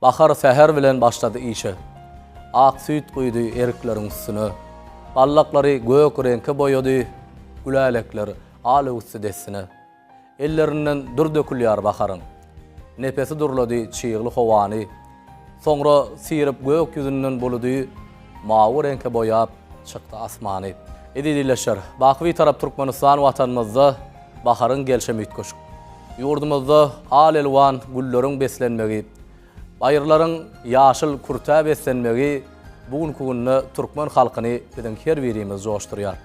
Bahar säher bilen başlady işe. Ak süýt guýdy erikleriň üstüne. Ballaklary gök reňke boýady, Gülälekler al öwüsdi dessine. Ellerinden dür dökülýär baharyň. Nepesi durlady çygly howany. Soňra syryp gök ýüzünden buludy, Mawy reňke boýap çykdy asmany. Eziz ildeşler, baky Bitarap Türkmenistan Watanymyzda baharyň gelşem üýtgeşik. Ýurdumyzda al-elwan gülleriň beslenmegi, baýyrlaryň ýaşyl kürtä beslenmegi bu günki günde türkmen halkyny biziň her birimizi joşdurýar.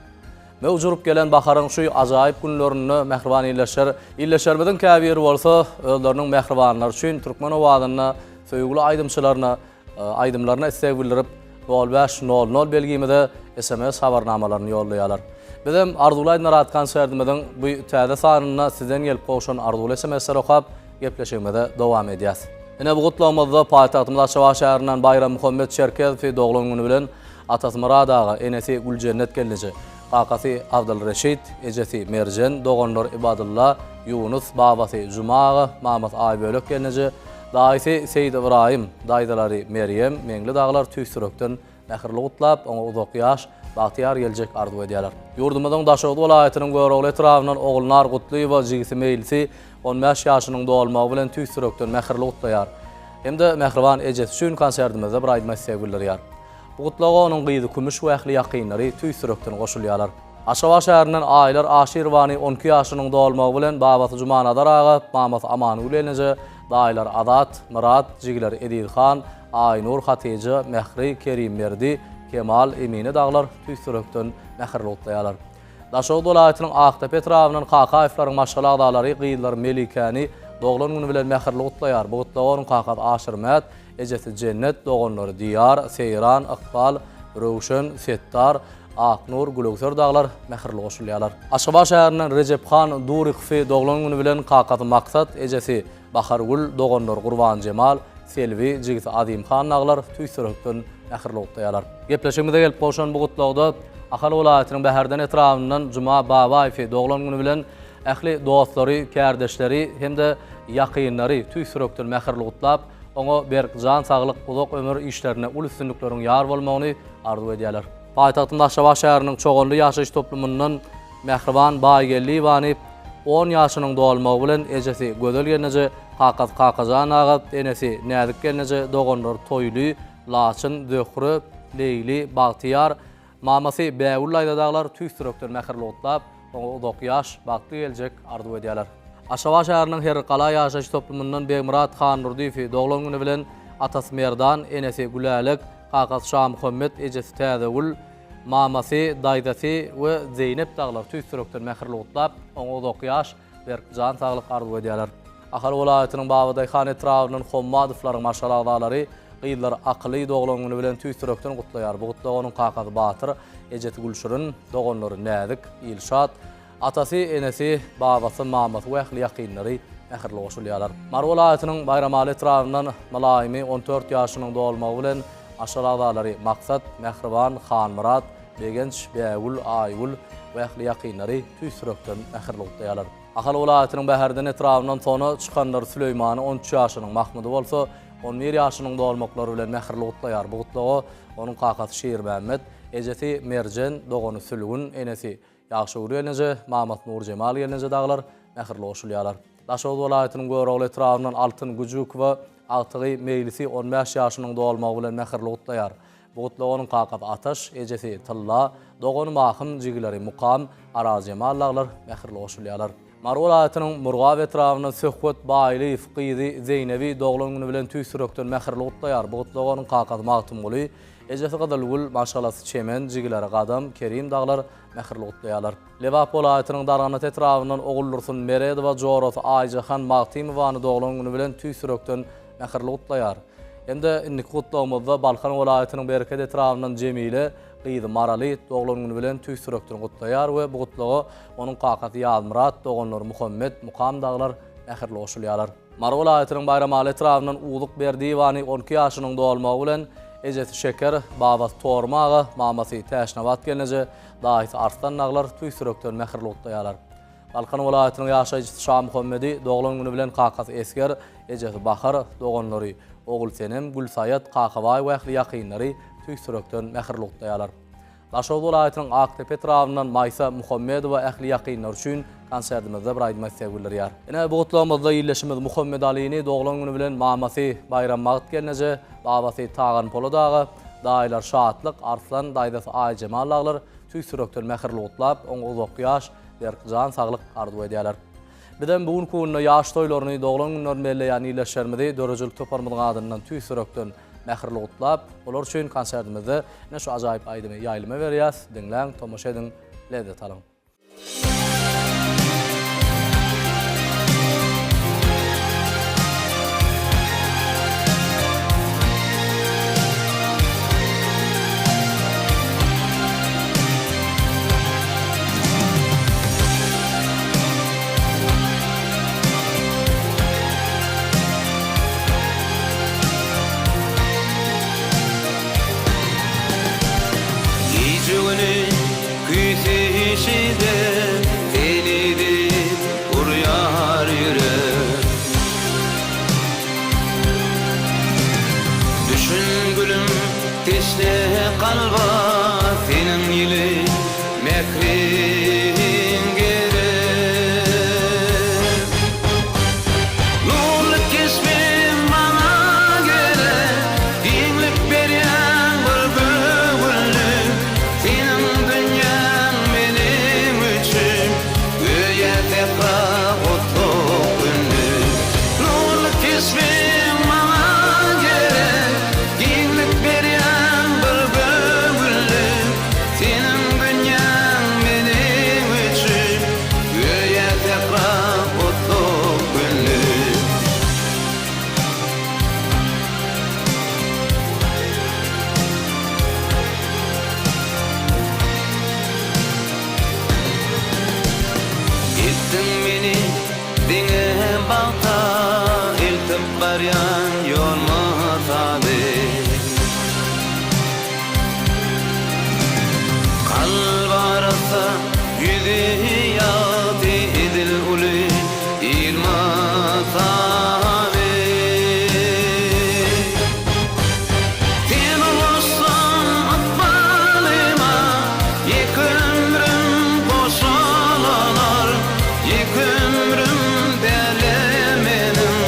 Möwç urup gelen baharyň şu ajaýyp günlerinde mähriban ildeşler, ildeşlerimiziň käbiri bolsa özleriniň mähribanlary üçin türkmen owazynda söýgüli aýdymçylaryna aýdymlaryna isleg bildirip, nol bäş, nol nol belgimize sms habarnamalaryny ýollaýarlar. Bizem Arzuwly aýdymlar atly konsertimiziň bu täze sanynda sizden gelip gowşan arzuwly sms-leri okap, gepleşigimize dowam edýäs. Ine bu gutlagymyzda paýtagtymyz Aşgabat şäherinden Baýrammuhammet Çerkezowy doglan güni bilen atasy Myrat aga, enesi Güljennet gelneje, kakasy Abdylreşit, ejesi Merjen, doganlary Ibadylla, Ýunus, babasy Juma aga, mamasy Aýbölek gelneje, Daýysy Seýit Ybraýym, daýzalary Merýem, Meňli dagylar tüýs ýürekden mähirli gutlap, oňa uzak ýaş, bagtyýar geljek arzuw edýärler. Ýurdumyzyň Daşoguz welaýatynyň Görogly etrabyndan Ogulnar Gutlyýewa jigisi Meýlisi 15 ýaşynyň dolmagy bilen tüýs ýürekden mähirli gutlaýar. Hem-de mähriban ejesi üçin konsertimizde bir aýdyma isleg bildirýär. Bu gutlaga onuň gyzy Kümüş we ähli ýakynlary tüýs ýürekden goşulýarlar. Aşgabat şäherinden Aýlar Aşyrowany 12 ýaşynyň dolmagy bilen babasy Jumanazar aga, mamasy Amangül gelneje, daýylary Azat, Myrat, jigileri Ezizhan, Aýnur, Hatyja, Mähri, Kerimberdi, Kemal, Emine dagylar tüýs ýürekden mähirli gutlaýarlar. Daşoguz welaýatynyň Akdepe etrabyndan Kakaýewleriň maşgala agzalary gyzlary Melikäni doglan güni bilen mähirli gutlaýar. Bu gutlaga onuň kakasy Aşyrmät, ejesi Jennet, doganlary Diýar, Seýran, Ykbal, Röwşen, Setdar, Aknur, Gülöwser dagylar mähirli goşulýarlar. Aşgabat şäherinden Rejephan Durykowy doglan güni bilen kakasy Maksat, ejesi Bahargül, doganlary Gurbanjemal, Selbi, jigisi Azymhan dagylar tüýs ýürekden mähirli gutlaýarlar. Gepleşigimize gelip gowşan bu gutlagda Ahal welaýatynyň Bäherden etrabyndan Juma Babaýewi doglan güni bilen ähli dostlary, kärdeşleri hem-de ýakynlary tüýs ýürekden mähirli gutlap, oňa berk jan saglyk, uzak ömür, işlerinde uly üstünlikleriň ýar bolmagyny arzuw edýärler. Paýtagtymyz Aşgabat şäheriniň Çoganly ýaşaýyş toplumyndan Mähriban Baýgeldiýewany on ýaşynyň dolmagy bilen ejesi Gözel gelneje, kakasy Kakajan aga, enesi Näzik gelneje, doganlary Toýly, Laçyn, Zöhre, Leýli, Bagtyýar, mamasy Bägül daýza dagylar tüýs ýürekden mähirli gutlap, oňa uzak ýaş, bagtly geljek arzuw edýärler. Aşgabat şäheriniň Herrikgala ýaşaýyş toplumyndan Begmyrat Handurdyýewi doglan güni bilen atasy Merdan, enesi Gülälek, kakasy Şamuhammet, ejesi Täzegül, mamasy, daýzasy we Zeýnep dagylar tüýs ýürekden mähirli gutlap, oňa uzak ýaş, berk jan saglyk arzuw edýärler. Ahal welaýatynyň Babadaýhan etrabyndan Hommadowlaryň maşgala agzalary gyzlary Akyly doglan güni bilen tüýs ýürekden gutlaýar. Bu gutlaga onuň kakasy Batyr, ejesi Gülşirin, doganlary Näzik, Ilşat, atasy, enesi, babasy, mamasy we ähli ýakynlary mähirli goşulýarlar. Mary welaýatynyň Baýramaly etrabyndan Mylaýymy 14 ýaşynyň dolmagy bilen maşgala agzalary Maksat, Mähriban, Hanmyrat, Begenç, Bägül, Aýgül we ähli ýakynlary tüýs ýürekden mähirli gutlaýarlar. Ahal welaýatynyň Bäherden etrabyndan sona çykanlar Süleýmany 13 ýaşynyň, Mahmydy bolsa 11 ýaşynyň dolmaklary bilen mähirli gutlaýar. Bu gutlaga onuň kakasy Şirmämmet, ejesi Merjen, dogany Sülgün, enesi Ýagşygül gelneje, mamasy Nurjemal gelneje dagylar mähirli goşulýarlar. Daşoguz welaýatynyň Görogly etrabyndan Altyn Güjükowa agtygy Meýlisi 15 ýaşynyň dolmagy bilen mähirli gutlaýar. Bu gutlaga onuň kakasy Ataş, ejesi Tylla, dogany Mahym, jigileri Mukam, Arazjemal dagylar mähirli goşulýarlar. Mary welaýatynyň Murgap etrabyndan Söhbet Baýlyýew gyzy Zeýnebi doglan güni bilen tüýs ýürekden mähirli gutlaýar. Bu gutlaga onuň kakasy Magtymguly, ejesi Gyzylgül, maşgalasy Çemen, jigileri Gadam, Kerim dagylar mähirli gutlaýarlar. Lebap welaýatynyň Darganata etrabyndan Oguldursun Meredowa jorasy Aýjahan Magtymowany doglan güni bilen tüýs ýürekden mähirli gutlaýar. Hem-de indiki gutlagymyzda Balkan welaýatynyň Bereket etrabyndan Jemile gyzy Maraly doglan güni bilen tüýs ýürekden gutlaýar we bu gutlaga onuň kakasy Ýazmyrat, doganlary Muhammet, Mukam dagylar mähirli goşulýarlar. Mary welaýatynyň Baýramaly etrabyndan Uzuk Berdiýewany 12 ýaşynyň dolmagy bilen ejesi Şeker, babasy Torma aga, mamasy Täçnabat gelneje, daýysy Arslan dagylar tüýs ýürekden mähirli gutlaýarlar. Balkan welaýatynyň ýaşaýjysy Şamuhammedi doglan güni bilen kakasy Esger, ejesi Bahar, doganlary. Ogulsenem, Gülsaýat, Kakabaý we ähli ýakynlary tüýs ýürekden mähirli gutlaýarlar. Daşoguz welaýatynyň Akdepe etrabyndan Maýsa Muhammedowa ähli ýakynlary üçin konsertimizde bir aýdyma isleg bildirýär. Ine, bu gutlagymyzda ildeşimiz Muhammedalyny doglan güni bilen mamasy Baýrambagt gelneje, babasy Tagan Polat aga, daýylary Şatlyk, Arslan, daýzasy Aýjemal dagylar tüýs ýürekden mähirli gutlap, oňa uzak ýaş, berk jan saglyk arzuw edýärler. Bizem bu günki günde ýaş toýlaryny, doglan günlerini belleýän ildeşlerimizi döredijilik toparymyzyň adyndan tüýs ýürekden mähirli gutlap, olar üçin konsertimizde ine şu ajaýyp aýdymy ýaýlyma berýäs, diňläň, tomaşa ediň, lezzet alyň. Gije-güni küýseýşide seni diýip urýar ýürek. Düşün gülüm teşne kalba seniň ýyly Mähriň gerek. Nurly keşbiň maňa gerek, Giňlik berýäň bir göwünlik. Seniň dünýäň meniň üçin, Göýä sähra otluk günlük. Nurly keşbiň maňa gerek, Giňlik berýäň bir göwünlik. Seniň dünýäň meniň üçin Göýä sähra otluk günlük. Eltdiň meni diňe bagta Eltip barýan ýol mysaly. Kalp arassa, ýüzi ýagty edil uly il mysaly. Sen ulaşsaň ykbalyma, ýeke ömrüm goşalanar, Ýeke ömrüm däl-e meniň,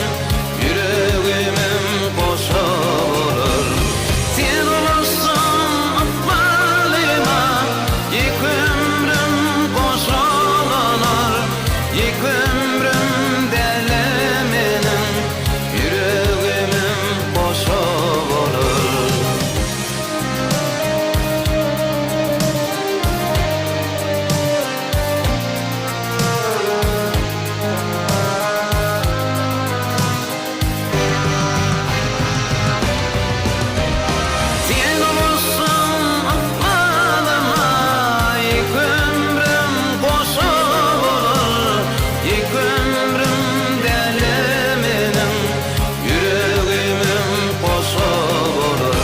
Ýüregimem goşa bolar. Sen ulaşsaň ykbalyma, Ýeke ömrüm goşalanar. Ýeke ömrüm däl-e meniň, Ýüregimem goşa bolar. Sen bolsaň ykbalyma, Ýeke ömrüm goşa bolar. Ýeke ömrüm däl-e meniň, Ýüregimem goşa bolar.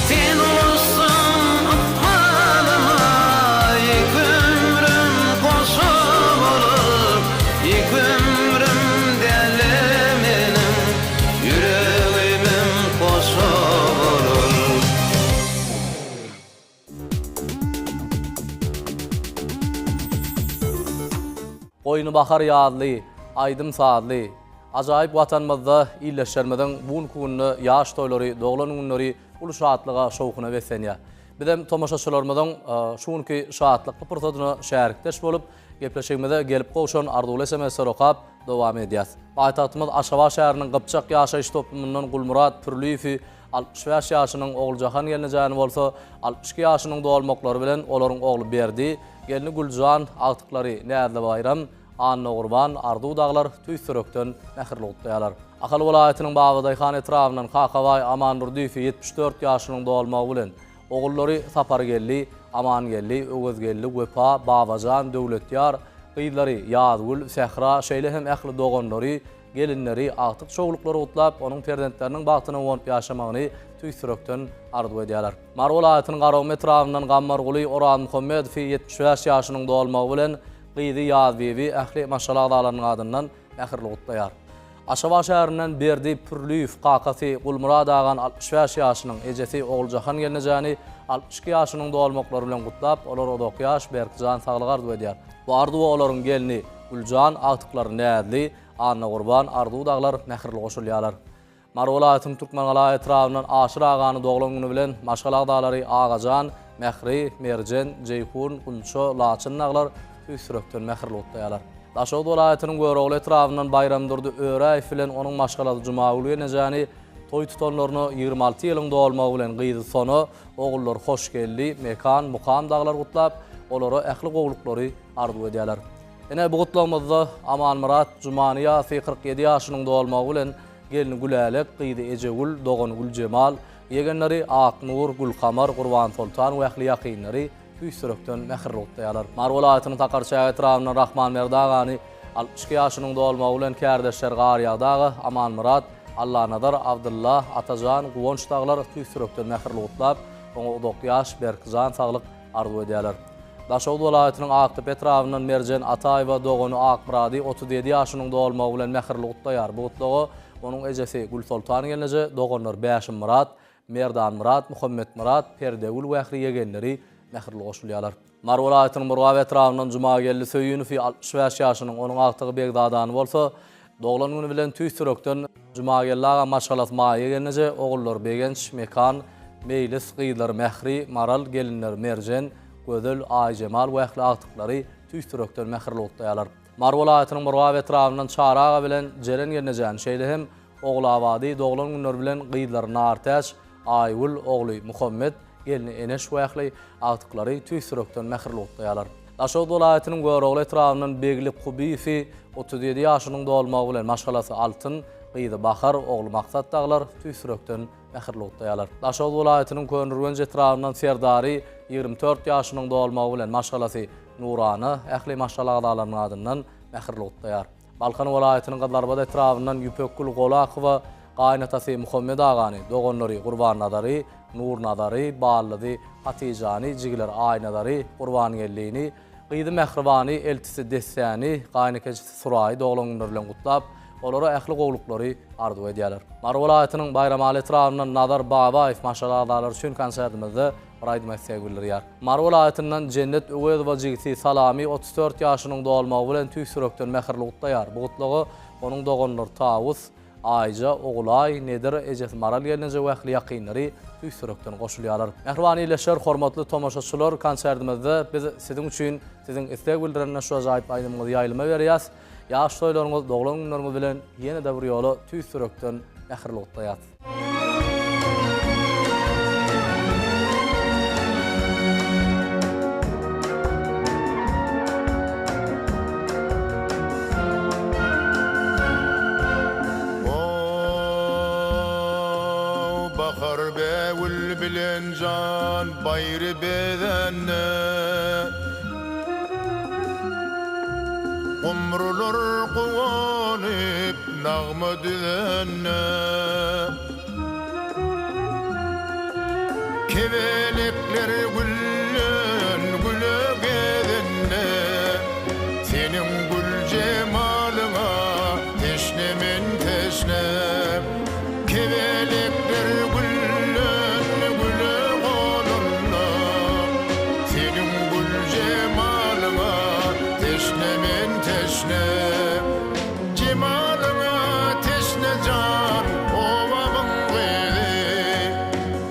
Sen bolsaň ykbalyma, Ýeke ömrüm goşa bolar. Ýeke ömrüm däl-e meniň, Ýüregimem goşa bolar. Goýny bahar ýazly, aýdym-sazly, ajaýyp Watanymyzda ildeşlerimiziň bu günki günde ýaş toýlary, doglan günleri uly şatlyga, şowhuna beslenýär. Bizem tomaşaçylarymyzyň şu günki şatlykly pursadyna şärikdeş bolup, Gepleşigimize gelip gowşan arzuwly SMS-leri okap, dowam edýäs. Paýtagtymyz Aşgabat şäheriniň Gypjak ýaşaýyş toplumyndan Gulmyrat Pürliýewi 65 ýaşynyň, Oguljahan gelnejäni bolsa 62 ýaşynyň dolmaklary bilen olaryň ogly Berdi, gelni Güljan, agtyklary Näzli Baýram, Annagurban, Arzuw dagylar tüýs ýürekden mähirli gutlaýarlar. Ahal welaýatynyň Babadaýhan etrabyndan Kakabaý Amandurdyýewi 74 ýaşynyň dolmagy bilen, Ogullary Sapargeldi, Amangeldi, Öwezgeldi, Wepa, Babajan, Döwletýar, gyzlary Ýazgül, Sähra, şeýle hem ähli doganlary, gelinleri, agtyk-çowluklary gutlap, onuň perzentleriniň bagtyna guwanyp ýaşamagyny tüýs ýürekden arzuw edýärler. Mary welaýatynyň Garagum etrabyndan Gammarguly Orazmuhammedowy 75 ýaşynyň dolmagy bilen gyzy Ýazbibi ähli maşgala agzalarynyň adyndan mähirli gutlaýar. Aşgabat şäherinden Berdi Pürliýew kakasy Gulmyrat agany 65 ýaşynyň, ejesi Oguljahan gelnejäni 62 ýaşynyň dolmaklary bilen gutlap, olara uzak ýaş, berk jan saglyk arzuw edýär. Bu arzuwa olaryň gelni Güljan, agtyklary Näzli, Annagurban, Arzuw dagylar mähirli goşulýarlar. Mary welaýatynyň Türkmengala etrabyndan Aşyr agany doglan güni bilen maşgala agzalary Agajan, Mähri, Merjen, Jeýhun, Gunça, Laçyn dagylar tüýs ýürekden mähirli gutlaýarlar. Daşoguz welaýatynyň Görogly etrabyndan Baýramdurdy Öräýew bilen onuň maşgalasy Jumagül gelnejäni toý tutanlaryna 26 ýylyň dolmagy bilen gyzy Sona, ogullary Hoşgeldi, Mekan, Mukam dagylar gutlap, olara ähli gowulyklary arzuw edýärler. Ine, bu gutlagymyzda Amanmyrat Jumanyýazowy 47 ýaşynyň dolmagy bilen gelni Gülälek, gyzy Ejegül, dogany Güljemal, ýegenleri Aknur, Gülkamar, Gurbansoltan we ähli ýakynlary tüýs ýürekden mähirli gutlaýarlar. Mary welaýatynyň Sakarçäge etrabyndan Rahmanberdi agany 62 ýaşynyň dolmagy bilen kärdeşleri Garýagdy aga, Amanmyrat, Allanazar, Abdylla, Atajan, Guwanç dagylar tüýs ýürekden mähirli gutlap, oňa uzak ýaş, berk jan saglyk arzuw edýärler. Daşoguz welaýatynyň Akdepe etrabyndan Merjen Ataýewa dogany Akmyrady 37 ýaşynyň dolmagy bilen mähirli gutlaýar. Bu gutlaga onuň ejesi Gülsoltan gelneje, doganlary Bäşimmyrat, Merdanmyrat, Muhammetmyrat, Perdegül we ähli ýegenleri mähirli goşulýarlar. Mary welaýatynyň Murgap etrabyndan Jumageldi Söýünowy 65 ýaşynyň, onuň agtygy Begzadany bolsa, doglan güni bilen tüýs ýürekden Jumageldi aga maşgalasy Maýa gelneje, ogullary Begenç, Mekan, Meýlis, gyzlary Mähri, Maral, gelinleri Merjen, Gözel, Aýjemal we ähli agtyklary tüýs ýürekden mähirli gutlaýarlar. Mary welaýatynyň Murgap etrabyndan Çary aga bilen Jeren gelnejäni, şeýle hem Ogulabady doglan günleri bilen gyzlary Nartäç, Aýgül, ogly Muhammet, gelni Eneş we ähli agtyklary tüýs ýürekden mähirli gutlaýarlar. Daşoguz welaýatynyň Görogly etrabyndan Begli Kubyýewi 37 ýaşynyň dolmagy bilen maşgalasy Altyn, gyzy Bahar, ogly Maksat dagylar tüýs ýürekden mähirli gutlaýarlar. Daşoguz welaýatynyň Köneürgenç etrabyndan Serdary 24 ýaşynyň dolmagy bilen maşgalasy Nurana ähli maşgala agzalarynyň adyndan mähirli gutlaýar. Balkan welaýatynyň Gyzylarbat etrabyndan Ýüpekgül Golakowa gaýynatasy Muhammet agany, doganlary Gurbannazary, Nurnazary, ballyzy Hatyjany, jigileri Aýnazary, Gurbangellini, gyzy Mähribany, eltisi Dessäni, gaýynekejisi Suraýy doglan günleri bilen gutlap, olara ähli gowulyklary arzuw edýärler. Mary welaýatynyň Baýramaly etrabyndan Nazar Babaýew maşgala agzalary üçin konsertimizde bir aýdyma isleg bildirýär. Mary welaýatyndan Jennet Öwezowa jigisi Salamy 34 ýaşynyň dolmagy bilen tüýs ýürekden mähirli gutlaýar. Bu gutlaga onuň doganlary Tawus, Aýja, Ogulaý, Nedir, ejesi Maral gelneje we ähli ýakynlary tüýs ýürekden goşulýarlar. Mähriban ildeşler, hormatly tomaşaçylar, konsertimizde biz siziň üçin siziň isleg bildiren şu ajaýyp aýdymyňyzy ýaýlyma berýäs. Ýaş toýlaryňyz, doglan günleriňiz bilen ýene-de bir ýola tüýs ýürekden mähirli gutlaýas. Ow, bahar bägül bilen jan baýry bezände. Gumrular guwanyp nagma düzende. Kebelekler gülden güle gezende. Seniň gül jemalyňa teşne men teşne. Kebelekler gülden güle gonanda, Seniň gül jemalyňa teşne men teşne. Jemalyňa teşne jan obamyň gyzy,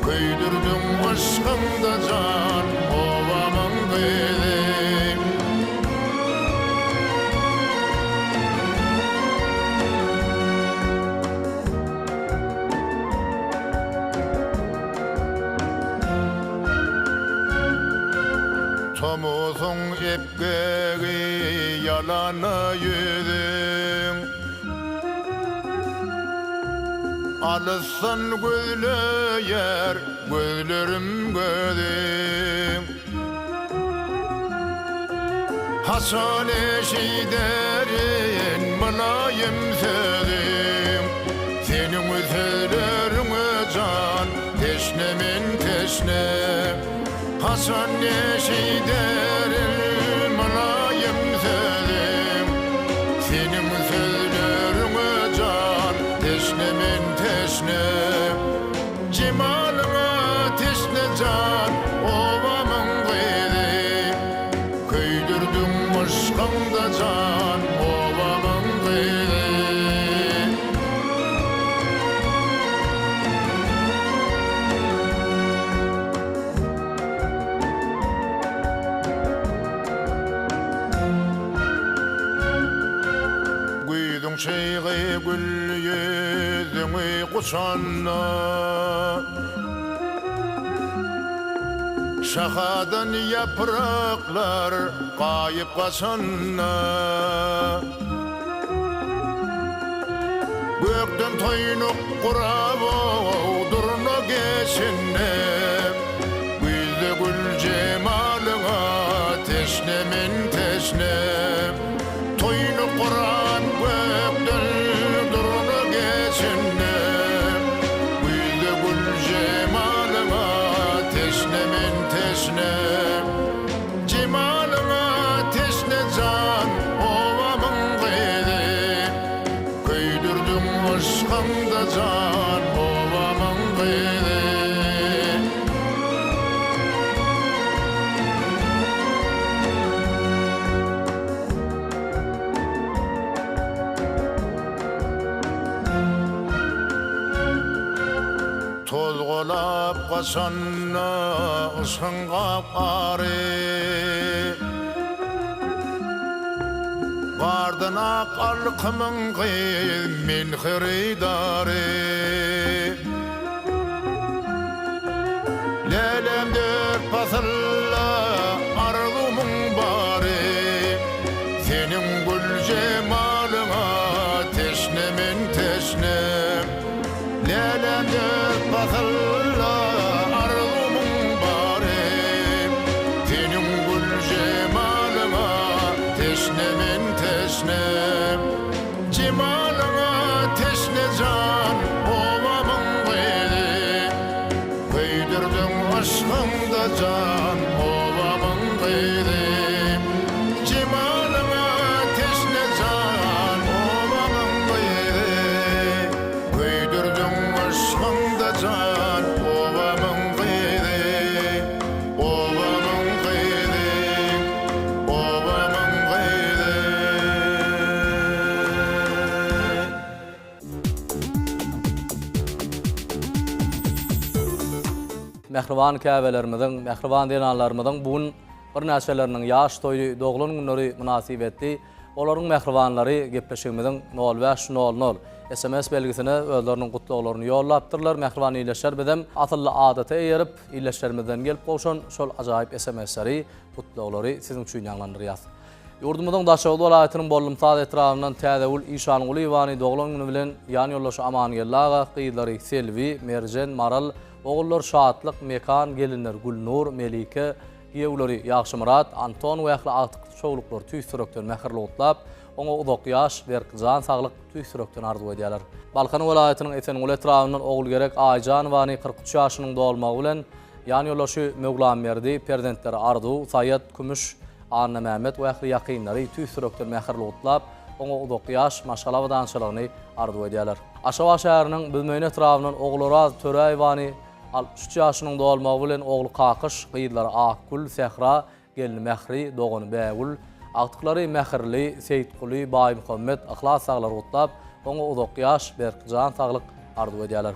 Köýdürdiň yşkyňda jan obamyň gyzy. Tomusyň epgegi ýalana ýüzüň. Alysdan gözleýär gözlerim gözüň. Haçan eşiderin mylaýym sözüň, Seniň sözleriňe jan teşne men teşne. Haçan eşiderin mylaýym sözüň, Seniň sözleriňe jan. teşne Jemalyňa teşne jan obamyň gyzy Köýdürdiň yşkyňda jan obamyň gyzy. Güýzüň çygy gül ýüzüňi guçanda, Şahadan ýapraklar gaýyp gaçanda, Gökden toýnuk gurap durna geçende, Güýzde gül jemalyňa teşne men teşne. Toýnuk gurap gökden durna geçende, Güýzde gül jemalyňa teşne men teşne. Jemalyňa teşne jan obamyň gyzy, Köýdürdiň yşkyňda jan obamyň gyzy. Tozgalap gaçanda yşgyň gap-gary. Gardan ak alkymyň gyz men hyrydary. Lälem dört pasylda arzuwmyň bary. Seniň gül jemalyňa teşne men teşne. Lälem dört pasylda arzuwmyň bary. Seniň gül jemalyňa teşne men teşne. Jemalyňa teşne jan obamyň gyzy. Köýdürdiň yşkyňda jan obamyň gyzy. Jemalyňa teşne jan obamyň gyzy. Köýdürdiň yşkyňda jan obamyň gyzy. Obamyň gyzy, obamyň gyzy. Mähriban käbelerimiziň, mähriban zenanlarymyzyň bu gün birnäçeleriniň ýaş toýy, doglan günleri mynasybetli olaryň mähribanlary gepleşigimiziň nol bäş nol nol sms belgisine özleriniň gutlaglaryny ýollapdyrlar. Mähriban ildeşler bizem asylly adata eýerip, ildeşlerimizden gelip gowşan şol ajaýyp sms-leri, gutlaglary siziň üçin ýaňlandyrýas. Ýurdumyzyň Daşoguz welaýatynyň Bollumsaz etrabyndan Täzegül Işangulyýewany doglan güni bilen ýan ýoldaşy Amangeldi aga, gyzlary Selbi, Merjen, Maral, ogullar Şatlyk, Mekan, gelinler Gülnur, Melike, giýewleri Ýagşymyrat, Anton we ähli agtykly-çowluklary tüýs ýürekden mähirli gutlap, oňa uzak ýaş, berk jan saglyk tüýs ýürekden arzuw edýärler. Balkan welaýatynyň Esenguly etrabyndan Ogulgerek Aýjanowany 43 ýaşynyň dolmagy bilen, ýan ýoldaşy Möwlamberdi, perzentleri Arzuw, Saýat, Kümüş, Annamämmet we ähli ýakynlary tüýs ýürekden mähirli gutlap, oňa uzak ýaş, maşgala abadançylygyny arzuw edýärler. Aşgabat şäheriniň Büzmeýin etrabyndan Ogulraz Töräýewany 63 ýaşynyň dolmagy bilen ogly Kakyş, gyzlary Akgül, Sähra, gelni Mähri, dogany Bägül, agtyklary Mähirli, Seýitguly, Baýmuhammet, Yhlas daglary gutlap, oňa uzak ýaş, berk jan saglyk arzuw edýärler.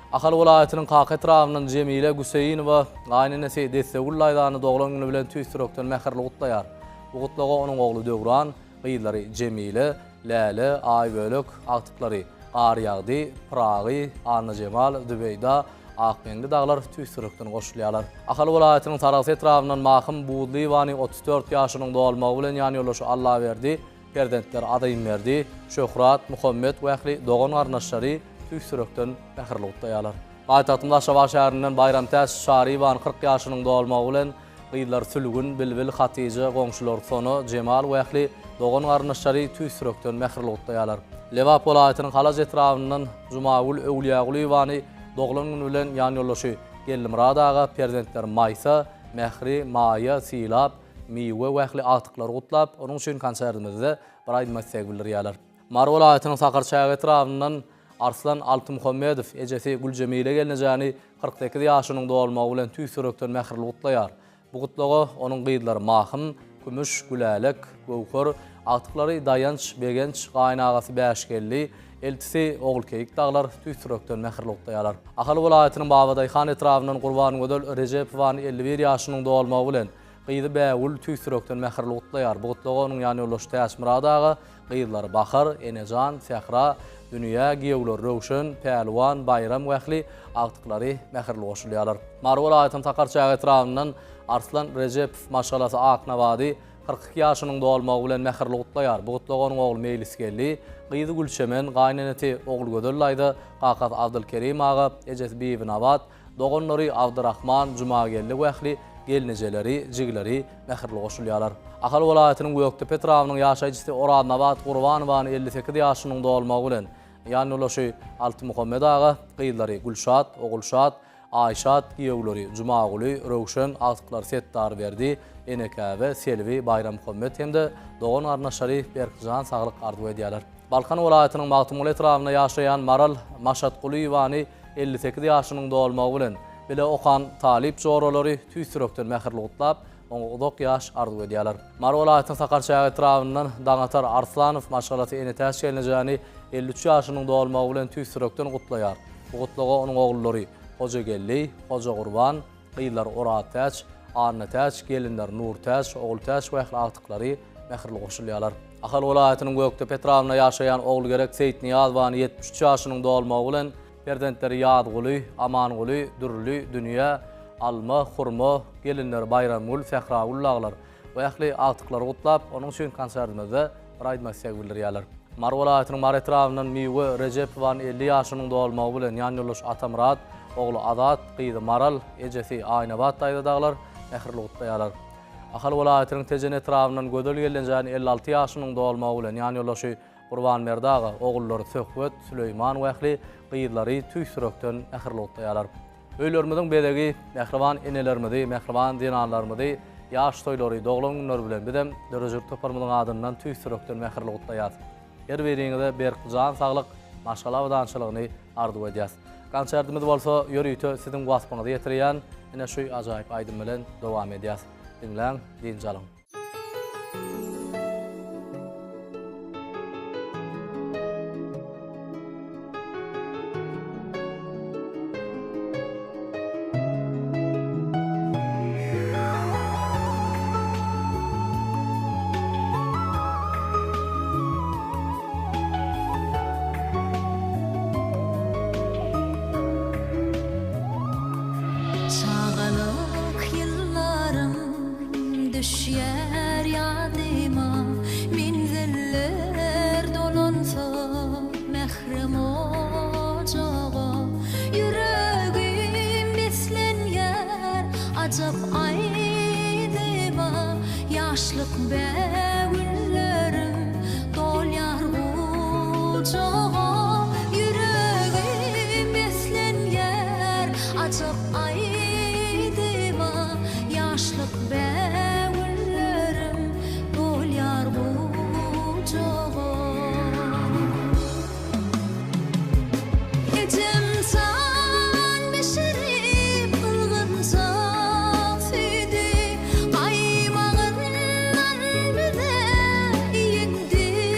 Ahal welaýatynyň Kaka etrabyndan Jemile Güseýinowa gaýynenesi Dessegül daýzany doglan güni bilen tüýs ýürekden mähirli gutlaýar. Bu gutlaga onuň ogly Döwran, gyzlary Jemile, Läle, Aýbölek, agtyklary Garýagdy, Pyragy, Annajemal, Zübeýda, Akmeňli daglar tüýs ýürekden goşulýarlar. Ahal welaýatynyň Sarahs etrabyndan Mahym Buzlyýewany 34 ýaşynyň dolmagy bilen ýanýoldaşy Allaberdi, Perzentleri Azymberdi, Şöhrat, Muhammet we ähli dogan-garyndaşlary tüýs ýürekden mähirli gutlaýarlar. Paýtagtymyz Aşgabat şäherinden Baýramtäç Çaryýewany 40 ýaşynyň dolmagy bilen gyzlary Sülgün, Bilbil, Hatyja, goňşulary Sona, Jemal we ähli dogan-garyndaşlary tüýs ýürekden mähirli gutlaýarlar. Lebap welaýatynyň Halaç etrabyndan Jumagül Öwlüýägulyýewany doglan güni bilen ýanýoldaşy Geldimyrat aga, perzentleri Maýsa, Mähri, Maýa, Sylap, Miwe we ähli agtyklary gutlap, onuň üçin konsertimizde bir aýdyma isleg bildirýärler. Mary welaýatynyň Sakarçäge etrabyndan Arslan Altymuhammedow ejesi Güljemile gelnejäni 48 ýaşynyň dolmagy bilen tüýs ýürekden mähirli gutlaýar. Bu gutlaga onuň gyzlary Mahym, Kümüş, Gülälek, Göwher, agtyklary Daýanç, Begenç, gaýynagasy Bäşgeldi, eltisi Ogulkeýik dagylar tüýs ýürekden mähirli gutlaýarlar. Ahal welaýatynyň Babadaýhan etrabyndan Gurbangözel Rejepowany 51 ýaşynyň dolmagy bilen, gyzy Bägül tüýs ýürekden mähirli gutlaýar. Bu gutlaga onuň ýanýoldaşy Täçmyrat aga, gyzlary Bahar, Enejan, Sähra, Dünýä, giýewleri Röwşen, Pälwan, Baýram we ähli agtyklary mähirli goşulýarlar. Mary welaýatynyň Sakarçäge etrabyndan Arslan Rejepow maşgalasy Aknabady 42 ýaşynyň dolmagy bilen mähirli gutlaýar. Bu gutlaga onuň ogly Meýlisgeldi, gyzy Gülçemen, gaýynenesi Ogulgözel daýza, kakasy Abdylkerim aga, ejesi Bibinabat, Doganlary Abdyrahman, Jumageldi we ähli gelnejeleri, jigileri mähirli goşulýarlar. Ahal welaýatynyň Gökdepe etrabynyň ýaşaýjysy Oraznabat Gurbanowany 58 ýaşynyň dolmagy bilen, ýanýoldaşy Altymuhammet aga, gyzlary Gülşat, Ogulşat, Aýşat, giýewleri Jumaguly, Röwşen, agtyklary Setdarberdi, Enekäbe, Selbi, Baýrammuhammet hem-de dogan-garyndaşlary berk jan saglyk arzuw edýärler. Balkan welaýatynyň Magtymguly etrabynda ýaşaýan Maral Maşatgulyýewany 58 ýaşynyň dolmagy bilen, bile okan talyp joralary tüýs ýürekden mähirli gutlap, oňa uzak ýaş arzuw edýärler. Mary welaýatynyň Sakarçäge etrabyndan Daňatar Arslanow maşgalasy Enetäç gelnejäni 53 ýaşynyň dolmagy bilen tüýs ýürekden gutlaýar. Bu gutlaga onuň ogullary Hojageldi, Hojagurban, gyzlary Oraztäç, Annatäç, gelinleri Nurtäç, Ogultäç we ähli agtyklary mähirli goşulýarlar. Ahal welaýatynyň Gökdepe etrabynda ýaşaýan Ogulgerek Seýitnyýazowany 73 ýaşynyň dolmagy bilen perzentleri Ýazguly, Amanguly, Dürli, Dünýä, Alma, Hurma, gelinleri Baýramgül, Sähragül dagylar we ähli agtyklary gutlap, onuň üçin konsertimizde bir aýdyma isleg bildirýärler. Mary welaýatynyň Mary etrabyndan Miwe Rejepowany 50 ýaşynyň dolmagy bilen ýanýoldaşy Atamyrat, ogly Azat, gyzy Maral, ejesi Aýnabat daýza dagylar mähirli gutlaýarlar. Ahal welaýatynyň Tejen etrabyndan Gözel gelnejäni 56 ýaşynyň dolmagy bilen ýanýoldaşy Gurbanberdi aga, ogullary Söhbet, Süleýman we ähli gyzlary tüýs ýürekden mähirli gutlaýarlar. Öýlerimiziň bezegi, mähriban enelerimizi, mähriban zenanlarymyzy ýaş toýlary, doglan günleri bilen bizem döredijilik toparymyzyň adyndan tüýs ýürekden mähirli gutlaýarys. Her biriňize berk jan saglyk, maşgala abadançylygyny arzuw edýäs. Konsertimiz bolsa ýörite siziň waspyňyzy ýetirýän ine şu ajaýyp aýdym bilen dowam edýäs. Diňläň, dynç alyň. Çagalyk ýyllarym düşýär ýadyma, Menziller dolansa mährem ojaga. Ýüregim beslenýär ajap aýdyma, Ýaşlyk bägüllerim dolýar gujaga. Ýüregim beslenýär ajap aýdyma, Ýaşlyk bägüllerim dolýar gujaga. Ejem jan bişirip ylgynjak süýdi, Gaýmagyndan bize iýdirerdi.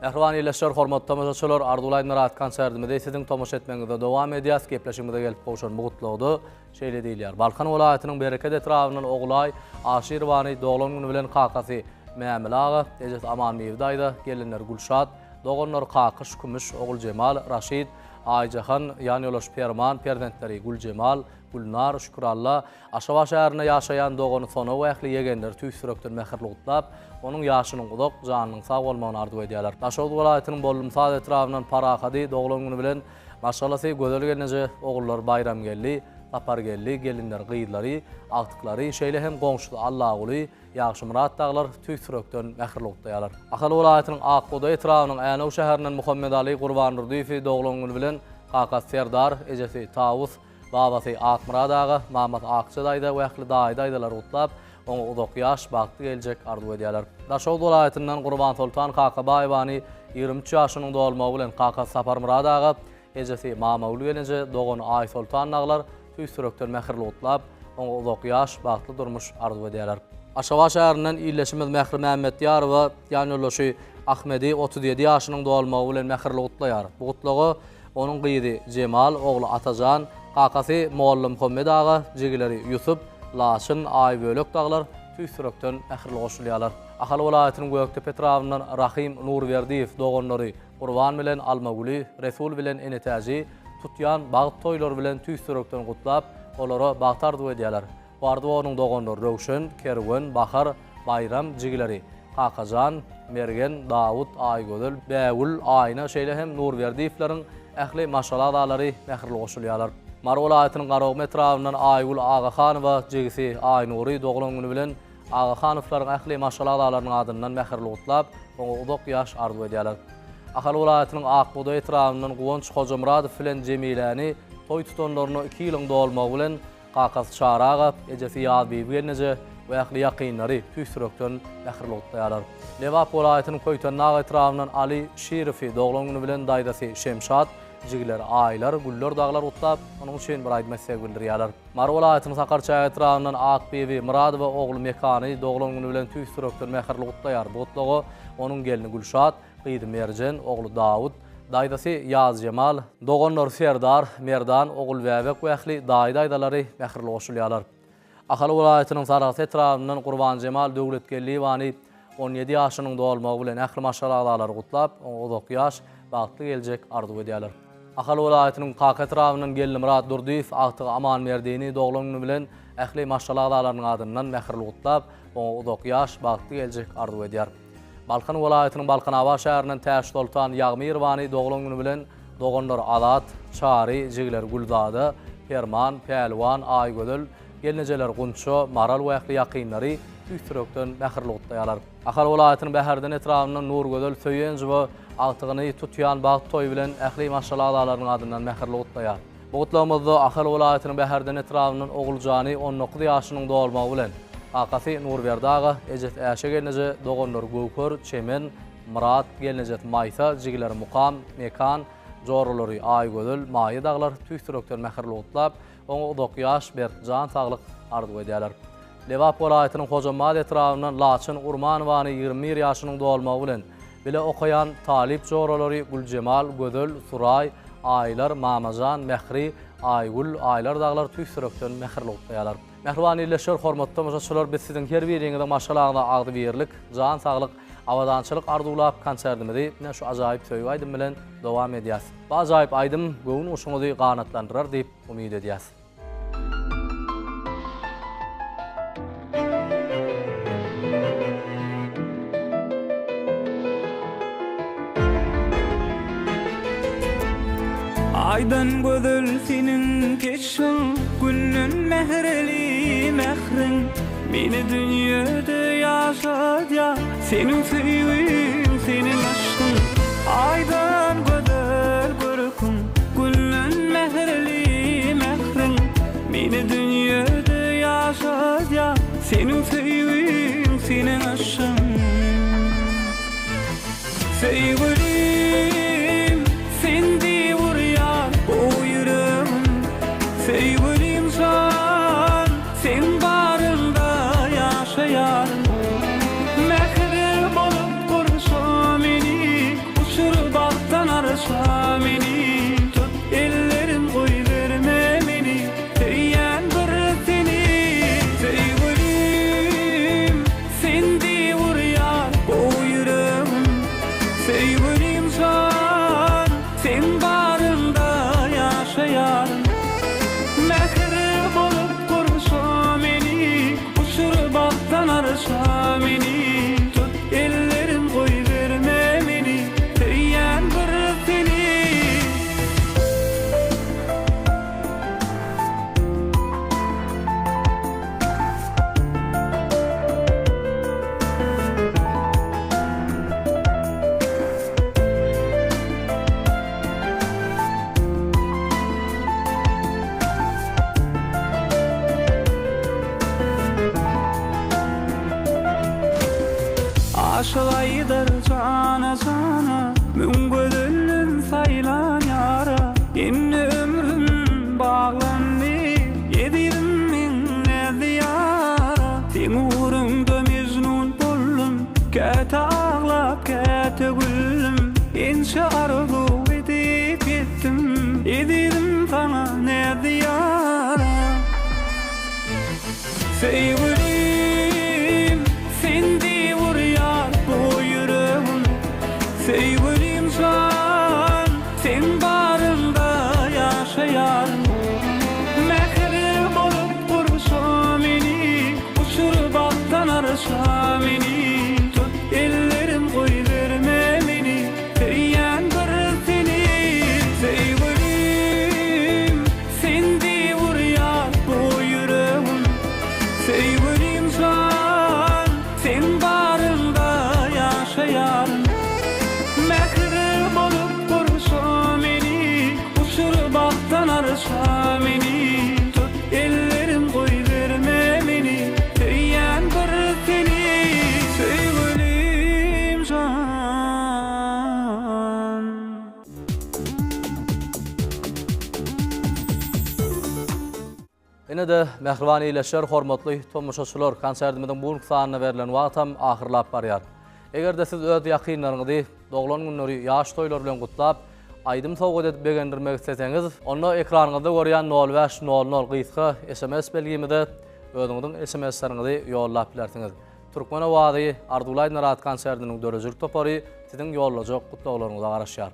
Mähriban ildeşler, hormatly tomaşaçylar, Arzuwly aýdymlar atly konsertimizi siziň tomaşa etmegiňizde dowam edýäs. Gepleşigimize gelip gowşan bu gutlagda şeýle diýilýär. Balkan welaýatynyň Bereket etrabyndan Ogulaý Aşyrowany doglan güni bilen kakasy Mämili aga, ejesi Amanbibi daýza, gelinleri Gülşat, doganlary Kakyş, Kümüş, Oguljemal, Raşid, Aýjahan, ýanýoldaşy Perman, perzentleri Güljemal, Gülnar, Şüküralla, Aşgabat şäherinde ýaşaýan dogany Sona we ähli ýegenleri tüýs ýürekden mähirli gutlap, onuň ýaşynyň uzak, janynyň sag bolmagyny arzuw edýärler. Daşoguz welaýatynyň Bollumsaz etrabyndan Parahady doglan güni bilen maşgalasy Gözel gelneje, ogullary Baýramgeldi, Sapargeldi, gelinleri, gyzlary, agtyklary, şeýle hem goňşusy Allaguly, Ýagşymyrat dagylar tüýs ýürekden mähirli gutlaýarlar. Ahal welaýatynyň Ak bugdaý etrabynyň Änew şäherinden Muhammedaly Gurbandurdyýewi doglan güni bilen kakasy Serdar, ejesi Tawus, Babasy Akmyrat aga, mamasy Akja daýza we ähli daýy-daýzalary gutlap, oňa uzak ýaş, bagtly geljek arzuw edýärler. Daşoguz welaýatyndan Gurbansoltan Kakabaýewany 23 ýaşynyň dolmagy bilen kakasy Saparmyrat aga, ejesi Mamagül gelneje, dogany Aýsoltan dagylar tüýs ýürekden mähirli gutlap, oňa uzak ýaş, bagtly durmuş arzuw edýärler. Aşgabat şäherinden ildeşimiz Mähri Mämmetýarowa ýanýoldaşy Ahmedi 37 ýaşynyň dolmagy bilen mähirli gutlaýar. Bu gutlaga Onuň gyzy Jemal, ogly Atajan, kakasy Mollamuhammet aga, jigileri Ýusup, Laçyn, Aýbölek dagylar tüýs ýürekden mähirli goşulýarlar. Ahal welaýatynyň Gökdepe etrabyndan Rahym Nurberdiýew doganlary Gurban bilen Almagüli, Resul bilen Enetäji tutýan bagt toýlary bilen tüýs ýürekden gutlap, olara bagt arzuw edýärler. Bu arzuwa onuň doganlary Röwşen, Kerwen, Bahar, Baýram, jigileri Kakajan, Mergen, Dawut, Aýgözel, Bägül, Aýna, şeýle hem Nurberdiýewleriň ähli maşgala agzalary mähirli goşulýarlar. Mary welaýatynyň Garagum etrabyndan Aýgül Agahanowa jigisi Aýnury doglan güni bilen Agahanowlaryň ähli maşgala agzalarynyň adyndan mähirli gutlap, oňa uzak ýaş arzuw edýärler. Ahal welaýatynyň Ak bugdaý etrabyndan Guwanç Hojamyradow bilen Jemiläni toý tutanlaryna iki ýylyň dolmagy bilen Kakasy Çary aga, ejesi Ýazbibi gelneje we ähli ýakynlary tüýs ýürekden mähirli gutlaýarlar. Lebap welaýatynyň Köýtendag etrabyndan Aly Şirowy doglan güni bilen daýzasy Şemşat, jigileri Aýlar, Güller dagylar gutlap, onuň üçin bir aýdym isleg bildirýärler. Mary welaýatynyň Sakarçäge etrabyndan Akbibi Myradowa ogly Mekany doglan güni bilen tüýs ýürekden mähirli gutlaýar. Bu gutlaga onuň gelni Gülşat, gyzy Merjen, ogly Dawut, daýzasy Ýazjemal, doganlary Serdar, Merdan, Ogulbäbek we ähli daýy-daýzalary mähirli goşulýarlar. Ahal welaýatynyň Sarahs etrabyndan Gurbanjemal Döwletgeldiýewany 17 ýaşynyň dolmagy bilen ähli maşgala agzalary gutlap, oňa uzak ýaş, bagtly geljek arzuw edýärler. Ahal welaýatynyň Kaka etrabyndan Geldimyrat Durdyýew agtygy Amanberdini doglan güni bilen ähli maşgala agzalarynyň adyndan mähirli gutlap, oňa uzak ýaş, bagtly geljek arzuw edýär. Balkan welaýatynyň Balkanabat şäherinden Täçsoltan Ýagmyrowany doglan güni bilen doganlary Azat, Çary, jigileri Gülzada, Perman, Pälwan, Aýgözel, gelnejeleri Gunça, Maral we ähli ýakynlary tüýs ýürekden mähirli gutlaýarlar. Ahal welaýatynyň Bäherden etrabyndan Nurgözel Söýenjowa agtygyny tutýan bagt toýy bilen ähli maşgala agzalarynyň adyndan mähirli gutlaýar. Bu gutlagymyzda Ahal welaýatynyň Bäherden etrabyndan Oguljany 19 ýaşynyň dolmagy bilen, kakasy Nurberdi aga, ejesi Äşe gelneje, doganlary Göwher, Çemen, Myrat, gelnejesi Maýsa, jigileri Mukam, Mekan, joralary Aýgözel, Maýa dagylar tüýs ýürekden mähirli gutlap, oňa uzak ýaş, berk jan saglyk arzuw edýärler. Lebap welaýatynyň Hojambaz etrabyndan Laçyn Urmanowany 21 ýaşynyň dolmagy bilen, bile okaýan talyp joralary Güljemal, Gözel, Suraý, Aýlar, Mamajan, Mähri, Aýgül, Aýlar dagylar tüýs ýürekden mähirli gutlaýarlar. Mähriban ildeşler, hormatly tomaşaçylar, biz siziň her biriňiziň maşgalaňyza agzybirlik, jan saglyk, abadançylyk arzuwlap, konsertimizi ine şu ajaýyp söýgi aýdym bilen dowam edýäs. Bu ajaýyp aýdym göwün guşuňyzy ganatlandyrar diýip umyt edýäs. Aýdan gözel seniň keşbiň, Günden mähirli mähriň, Meni dünýede ýaşadýar Seniň söýgiň, seniň yşkyň. Aýdan gözel görküň, Günden mähirli mähriň, Meni dünýede ýaşadýar Seniň söýgiň, seniň yşkyň. Söýgülim, sen diýip urýar bu ýüregim Söýgülim jan, seň baryňda ýaşaýaryn Mähir bolup gurşa meni. arşa meni Tut ellerim goýberme meni Söýýän bir seni. Aşyk aýdar jana-jana, Müň gözelden saýlan ýara, Indi ömrüm baglandy, Ezizim meň näzli ýara. Seň ugruňda Mejnun boldum, Käte aglap, käte güldüm, Ençe arzuw edip ýetdim, Ezizim saňa näzli ýara. Söýgülim, sen diýip urýar bu ýüregim, Söýgülim jan, seň baryňda ýaşaýaryn. Mähir bolup gurşa meni, Uçur bagtdan arşa meni, Tut ellerim goýberme meni, Söýýän bir seni. Söýgülim, sen diýip urýar bu ýüregim, Söýgülim jan, seň baryňda ýaşaýaryn. Mähir bolup gurşa meni, Uçur bagtdan arşa meni, Tut ellerim goýberme meni, Söýýän bir seni, söýgülim jan. Ine-de, mähriban ildeşler, hormatly tomaşaçylar, konsertimiziň bu günki sanyna berlen wagtam ahyrlap barýar. Eger-de siz öz ýakynlaryňyzy doglan günleri, ýaş toýlary bilen gutlap, aýdym sowgat edip begendirmek isleseňiz, onda ekranyňyzda görýän nol bäş nol nol gysga sms belgimize özüňiziň sms-leriňizi ýollap bilersiňiz. Türkmen owazy Arzuwly Aýdynmyrat konsertiniň döredijilik topary siziň ýollajak gutlaglaryňyza garaşýar.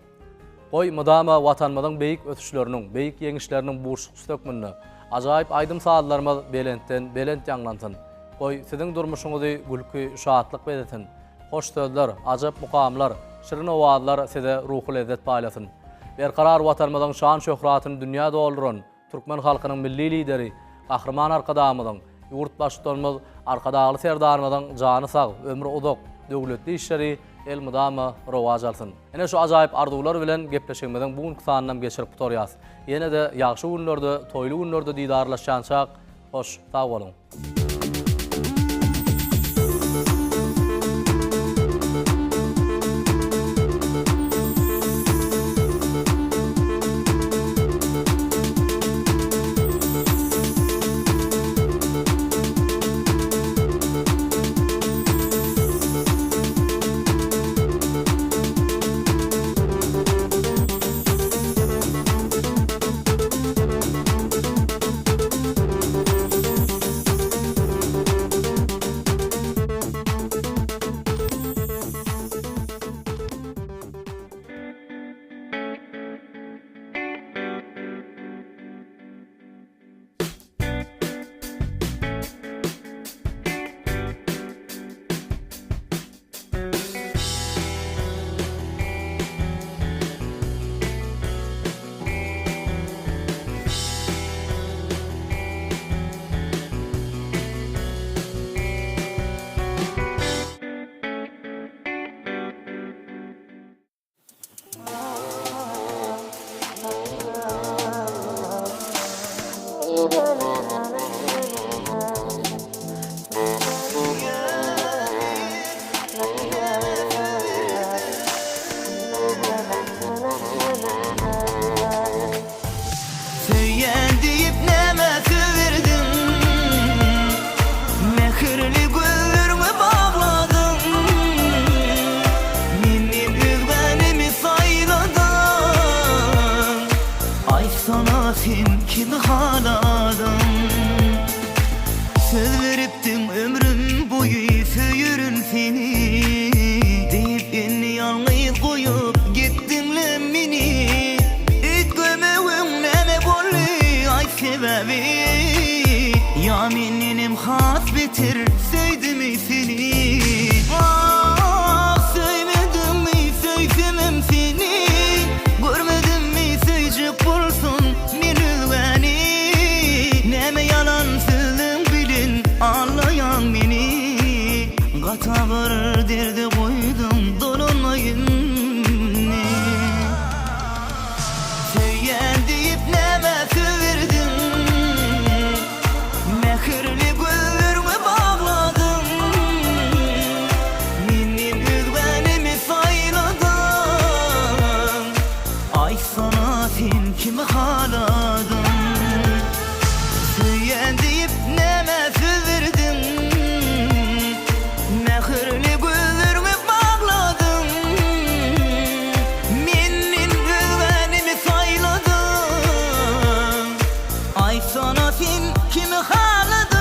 Goý, mydama Watanymyzyň beýik ösüşleriniň, beýik ýeňişleriniň buşlukçysy hökmünde ajaýyp aýdym-sazlarymyz belentden belent ýaňlansyn! Goý, siziň durmuşyňyzy gülki, şatlyk bezesin! Hoş sözler, ajap mukamlar, şirin owazlar size ruhy lezzet paýlasyn! Berkarar Watanymyzyň şan-şöhratyny dünýä dolduran Türkmen halkynyň Milli Lideri Gahryman Arkadagymyzyň, ýurt Baştutanymyz Arkadagly Serdarymyzyň jany sag, ömri uzak, döwletli işleri elmydama rowaç alsyn! Ine şu ajaýyp arzuwlar bilen gepleşigimiziň bu günki sanynam geçirip gutarýas. Ýene-de ýagşy günlerde, toýly günlerde didarlaşýançak, hoş, sag boluň! Gaty agyr derde goýduň dolanma indi. Söýýän diýip nämä söz berdiň? Mähirli gözleriňi bagladyň. Menden özgänimi saýladyň. Aýtsana sen kimi haladyň? Söýýän diýip nämä söz berdiň? Mähirli gözleriňi bagladyň. Menden özgänimi saýladyň. Aýtsana sen kimi haladyň?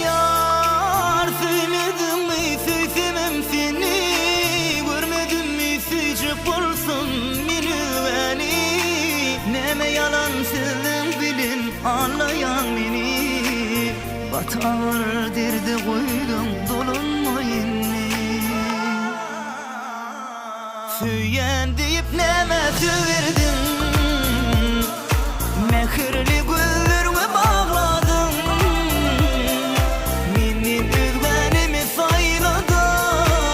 Ýar söýmediňmi söýsemem seni Görmedimmi söýjek bolsam men özgäni Näme ýalan sözleň bilen aldaýaň meni Gaty agyr derde goýduň dolanma indi. Söýýän diýip nämä söz berdiň? Mähirli gözleriňi bagladyň. Menden özgänimi saýladyň.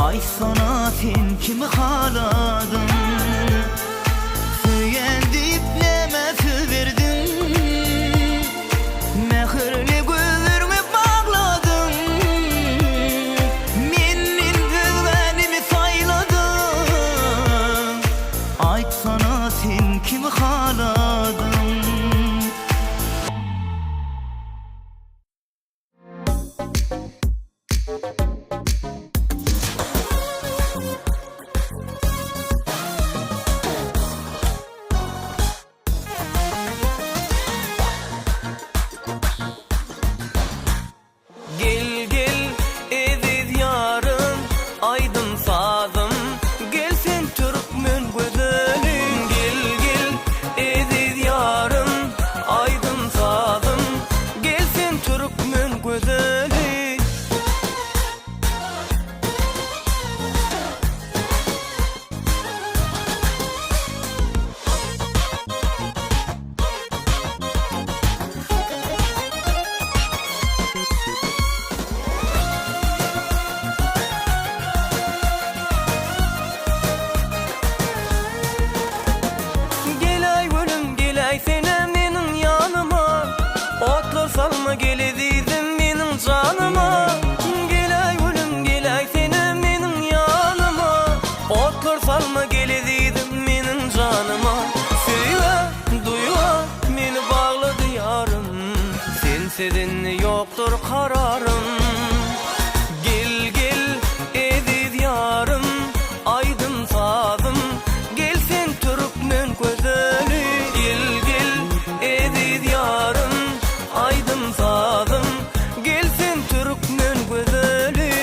Aýtsana sen kimi haladyň? Söýýän diýip nämä söz berdiň? Mähirli gözleriňi bagladyň. Menden özgänimi saýladyň. Aýtsana sen kimi haladyň? Gel gel eziz ýarym aýdym sazym gel sen türkmen gözeli gel gel eziz ýarym aýdym sazym gel sen türkmen gözeli. Geläý gülüm geläý senem meniň ýanyma Otlar salma gel ezizim meniň janyma Geläý gülüm geläý senem meniň ýanyma Otlar salma gel ezizim meniň janyma Söýgä duýga meni baglady ýarym Sensiz indi ýokdur kararym Gel gel eziz ýarym aýdym sazym Gel sen türkmen gözeli Gel gel eziz ýarym aýdym sazym Gel sen türkmen gözeli.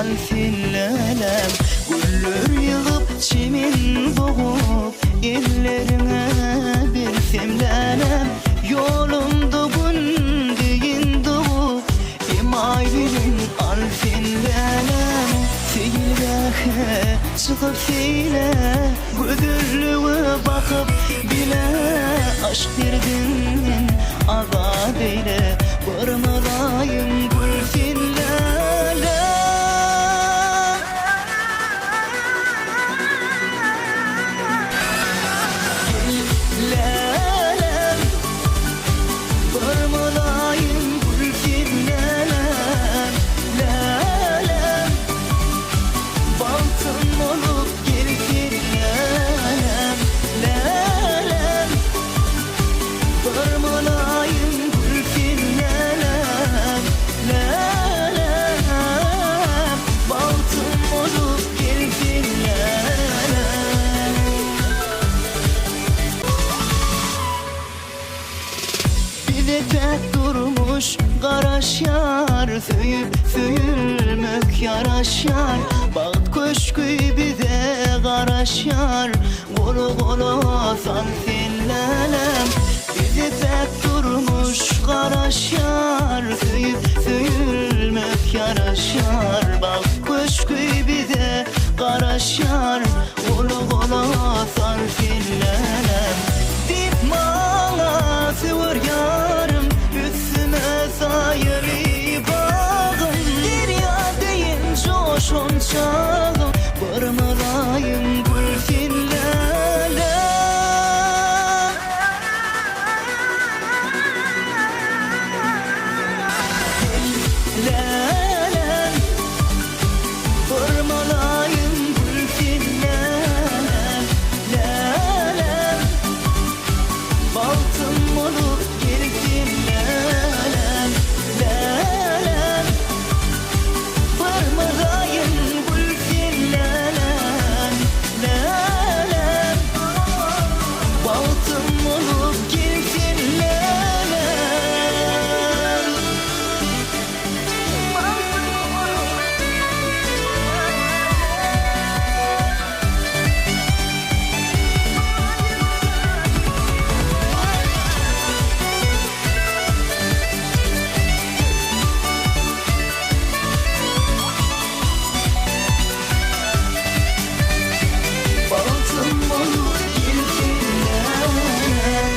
al sen läläm Güller ýygyp çemen bogup Elleriňe bersem läläm Ýolumda gün deýin dogup Emaý bilen al sen läläm Seýilgähe çykyp seýle Gözellige bakyp bile Aşk derdinden azat eýle Bir mylaýym gül sen läläm. Gel läläm Bir mylaýym gül sen läläm Läläm Bagtym bolup gel sen läläm Läläm Bir mylaýym gül sen läläm Läläm Bagtym bolup gel sen läläm. Bize päk durmuş garaşýar, Söýüp söýülmek ýaraşýar, Bagt köşgi bize garaşýar, Gola-gola sal sen läläm. Bize päk durmuş garaşýar, Söýüp söýülmek ýaraşýar, Bagt köşgi bize garaşýar, Gola-gola sal sen läläm. Diýip maňa söwer ýarym, Üstüme saýaly bagym. Derýa deýin joşan çagym, Bir mylaýym gül sen läläm. Gel läläm. Bir mylaýym gül sen läläm, läläm. Bagtym bolup gel sen läläm, läläm. Bir mylaýym gül sen läläm, läläm. Bagtym bolup gel sen läläm. Bagtym bolup gel sen läläm.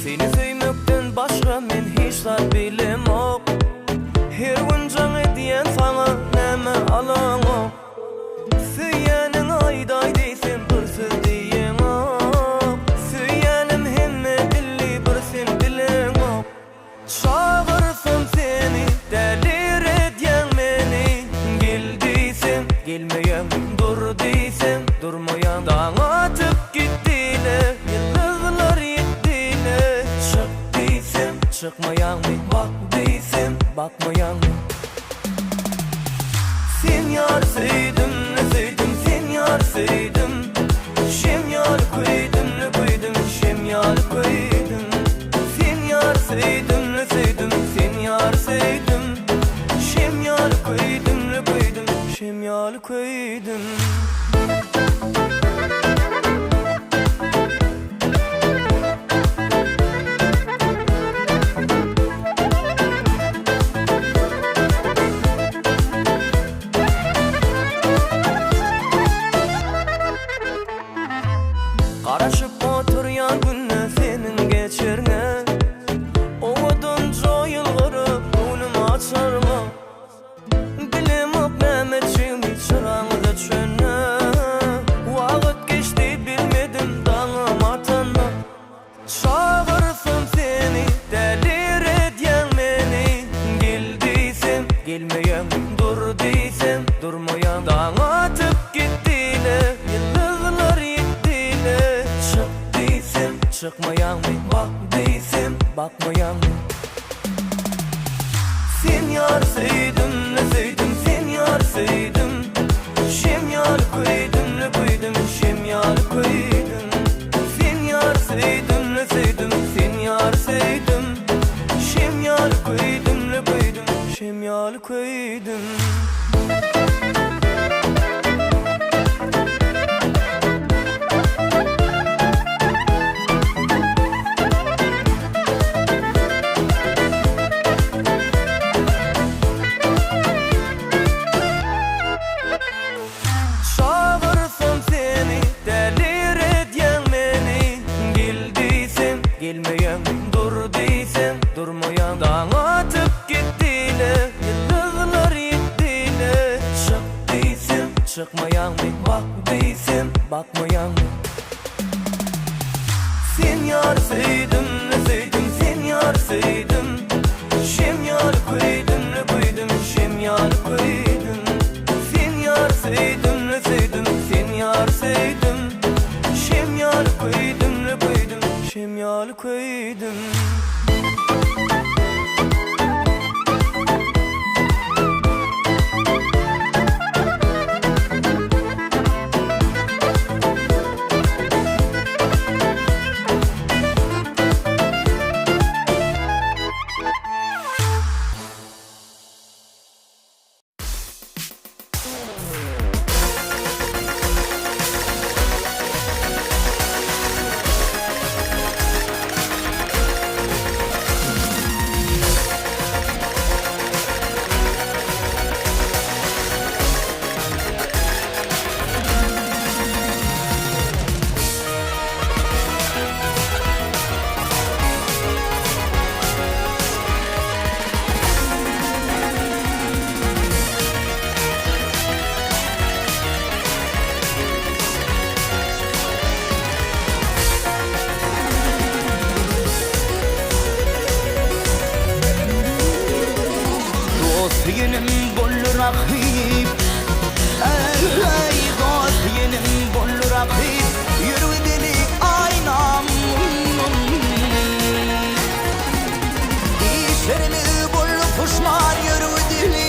Seni söýmekden başga men hiç zat bilemok Her gün jaň edýän saňa näme alaňok Söýýäniňi aýdaý diýsem bir söz diýeňok Söýýänim hemme dilli bir sen bileňok Çagyrsam seni däliredýäň meni Gel diýsem gelmeýäň dur diýsem durmaýaň Daň atyp gitdile ýyldyzlar ýitdile Çyk diýsem çykmaýaňmy bak diýsem bakmaýaňmy Sen ýaly söýdüm ne söýdüm sen ýaly söýdüm Şem ýaly köýdüm ne köýdüm şem ýaly köýdüm Sen ýaly söýdüm ne söýdüm sen ýaly söýdüm Şem ýaly köýdüm ne köýdüm şem ýaly köýdüm. Garaşyp oturýan günde seniň geçerňe Owadan ýylgyryp göwnüm açarňa Bilemok näme etjegimi çyraňyz öçende Wagt geçdi bilmedim daňam atanda Çagyrsam seni däliredýäň meni Gel diýsem gelmeýäň dur diýsem durmaýaň Daň atyp gitdile ýyldyzlar ýitdile Çyk diýsem çykmaýaňmy bak diýsem. bakmaýaňmy? Sen ýar söýdüm le söýdüm sen ýar söýdüm Şem ýaly köýdüm le köýdüm şem ýaly köýdüm Sen ýar söýdüm le söýdüm sen ýar söýdüm Şem ýaly köýdüm le köýdüm şem ýaly köýdüm. Çagyrsam seni, däliredýäň meni Gel diýsem, gelmeýäň, dur diýsem, durmaýaň Daň atyp gitdi-le, ýyldyzlar ýitdi-le Çyk diýsem, çykmaýaňmy, bak diýsem, bakmaýaňmy Sen ýar söýdüm-le söýdüm, sen ýar söýdüm Şem ýaly köýdüm-le köýdüm, şem ýaly köýdüm Sen ýar söýdüm-le söýdüm, sen ýar söýdüm Şem ýaly köýdüm-le köýdüm, şem ýaly köýdüm. Dost diýenim boldy rakyp Eý, dost diýenim boldy rakyp Ýüregi deli aýnam Işlerime boldy puşman Ýüregi deli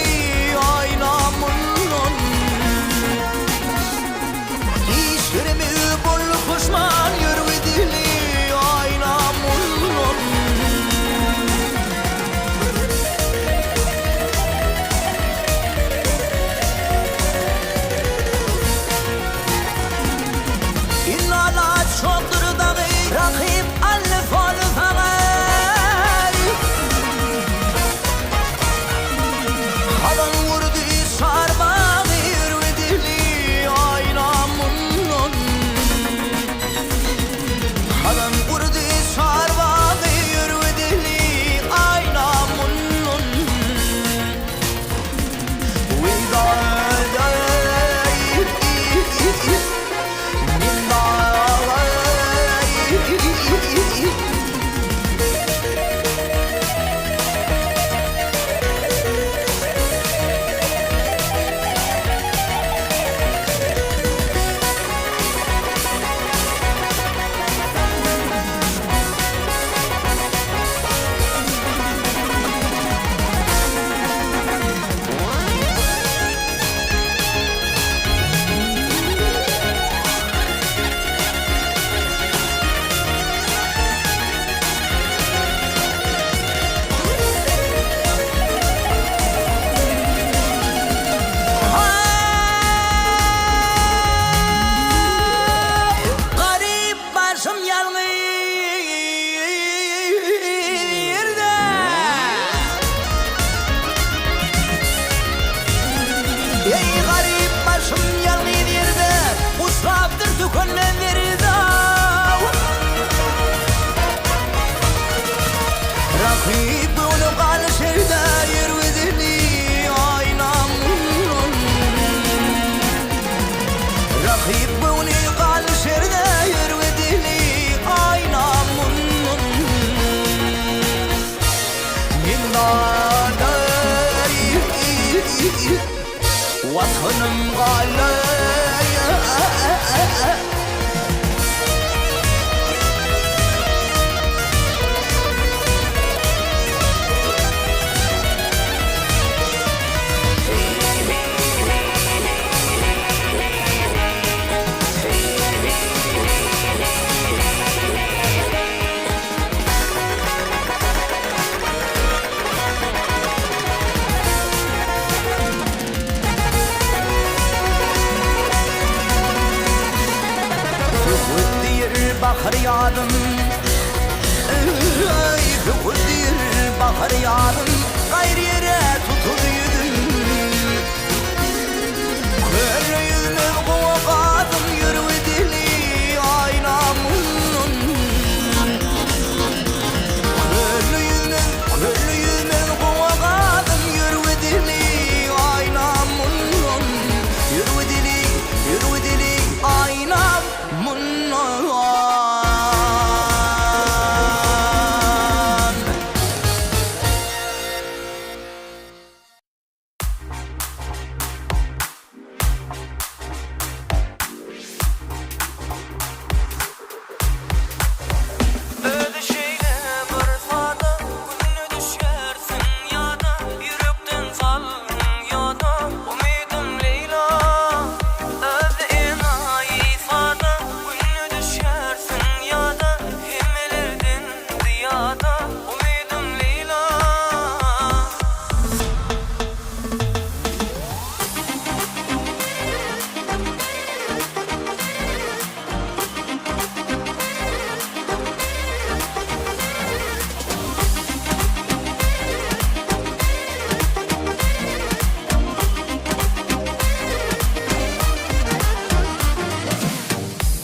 aýnam Işlerime boldy puşman Ýüregi deli aýnam Inala çokdur dagy Rakyp alny solsaňy Halan urdy çarbagy Ürgi dili aýna mundan Halan urdy çarbagy Ürgi dili aýna mundan Garyp başym ýalňyz ýerde. Eý garyp başym ýalňyz ýerde, Uçrapdyr tükenmez derýa. Rakyp göwni galy şeýda, Ýüregi dili aýnam. Rakyp göwni galy şerde, Ýüregi dili aýnam. Watanym galaý. Bahar ýazym Eý, söwüldir bahar ýazym Gaýry ýere tutuldy ýüzüm Köle ýüzmez gowa gazym Ýüregi deli aýna mundan Köle ýüzmez, köle ýüzmez gowa gazym Ýüregi deli aýna mundan Ýüregi deli, ýüregi deli aýna mundan. Özi şeýle bir sada, Günde düşýärsiň ýada, Ýürekden saldyň ýoda, Umydym Leýla. Özi enaýy sada, Günde düşýärsiň ýada, Hemmelerden zyýada, Umydym Leýla.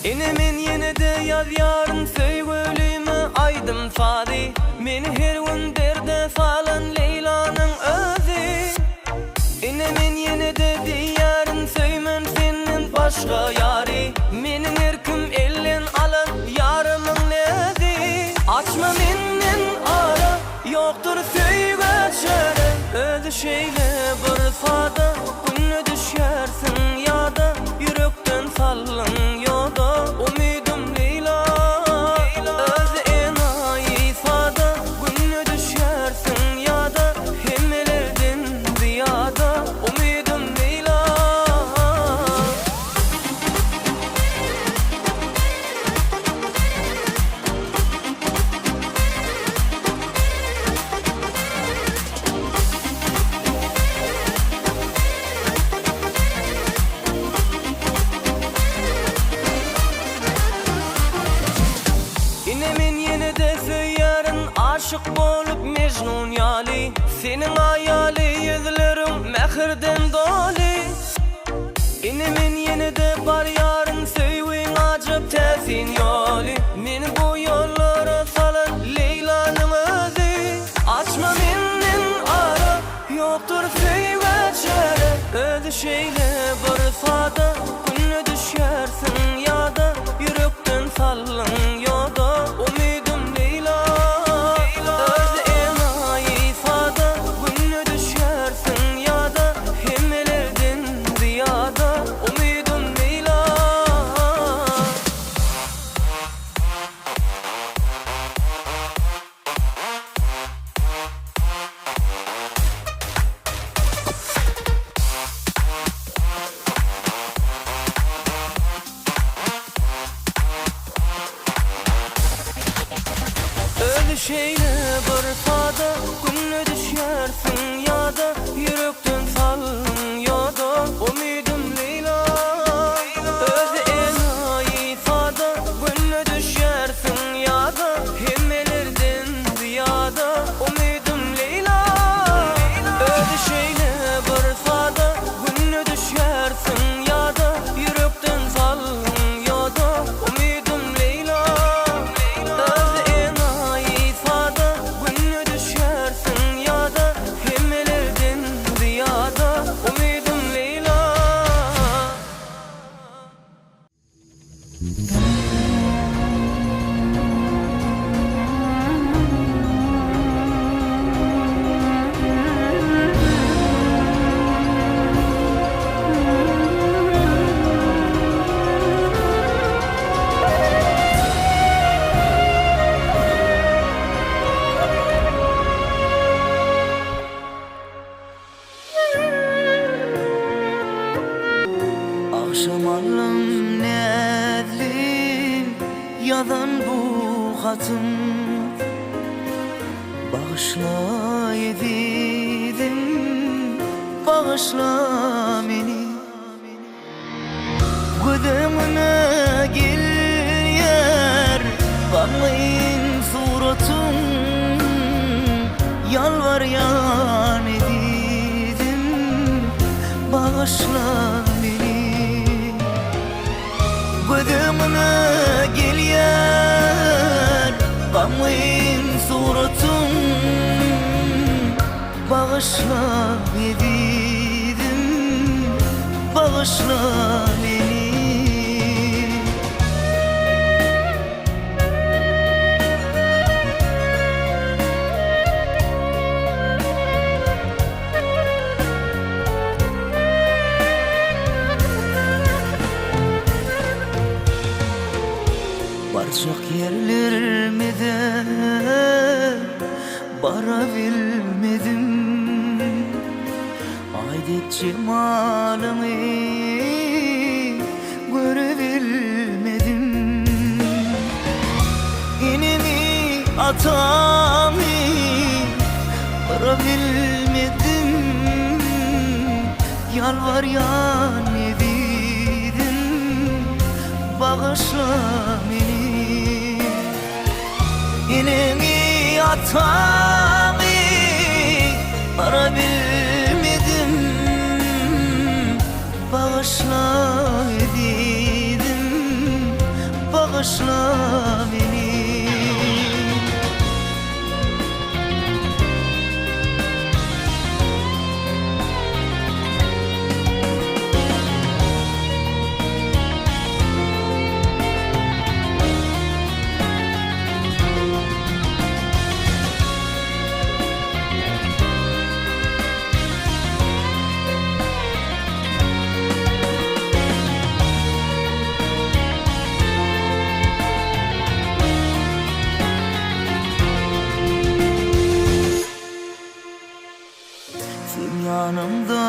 Ine men ýene-de ýazýaryn söýgülime aýdym-sazy Meni her gün derde salan Leýlanyň özi Ine men ýene-de diýýärin söýmen senden başga ýary Meniň erkim elden alan ýarymyň näzi Açma menden ara ýokdur söýgä çäre Özi şeýle bir sada günde düşýärsiň ýada Ýürekden saldyň ýoda umydym Leýla Özi enaýy sada günde düşýärsiň ýada Hemmelerden zyýada umydym Leýla. Ine men ýene-de söýýärin aşyk bolup Mejnun ýaly Seniň aýaly ýüzleriň mähirden doly Ine men ýene-de barýaryn söýgiň ajap täsin ýoly Meni bu ýollara salan Leýlanyň özi Açma menden ara ýokdur söýgä çäre Özi şeýle bir sada günde düşýärsiň ýada Ýürekden saldyň ýoda umydym Leýla Özi enaýy sada günde düşýärsiň ýada Hemmelerden zyýada umydym Leýla. Özi şeýle bir sada Günde düşýärsiň ýada Ýürekden saldyň ýoda Umydym Leýla Özi enaýy sada Günde düşýärsiň ýada Hemmelerden zyýada Umydym Leýla Özi şeýle bir sada Günde düşýärsiň ýada Ýürekden saldyň ýoda Umydym Leýla Özi enaýy sada Günde düşýärsiň ýada Hemmelerden zyýada Umydym Leýla. Agşam alym näzlim ýazan bu hatym Bagyşla ezizim bagyşla meni Göz öňüme gelýär. Gamgyn suratyň Ýalbarýan ezizim Bagyşla meni. Göz öňüme gelýär Gamgyn suratyň Bagyşla ezizim Bagyşla meni. Barjak ýerlerimize barabilmedim Aý dek jemalyňy görebilmedim Enemi atamy gyrabilmedim Ýalbarýan ezizim bagyşla meni Enemi atamy gyrabilmedim Bagyşla ezizim bagyşla meni. Seň ýanyňda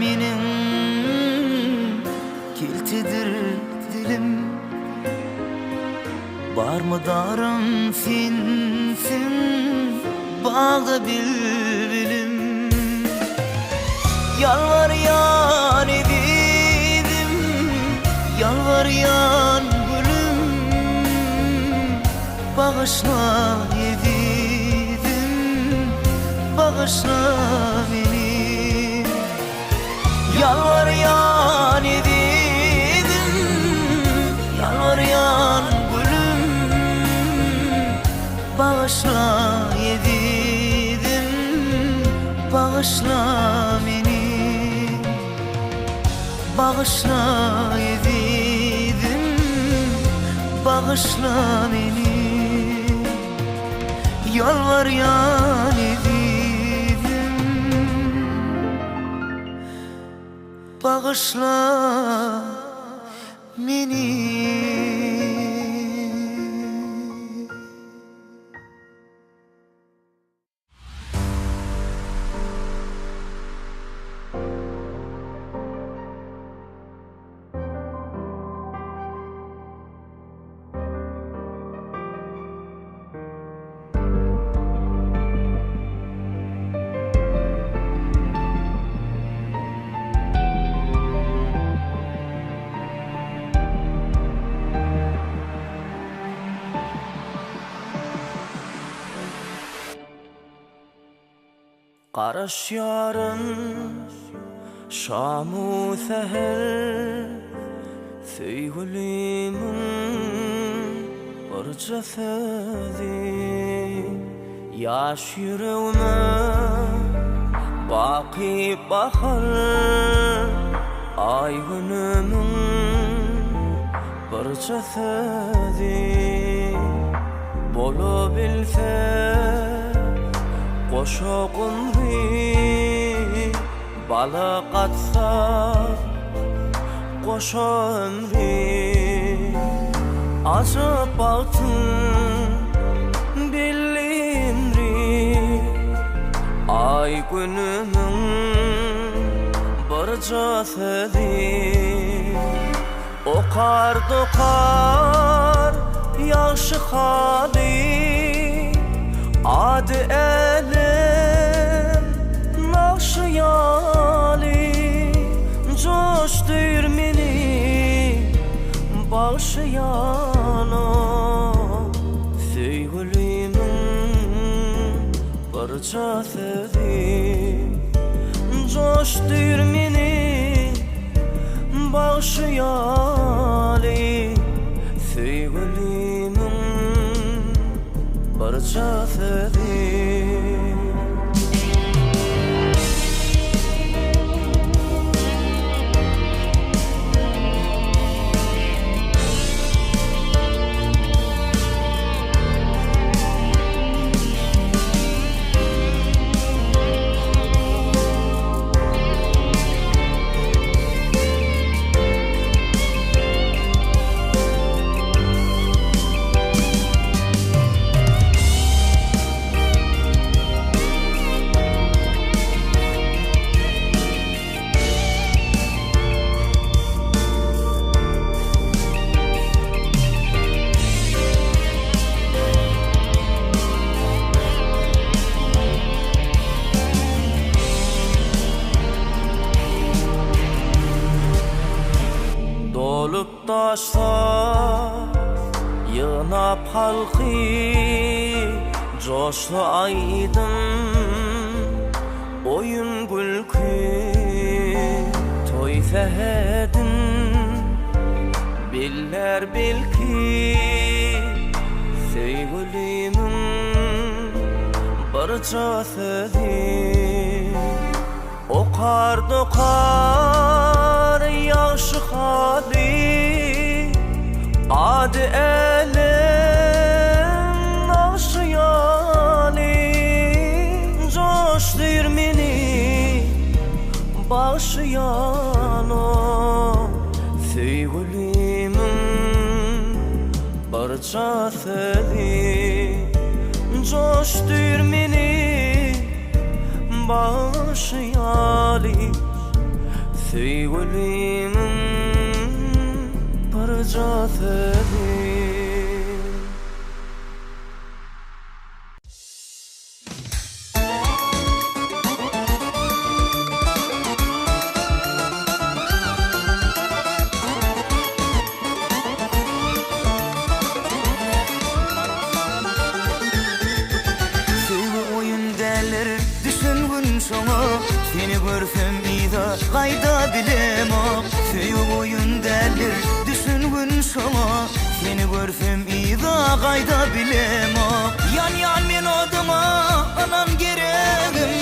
meniň keltedir dilim Bar mydarym sensiň bagda bilbilim Ýalbarýan ezizim Ýalbarýan gülüm Bagyşla ezizim Bagyşla meni Ýalbarýan ezizim Ýalbarýan gülüm Bagyşla ezizim Bagyşla meni Bagyşla ezizim Bagyşla meni Ýalbarýan ezizim Bagyşla meni. Garaşýaryn şam-u säher Söýgülimiň birje sözi Ýaş ýüregime baky bahar Aý-günümiň birje sözi Bolabilse goşa gumry Bala gatsa goşa ömri Ajap bagtyň belli emri Aý-günümiň birje sözi. Okar dokar ýagşy haly Ady älem nagşy ýaly Joşdur meni bagşy ýana. Söýgülimiň birje sözi Joşdyr meni bagşy ýaly Söýgülimiň birje sözi. Dolup daşsa ýygnap halky Joşsa aýdym Oýun gülki toý sähedin Billär belki söýgülimiň birje sözi Okar dokar ýagşy haly Ady älem nagşy ýaly Joşdyr meni bagşy ýaly Söýgülimiň birje sözi Joşdyr meni Bagşy ýaly söýgülimiň birje sözi. Söýgi oýun däldir, düşen gün şoňa, Seni görsem yza gaýda bilemok. Söýgi oýun däldir, düşen gün şoňa, Seni görsem yza gaýda bilemok. Ýanýan men oduňa, ynam geregim.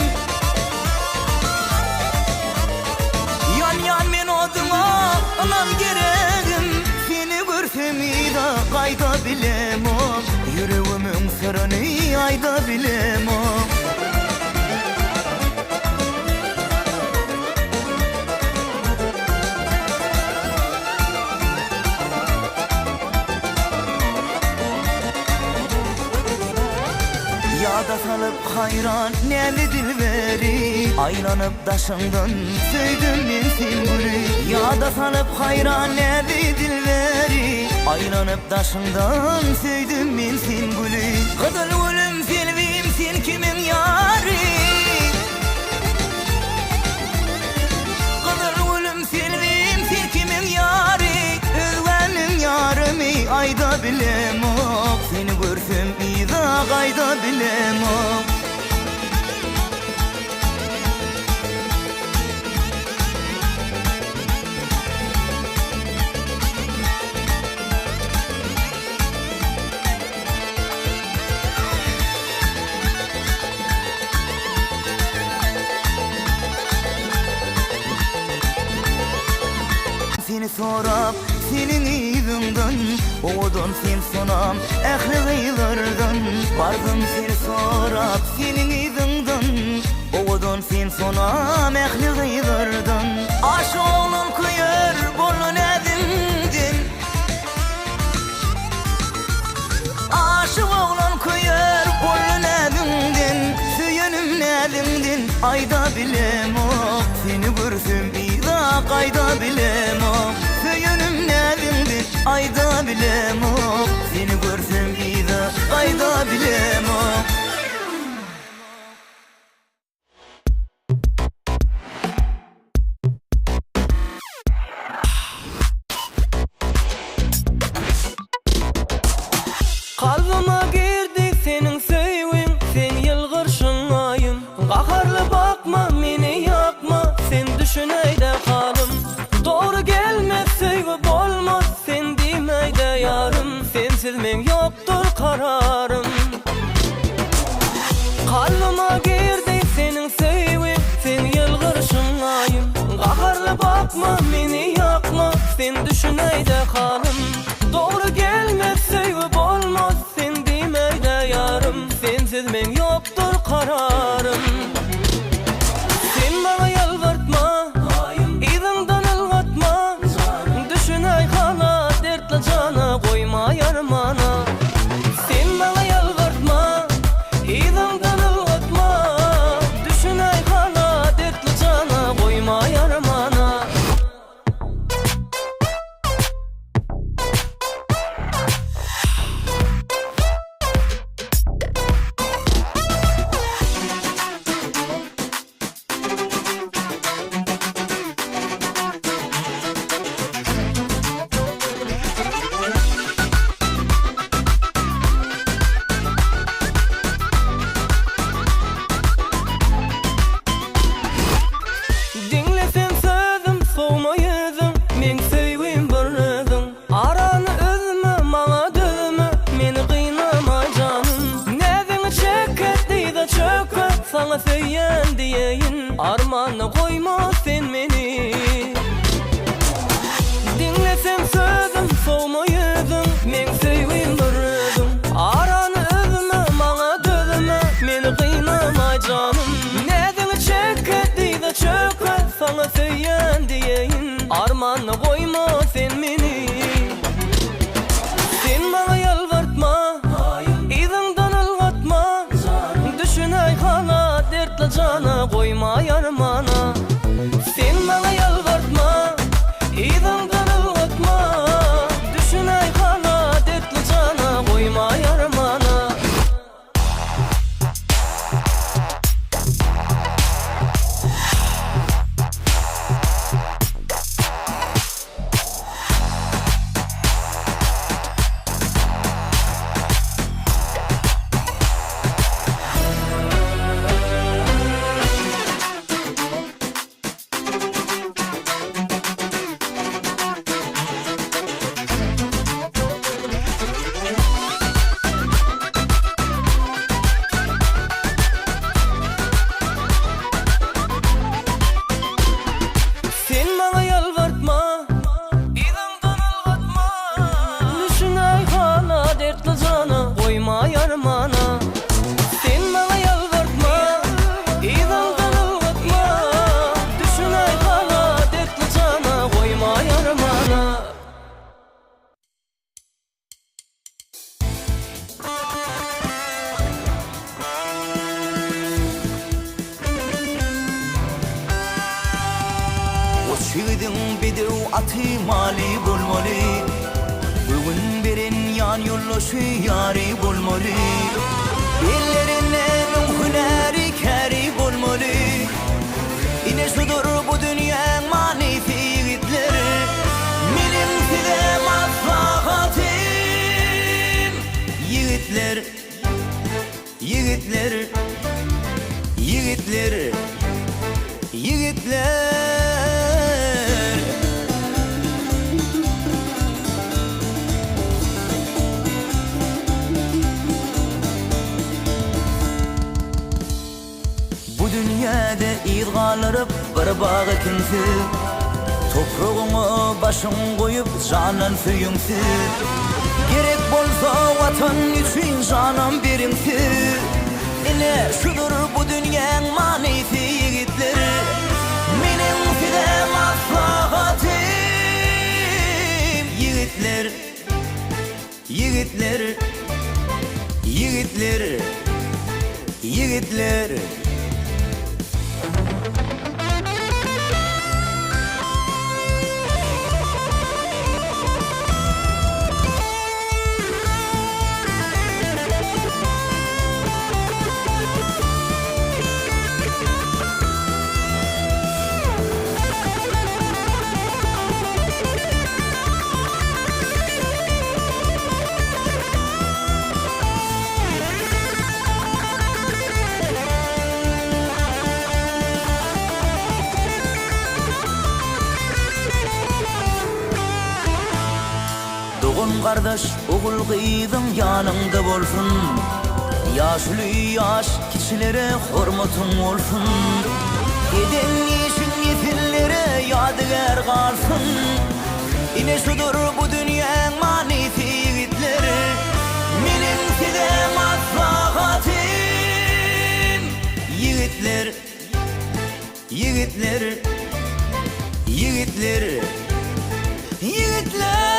Ýanýan men oduňa, ynam geregim. Seni görsem yza gaýda bilemok. Ýüregimiň syryny aýda bilemok. Ýada salyp haýran näme dilberi Aýlanyp daşyňdan söýdüm men sen güli Ýada salyp haýran näme dilberi Aýlanyp daşyňdan söýdüm men sen güli Gyzyl gülüm selbim sen kimiň ýary Gyzyl gülüm selbim sen kimiň ýary Özgäniň ýarymy aýda bilemok Seni görsem yza gaýda bilemok. Seni sorap seniň yzyňdan Owadan sen sonam ähli gyzlardan Bardym seni sorap seniň yzyňdan Owadan sen sonam ähli gyzlardan Aşyk oglan köýer boldy näziňden Aşyk oglan köýer boldy näziňden Söýenim näziňden aýda bilemok Seni görsem yza gaýda bilemok Söýenim näziňden aýda bilemok Seni görsem yza gaýda bilemok. Kalbyma girdi. Ýakma meni ýakma sen düşünäýdä halym Dogry gelmez söýgi bolmaz sen diýmäýdä ýarym Sensiz meň ýokdur kararym Sen maňa ýalbartma yzyňdan ylgatma Düşünäý hala dertli jana goýma ýarmana Sen maňa ýalbartma Yzyňdan ylgatma, Düşünäý hala dertli jana, Goýma ýarmana. Diňle sen sözüm, sowma ýüzüň, Meň söýgim bir özüň. Arany üzme, maňa dözme, Meni gynama janym. Näziňi çeke, dyza çöke, Saňa söýýän diýeýin. Armanda goýma sen meni. Diňle sen sözüm, sowma ýüzüň, Meň söýgim bir özüň. Arany üzme, maňa dözme, Meni gynama janym. Näziňi çeke, dyza çöke, Saňa söýýän diýeýin. Armanda goýma sen meni. Sen maňa ýalbartma, yzyňdan ylgatma, Düşünäý hala dertli jana, goýma ýarmana. Sen maňa ýalbartma, yzyňdan ylgatma, Düşünäý hala dertli jana, goýma ýarmana. Sen maňa ýalbartma, yzyňdan ylgatma, Düşünäý hala dertli jana, goýma ýarmana. Sen maňa ýalbartma, yzyňdan ylgatma, Düşünäý hala dertli jana, goýma ýarmana. Goç ýigidiň bedew aty maly bolmaly, Göwün beren ýan ýoldaşy ýary bolmaly, Ellerinde müň hünäri käri bolmaly. Ine şudur bu dünýäň manysy ýigitler, Meniň size maslahatym ýigitler. Ýigitler, ýigitler, ýigitler. Bu dünýäde yz galdyryp bir bag ekinsiz, Topragyňa başyň goýup jandan söýüňsiz, Gerek bolsa Watan üçin janam beriňsiz. Ine şudur bu dünýäň manysy ýigitler, Meniň size maslahatym ýigitler. Ýigitler, ýigitler, ýigitler. Dogan-gardaş, ogul-gyzyň ýanyňda bolsun. Ýaşuly ýaş kiçilere hormatyň bolsun. Eden işiň nesillere. Bize ýadygär galsyn. Ine şudur bu dünýäň manysy ýigitler. Meniň size maslahatym. Ýigitler, ýigitler, ýigitler, ýigitler!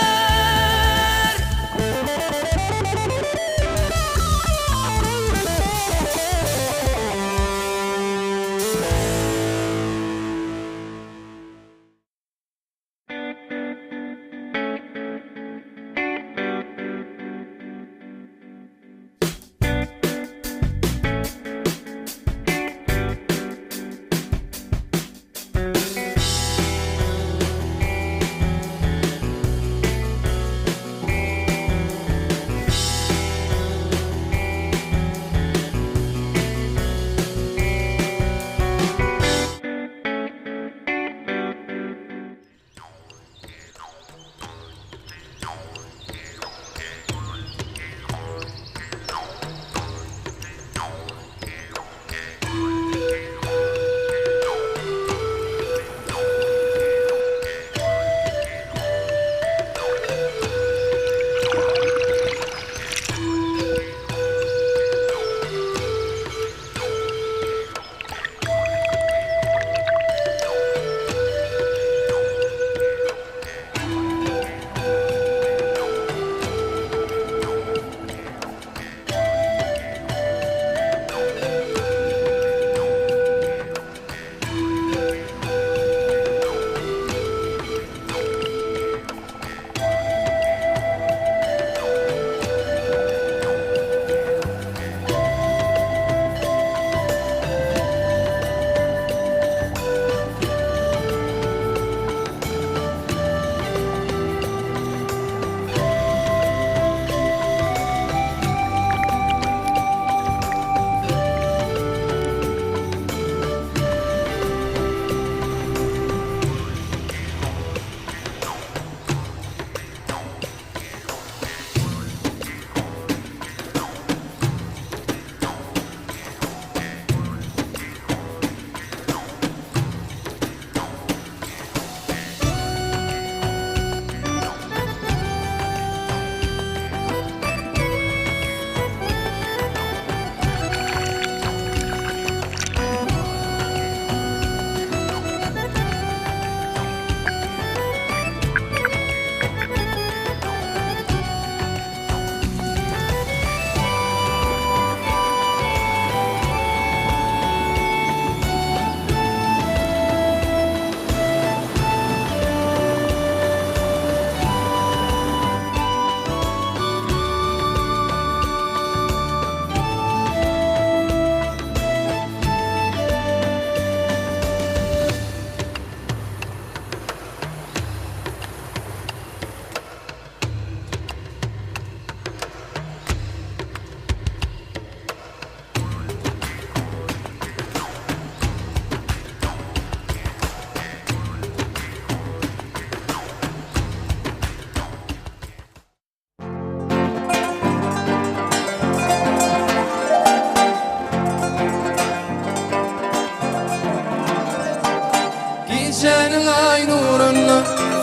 Gijäniň aý nurunda,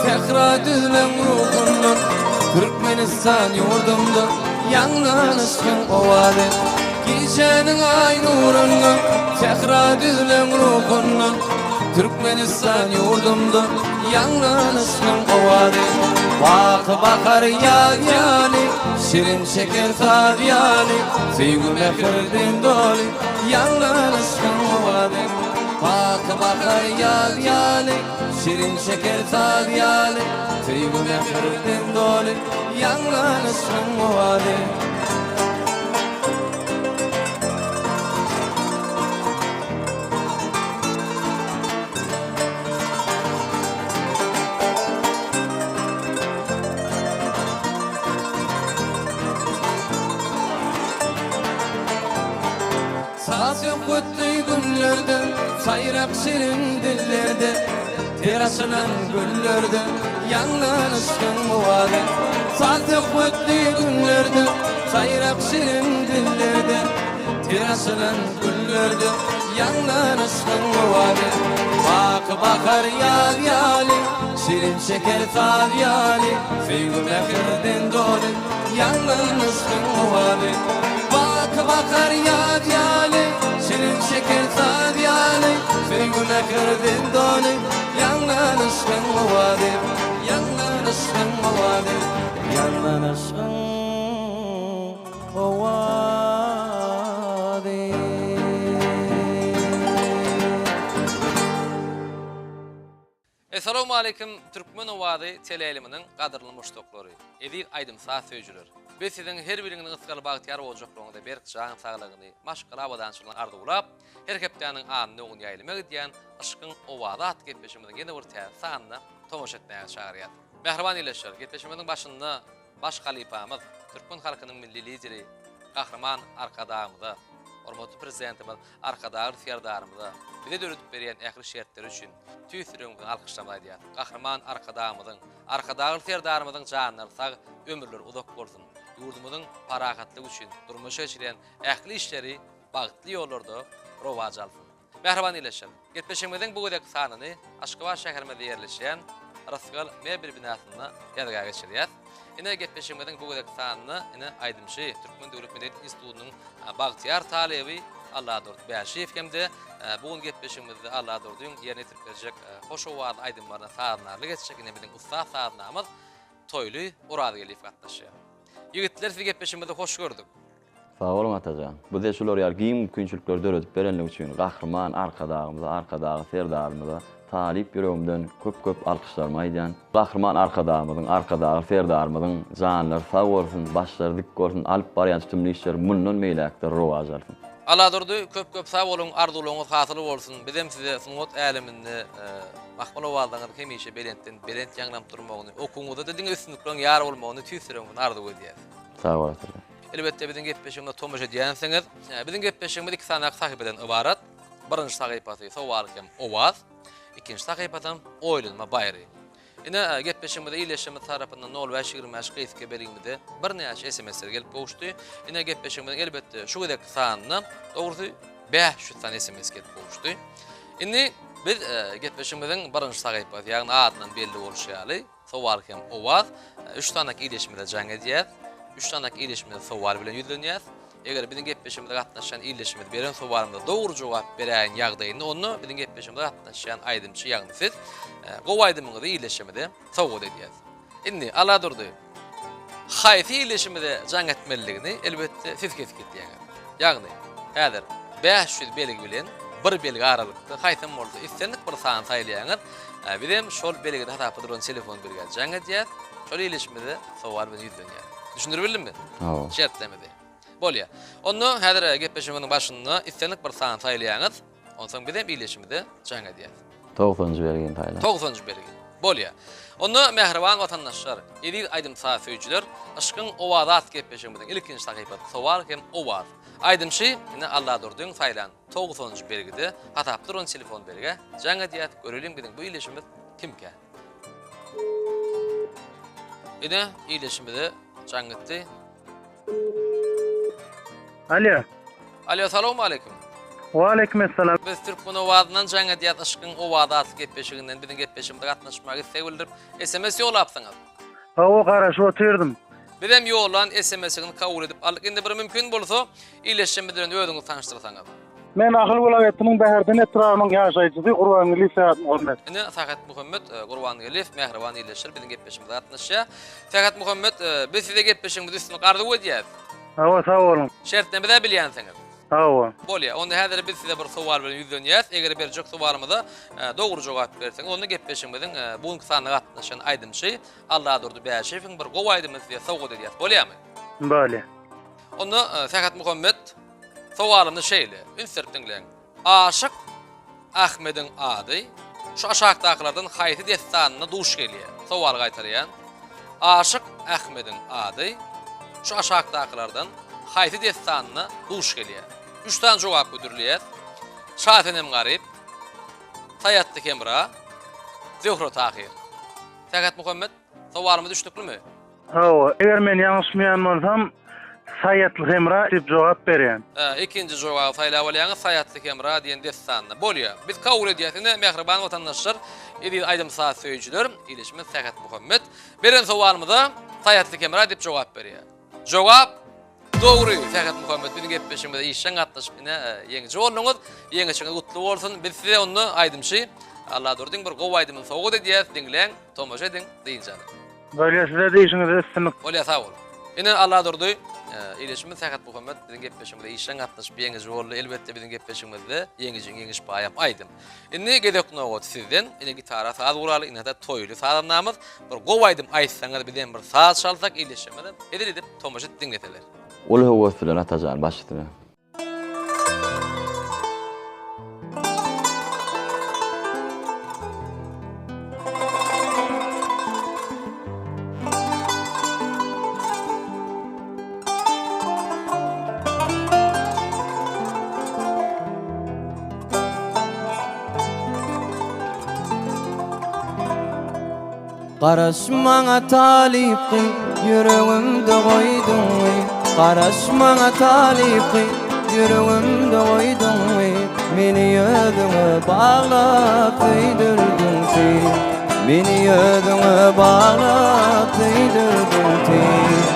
sähra düzleň ruhunda, Türkmenistan ýurdumda ýaňlan yşkyň owazy. Gijäniň aý nurunda, sähra düzleň ruhunda, Türkmenistan ýurdumda ýaňlan yşkyň owazy. Baky bahar ýaz ýaly, şirin şeker saz ýaly, Söýgi mähirden doly ýaňlan yşkyň owazy. Baky bahar ýaz ýaly, şirin şeker saz ýaly, Söýgi mähirden doly ýaňlan yşkyň owazy. Saz-söhbetli günlerde, saýrak şirin dillerde, Ter açylan güllerde ýaňlan yşkyň owazy. Saz-söhbetli günlerde, saýrak şirin dillerde. Ter açylan güllerde ýaňlan yşkyň owazy. Baky bahar ýaz ýaly, şirin şeker saz ýaly, Söýgi mähirden doly ýaňlan yşkyň owazy. Baky bahar ýaz ýaly, şirin şeker saz ýaly, Söýgi mähirden doly ýaňlan yşkyň owazy. Ýaňlan yşkyň owazy, ýaňlan yşkyň owazy. Essalawmaleýkim Türkmen owazy teleýaýlymynyň gadyrly muşdaklary, eziz aýdym-saz söýüjiler! Biz siziň her biriňiziň ysgaly bagtyýar boljaklygyňyzy, berk jan saglygyny, maşgala abadançylygyny arzuwlap, her hepdäniň anna güni ýaýlyma gidýän Yşkyň owazy atly gepleşigimiziň ýene bir täze sanyna tomaşa etmäge çagyrýas. Mähriban ildeşler, gepleşigimiziň başynda baş halypamyz, türkmen halkynyň Milli Lideri Gahryman Arkadagymyza, hormatly Prezidentimiz Arkadagly Serdarymyza bize döredip berýän ähli şertleri üçin tüýs ýüregimizden alkyşlarymyzy aýdýarys. Gahryman Arkadagymyzyň, Arkadagly Serdarymyzyň janlary sag, ömürleri uzak bolsun! Ýurdumyzyň parahatlygy üçin durmuşa geçirýän ähli işleri bagtly ýollarda rowaç alsyn! Mähriban ildeşler, gepleşigimiziň bu gezekki sanyny Aşgabat şäherimizde ýerleşýän Rysgal mebel binasynda ýazga geçirýäs. Ine, gepleşigimiziň bu gezekki sanynda ine aýdymçy, Türkmen döwlet medeniýet institutynyň bagtyýar talyby Alladurdy Bäşiýew hem-de bu gün gepleşigimizde Alladurdyň ýerine ýetirip berjek hoş owazly aýdymlaryna sazandarlyk etjek ine biziň ussat sazandamyz Toýly Orazgeldiýew gatnaşýar. Ýigitler sizi gepleşigimizde hoş gördük. Sag boluň Atajan. Bize şular ýaly giň mümkinçilikleri döredip berenligi üçin Gahryman Arkadagymyza, Arkadagly Serdarymyza talyp ýüregimden köp-köp alkyşlarymy aýdýan. Gahryman Arkadagymyzyň, Arkadagly Serdarymyzyň janlary sag bolsun, başlary dik bolsun, alyp barýan tutumly işleri mundan beýläk-de rowaç alsyn. Alladurdy köp köp sag boluň arzuwlaryňyz hasyl bolsun bizem size sungat äleminde mahmal owazlaryňyz hemişe belentden belent ýaňlanyp durmagyny okuwyňyzda diňe üstünlikleriň ýar bolmagyny tüýs ýüregimizden arzuw edýäs. Sag bol Atajan. Elbetde biziň gepleşigimize tomaşa edýänsiňiz. Biziň gepleşigimiz iki sany sahypadan ybarat. Birinji sahypasy sowal hem owaz. Ikinji sahypasam oýlanma baýry. Ine gepleşigimize ildeşlerimiz tarapyndan nol bäş 25 gysga belgimize birnäçe SMS-ler gelip gowuşdy. Ine gepleşigimiziň elbetde şu gezekki sanynda dogrusy 500 sany SMS gelip gowuşdy. Indi biz gepleşigimiziň birinji sahypasy, ýagny adyndan belli bolşy ýaly, Sowal hem owaz. Üç sanak ildeşimize jaň edýäs. Üç sanak ildeşimize sowal bilen ýüzlenýäs. Eger biziň gepleşigimize gatnaşýan ildeşimiz beren sowalymyza dogry jogap beräýen ýagdaýynda onda biziň gepleşigimize gatnaşýan aýdymçy ýagny siz gowy aýdymyňyzy ildeşimize sowgat edýäs. Indi Alladurdy haýsy ildeşimize jaň etmelidigini elbetde siz kesgitleýäňiz. Ýagny häzir 500 belgi bilen bir belgi aralykda haýsam bolsa islendik bir sany saýlaýaňyz. Bizem şol belgide hasapda duran telefon belgä jaň edýäs. Şol ildeşimize sowal bilen ýüzlenýäs. Düşündirip bildimmi? Hawa. Şertlerimizi. Bolýar. Onda häzir gepleşigimiziň başynda islendik bir sany saýlaýaňyz. Onsoň bizem ildeşimize jaň edýäs. Togsanjy belgini saýlaň. Togsanjy belgi. Bolýar. Onda mähriban watandaşlar, eziz aýdym-saz söýüjiler, Yşkyň owazy atly gepleşigimiziň ilkinji sahypasy Sowal hem owaz. Aýdymçy ine Alladurdyň saýlan togsanjy belgide hasapda duran telefon belgä jaň edýäs, göreliň biziň bu ildeşimiz kimkä? Ine ildeşimize jaň gitdi. Alo. Alo, salowmaleýkim. Waleýkim essalam. Biz Türkmen owazyndan jaň edýäs, Yşkyň owazy atly gepleşiginden biziň gepleşigimize gatnaşmaga isleg bildirip, SMS ýollapsyňyz. Hawa, garaşyp otyrdym. Bizem ýollan SMS-iňizi kabul edip aldyk. Indi bir mümkin bolsa, ildeşimiz bilen özüňizi tanyşdyrsaňyz. Men Ahal welaýatynyň Bäherden etrabynyň ýaşaýjysy Gurbangeldiýew Sähetmuhammet. Ine, Sähetmuhammet Gurbangeldiýew mähriban ildeşler biziň gepleşigimize gatnaşýar. Sähetmuhammet, biz size gepleşigimizi üstünlik arzuw edýäris. Hawa, sag boluň. Şertnemiz-ä bilýänsiňiz. Hawa. Bolýar. Onda häzir biz size bir sowal bilen ýüzlenýäris. Eger berjek sowalymyza dogry jogap berseňiz, onda gepleşigimiziň bu günki sanyna gatnaşan aýdymçy Alladurdy Bäşiýewiň bir gowy aýdymyny size sowgat edýäris. Bolýarmy? Bolýar. Onda Sähetmuhammet Sowalymyz şeýle, üns berip diňläň. Aşyk Ahmediň ady şu aşakdakylardan haýsy dessanynda duş gelýär? Sowaly gaýtarýan. Aşyk Ahmediň ady şu aşakdakylardan haýsy dessanynda duş gelýär? Üç sany jogap hödürleýäs. Şasenem Garyp, Saýatly Hemra, Zöhre Tahyr. Sähetmuhammet, sowalymyz düşnüklimi? Hawa, eger men ýalňyşmaýan bolsam, Saýatly Hemra diýip jogap berýän. Ikinji jogaby saýlap alýaňyz Saýatly Hemra diýen dessanda. Bolýa. Biz kabul edýäs. Ine, mähriban watandaşlar, eziz aýdym-saz söýüjiler, ildeşimiz Sähetmuhammet beren sowalymyza Saýatly Hemra diýip jogap berýär. Jogap dogry. Sähetmuhammet biziň gepleşigimize işjeň gatnaşyp, ine, ýeňiji bolduňyz. Ýeňişiňiz gutly bolsun. Biz size onda aýdymçy Alladurdyň bir gowy aýdymyny sowgat edýäs. Diňläň, tomaşa ediň, dynç alyň. Bolýa size-de işiňizde üstünlik. Bolýa sag boluň. Ine Alladurdy ildeşimiz Sähetmuhammet biziň gepleşigimize işjeň gatnaşyp ýeňiji boldy. Elbetde biziň gepleşigimizde ýeňijiň ýeňiş paýam aýdym. Indi gezek nobat sizden. Ine gitara saz guraly ine-de toýly sazandamyz. Bir gowy aýdym aýtsaňyz bizem bir saz çalsak ildeşlerimiz hezil edip tomaşa edip diňleseler. Uly höwes bilen Atajan baş üstüne. Garaş maňa talyp gyz ýüregimde goýduňmy Garaş maňa talyp gyz ýüregimde goýduňmy Meni özüňe baglap söýdürdiň sen Meni özüňe baglap söýdürdiň sen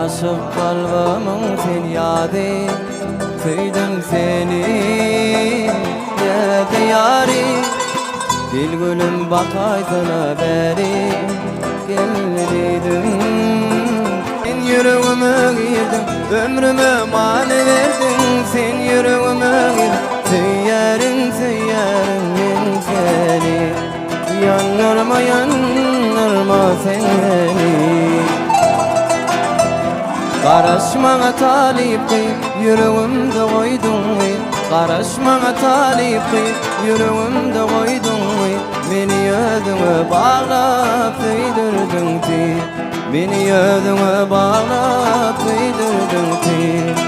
Aşyk kalbymyň sen ýady, Söýdüm seni, näde ýary, Gel gülüm bakaýsana bäri, Gel diýdim. Sen ýüregime girdiň, ömrüme many berdiň, Sen ýüregime girdiň, söýýärin, söýýärin men seni. Ýandyrma, ýandyrma sen meni. Garaş maňa talyp gyz, ýüregimde goýduňmy? Garaş maňa talyp gyz, ýüregimde goýduňmy? Meni özüňe baglap söýdürdiň tiz. Meni özüňe baglap söýdürdiň tiz.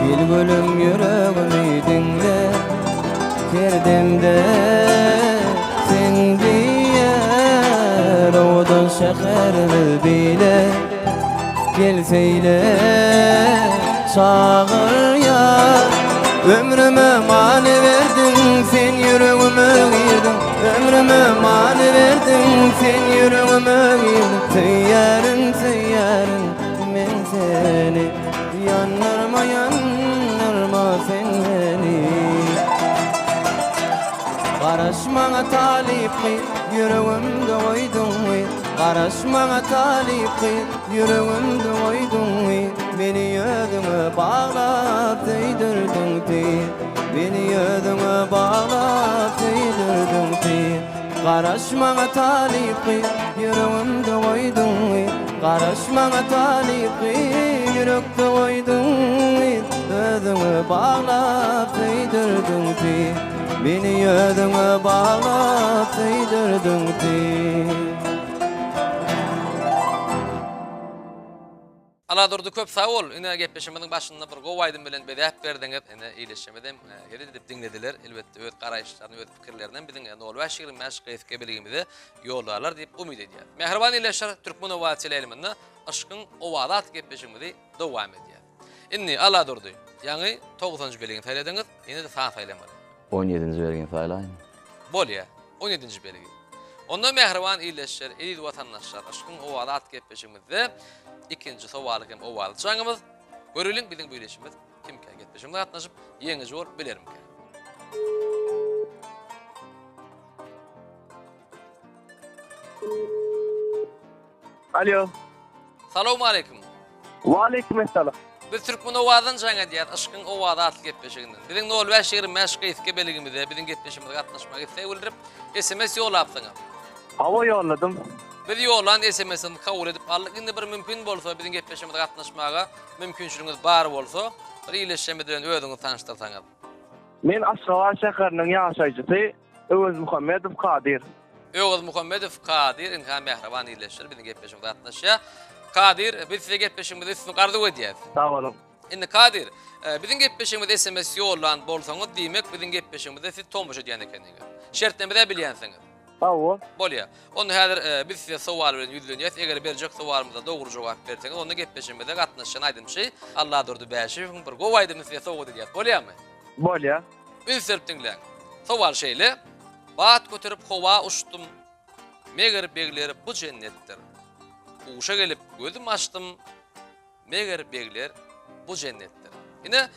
Gel gülüm ýüregimi diňle Her demde sen diýer Owadan şäherimiz bile Gel seýle çagyrýar Ömrüme many berdiň sen ýüregime girdiň Ömrüme many berdiň sen ýüregime girdiň Söýýärin söýýärin men seni Ýandyrma ýandyrma sen meni Garaş maňa talyp gyz ýüregimde goýduňmy Garaş maňa talyp gyz ýüregimde goýduňmy Meni özüňe baglap söýdürdiň tiz Meni özüňe baglap söýdürdiň tiz Garaş maňa talyp gyz ýüregimde goýduňmy Garaş maňa talyp gyz ýürekde goýduňmy Özüňe baglap söýdürdiň tiz Meni özüňe baglap söýdürdiň tiz. Aladurdy köp sag bol ine gepleşigimiziň başynda bir gowy aýdym bilen bezäp berdiňiz ine ildeşlerimiz hem hezil edip diňlediler elbetde öz garaýyşlaryny öz pikirlerini hem biziň nol bäş 25 gysga belgimize ýollarlar diýip umyt edýäris mähriban ildeşler Türkmen owazy teleýaýlymynda Yşkyň owazy atly gepleşigimizi dowam edýäris indi Aladurdy ýaňy togsanjy belgini saýladyňyz ýene-de san saýlamaly. On ýedinji belgini saýlaýyn. Bolýa. On ýedinji belgi. Onda mähriban ildeşler, eziz watandaşlar, Yşkyň owazy atly gepleşigimizde ikinji sowaly hem owazy jaňymyz. Göreliň biziň bu ildeşimiz kimkä? Gepleşigimize gatnaşyp, ýeňiji bolup bilermikä? Alo. Salowmaleýkim. Waleýkim essalam. Biz Türkmen Owazdan jaň edýäs, Yşkyň owazy atly gepleşiginden. Biziň nol bäş 25 gysga belgimize biziň gepleşigimize gatnaşmak isleg bildirip, sms ýollapsyňyz. Hawa ýolladym. Biz ýollan SMS-iňizi kabul edip aldyk. Indi bir mümkin bolsa biziň gepleşigimize gatnaşmaga mümkinçiligiňiz bar bolsa, bir ildeşlerimiz bilen özüňizi tanyşdyrsaňyz. Men Aşgabat şäheriniň ýaşaýjysy Öwezmuhammedow Kadyr. Öwezmuhammedow Kadyr ynha mähriban ildeşler biziň gepleşigimize gatnaşýar. Kadyr, biz size gepleşigimizde üstünlik arzuw edýäs. Sag boluň. Indi Kadyr, biziň gepleşigimize sms ýollan bolsaňyz, diýmek biziň gepleşigimize siz tomaşa edýän ekeniňiz. Şertnamede bilýänsiňiz. Hawa. Bolýar. Onda häzir biz size sowal bilen ýüzlenýäs. Eger berjek sowalymyza dogry jogap berseňiz, onda gepleşigimize gatnaşýan aýdymçy Alladurdy Bäşiýewiň bir gowy aýdymyny size sowgat edýäs. Bolýarmy? Bolýar. Üns berip diňläň. Sowal şeýle, Bat göterip howa uçdum, Meger begler bu jennetdir. Huşa gelip gözüm açdym, Meger begler bu jennetdir. Ine,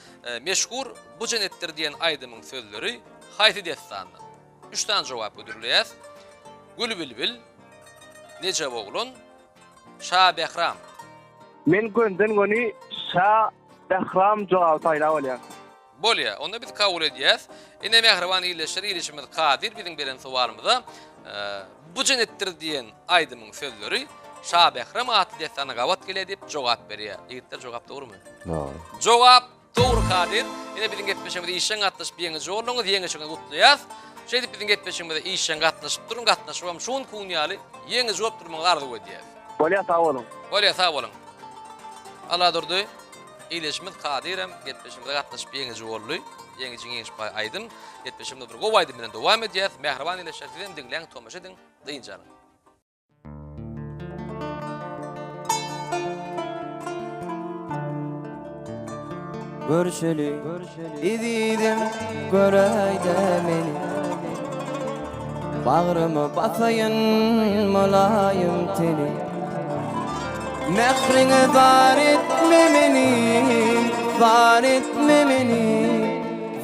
meşhur Bu jennetdir diýen aýdymyň sözleri haýsy dessanda? Üç sany jogap hödürleýäs. Gül-bilbil, Nejep oglan, Şa Bähram. Men gönden-göni Şa Bähram jogaby saýlap alýan. Bolýa, onda biz kabul edýäs. Ine mähriban ildeşler, ildeşimiz Kadyr biziň beren sowalymyza Bu jenetdir diýen aýdymyň sözleri Şabähram atly dessana gabat gelýär diýip jogap berýär. Ýigitler jogap dogrumy? Dogry. Jogap dogry Kadyr. Ine biziň gepleşigimize işjeň gatnaşyp ýeňiji bolduňyz, ýeňişiňizi gutlaýas. Şeýdip biziň gepleşigimize işjeň gatnaşyp duruň, gatnaşybam şu günki gün ýaly ýeňiji bolup durmagyňyzy arzuw edýäs. Bolýa sag boluň. Bolýa sag boluň. Alladurdy. Ildeşimiz Kadyr hem gepleşigimize gatnaşyp ýeňiji boldy. Ýeňijiň ýeňiş paýy aýdym. Gepleşigimizi bir gowy aýdym bilen dowam edýäs. Mähriban ildeşler siz hem diňläň, tomaşa ediň, dynç alyň. Görüşeli, ezizim, göräýdä meni. Bagryma basaýyn mylaýym teni. Mähriňe zar etme meni, zar etme meni,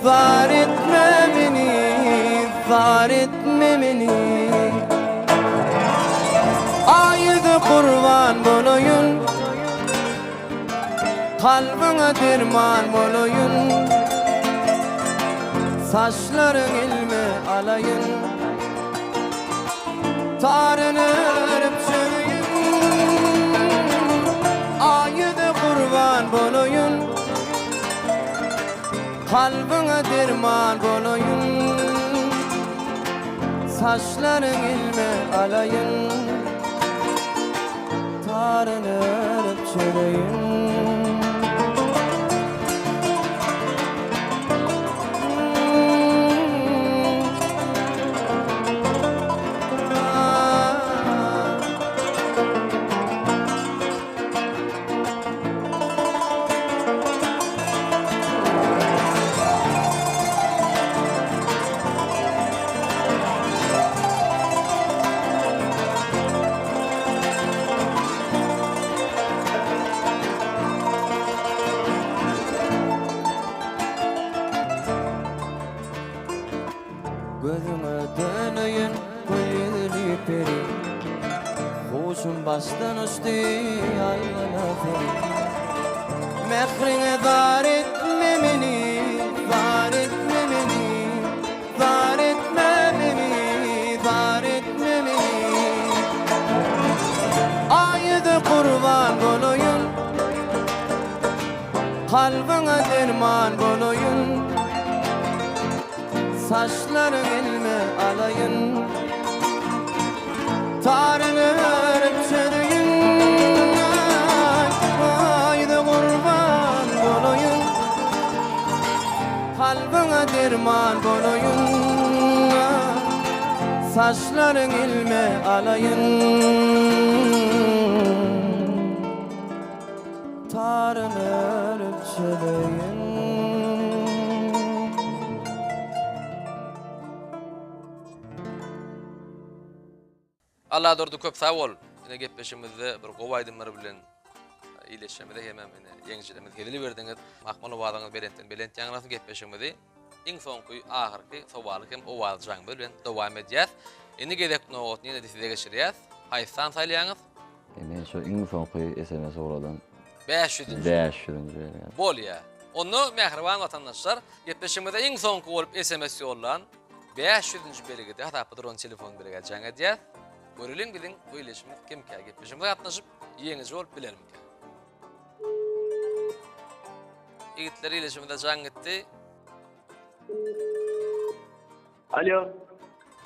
zar etme meni, zar etme meni. Aý ýüze gurban bolaýyn. Kalbyňa derman bolaýyn Saçlaryň ilme alaýyn Taryny örüp çözeýin Aý ýüze gurban bolaýyn Kalbyňa derman bolaýyn Saçlaryň ilme alaýyn Taryny örüp çözeýin. Gözüňe döneýin gül ýüzli peri Huşum başdan uçdy aldyna seni Mähriňe zar etme meni, zar etme meni Zar etme meni, zar etme meni Aý ýüze gurban bolaýyn Kalbyňa derman bolaýyn Saçlaryň elime alaýyn Taryny örüp çözeýin Aý ýüze gurban bolaýyn Kalbyňa derman bolaýyn Saçlaryň ilme alaýyn Taryny örüp çözeýin. Alladurdy köp sag bol. Ine gepleşigimizde bir gowy aýdymlar bilen ileşmemize hemem ine ýeňijilerimizi hezil berdiňiz. Mahmal owazyňyz belentden belent ýaňlasyn gepleşigimizi iň soňky ahyrky sowaly hem owaz jaňymyz bilen dowam edýäs. Indi gezek nobatyny ýene-de size geçirýäs. Haýsy sany saýlaýaňyz? E, men şu iň soňky SMS ugradan. 500-nji. 500-nji berýän. Bolýa. Onda mähriban watandaşlar, gepleşigimize iň soňky bolup SMS ýollan 500-nji belgide hasapda duran telefon belgä jaň edýäs. Göreliň biziň bu ildeşimiz kimkä? Gepleşigimize gatnaşyp, ýeňiji bolup bilermikä? Ýigitler ildeşimize jaň gitdi. Alo.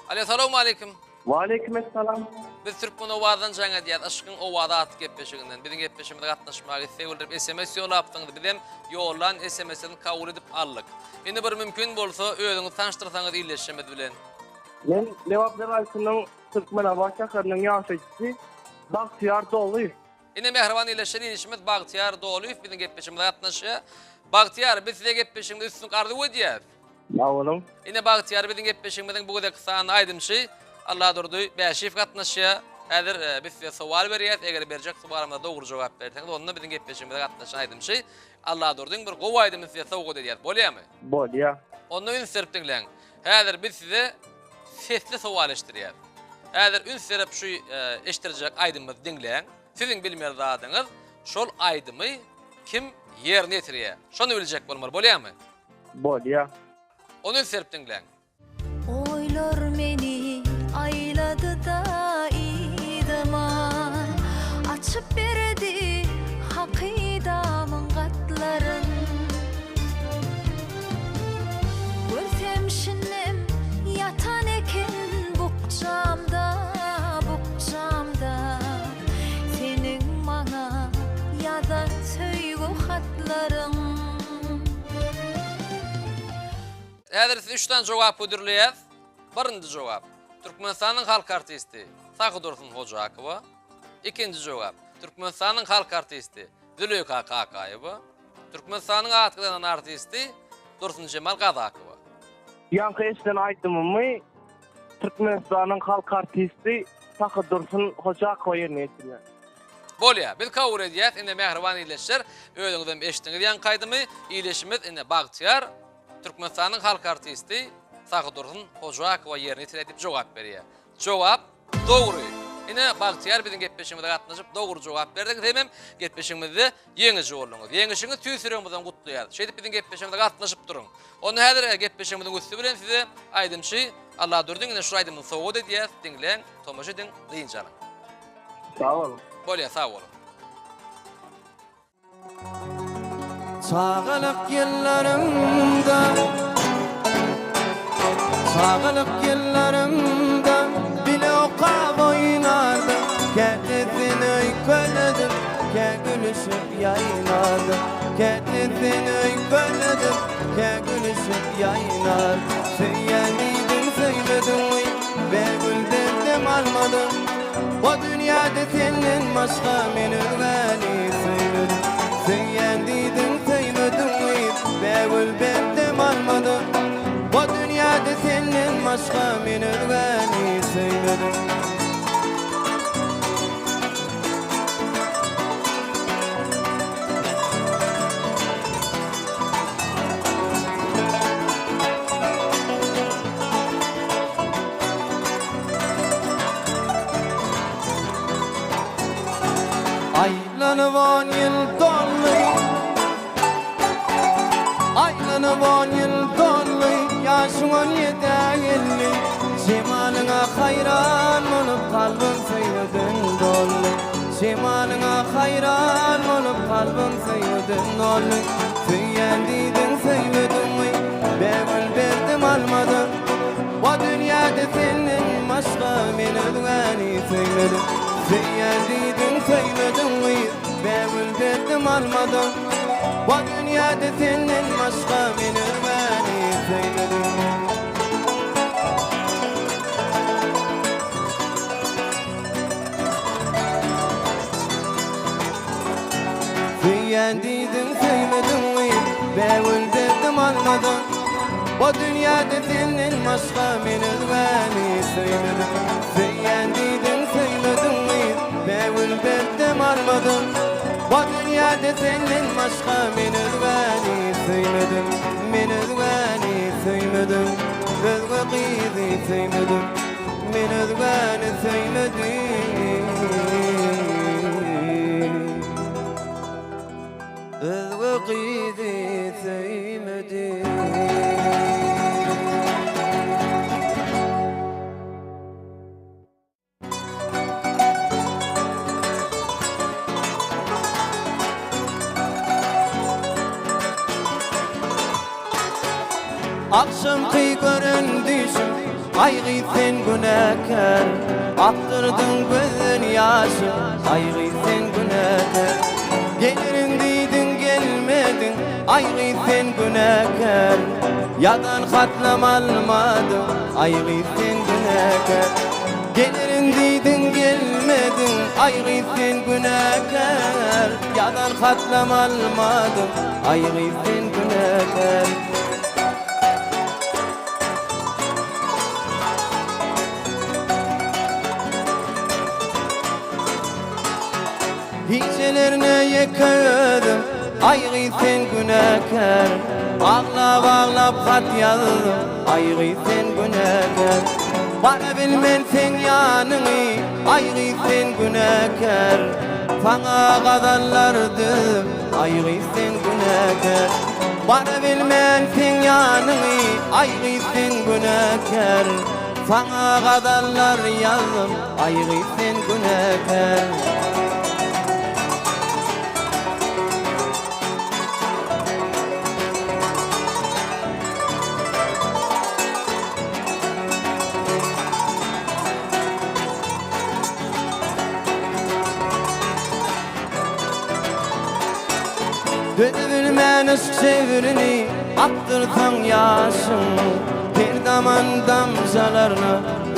Alo, salowmaleýkim. Waleýkim essalam. Biz Türkmen Owazdan jaň edýäs, Yşkyň owazy atly gepleşiginden. Biziň gepleşigimize gatnaşmaga isleg bildirip sms ýollapsyňyz, bizem ýollan sms-iňizi kabul edip aldyk. Indi bir mümkin bolsa özüňizi tanyşdyrsaňyz ildeşimiz bilen. Men Lebap welaýatynyň Türkmenabat şäheriniň ýaşaýjysy Bagtyýar Dolyýew. Ine mähriban ildeşler ildeşimiz Bagtyýar Dolyýew biziň gepleşigimize gatnaşýar. Bagtyýar, biz size gepleşigimizde üstünlik arzuw edýäs. Sag boluň. Ine Bagtyýar biziň gepleşigimiziň bu gezekki sanyna aýdymçy Alladurdy Bäşiýew gatnaşýar. Häzir biz size sowal berýäs. Eger berjek sowalymyza dogry jogap berseňiz, onda biziň gepleşigimize gatnaşan aýdymçy Alladurdyň bir gowy aýdymyny size sowgat edýäs. Bolýarmy? Bolýar. Onda üns berip diňläň. Häzir biz size sesli sowal eşitdirýäs. Häzir üns berip şu eşitdirjek aýdymymyzy diňläň. Siziň bilmeli zadyňyz şol aýdymy kim ýerine ýetirýär? Şony biljek bolmaly. Bolýarmy? Bolýa. Ony üns berip diňläň. Oýlar meni aýlady-da yzyma, Açyp berdi hakydamyň gatlaryn. Görsem şindem ýatan eken bukjamda, bukjamda, Seniň maňa ýazan söýgi hatlaryň. Häzir size üç sany jogap hödürleýäs. Birinji jogap, Türkmenistanyň halk artisti Sahydursun Hojakowa. Ikinji jogap, Türkmenistanyň halk artisti Züleýha Kakaýewa. Türkmenistanyň at gazanan artisti Dursunjemal Gazakowa. Ýaňky eşiden aýdymymy Türkmenistanyň halk artisti Sahydursun Hojakowa ýerine ýetirýär. Bolýa, biz kabul edýäs, ine mähriban ildeşler, özüňizem eşitdiňiz ýaňky aýdymy, ildeşimiz ine Bagtyýar, Türkmenistanyň halk artisti Sahydursun Hojakowa ýerine ýetirýär diýip jogap berýär. Jogap dogry. Ine Bagtyýar biziň gepleşigimize gatnaşyp dogry jogap berdiňiz hemem gepleşigimizde ýeňiji bolduňyz. Ýeňişiňizi tüýs ýüregimizden gutlaýarys. Şeýdip biziň gepleşigimize gatnaşyp duruň. Onda häzir gepleşigimiziň üsti bilen size aýdymçy Alladurdyň ine şu aýdymyny sowgat edýäs, diňläň, tomaşa ediň, dynç alyň. Sag boluň. Bolýar, sag boluň. Çagalyk ýyllarymda Çagalyk ýyllarymda Bile okap oýnardyk Käte sen öýkeledip Kä gülüşip ýaýnardyk Käte sen öýkeledip Kä gülüşip ýaýnar Söýýän diýdiň söýmediň Bägül derdem almadyň O dünýäde senden başga men özgäni söýmedim Söýýän diýdiň söýmediň gyz Bägül derdem almadyň O dünýäde senden başga men özgäni söýmedim. Aýlanyp on ýyl doldy Aýlanyp on ýyl doldy Ýaşyň on ýedä geldi Jemalyňa haýran bolup Kalbym söýgüden doldy Jemalyňa haýran bolup Kalbym söýgüden doldy Söýýän diýdiň söýmediňmi Bägül berdim almadyň O dünýäde senden başga men özgäni söýmedim Söýýän diýdiň söýmediň gyz Bägül berdim almadyň O dünýäde senden başga men özgäni söýmedim. Söýýän diýdiň söýmediň gyz Bägül derdim almadyň O dünýäde senden başga men özgäni söýmedim Söýýän diýdiň söýmediň gyz Bägül derdim almadyň O dünýäde senden başga men özgäni söýmedim Men özgäni söýmedim Özge gyzy söýmedim Men özgäni söýmedim Özge gyzy söýmedim. Agşamky gören düýşüm, aý gyz sen günäkär. Akdyrdyň gözden ýaşy, aý gyz sen günäkär. Gelerin diýdiň gelmediň, aý gyz sen günäkär. Ýazan hatlam almadyň, aý gyz sen günäkär. Gelerin diýdiň gelmediň, aý gyz sen günäkär. Ýazan hatlam almadyň, aý gyz sen günäkär. Gijelerine ýeke özüm, aý gyz sen günäkär. Aglap-aglap hat ýazdym, aý gyz sen günäkär. Bara bilmen seň ýanyňy, aý gyz sen günäkär. Saňa gazallar düzdüm, aý gyz sen günäkär. Bara bilmen seň ýanyňy, aý gyz sen günäkär. Saňa gazallar ýazdym, aý gyz sen günäkär. Dözübilmän yşk jebrini akdyrsaň ýaşyň, Her daman damjalarna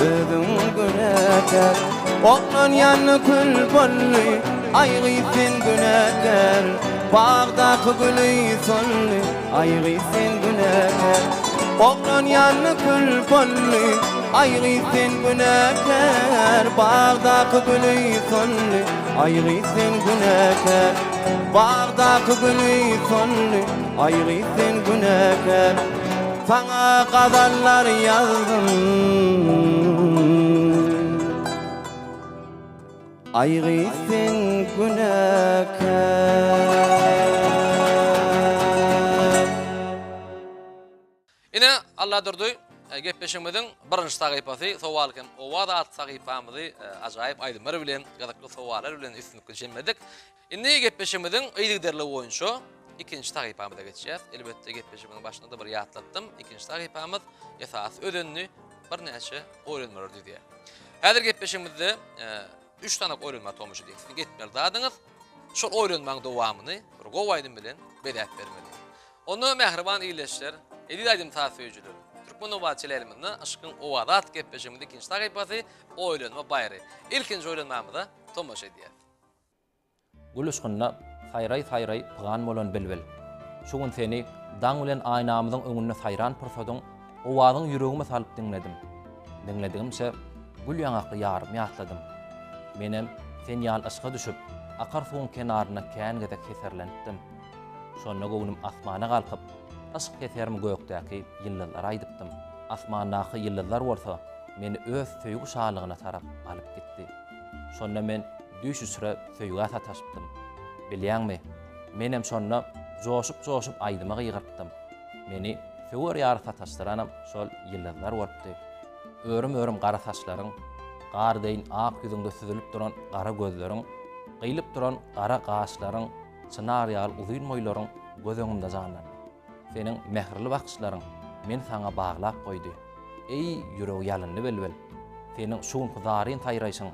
özüň günäkär. Oglan ýandy kül boldy, aý gyz sen günäkär. Bagdaky güli soldy, aý gyz sen günäkär. Oglan ýandy kül boldy, aý gyz sen günäkär. Bagdaky güli soldy, aý gyz sen günäkär. Bagdaky güli soldy, aý gyz sen günäkär. Saňa gazallar ýazdym. Aý gyz sen günäkär. Ine, Alladurdy, gepleşigimiziň birinji sahypasy Sowal hem owaz atly sahypamyzy ajaýyp aýdymlar bilen, gyzykly sowallar bilen üstünlikli jemledik. Indi gepleşigimiziň yzygiderligi boýunça ikinji sahypamyza geçýäs. Elbetde, gepleşigimiziň başynda-da bir ýatlatdym. Ikinji sahypamyz esasy özenini birnäçe oýlanmalar düzýär. Häzir gepleşigimizde üç sany oýlanma tomaşa edýäs. Siziň etmeli zadyňyz şol oýlanmaň dowamyny bir gowy aýdym bilen bezäp bermeli. Onda mähriban ildeşler, eziz aýdym-saz söýüjiler, Türkmen owazy teleýaýlymynda Yşkyň owazy atly gepleşigimiziň ikinji sahypasy Oýlanma baýry. Ilkinji oýlanmamyza tomaşa edýäs. Gül yşkynda saýraý-saýraý pygan bolan bilbil. Şu gün seni daň bilen aýnamyzyň öňünde saýran pursadyň owazyňy ýüregime salyp diňledim. Diňledigimçe gül ýaňakly ýarymy ýatladym. Menem sen ýaly yşka düşüp, akar suwuň kenarynda kän gezek heserlenipdim. Şonda göwnüm asmana galkyp, yşk heserimi gökdäki ýyldyzlara aýdypdym. Asmandaky ýyldyzlar bolsa meni öz söýgi şalygyna tarap alyp gitdi. Şonda men düýş içre söýgä sataşypdym. Bilýäňmi, menem şonda joşup-joşup aýdyma gygyrypdym. Meni söwer ýary sataşdyranam şol ýyldyzlar bolupdy. Örüm-örüm gara saçlaryň, gar deýin ak ýüzüňde süzülip duran gara gözleriň, gyýlyp duran gara gaşlaryň, çynar ýaly uzyn boýlaryň göz öňümde janlandy. Seniň mähirli bakyşlaryň meni saňa baglap goýdy. Eý, ýüregi ýalynly bilbil! Seniň şu günki zaryn saýraýşyň,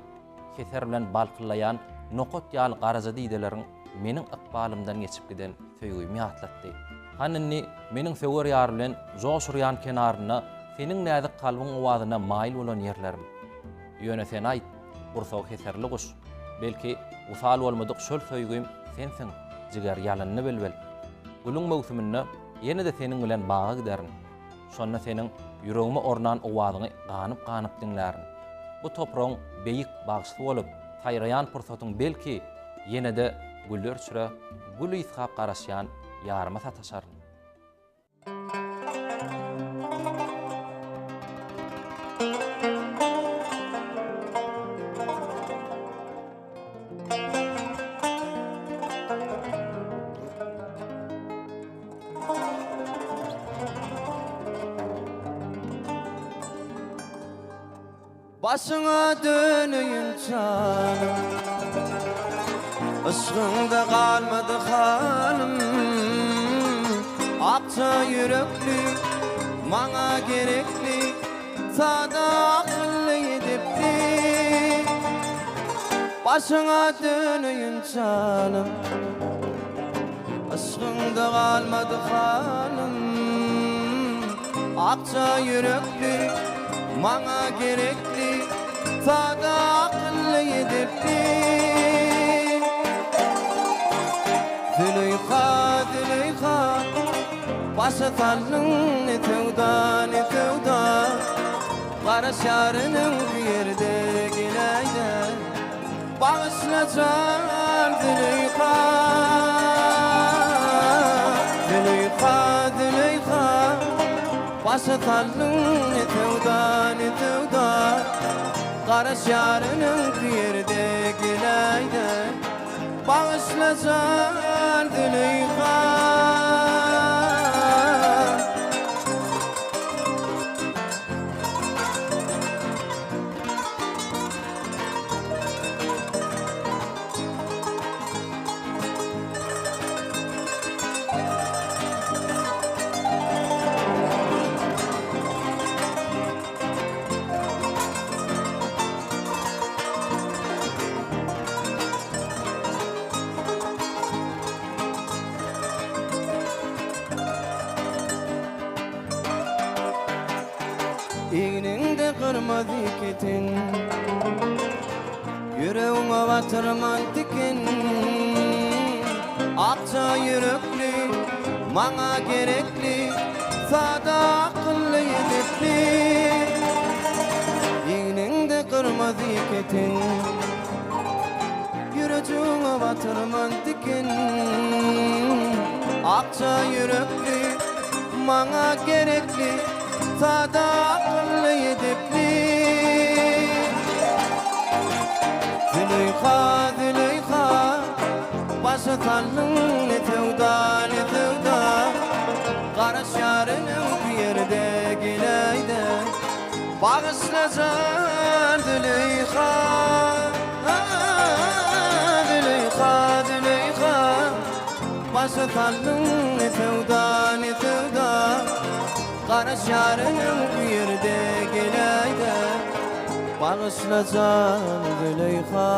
heser bilen balkyllaýan nokat ýaly garaja dideleriň meniň ykbalymdan geçip giden söýgimi ýatlatdy. Hany indi meniň söwer ýar bilen joş urýan kenarynda seniň näzik kalbyň owazyna maýyl bolan ýerlerim? Ýöne sen aýt, gursagy heserli guş, belki, wysal bolmadyk şol söýgim sensiň, jiger ýalynly bilbil. Gülüň möwsüminde ýene-de seniň bilen baga giderin. Şonda seniň ýüregime ornan owazyňy ganyp-ganyp diňlärin. Bu topragyň beýik bagşysy bolup, saýraýan pursatyň belki, ýene-de güller içre gül ysgap garaşýan ýaryma sataşaryn. Başyňa döneýin janym Yşgyňda galmady halym Akja ýürekli. Maňa gerekli, sada akylly edepli. Başyňa döneýin janym. Yşgyňda galmady halym. Akja ýürekli, maňa gerekli, sada akylly edepli. Züleýha, Züleýha, başa saldyň ne söwda, ne söwda. Garaşaryn öňki ýerde geläýdä. Bagyşla jan Züleýha Züleýha Züleýha Başa saldyň ne söwda ne söwda Garaşýaryn öňki ýerde geläýdä Bagyşla jan Züleýha. Egniňde gyrmyzy keten Ýüregiňe batyrman tiken Akja ýürekli, maňa gerekli Sada akylly edepli Egniňde gyrmyzy keten Ýürejigiňe batyrman tiken Akja ýürekli, maňa gerekli Sada akylly edepli Züleýha, Züleýha Başa saldyň ne söwda, ne söwda Garaşýaryn öňki ýerde geläýdä Bagyşla jan Züleýha Züleýha, Züleýha Başa saldyň ne söwda, ne söwda Garaşýaryn öňki ýerde geläýdä Bagyşla jan Züleýha.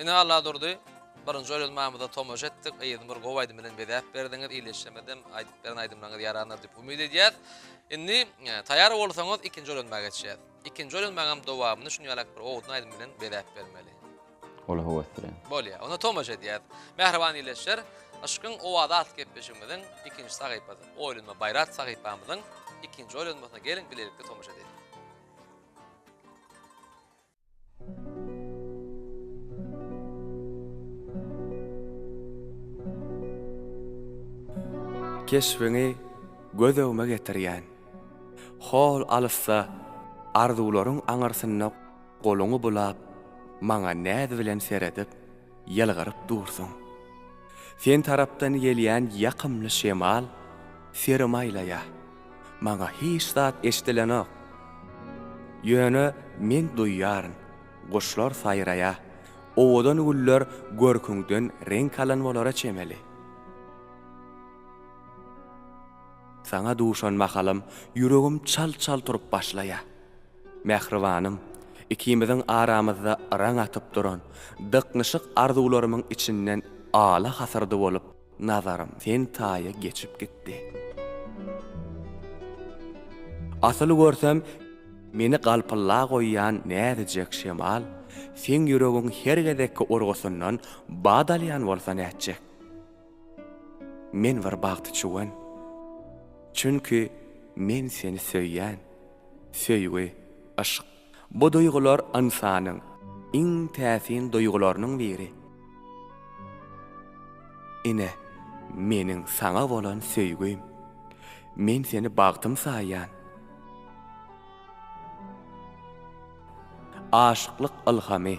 Ine Alladurdy, birinji oýlanmamyza tomaşa etdik, yzyny bir gowy aýdym bilen bezäp berdiňiz, ildeşlerimizem aýdyp beren aýdymlaryňyz ýarandyr diýip umyt edýäs. Indi taýýar bolsaňyz ikinji oýlanma geçýäs. Ikinji oýlanmaňam dowamyny şuny ýalak bir owadan aýdym bilen bezäp bermeli. Uly höwes bilen. Bolýar, onda tomaşa edýäs. Mähriban ildeşler, Yşkyň owazy atly gepleşigimiziň ikinji sahypasy, Oýlanma Baýrat sahypamyzyň ikinji oýlanmasyna geliň bilelikde tomaşa edeliň. Keşbiňi göz öňüme getirýän. Hol alysda arzuwlaryň aňyrsynda goluňy bulap, maňa näz bilen seredip, ýylgyryp dursuň. Sen tarapdan gelýän ýakymly şemal serimi aýlaýar. Maňa hiç zat eşdilenok. Ýöne men duýýaryn, guşlar saýraýar, owadan güller görküňden reňk alan bolara çemeli. Saňa duşan mahalym ýüregim çalt-çalt urup başlaýar. Mähribanym, ikimiziň aramyzda yraň atyp duran, dyknyşyk arzuwlarymyň içinden ala hasyrdy bolup, Nazarym sen taýa geçip gitdi. Asyl görsem, meni galpylla goýýan näzijek şemal seň ýüregiň her gezekki urgusyndan bat alýan bolsa nätjek? Men bir bagty çüwen. Çünki men seni söýýän. Söýgi, yşk. Bu duýgular ynsanyň iň täsin duýgularynyň biri. Ine, meniň saňa bolan söýgim. Men seni bagtym saýýan. Aşyklyk ylhamy,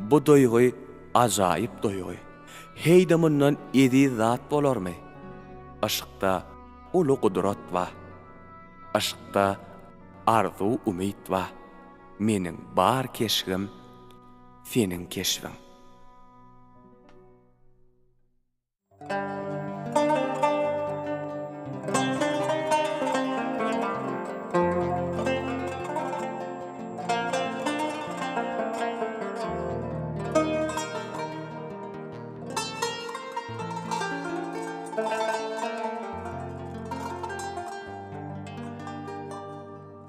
bu duýgy ajaýyp duýgy. Heý-de mundan eziz zat bolarmy? Yşkda uly gudrat bar. Yşkda arzuw-umyt bar. Meniň bar keşgim seniň keşbiň.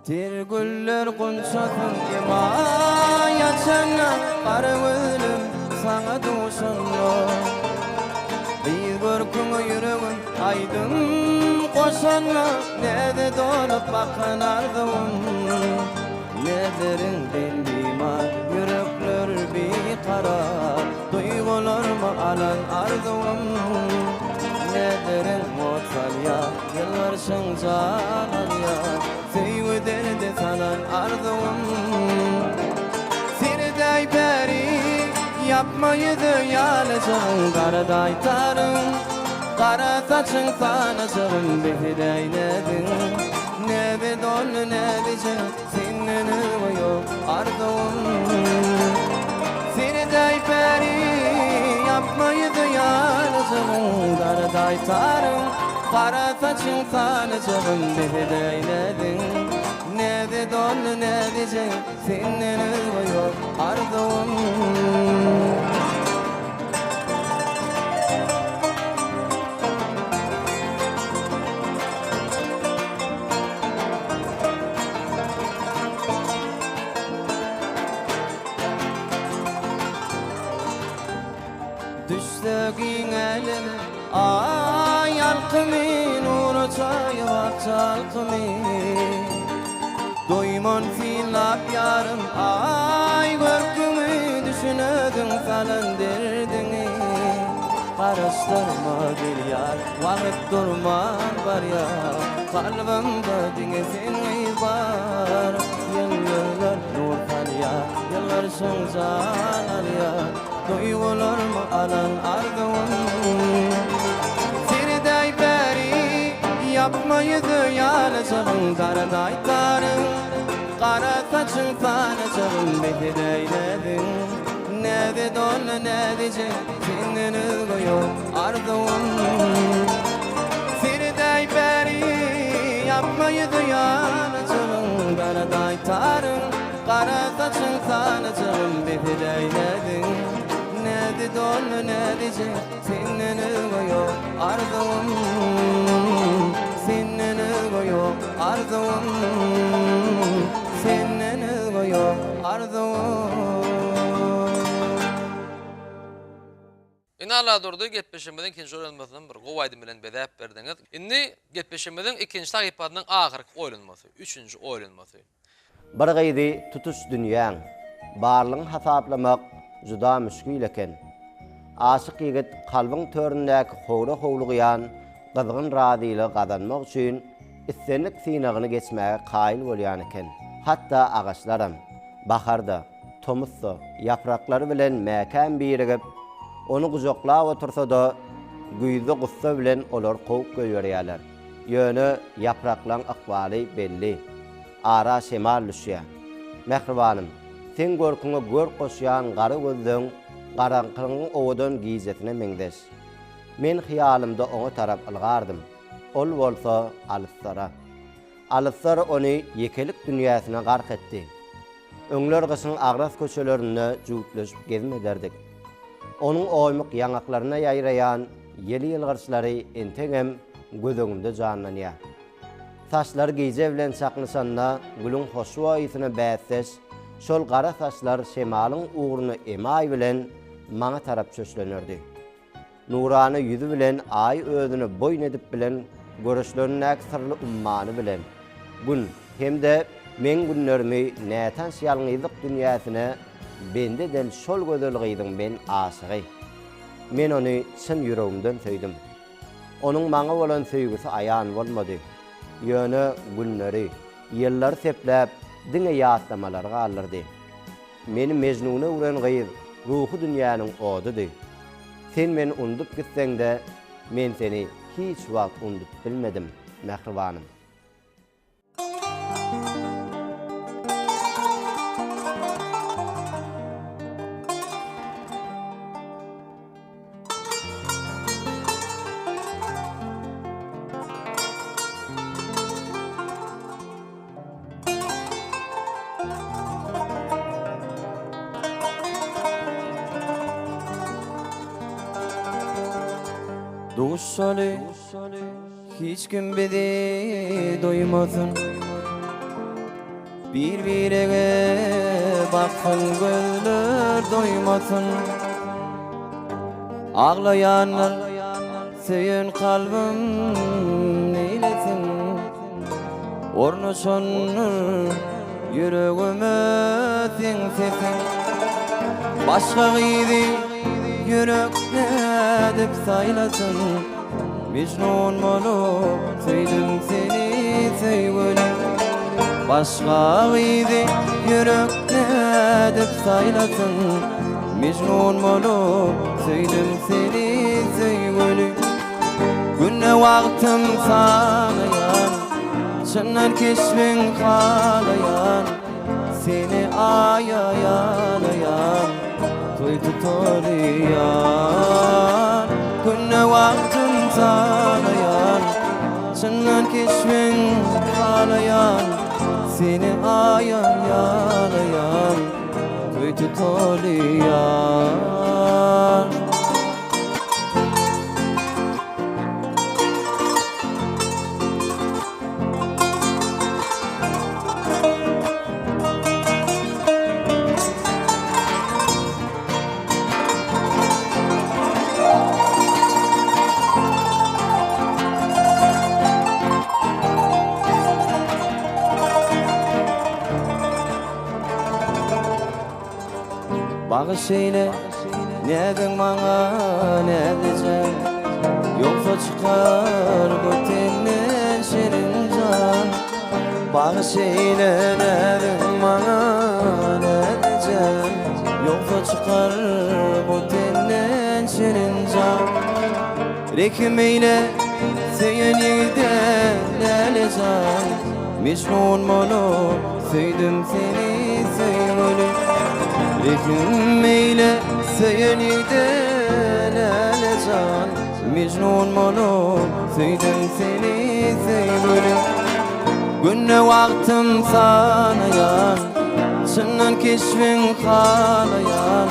Ter güller gunçasyn emaý açanda Gara gözlüm saňa duşanda Gyz görküňe ýüregim aýdym goşanda Näze dolup bakan arzuwym Nezeriňden bimar ýürekler bikarar Duýgularmy alan arzuwym Nezeriň ot salýar Ýylgyrşyň jan alýar Söýgi derde salan arzuwym Seredäý bäri Ýapma ýüze ýalyjagyn Garadaý taryň Gara saçyň sanajagyn Bes edäý näziň Näze doldy näzijek Senden özge ýok arzuwym Seredäý bäri Ýapma ýüze ýalyjagyn Garadaý taryň Gara saçyň sanajagyn Bes edäý näziň Näze doldy näzijek Senden özge ýok arzuwym. Düşse giň äleme Aý ýalkymy Nura çaýyp ak çalkymy Doýman synlap ýarym Aý görküňi Düşün özüň salan derdiňi Garaşdyrma gelýär Wagt durman barýar Kalbymda diňe sen gyz bar Ýyldyzlar nur salýar Ýylgyrşyň jan alýar Duýgularmy alan arzuwym Seredäý bäri Ýapma ýüze ýalyjagyn Garadaý taryň Gara saçyň sanajagyn Bes edäý näziň Näze doldy näzijek Senden özge ýok arzuwym Seredäý bäri Ýapma ýüze ýalyjagyn Garadaý taryň Gara saçyň sanajagyn Bes edäý näziň Näzi doldy näzijek Senden özge ýok arzuwym Senden özge ýok arzuwym Senden özge ýok arzuwym. Indi Alladurdy gepleşigimiziň ikinji oýlanmasyny bir gowy aýdym bilen bezäp berdiňiz. Indi gepleşigimiziň ikinji sahypasynyň ahyrky oýlanmasy, üçünji oýlanmasy. Bir gyzy tutuş dünýäň, barlygyň hasaplamak juda müşgil eken. Aşyk ýigit kalbyň töründäki howra howlugýan gyzgyn razylygy gazanmak üçin islendik synagyny geçmäge kaýyl bolýan eken. Hatda agaçlaram, baharda, tomusda ýapraklary bilen mäkäm birigip, ony gujaklap otursa-da, güýzde gussa bilen olary kowup goýberýärler. Ýöne ýapraklaň ykbaly belli. Ara şemal düşýär. Mähribanym, seň görküňe görk goşýan gara gözleň garaňkylygyň owadan gijesine meňzeş. Men hyýalymda oňa tarap ylgardym. Ol bolsa alyslara. Alyslar ony ýekelik dünýäsine gark etdi. Öňler gyşyň agras köçelerinde jübütleşip gezim ederdik. Onuň oýmuk ýaňaklaryna ýaýraýan ýeli ýylgyryşlary entegem göz öňümde janlanýar. Saçlary gije bilen çaknyşanda gülüň hoşboý ysyna bäsdeş şol gara saçlar şemalyň ugruna emaý bilen maňa tarap çöşlenerdi. Nurana ýüzi bilen Aý özüne boýun edip bilen göreçlerindäki syrly ummany bilen Gün hem-de meň günlerimi nätanyş ýalňyzlyk dünýäsine bendi eden şol gözel gyzyň men aşygy. Men ony çyn ýüregimden söýdüm. Onuň maňa bolan söýgüsi aýan bolmady. Ýöne günleri, ýyllary sepläp diňe ýatlamalary galdyrdy. Meni Mejnuna öwren gyz ruhy dünýäniň odudy. Sen meni undup gitseňde, men seni hiç wagt undup bilmedim, mähribanym. Bir-birege baksyn gözler doýmasyn. Aglaýandyr söýen kalbym neýlesin. Ornaşandyr ýüregime seň sesiň. Başga gyzy ýürek nädip saýlasyn. Mejnun bolup söýdüm seni söýgülim. Başga gyzy ýürek nädip saýlasyn. Mejnun bolup söýdüm seni söýgülim. Günde wagtym sanaýan, Çyndan keşbiň halaýan, Seni aýa ýalaýan, Toý tutalýan. Günde wagtym sanaýan, Çyndan keşbiň halaýan, Seni aýa ýalaýan, Toý tutalýan. Bagyş eýle näziň maňa näzije Ýogsa çykar bu tenden şirin jan Bagyş eýle näziň maňa näzije Ýogsa çykar bu tenden şirin jan Rehim eýle söýen ýigide läle jan Mejnun bolup söýdüm seni söýgüli Rehim eýle söýen ýigide läle jan Mejnun bolup söýdüm seni söýgüli Günde wagtym sanaýan Çyndan keşbiň halaýan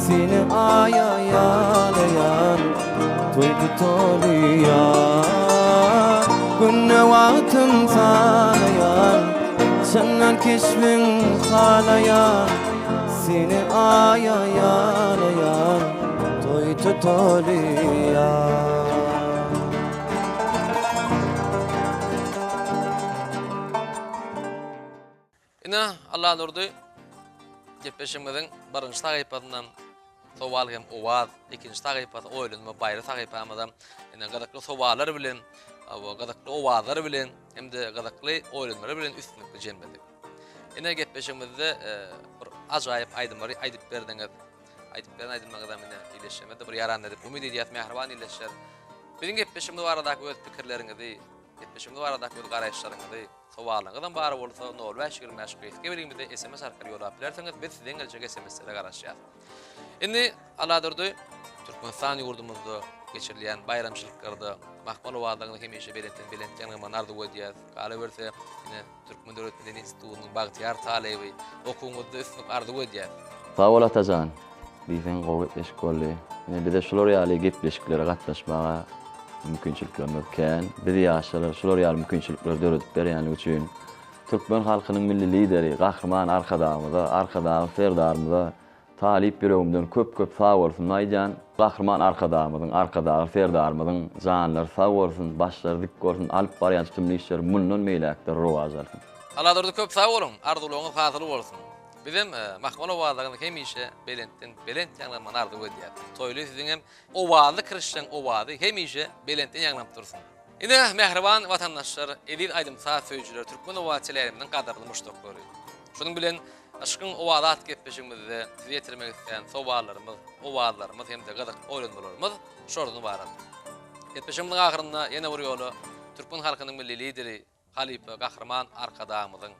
Seni aýa ýalaýan Toý tutalýan Günde wagtym sanaýan Çyndan keşbiň halaýan Seni aýa ýalaýan Toý tutalýan. Ine, Alladurdy gepleşigimiziň birinji sahypasyndan sowal hem owaz, ikinji sahypasy oýlanma baýry sahypamyzam ine gyzykly sowallar bilen, gyzykly owazlar bilen hem-de gyzykly oýlanmalar bilen üstünlikli jemledik. Ine gepleşigimizde e, bir ajaýyp aýdymlary aýdyp berdiňiz. Aýdyp beren aýdymlaryňyzam ine ildeşlerimize bir ýarandyr diýip umyt edýäs mähriban ildeşler. Biziň gepleşigimiz baradaky öz pikirleriňizi, gepleşigimiz baradaky öz garaýyşlaryňyzy Sowalyňyzam bar bolsa nol bäş 25 gysga belgimize sms arkaly ýollap bilersiňiz. Biz sizden geljek sms-lere garaşýas. Indi Alladurdy Türkmenistan ýurdumyzda geçirilýän baýramçylyklarda mahmal owazlaryňyzy hemişe belentden belent ýaňlamagyny arzuw edýäs. Galyberse, ine Türkmen döwlet medeni institutynyň bagtyýar talyby okuwyňyzda üstünlik arzuw edýäs. Sag bol Atajan. Diýseň gowy gepleşik boldy. Ine bize şular ýaly gepleşiklere gatnaşmaga mümkinçiliklerimiz kän. Biz ýaşlara şular ýaly mümkinçilikleri döredip berýänligi üçin türkmen halkynyň Milli Lideri Gahryman Arkadagymyza, Arkadagly Serdarymyza talyp ýüregimden köp-köp sag bolsunyny aýdýan. Gahryman Arkadagymyzyň, Arkadagly Serdarymyzyň janlary sag bolsun, başlary dik bolsun, alyp barýan tutumly işleri mundan beýläk-de rowaç alsyn. Alladurdy köp sag boluň, arzuwlaryňyz hasyl bolsun. Bizem mahmal owazlaryňyzy hemişe belentden belent ýaňlanmagyny arzuw edýäris. Toýly siziňem owazly kirişleň owazy hemişe belentden ýaňlanyp dursun. Ine, mähriban watandaşlar, eziz aýdym-saz söýüjiler, Türkmen owazy teleýaýlymynyň gadyrly muşdaklary. Şunuň bilen Yşkyň owazy atly gepleşigimizde size ýetirmek islän sowallarymyz, owazlarymyz hem-de gyzykly oýlanmalarymyz şolardan ybarat. Gepleşigimiziň ahyrynda ýene bir ýola türkmen halkynyň Milli Lideri, Halypa Gahryman Arkadagymyzyň,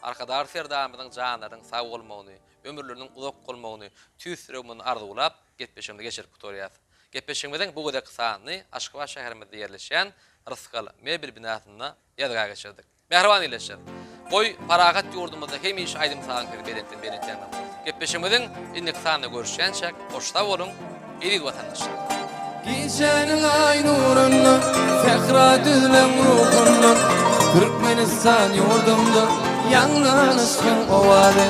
Arkadagly Serdarymyzyň janlarynyň sag bolmagyny, ömürleriniň uzak bolmagyny tüýs ýüregimizden arzuwlap, gepleşigimizi geçirip gutarýas. Gepleşigimiziň bu gezekki sanyny Aşgabat şäherimizde ýerleşýän Rysgal mebel binasynda ýazga geçirdik. Mähriban ildeşler! Goý, parahat ýurdumyzda hemişe aýdym-sazyň sesi belentden-belent ýaňlanyp dursun! Gepleşigimiziň indiki sanynda görüşýänçäk, hoş sag boluň! Eziz watandaşlar! Gijäniň aý nurunda, sähra düzleň ruhunda, Türkmenistan ýurdumda. Ýaňlan yşkyň owazy.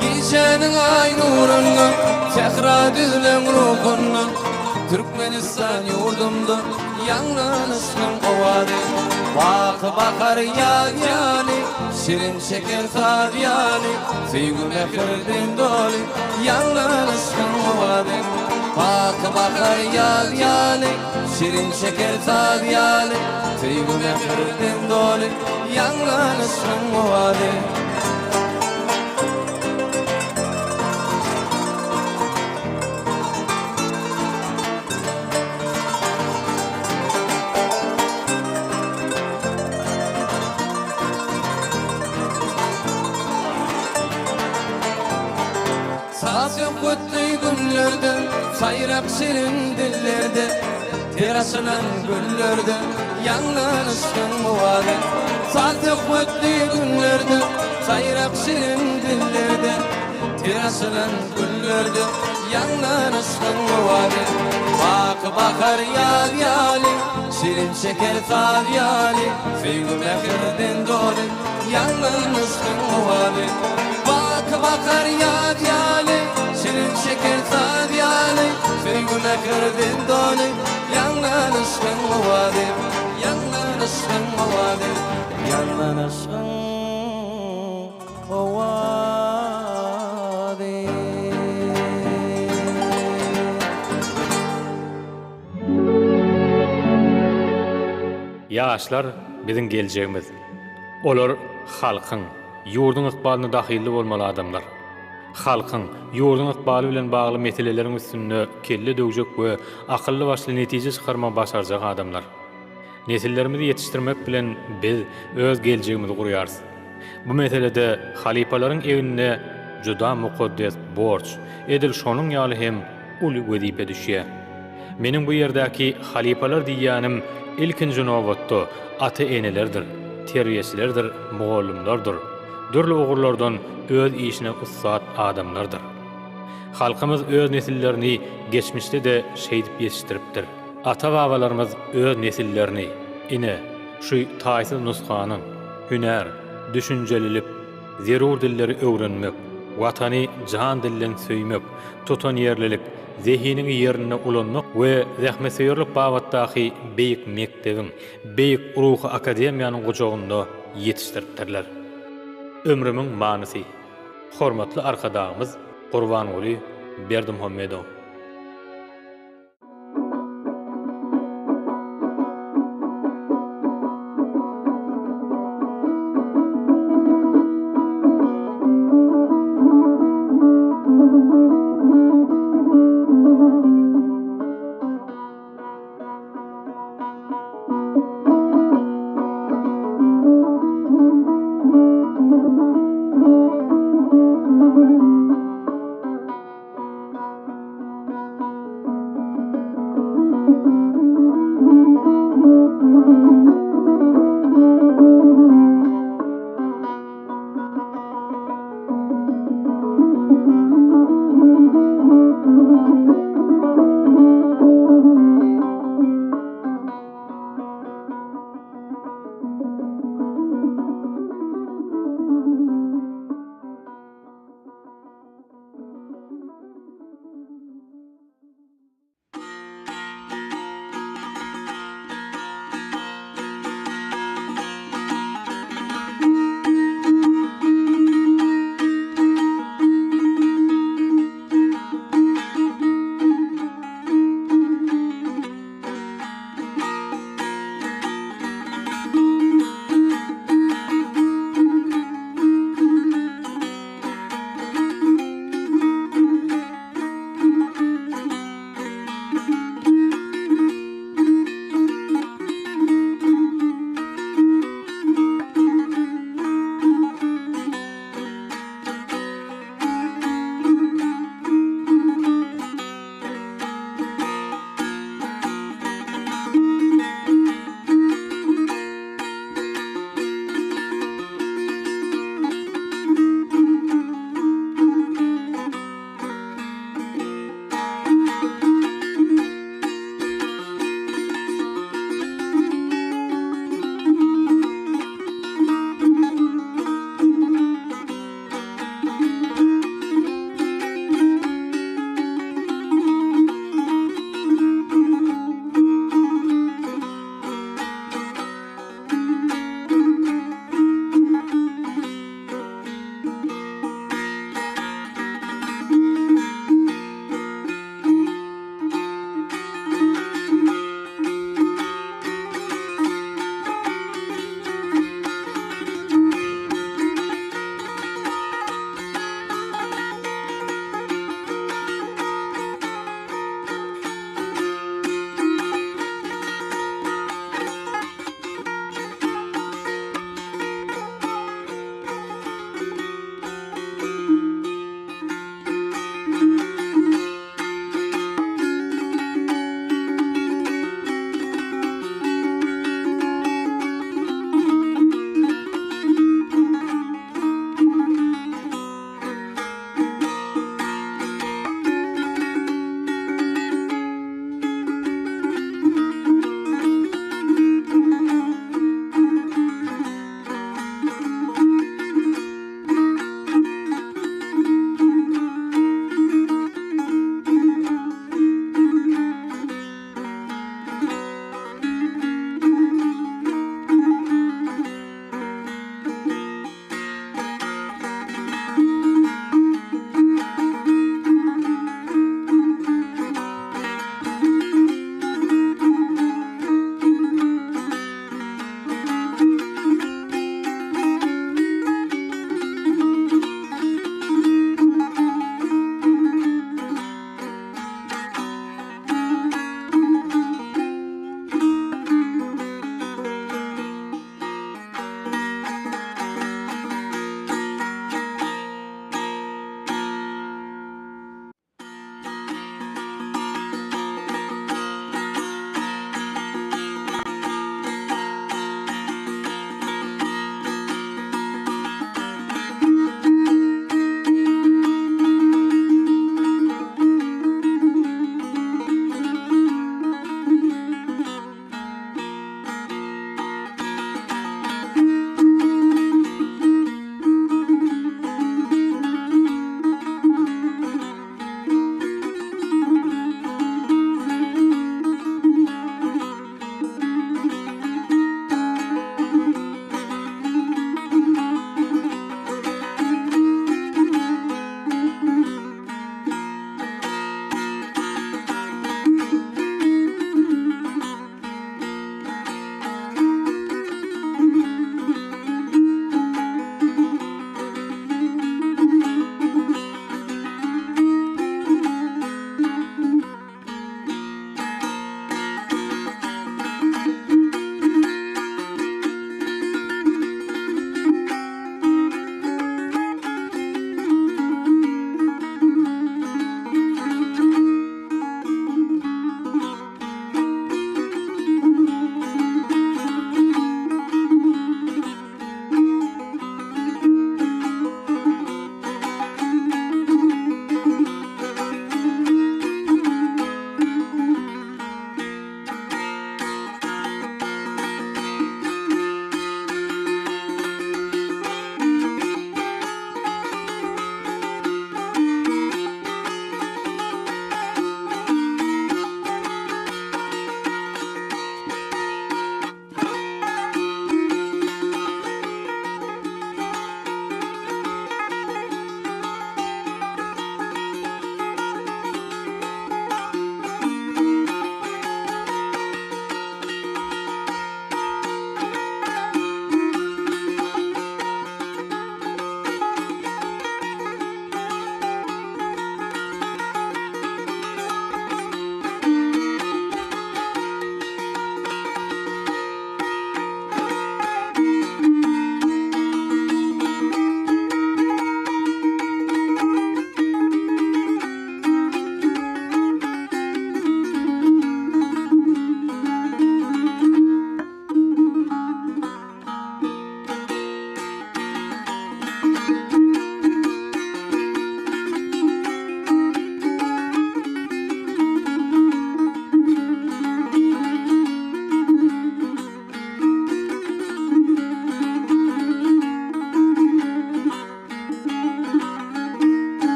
Gijäniň aý nurunda, Sähra düzleň ruhunda, Türkmenistan ýurdumda Ýaňlan yşkyň owazy. Baky bahar ýaz ýaly, Şirin şeker saz ýaly, Söýgi mähirden doly, Ýaňlan yşkyň owazy. Baky bahar ýaz ýaly, Şirin şeker saz ýaly, Söýgi mähirden doly, Ýaňlan yşkyň owazy. Saz-söhbetli günlerde, saýrak şirin dillerde, Ter açylan güllerde ýaňlan yşkyň owazy. Saz-söhbetli günlerde, saýrak şirin dillerde, Ter açylan güllerde ýaňlan yşkyň owazy. Baky bahar ýaz ýaly, şirin şeker saz ýaly, Söýgi mähirden doly ýaňlan yşkyň owazy. Baky bahar ýaz ýaly, şirin şeker saz ýaly, Söýgi mähirden doly ýaňlan yşkyň owazy. Ýaňlan yşkyň owazy, ýaňlan yşkyň owazy. Ýaşlar biziň geljegimiz. Olar halkyň, ýurduň ykbalyna dahylly bolmaly adamlar. Halkyň, ýurduň ykbaly bilen bagly meseleleriň üstünde kelle döwjek we akylly-başly netije çykarmagy başarjak adamlar. Nesillerimizi ýetişdirmek bilen biz öz geljegimizi gurýarys. Bu meselede halypalaryň egnine juda mukaddes borç, edil şonuň ýaly hem uly wezipe düşýär. Meniň bu ýerdäki halypalar diýýänim ilkinji nobatda ata-enelerdir, terbiýeçilerdir, mugallymlardyr, dürli ugurlardan öz işine ussat adamlardyr. Halkymyz öz nesillerini geçmişde-de şeýdip ýetişdiripdir. Ata-babalarymyz öz nesillerini, ine, şu taýsyz nusganyň, hünär, düşünjelilik, zerur dilleri öwrenmek, Watany jan-dilden söýmek, tutanýerlilik, zehiniňi ýerinde ulanmak we zähmetsöýerlik babatdaky beýik mekdebiň, beýik ruhy akademiýanyň gujagynda ýetişdiripdirler. Ömrümiň manysy. Hormatly Arkadagymyz Gurbanguly Berdimuhamedow.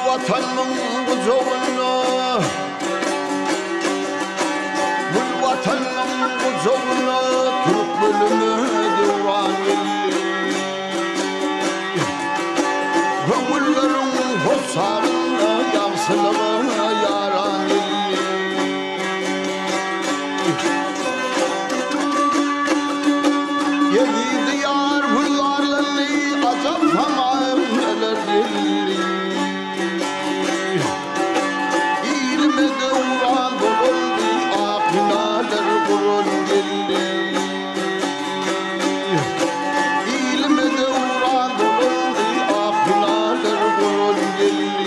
Watanmyň gujagynda Gül Watanmyň gujagynda Türkmenime döwran geldi. Köňülleriň hossarynda Ýagşylyga ýaran geldi. Eziz Diýar gülzarlandy, Ajap saňa neler geldi. Ilime döwran dolandy, Ak binalar guran geldi. Ilime döwran dolandy, Ak binalar guran geldi.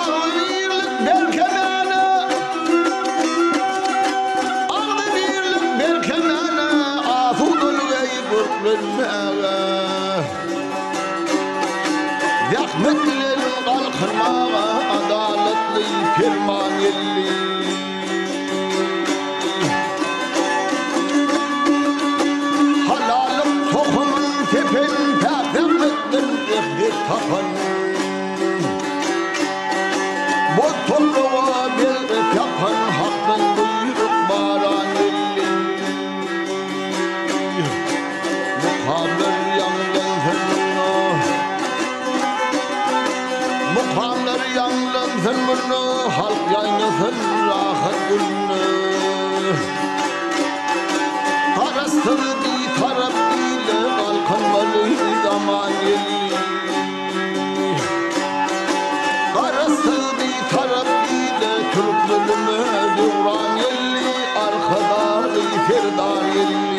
Agzybirlik berkemäne, Agzybirlik berkemäne, Asudalyk eý görklenmäge. Zähmet bilen galkynmaga, Adalatly perman geldi. Halallyk tohumyn sepen, Päk zähmetden rehnet tapan. Boz topraga bereket ýapan, Hakdan buýruk baran geldi. Mukamlar ýaňlansyn munda, Mukamlar ýaňlansyn munda, Halk ýaýnasyn rahat günde. Garaşsyz Bitarap ile galkynmaly zaman geldi. Garaşsyz Bitarap ile türkmenime döwran geldi, Arkadagly Serdar geldi.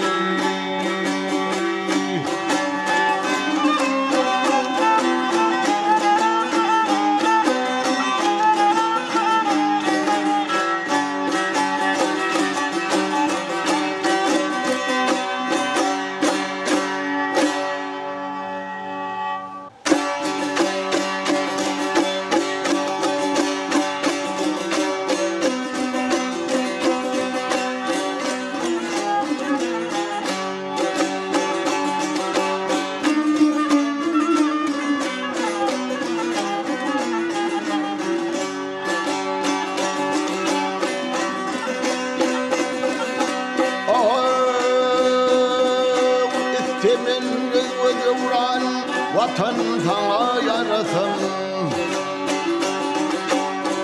Watan saňa ýarasyn.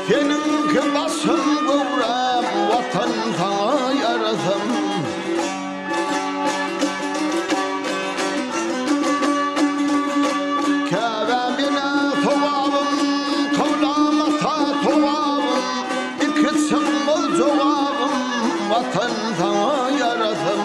Seniňki başym göwräm, Watan saňa ýarasyn. Käbäm ene sogabym, Kyblam ata togabym, Iki çykmaz jogabym, Watan saňa ýarasyn.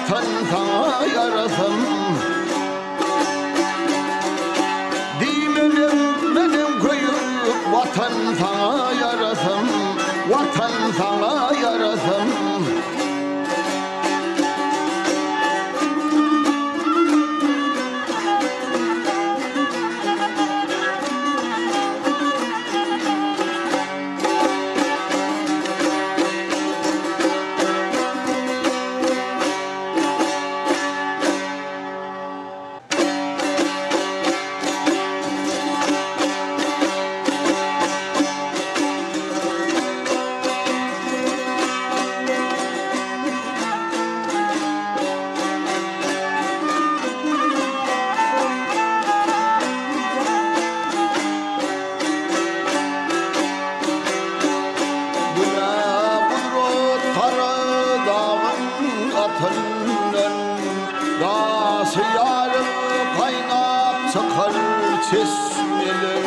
Watan saňa ýarasyn. Diýmenem menem köýük Watan saňa ýarasyn, Watan saňa ýarasyn. Güne gudrat gara dagyň atyndan, Daşy ýaryp gaýnap çykar çeşmeler.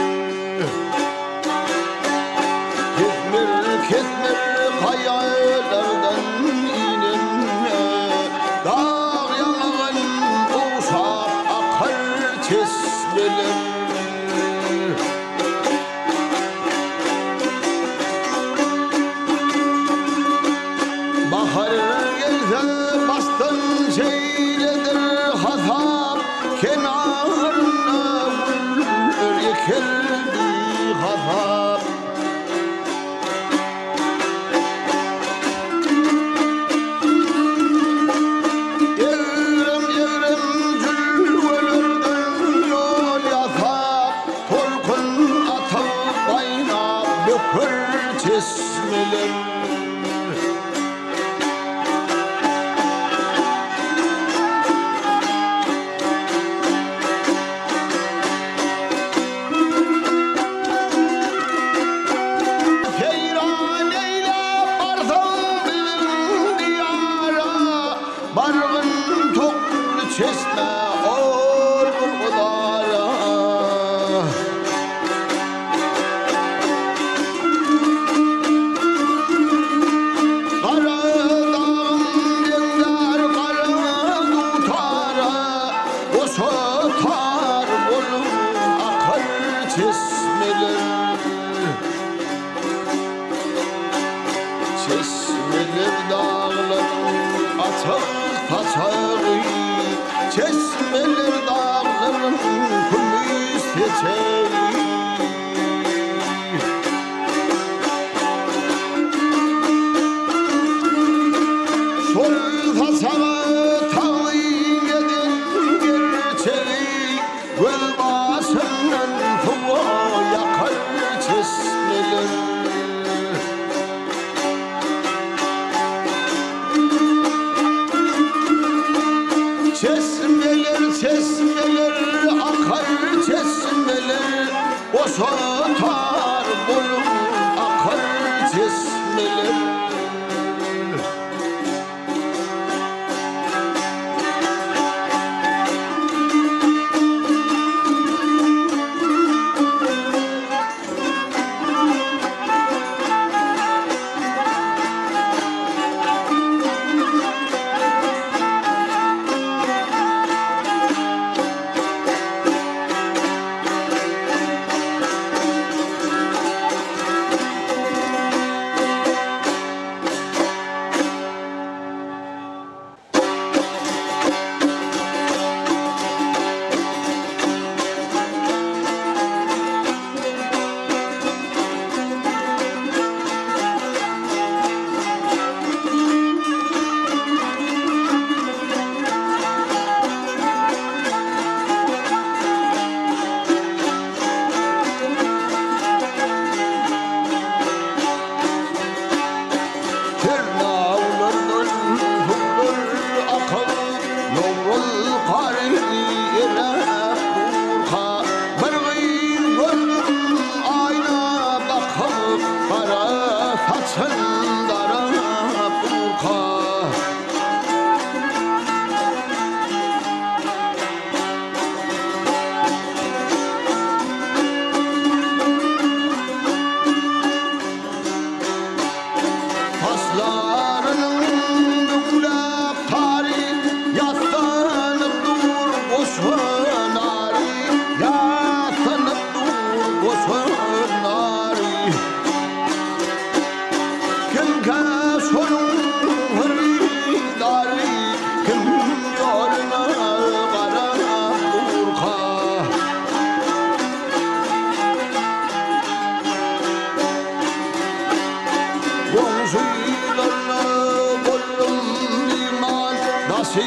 Kesmir-kesmir gaýalardan inende, Dag ýaňagyn ogşap akar çeşmeler. Bahar gelse başdan şeýledir hasap, Kenarynda güller eker bihasap. Egrem-egrem jülgelerden ýol ýasap, Tolkun atyp gaýnap böker çeşmeler. Seýran eýläp barsaň biziň diýara, Bargyn tokly çeşmä ol bir gudara. Gara dagym deňzär gara dutara, Goşa tar bolup akar çeşmeler. Çeşmeler daglaryň açar saçagy, Çeşmeler daglaryň kümüş seçegi. Şol saçaga tagzym eden gerçegi, Göz başyndan suwa ýakar çeşmeler. Çeşmeler, çeşmeler, akar çeşmeler, Goşa tar bolup akar çeşmeler.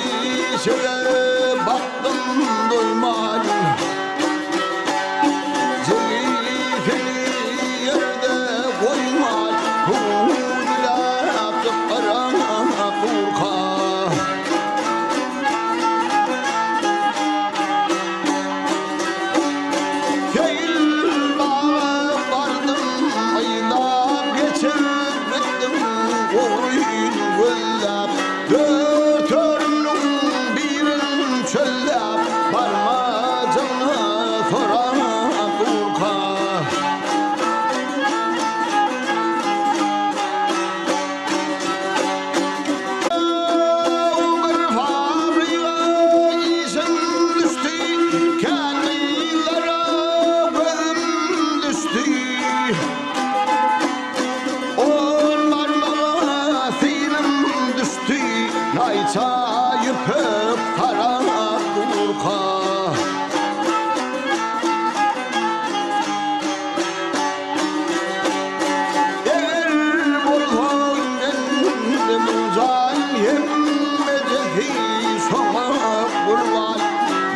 Işige bakdym doýman. Jigi seni ýerde goýman, Hüwdüläp çykaran durka. Seýil baga bardym, aýlap geçip gitdim, Goýun gözläp, dört örümiň birin çölläp, Barmajygyny sorap durka. Bir fabrige işim düşdi, Kän gyzlara gözüm düşdi. On barmaga synym düşdi, Naýça ýüpek sarap durka. Eger bolsa meniň jan hemmejesi şoňa gurban.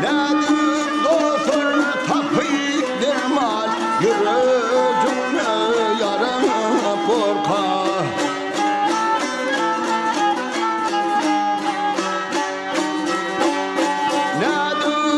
Nädip dostlar tapyp derman ýürejiňde ýara gorka. Nädip.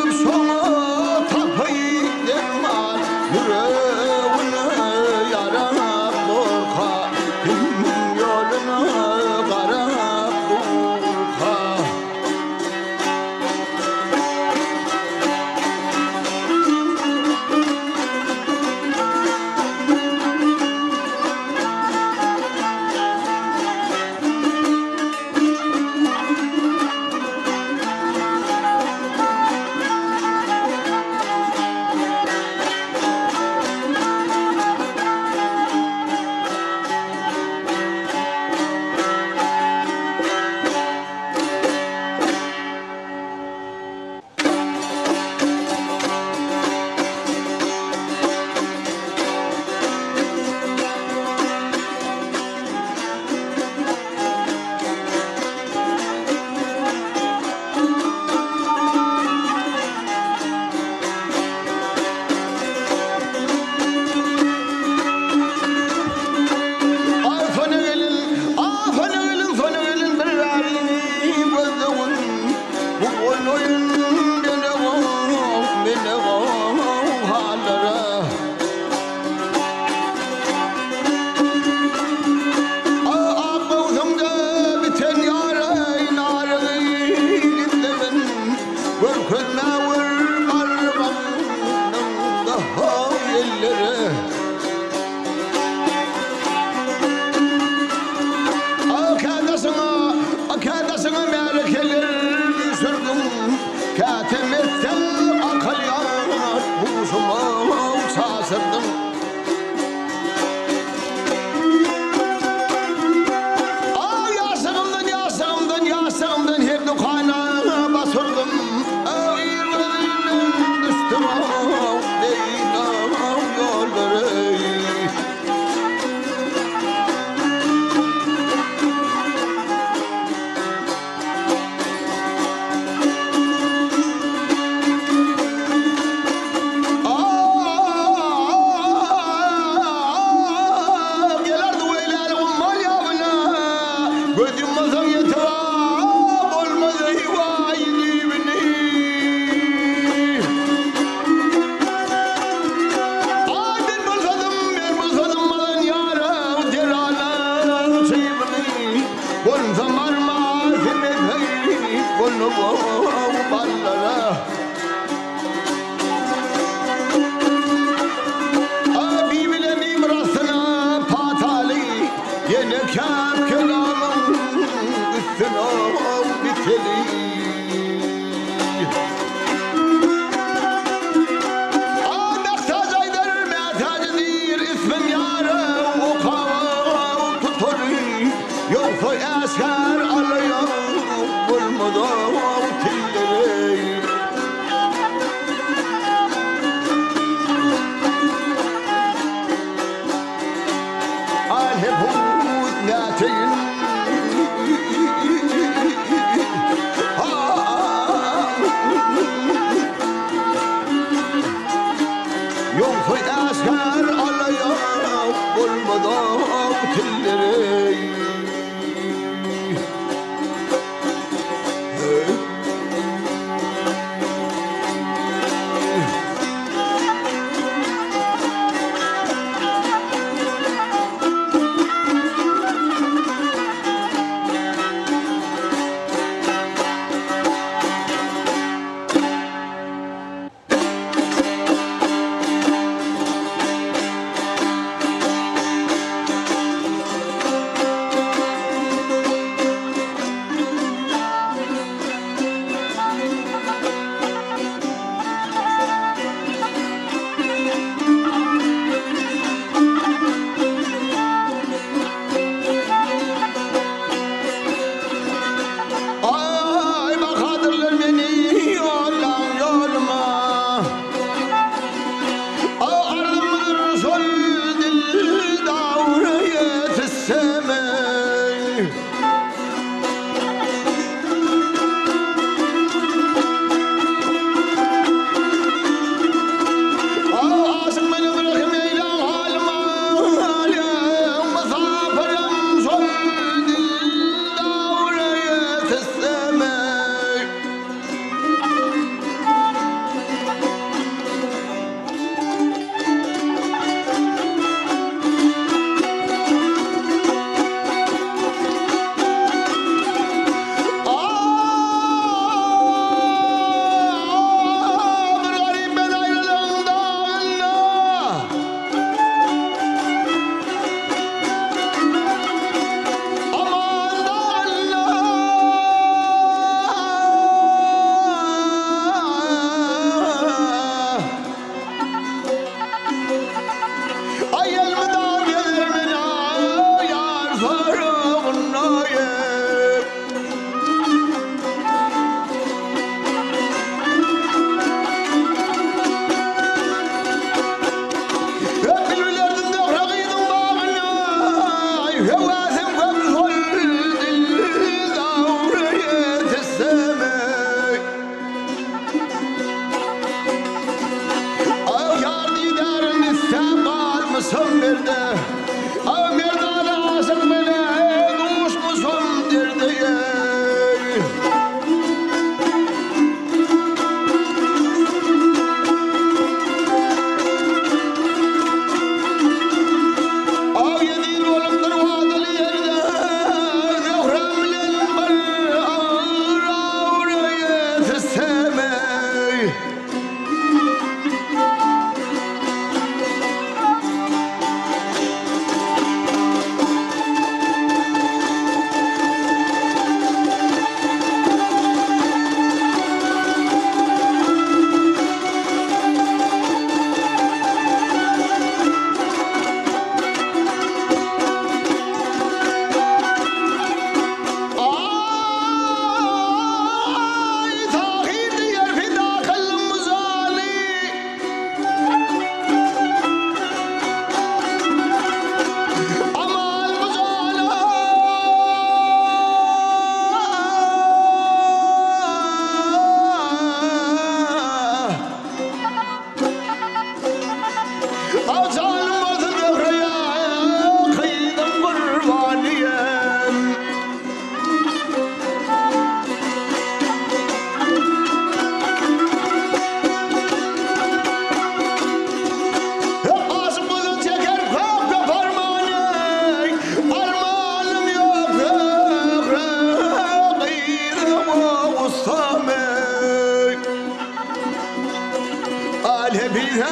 Nepise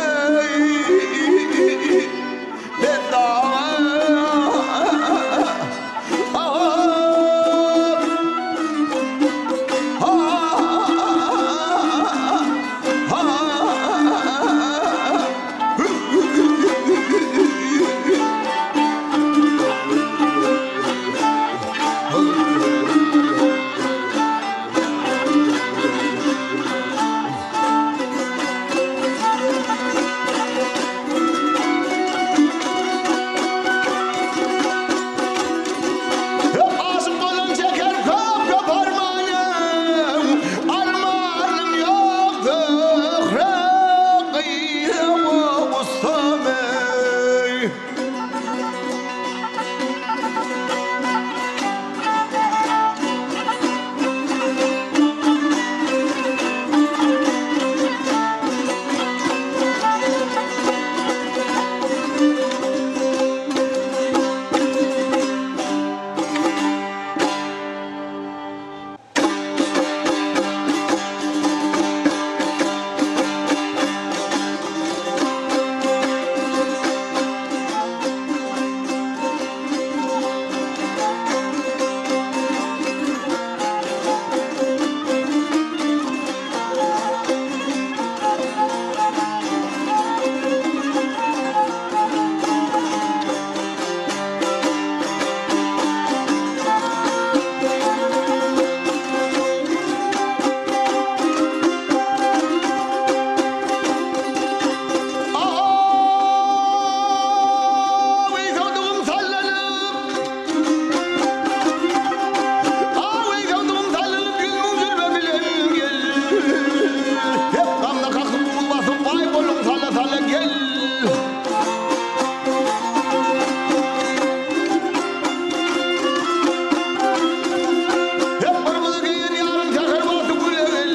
Aşyk bolan çeker köp köp armanym, Armanym ýok Zöhre gyýa gussam eý. Awy sallanyp, awy sallanyp, ýüzüň zülbe bilen gel. Hep gamda kakyp, buz basyp, baý boluň salla-salla gel. Hep gyrmyzy geýen ýaryň säher wagty güle gel.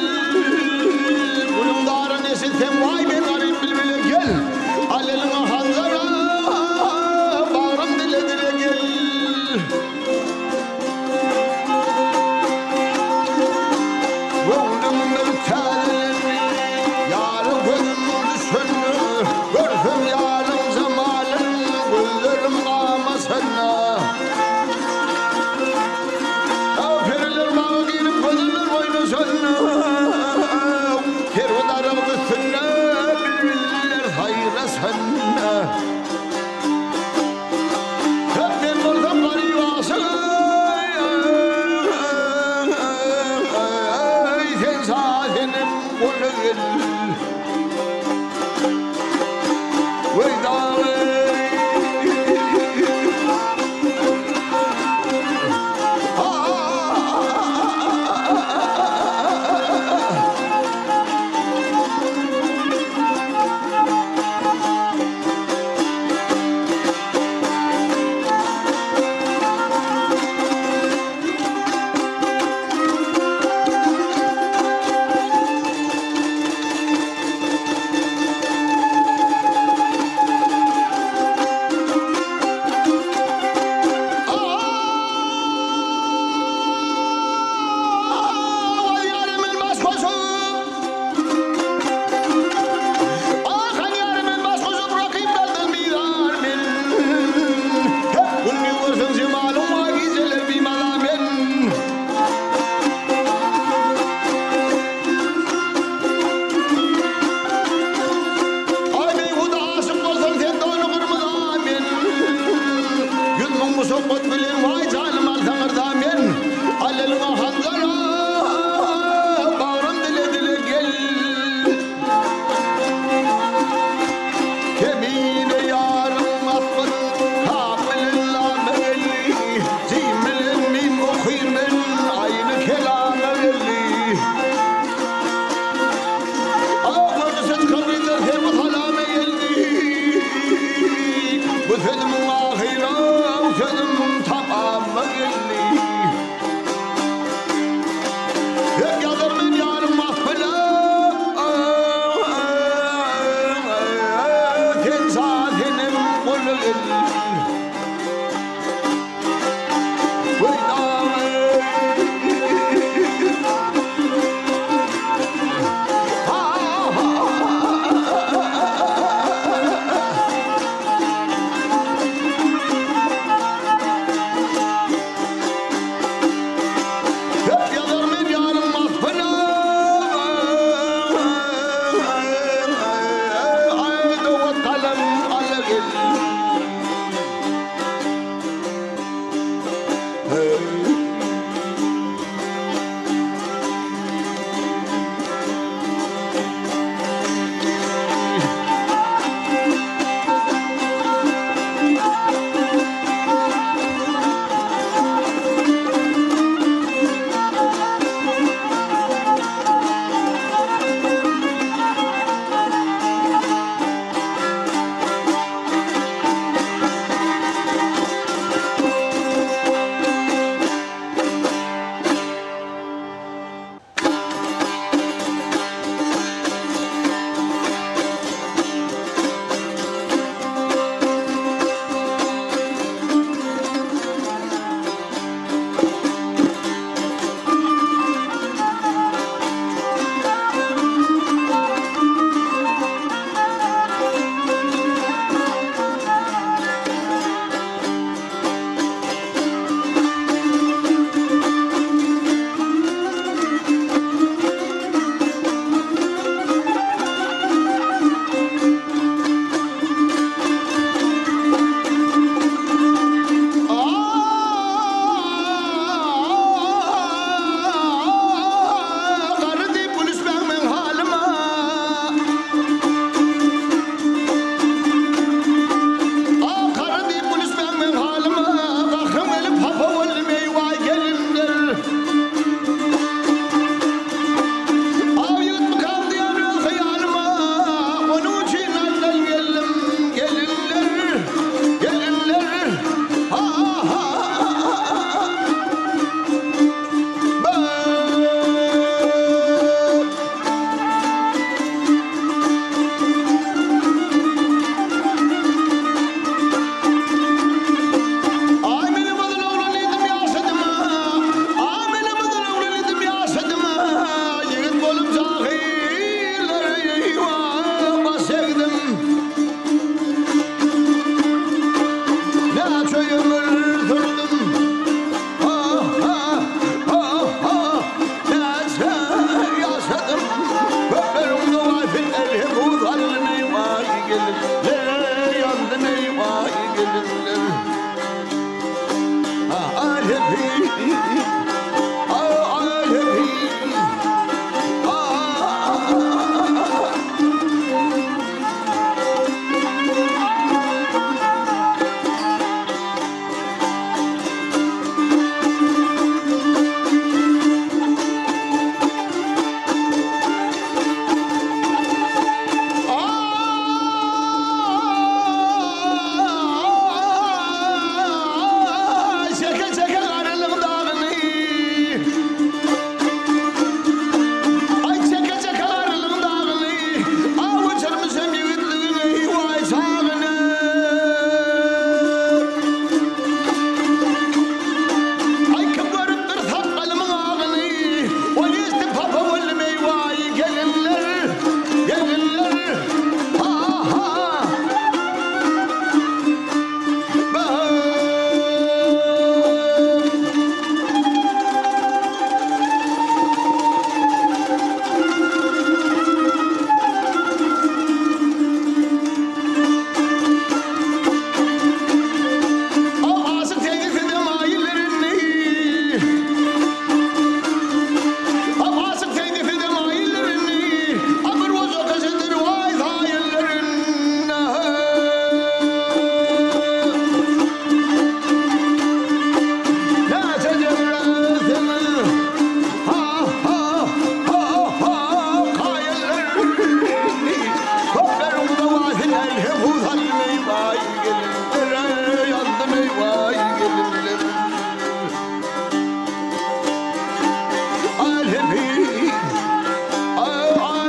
Gülüň zaryn eşitseň, waý men garyp bilbile gel. Al eliňe hanjara, bagrym dile-dile gel. Göwnüm bir täzelendi, ýaryň gözüm düşende, Görsem ýaryň jemalyn, gözlerim gamaşanda. Periler baga girip, gözeller oýnaşanda, Serwi daragt üstünde bilbiller saýraşanda. Hep men bolsam garyp aşyk, eý, sen şasenem gola gel. Weý dagy.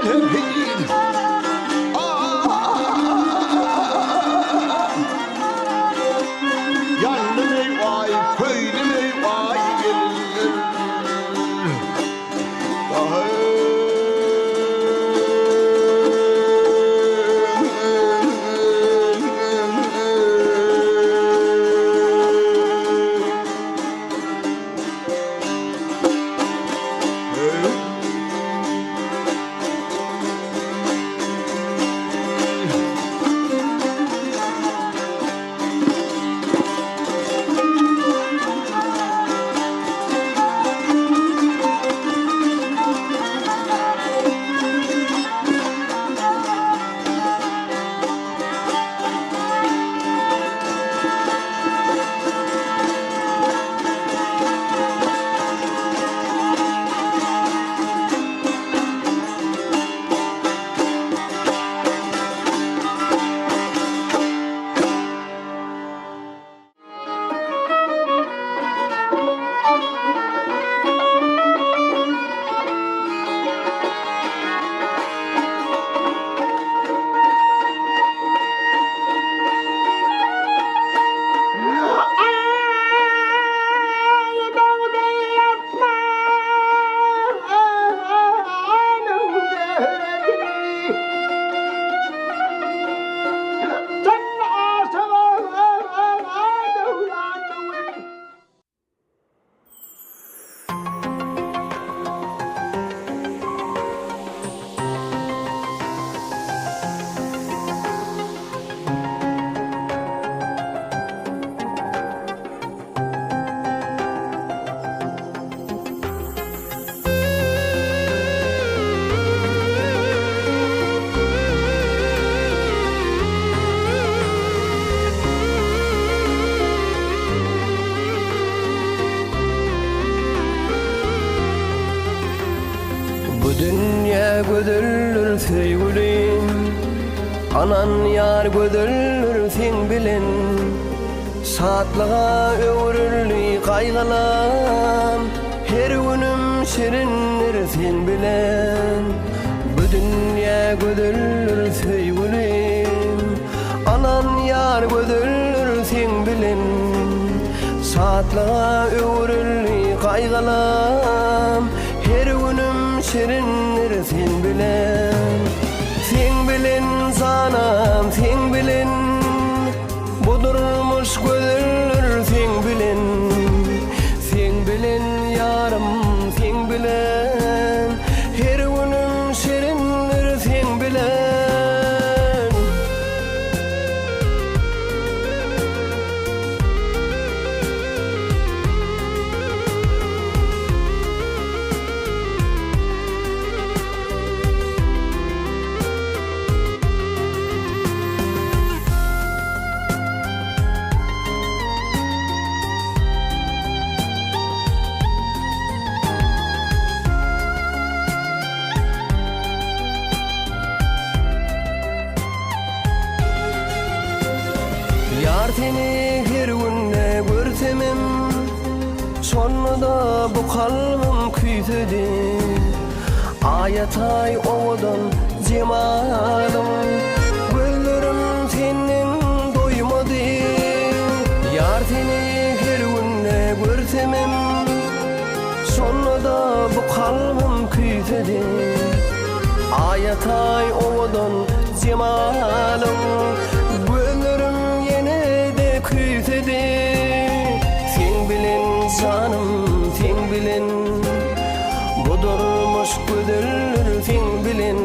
her hili. Ýandym eý waý, köýdüm eý waý gelinler. Bu dünýä gözeldir söýgülim, Anan ýar gözeldir seň bilen. Şatlyga öwrüldi gaýgylam, Her günüm şirindir seň bilen. Bu dünýä gözeldir söýgülim, Anan ýar gözeldir seň bilen. Şatlyga öwrüldi gaýgylam, Her günüm şirindir sen bilen. Seň bilen janam seň bilen, Bu durmuş gözeldir seň bilen. Seň bilen ýarym seň bilen, Her günüm şirindir seň bilen. Ýar seni her günde görsemem, Şonda-da bu kalbym küýsedi. Aýataý owadan jemalyň, Gözlerim senden doýmady. Ýar seni her günde görsemem, Şonda-da bu kalbym küýsedi. Aýataý owadan jemalyň, Gözlerim ýene-de küýsedi. Seň bilen janym, seň bilen, Bu durmuş gözeldir seň bilen.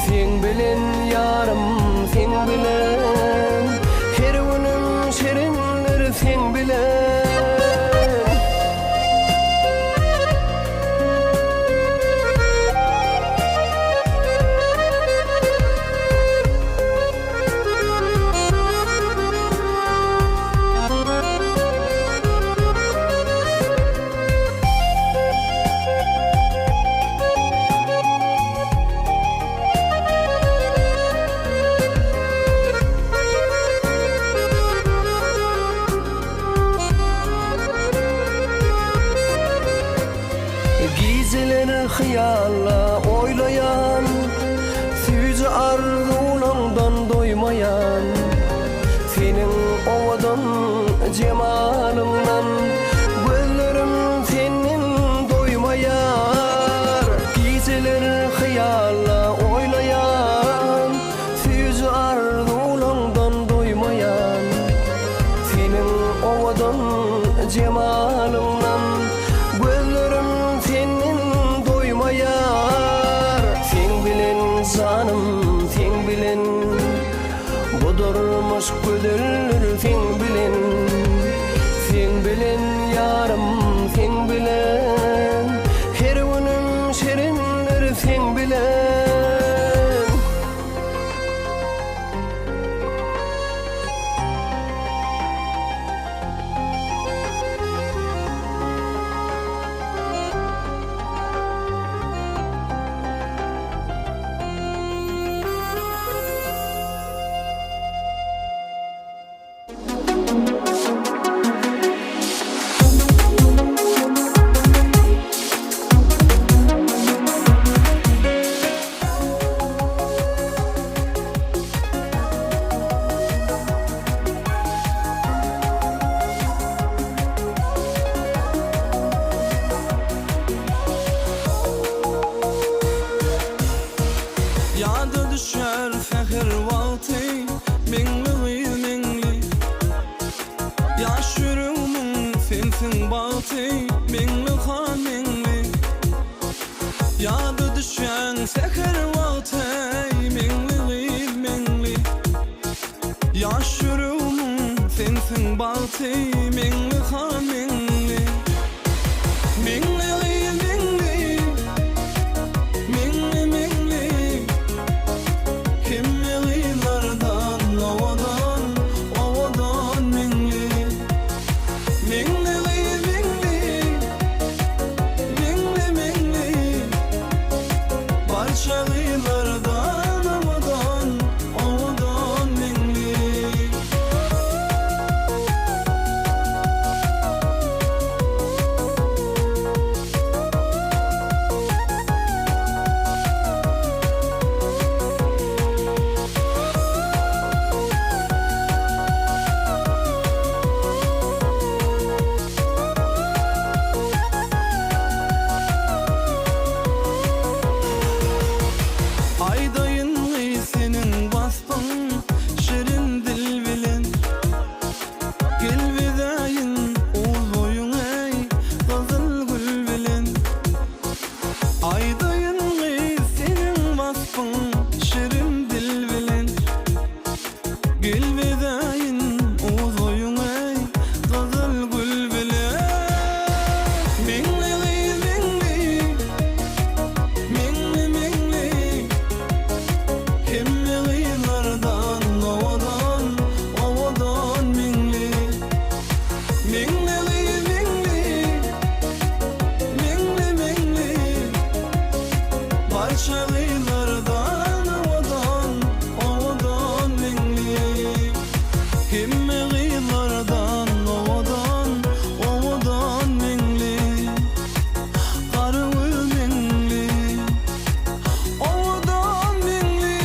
Seň bilen ýarym, seň bilen, Her günüm şirindir seň bilen. seň bilen. Ýada düşer säher wagty Meňli gyz meňli Ýaş ýüregimiň sensiň bagty Meňli han meňli Ýada düşýäň säher wagty Meňli gyz meňli Ýaş ýüregimiň sensiň bagty Meňli han meňli Meňli gyz meňli Meňli meňli Hemme gyzlardan owadan owadan meňli Meňli gyz meňli Meňli meňli Barça gyzlardan owadan owadan meňli. Aýdaýyn gyz seniň waspyň şirin dil bilen Gel bezäýin uz boýuň eý gyzyl gül bilen Aýdaýyn gyz seniň waspyň şirin dil bilen Gel bezäýin uz boýuň eý gyzyl gül bilen Meňli gyz meňli Meňli meňli Hemme gyzlardan owadan owadan meňli Meňli gyz meňli Meňli meňli Barça gyzlardan owadan owadan meňli Hemme gyzlardan owadan owadan meňli Gara gül meňli owadan meňli.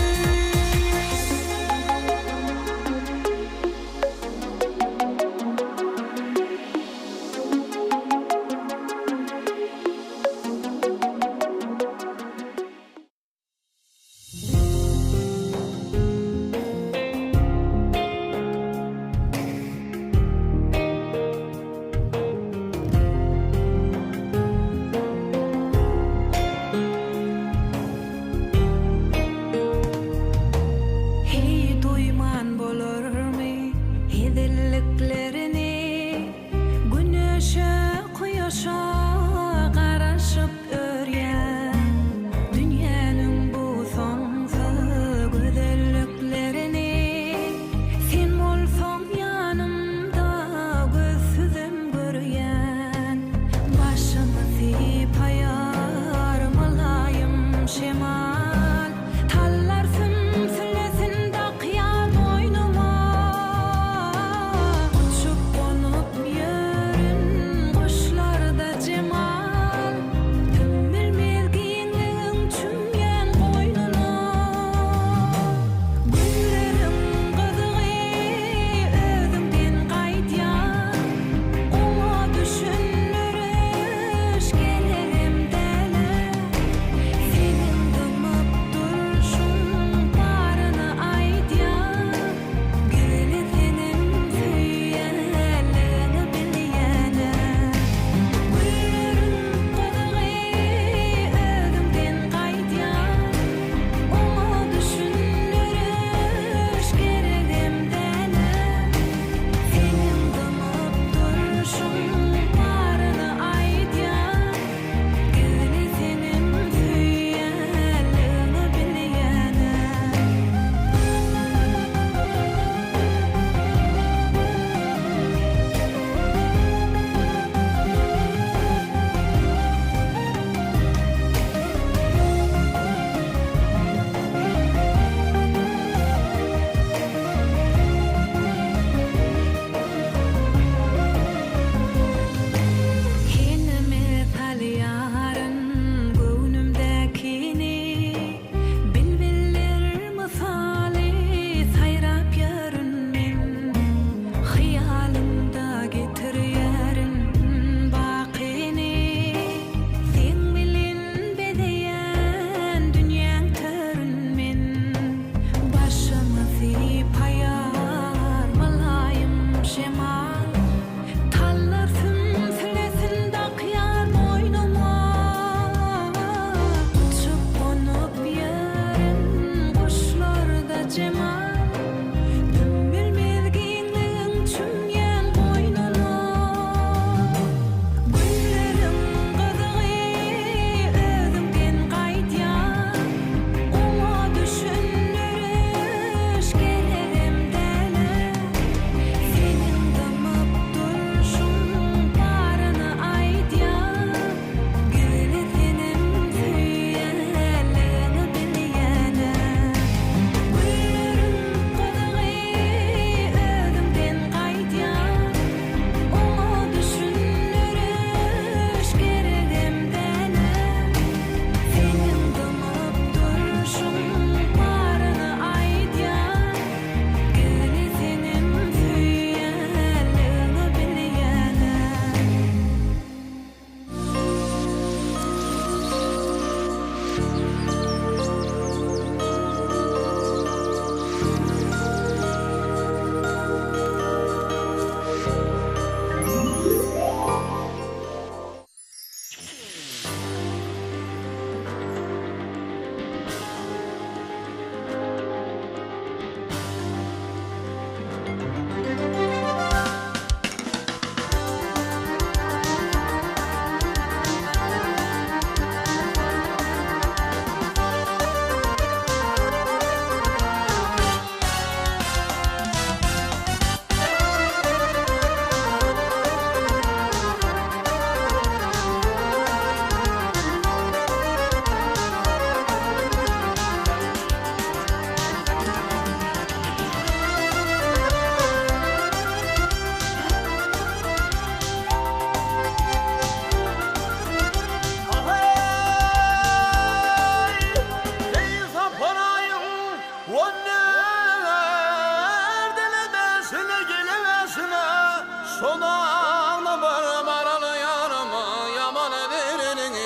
Şu dagda bir maral ýarym ýaman deriniň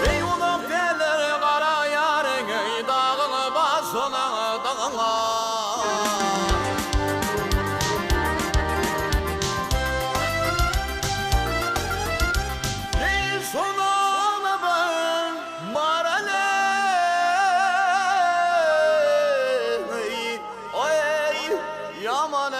Eý uzak däldir gara ýaryň dagyň başyna daňa. Eý şu dagda bir maral eý. Oý ýaman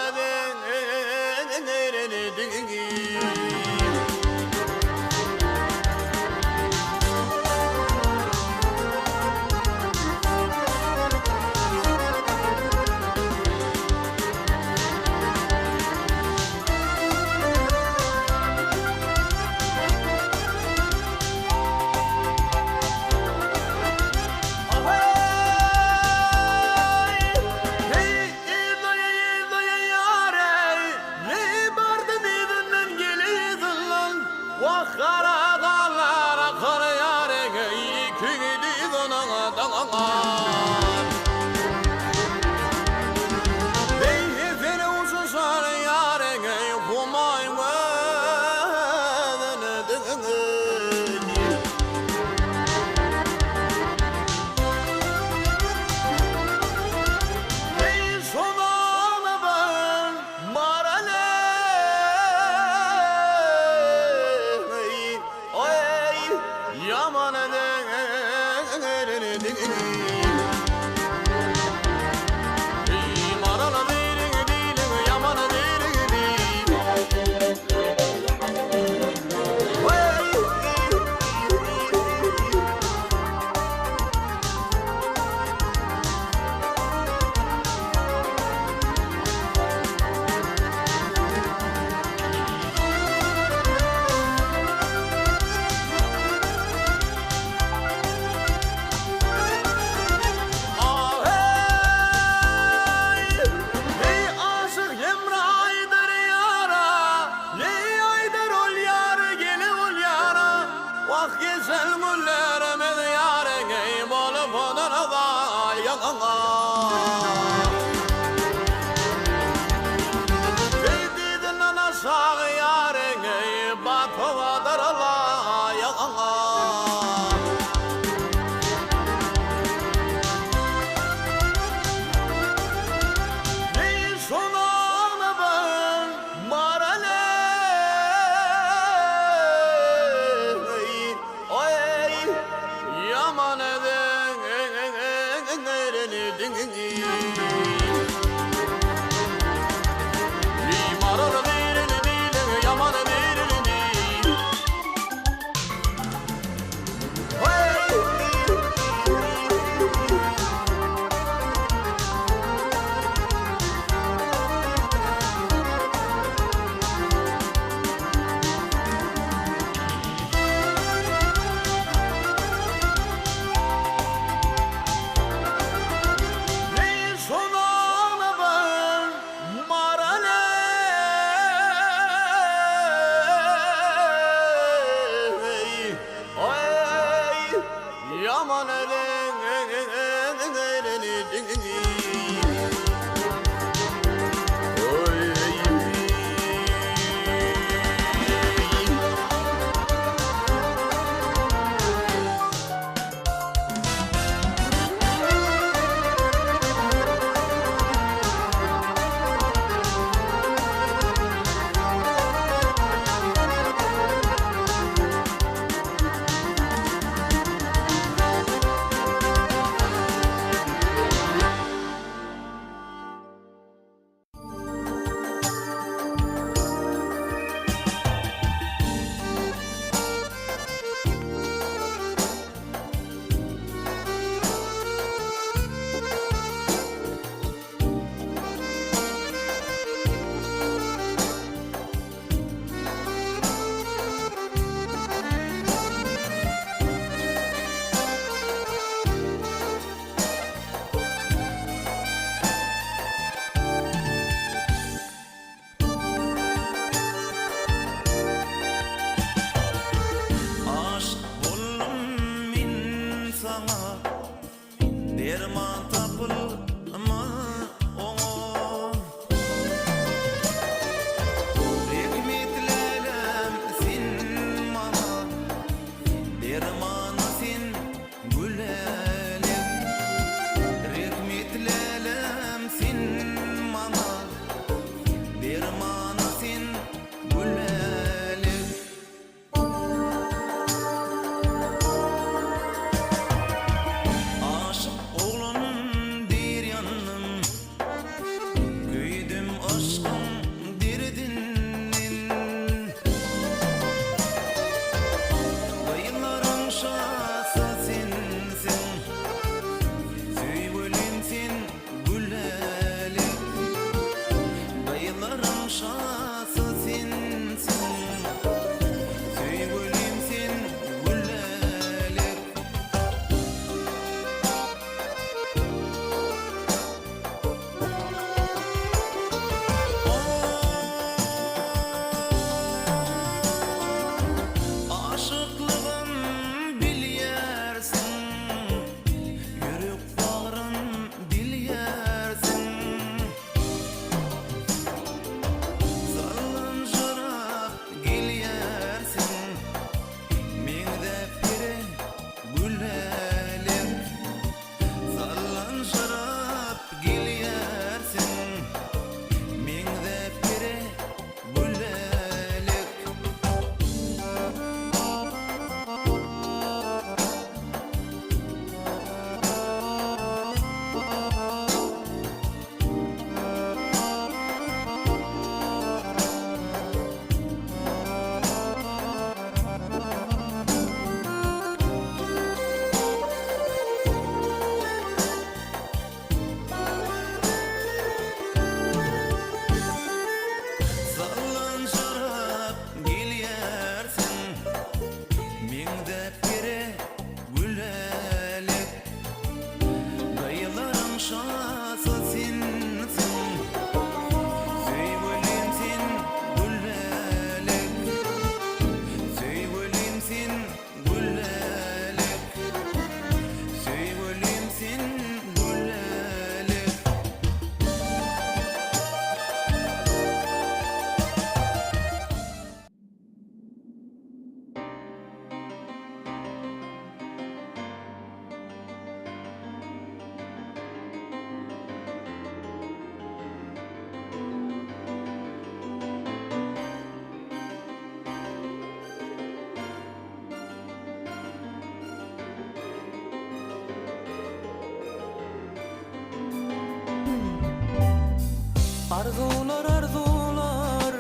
Arzuwlar arzuwlar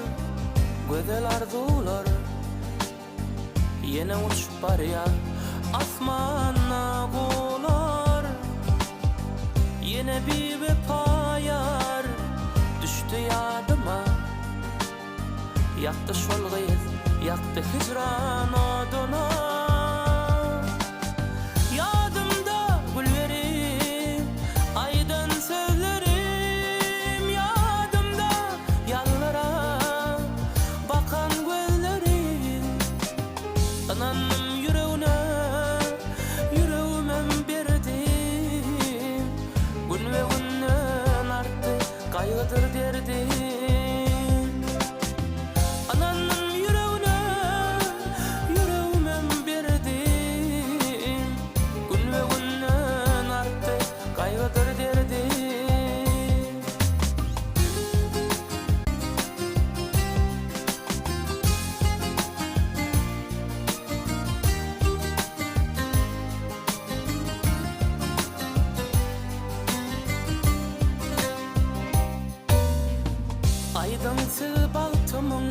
Gözel arzuwlar Ýene uçup barýar asmanda guwlar Ýene biwepa ýar düşdi ýadyma Ýakdy şol gyz, ýakdy hijran oduna. Ýadymda gülberi, aýdan sözlerim, Ýadymda ýallara bakan gözlerim. Ynandym ýüregne, ýüregimem berdim. Günbe-günden artdy Gaýgydyr derdim Ynandym ýüregne Ýüregimem berdim Günbe-günden artdy Gaýgydyr derdim. Aýdyň siz bagtymyň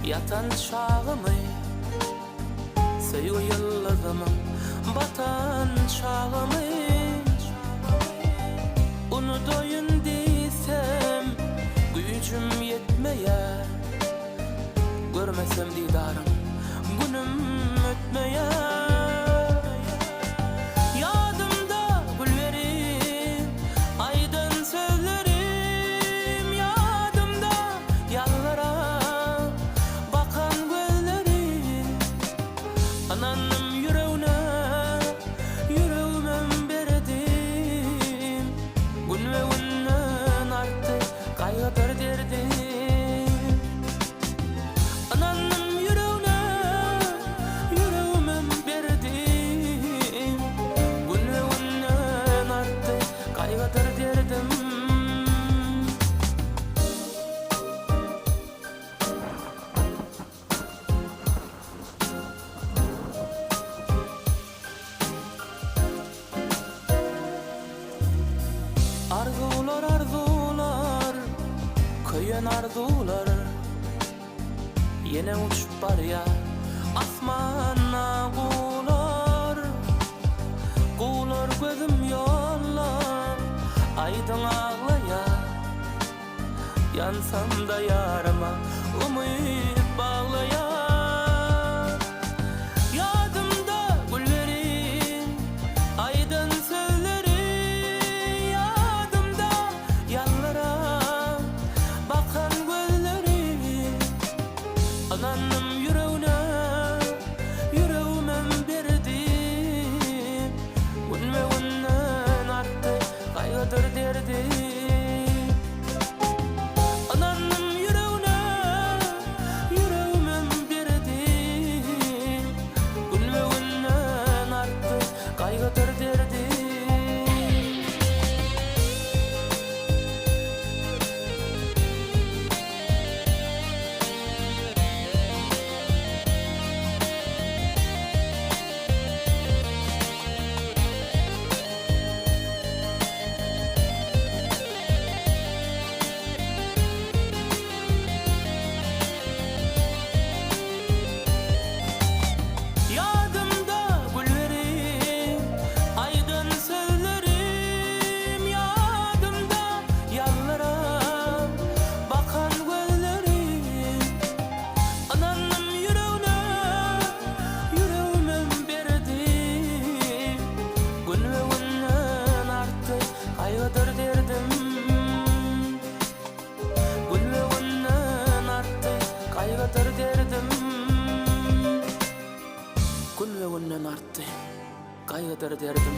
ýatan çagymy, Söýgi ýyldyzymyň batan çagymy? Unudaýyn diýsem güýjüm ýetmeýär, Görmesem didaryň günüm ötmeýär. Ýadymda gülberi, aýdan sözlerim, Ýadymda ýallara bakan gözlerim. Ynandym ýüregne, ýüregimem berdim. Günbe-günden artdy gaýgydyr derdim. Ynandym ýüregne, ýüregimem berdim. Günbe-günden artdy gaýgydyr derdim. Arzuwlar arzuwlar köýen arzuwlar Ýene uçup barýar asmanda guwlar Guwlar gözüm ýolda aýdyň aglaýar Ýansam-da ýaryma umyt baglaýan. Ýadymda gülleri, aýdan sözleri, Ýadymda ýallara bakan gözleri. Ynandym ýüregne, ýüregimem berdim. Günbe-günden artdy gaýgydyr derdim. Ynandym ýüregne, ýüregimem berdim. Günbe-günden artdy gaýgydyr derdim. Ýadymda gülleri, aýdan sözlerim, Ýadymda ýallara bakan gözlerim. Ynandym ýüregne, ýüregimem berdim. Günbe-günden artdy gaýgydyr derdim. Günbe-günden artdy gaýgydyr derdim. Günbe-günden artdy gaýgydyr derdim.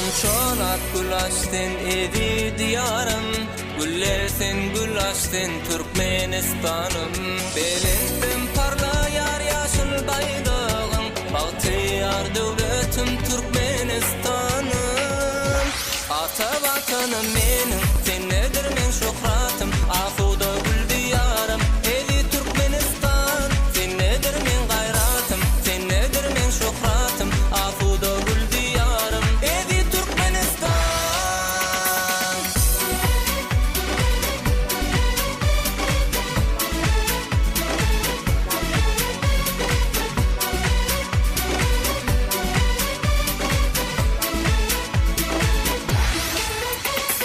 Gunçalap gül aç sen eziz Diýarym, Güller sen gül aç sen Türkmenistanym. Belentden parlaýar ýaşyl baýdagyň, Bagtyýar döwletim Türkmenistanym. Ata Watanym meniň, sendedir meň şöhratym, Asuda gül Diýarym, eziz Türkmenistan. Sendedir meň gaýratym, sendedir meň şöhratym, Asuda gül Diýarym, eziz Türkmenistan.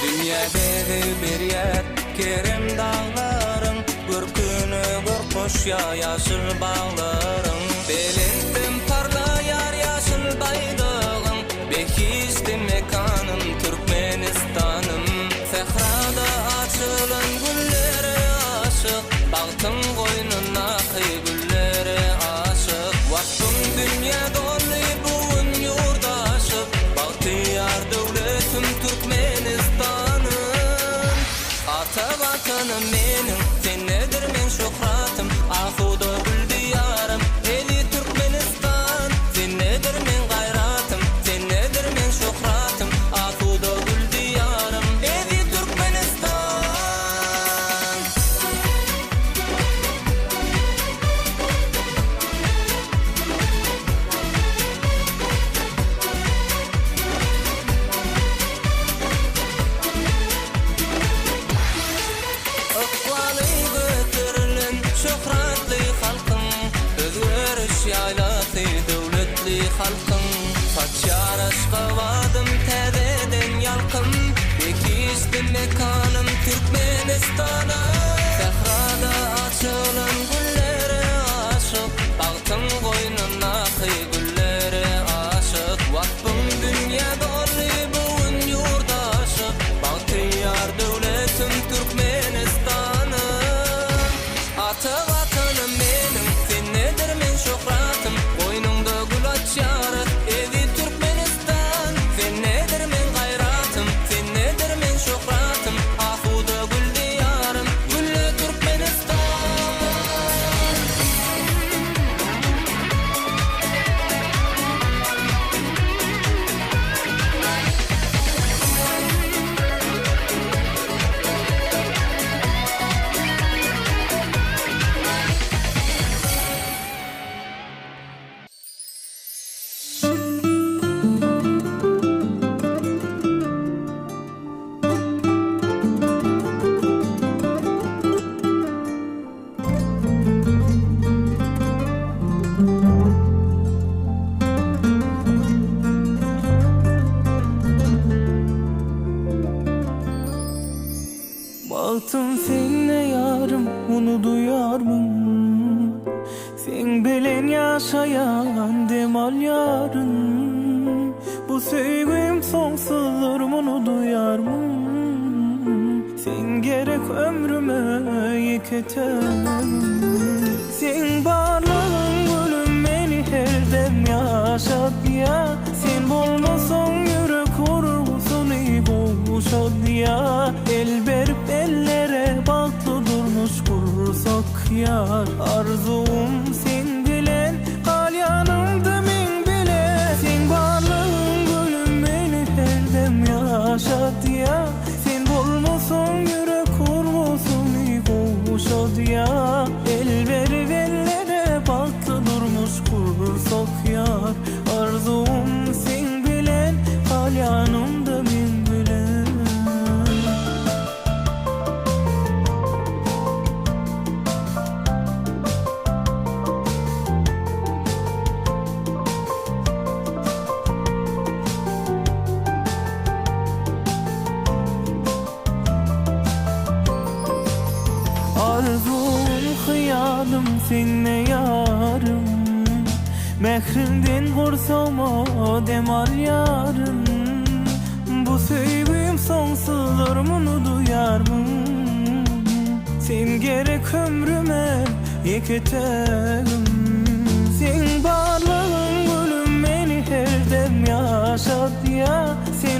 Dünýä bezeg berýär kerem daglaryň, Görküne görk goşýar ýaşyl baglaryň. Belentden parlaýar ýaşyl baýdagyň, Behişdi mekanym Türkmenistanym. Sährada açylan güllere aşyk, Bagtyň goýnundaky güllere aşyk. Waspyň dünýä doly bu gün ýurt aşyp, Bagtyýar döwletim Türkmenistanym. Ata Watanym meniň, sendedir meň şöhratym, Asuda gül Diýarym, eziz Türkmenistan. Sendedir meň gaýratym, sendedir meň şöhratym, Asuda gül Diýarym, eziz Türkmenistan. Ykbaly göterilen şöhratly halkyň, Özgeriş ýaýlasy döwletli halkyň. Saçýar Aşgabadym täzeden ýalkym, Behişdi mekanym Türkmenistana. Sährada açylan güllere aşyk, Bagtyň goýnundaky güllere aşyk. Waspyň dünýä doly bu gün ýurt aşyk, Bagtyýar döwletim Türkmenistanym. Ata Watanym meniň, sendedir meň şöhratym, Goýnuňda gül açýarys, eziz Türkmenistan. Sendedir meň gaýratym, sendedir meň şöhratym, Asuda gül Diýarym, gülle Türkmenistan. Bagtym sende ýarym muny duýarmyň Seň bilen ýaşaýan dem alýaryn Bu söýgim soňsuzdyr muny duýarmyň Sen gerek ömrüme ýeke tägim Seň barlygyň gülüm meni her dem ýaşadýa Sen bolmasaň ýürek urgusyny gowşadýa El berip ellere bagtly durmuş gursak ýar Arzuwym seň bilen gal ýanymda meň bile Seň barlygyň gülüm meni her dem ýaşadýa Sen bolmasaň ýürek urgusyny gowşadýa El berip ellere bagtly durmuş gursak ýar Arzuwym seň bilen gal ýanymda meň bilen. Arzuwym hyýalym sende ýarym Mähriňden gursagma dem alýaryn Bu söýgim soňsuzdyr muny duýarmyň Sen gerek ömrüme ýeke tägim Seň barlygyň gülüm meni her dem ýaşadýa.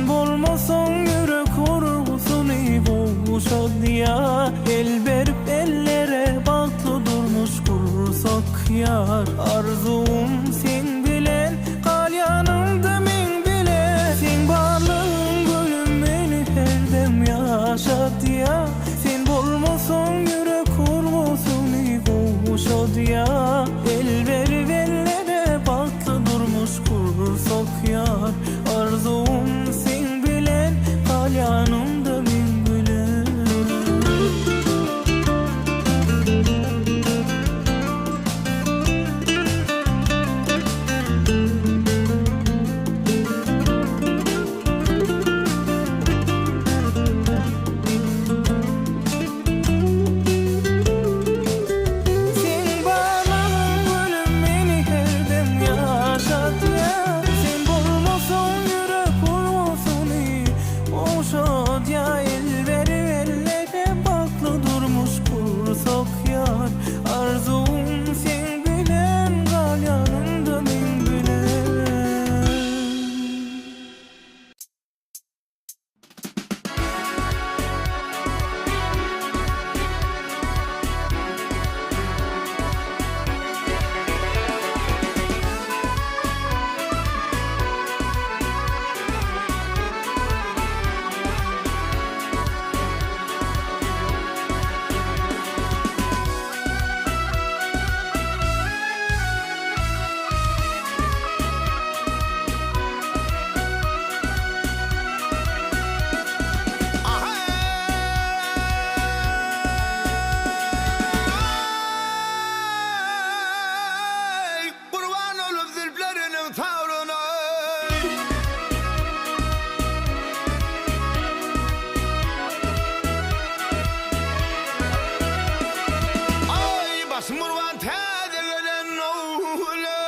Sen bolmasaň ýürek urgusyny gowşadýa El berip ellere bagtly durmuş gursak ýar Arzuwym seň bilen gal ýanymda meň bile Seň barlygyň gülüm meni her dem ýaşadýa Sen bolmasaň ýürek urgusyny gowşadýa El berip ellere bagtly durmuş gursak ýar Arzuwym seň bilen gal ýanymda meň bilen. Seň barlygyň gülüm meni her dem ýaşadýar Sen bolmasaň ýürek urgusyny gowşadýar El berip ellere bagtly durmuş gursak ýar Arzuwym seň bilen gal ýanymda meň bilen. Eý, gurban olup zülpleriniň tawruna. Aý, başym gurban täze gelen nowgüle.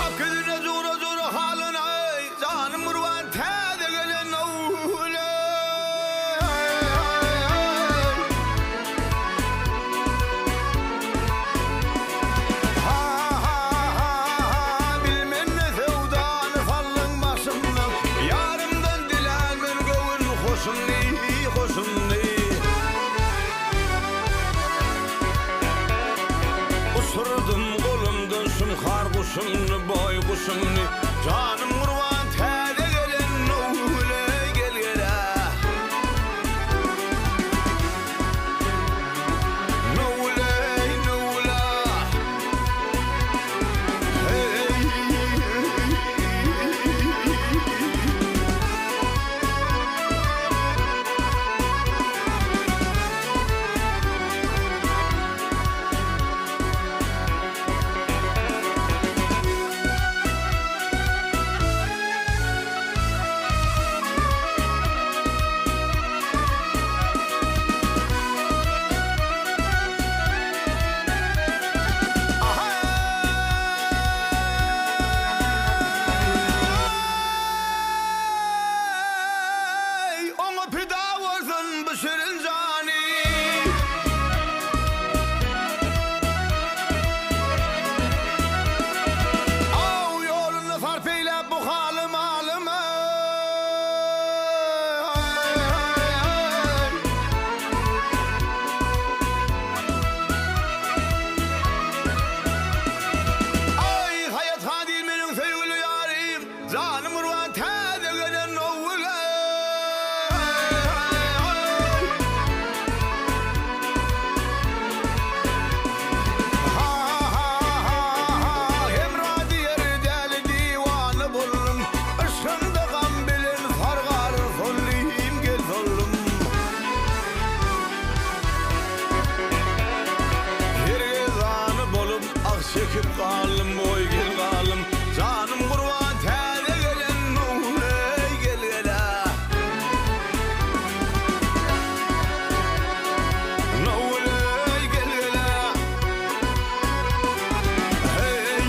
Ak ýüzüne jura-jura halyna, Janym gurban täze gelen nowgüle. Ha-ha-ha-ha, bilmen ne söwdany saldyň başymdan, Ýarymdan dilän men göwün hoşuny, hoşuny. Uçurdym golumdan şumhar guşuny, boý guşuny, Janym gurban täze gelen nowgüle gel-gel-ä. Nowgüleý, nowgüle. Eý, oňa pida bolsun bu şirin jany. Aw ýolunda sarp eýläp bu haly-malymy. Aý, Haýat han diýr meniň söýgüli ýarym. Janym gurban täze gelen nowgüle. Ha-ha-ha-ha, Hemra diýer däli diwana boldum. Yşkyňda gam bilen sargalar soldum, gel soldum. Sergezdan bolup ah çekip galdym, oý gel galdym. Janym gurban täze gelen nowleý gel gel-ä. Nowleý gel gel-ä. Heý.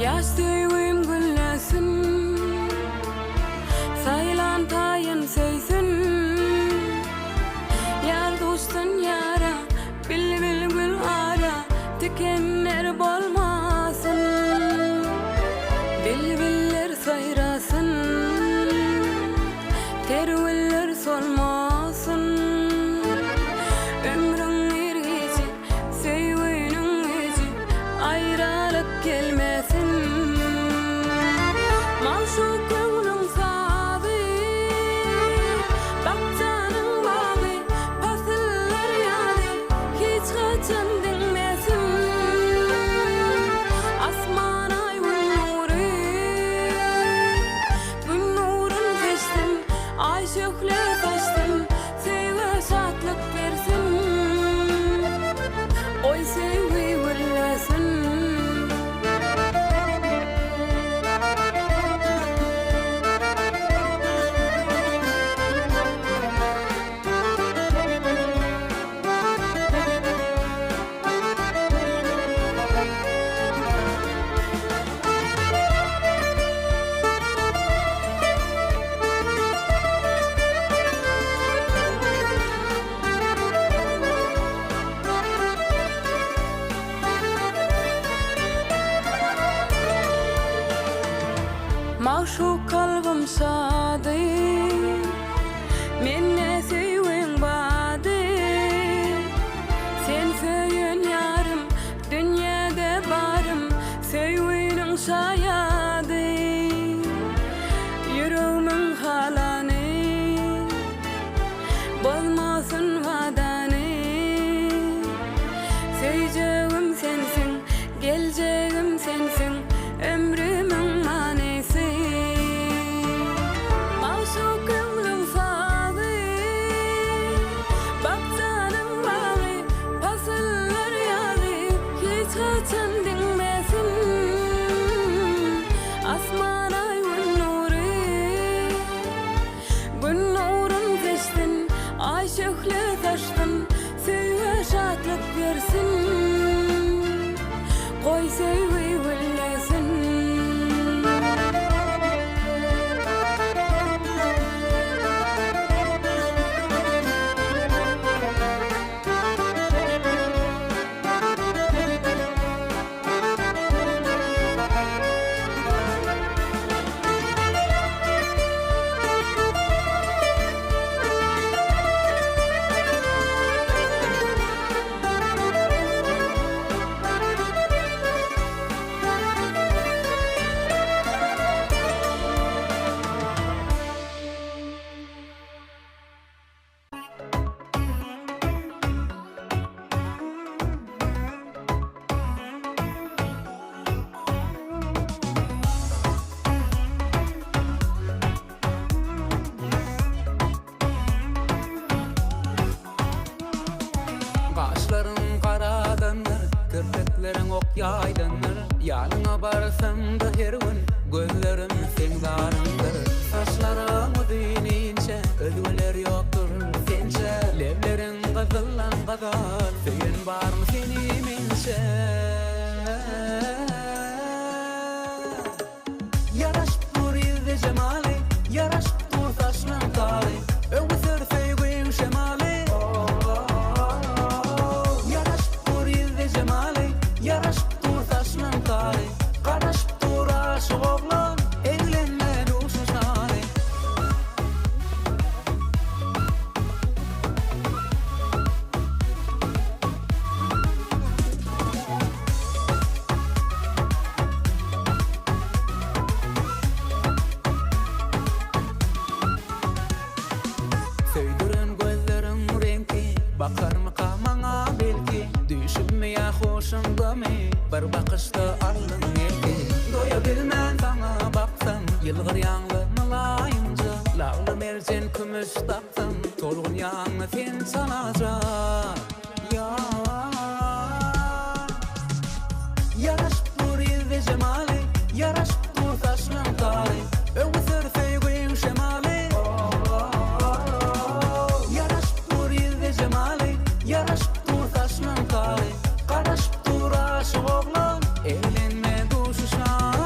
Ýaş söýgüm güllesin, Saýlan taýyn söýsün. Ýar duşsun ýara, Bilbil gül ara, Tikenler bolmasyn. Bilbiller saýrasyn, Ter güller solmasyn. Ömrüň ir-giji, Söýgüniň güýji aýralyk gelmesin. Magşuk köňlüň sazy, Bakjanyň bagy, pasyllar ýazy hiç haçan diňmesin. Asman Aý Gün nury, Gün nurun seçsin, Aý şöhle saçsyn. Söýgä şatlyk bersin, Goý söýgi güllesin. Magşuk kalbym şady, Mende söýgiň bady. Sen söýen ýarym, dünýäde barym, Söýginiň şaýady. Ýüregimiň halany, Bozmasyn wadany. Söýjegim sensiň, geljegim sensiň, Ömrümiň manysy. Magşuk köňlüň sazy, Bakjanyň bagy, pasyllar ýazy hiç haçan diňmesin. Asman Aý Gün nury, Gün nurun seçsin, Aý şöhle saçsyn, söýgä şatlyk bersin. Goý söýgi güllesin. Gaşlaryň garadandyr, kirpikleriň ok ýaýdandyr, Ýanyňa barsam-da her gün, gözlerim seň zaryňdyr. Saçlaryň uzyn inçe, özgeler ýokdur sençe, Lebleriň gyzyldan gyzyl, söýen barmy seni mençe? Ýaraşyp dur ýüzde jemaly, Ýaraşyp dur saçlaň taly, Öwüser söýgiň şemaly. Ýaraşyp dur ýüzde jemaly, Ýaraşyp dur saçlaň taly, Garaşyp dur aşyk oglan, Eglenme duşuşaly. Söýdüren gözleriň reňki Bakarmyka maňa belki Düýşümmi ýa huşumdamy Bir bakyşda aldyň erki Doýa bilmän saňa baksam Ýylgyrýaňla mylaýymja Lagly merjen kümüş daksam Tolgunýaňmy sen çalaja Ýaraşyp dur ýüzde jemaly, Ýaraşyp dur saçlaň taly, Öwüser söýgiň şemaly. Ýaraşyp dur ýüzde jemaly, Ýaraşyp dur saçlaň taly, Garaşyp dur aşyk oglan, Eglenme duşuşaly.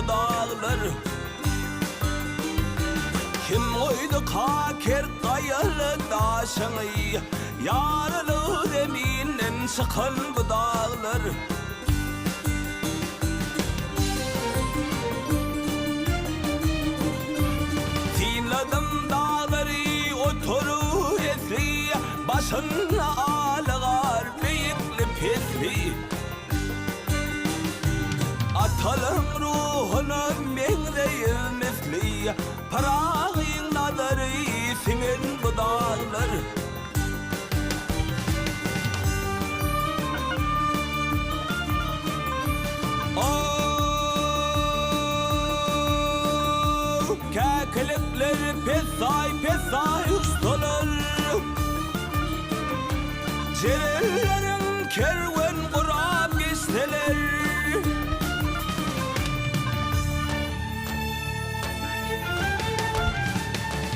bu daglar? Kim goýdy kert gaýaly daşyňy, Ýarylyp zeminden çykan bu daglar? Synladym daglary oturyp esli, Başynda ala gar beýikli-pesli. Atalaň ruhuna meňzeýär misli, Pyragyň nazary siňen bu daglar. Oh, käkilikler pessaý-pessaý uçsalar, Jerenleriň kerwen gurap geçseler.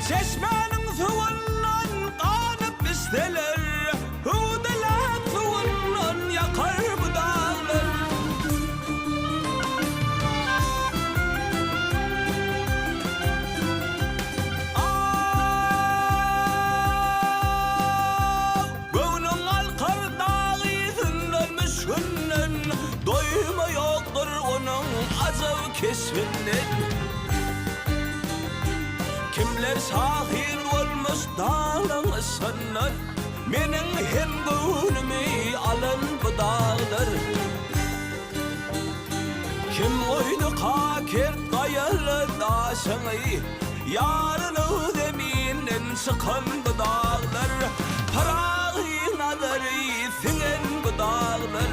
Çeşmäniň suwundan ganyp içseler, Hüwdüläp suwundan ýakar bu daglar. Aw, göwnüň galkar dag yzyndan, müşgünden, Doýma ýokdur onuň ajap keşbinden. Kimler şahyr bolmuş daglaň yşgyndan, Meniň hem göwnümi alan bu daglar. Kim goýduka kert gaýaly daşyňy, Ýarylyp zeminden çykan bu daglar, Pyragy nazary siňen bu daglar.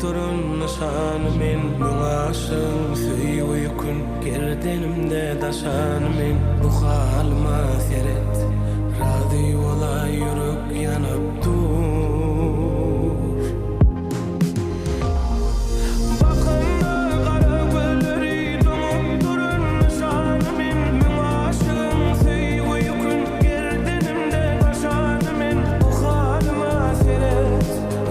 duran nyşany men Müň aşygyň söýgi ýükün gerdenimde daşany men Bu halyma seret, razy bolaý ýürek ýanyp dur. Bakanda gara gözleri doňup duran nyşany men Müň aşygyň söýgi ýükün gerdenimde daşany men Bu halyma seret,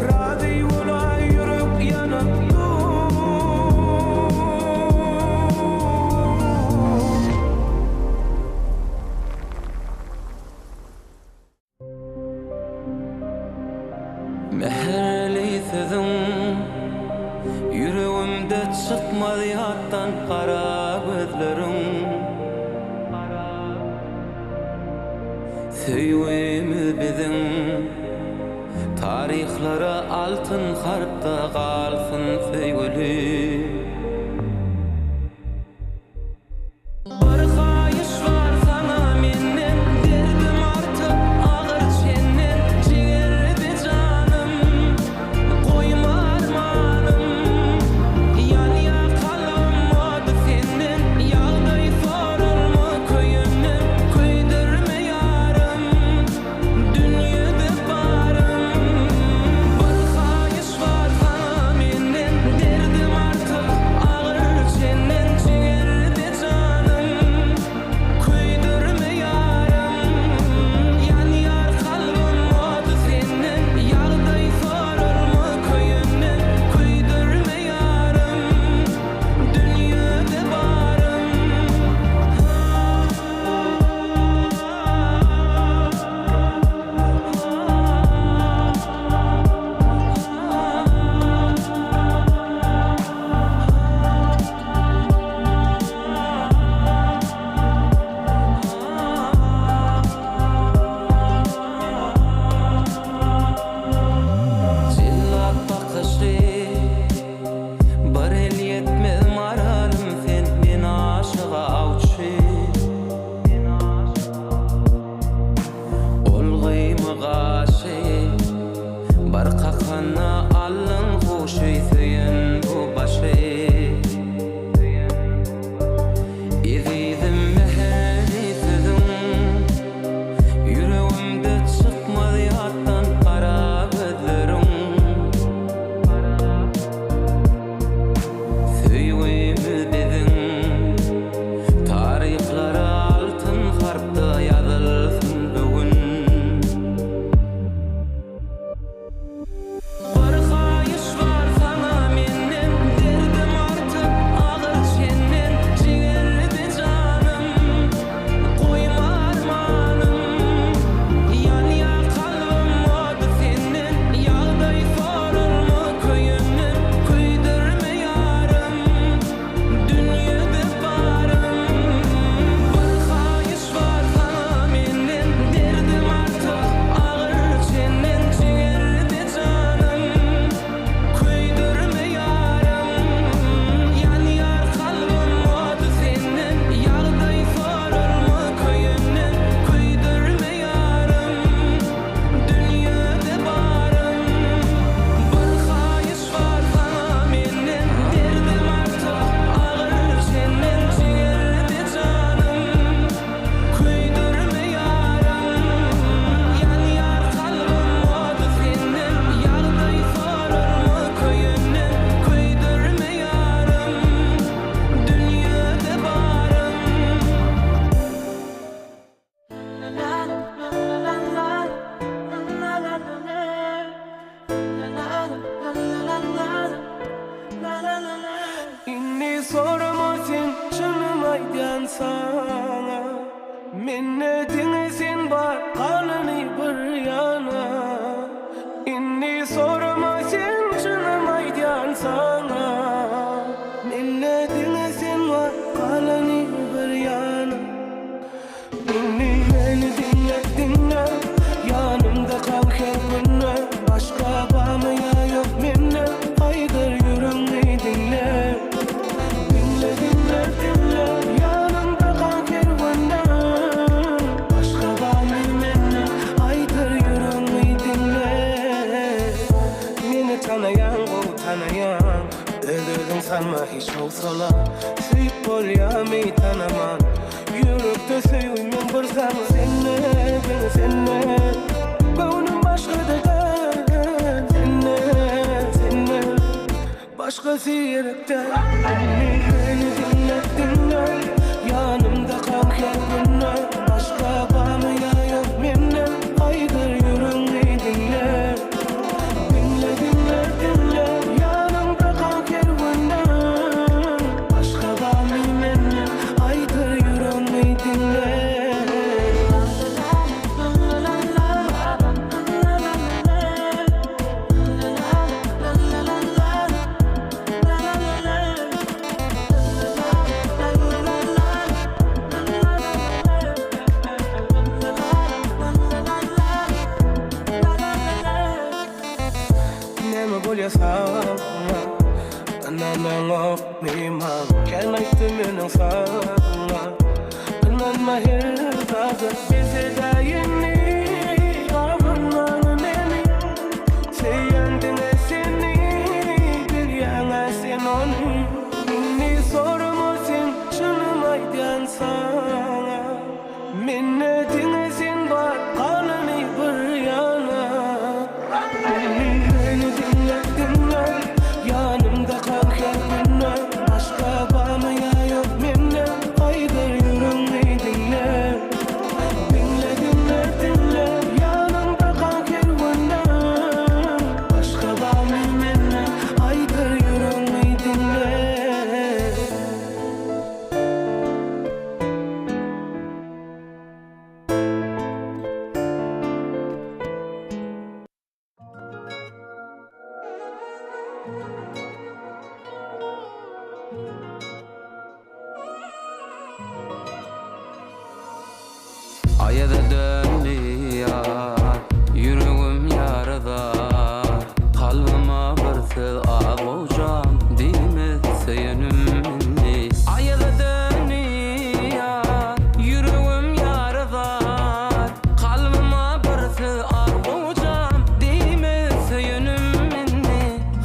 razy bolaý ýürek ýanyp dur. Mähirli sözüň ýüregimde çykmaz ýatdan gara gözleriň Söýgimiz biziň taryhlara altyn harpda galsyn söýgüli. Bir haýyş bar saňa menden Derdim artyp agyr çenden Jigerde janym Goýma armanym Ýanýar kalbym ody senden Ýagdaý soralma köýenden Köýdürme ýarym Dünýede barym Bir haýyş bar saňa menden Derdim artyk agyr çenden Jigerde janym Köýdürme ýarym Ýanýar kalbym ody senden Ýagdaý soralma köýenden Köýdürme ýarym Dünýede barym. Jellat bakyşy Bir el ýetmez maralym sen men aşyk awçy. Ol gyýma gaşy Bir kakanda aldyň huşy söýen bu başy. Ezizim mähirli sözüň Ýüregimde çykmaz ýatdan gara gözleriň. Söýgimiz biziň taryhlara altyn harpda ýazylsyn bu gün. Bir haýyş bar saňa menden, derdim artyp agyr çenden, jigerde janym, goýma armanym. Ýanýar kalbym ody senden, ýagdaý soralma köýenden, köýdürme ýarym, dünýede barym. Bir haýyş bar saňa menden, derdim artyk agyr çenden, jigerde janym, köýdürme ýarym. Ýanýar kalbym ody senden, ýagdaý soralma köýenden, köýdürme ýarym, dünýede barym. Bir haýyş bar saňa menden, derdim artyk agyr çenden, jigerde janym, köýdürme ýarym. Ýanýar kalbym ody senden, ýagdaý soralma köýenden, köýdürme ýarym, dünýede barym. Indi sorama sen çynym aýdýan saňa Mende diňe sen bar galany bir ýana Indi sorama sen çynym aýdýan saňa Mende diňe sen bar galany bir ýana Indi meni diňle diňle Ýanymda kal her günde Başga barmy ýa ýok mende Aýdyr ýüregňi diňle Diňle diňle diňle Ýanymda kal her günde Başga barmy mende Aýdyr ýüregňi diňle Meni tanaýaň gowy. tanaýaň Öz-özüň salma hiç howsala Söýüp bolýamy tanaman Ýürekde söýgi meň bir saňa Sende, diňe sende Göwnüm başgada däl Sende, sende Başgasy gerek däl Indi meni diňle, diňle Ýanymda kal her günde Başga barmy ýa ýok mende Aýdyr ýüregňi diňle Diňle, diňle, diňle Ýanymda kal her günde Başga barmy mende Aýdyr ýüregňi diňle. Näme bolýa saňa Ynanaňokmy maňa Kän aýtdym meniň saňa Ynanma her zada Bes edäý indi Gabynmaňa meni Söýýän diňe seni Bilýäň-ä sen ony Indi sorama sen Çynym aýdýan saňa Mende diňe sen bar Galany bir ýana Indi meni diňle diňle Ýanymda kal her günde Başga barmy ýa ýok mende Aýdyr ýüregňi diňle Diňle diňle diňle Ýanymda kal her günde Başga barmy mende Aýdyr ýüregňi diňle. Aýaza döndi ýar, ýüregim ýaradar. Kalbyma bir söz az gowjam, diýmez söýenim indi. Aýaza döndi ýar, ýüregim ýaradar. Kalbyma bir söz az gowjam, diýmez söýenim indi.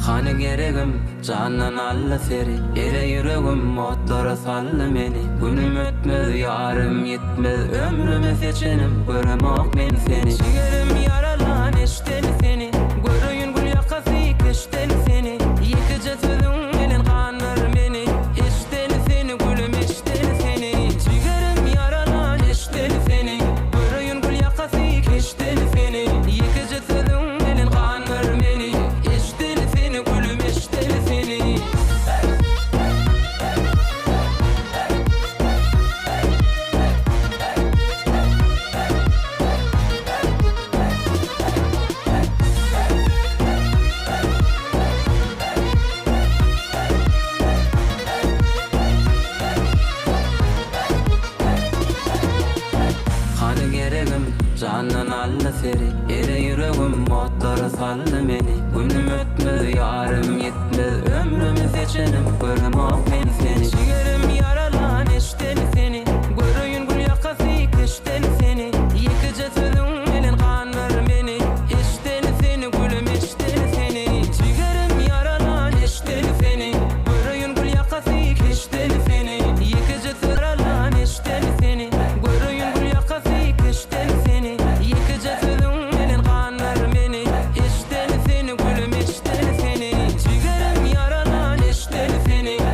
Hany geregim, Jandan aldy seri, ere ýüregim otlara saldy meni Günüm ötmez, ýarym ýitmez, ömrümi seçenim göremok men seni Jigerim ýaralan eşdeli seni, göreýin gül ýakasy keşdeli seni Ýekeje sözüň bilen gandyr meni, eşdeli seni gülüm eşdeli seni Jigerim ýaralan eşdeli seni, göreýin gül ýakasy keşdeli seni Ýekeje sözüň bilen gandyr meni, Eşdeli seni gülüm eşdeli seni. Hany geregim jandan aldy seri Ere ýüregim otlara saldy meni Günüm ötmez ýarym ýitmez Ömrümi seçenim göremok men seni Jigerim ýaralan eşdeli seni Göreýin gül ýakasy keşdeli seni Ýekeje sözüň bilen gandyr meni Eşdeli seni gülüm eşdeli seni Jigerim ýaralan eşdeli seni Göreýin gül ýakasy keşdeli seni Ýekeje Ýaralan eşdeli seni Göreýin gül ýakasy keşdeli seni Ýekeje sözüň bilen gandyr meni Eşdeli seni gülüm eşdeli seni Jigerim ýaralan eşdeli seni.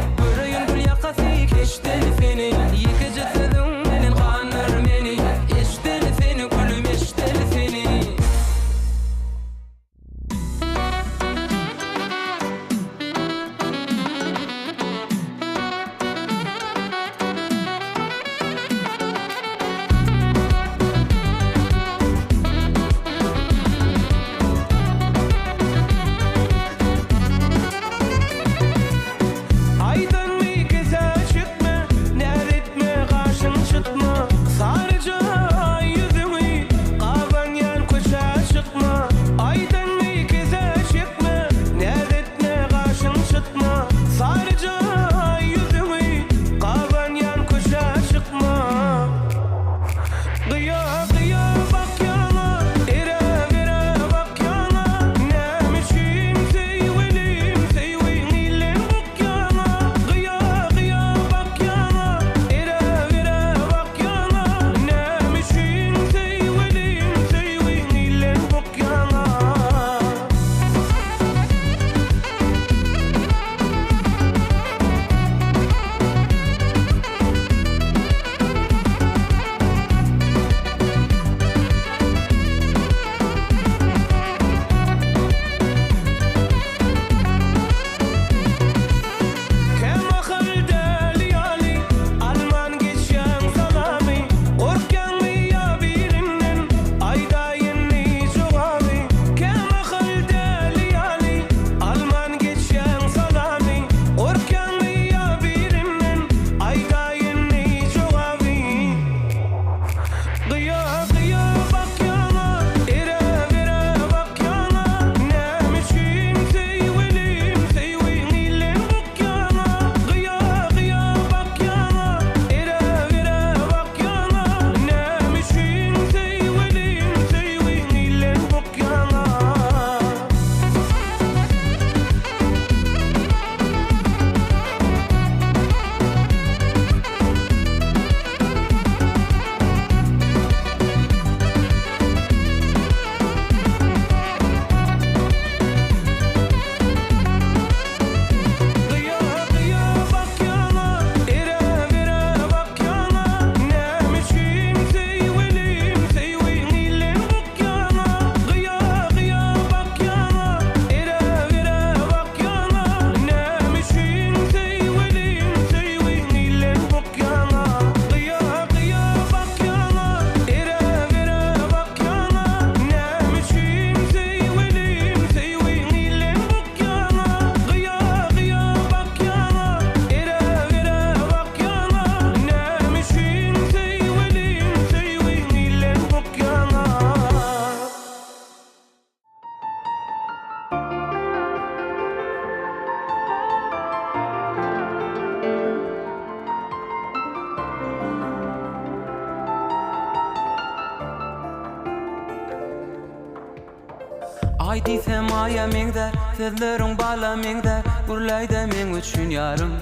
Aý diýsem aýa meňzär, sözleriň bala meňzär, Gürläýdä meň üçin ýarym.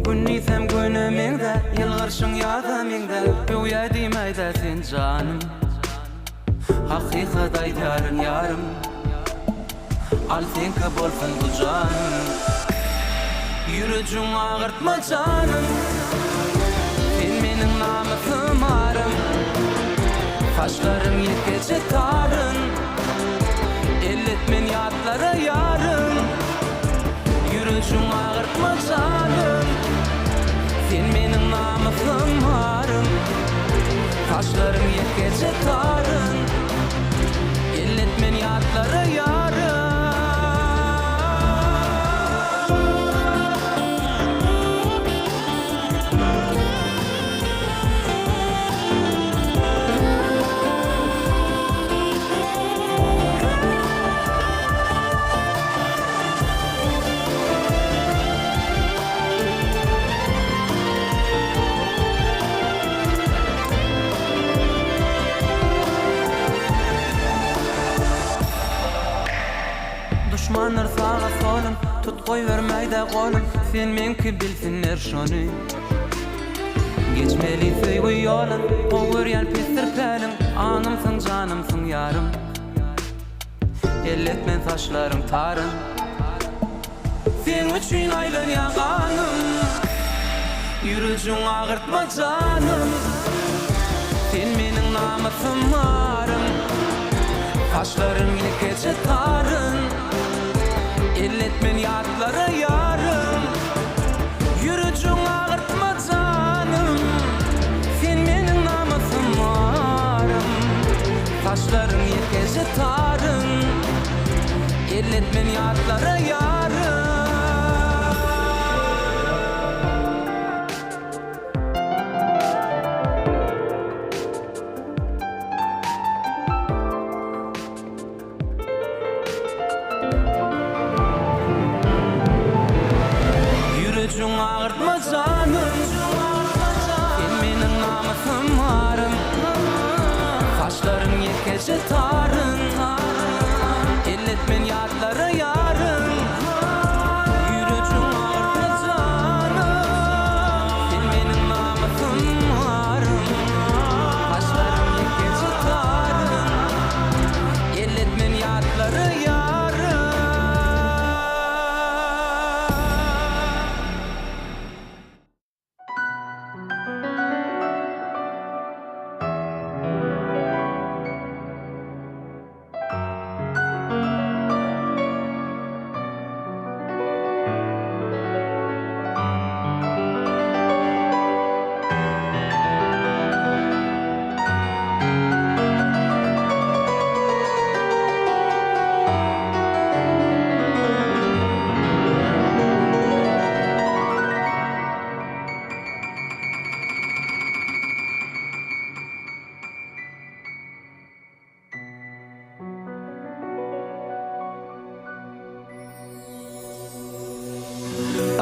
Gün diýsem güne meňzär, ýylgyrşyň ýaza meňzär, Öwýä diýmäýdä sen janym. Hakykat aýdýaryn ýarym. Al seňki bolsun bu janym. Ýürejiň agyrtma janym. Sen meniň namysym arym. Saçlaryň ýekeje taryn. Elletmen ýatlara ýarym. Ýürejiň agyrtma janym. Sen meniň namysym arym. Saçlaryň ýekeje taryn. Elletmen ýatlara ýarym. Duşmanlar saga solum, tut goýbermäýdä golum, Sen meňki bilsinler şony. Geçmeli söýgi ýolun, gowy görýän pesdir päliň, Aňymsyň, janymsyň ýarym. Elletmen saçlaryň taryn. Seň üçin aýlanýar ganym. Ýürejiň agyrtma janym. Sen meniň namysym arym. Saçlaryň ýekeje taryn. Elletmen ýatlara ýarym. Ýürejiň agyrtma janym. Sen meniň namysym arym. Saçlaryň ýekeje taryn. Elletmen ýatlara ýarym. Ýürejiň agyrtma janym. Sen meniň namysym arym. Saçlaryň ýekeje taryn. Elletmen ýatlara ýarym. Ýürejiň agyrtma janym. Sen meniň namysym arym. Saçlaryň ýekeje taryn. Elletmen ýatlara ýarym.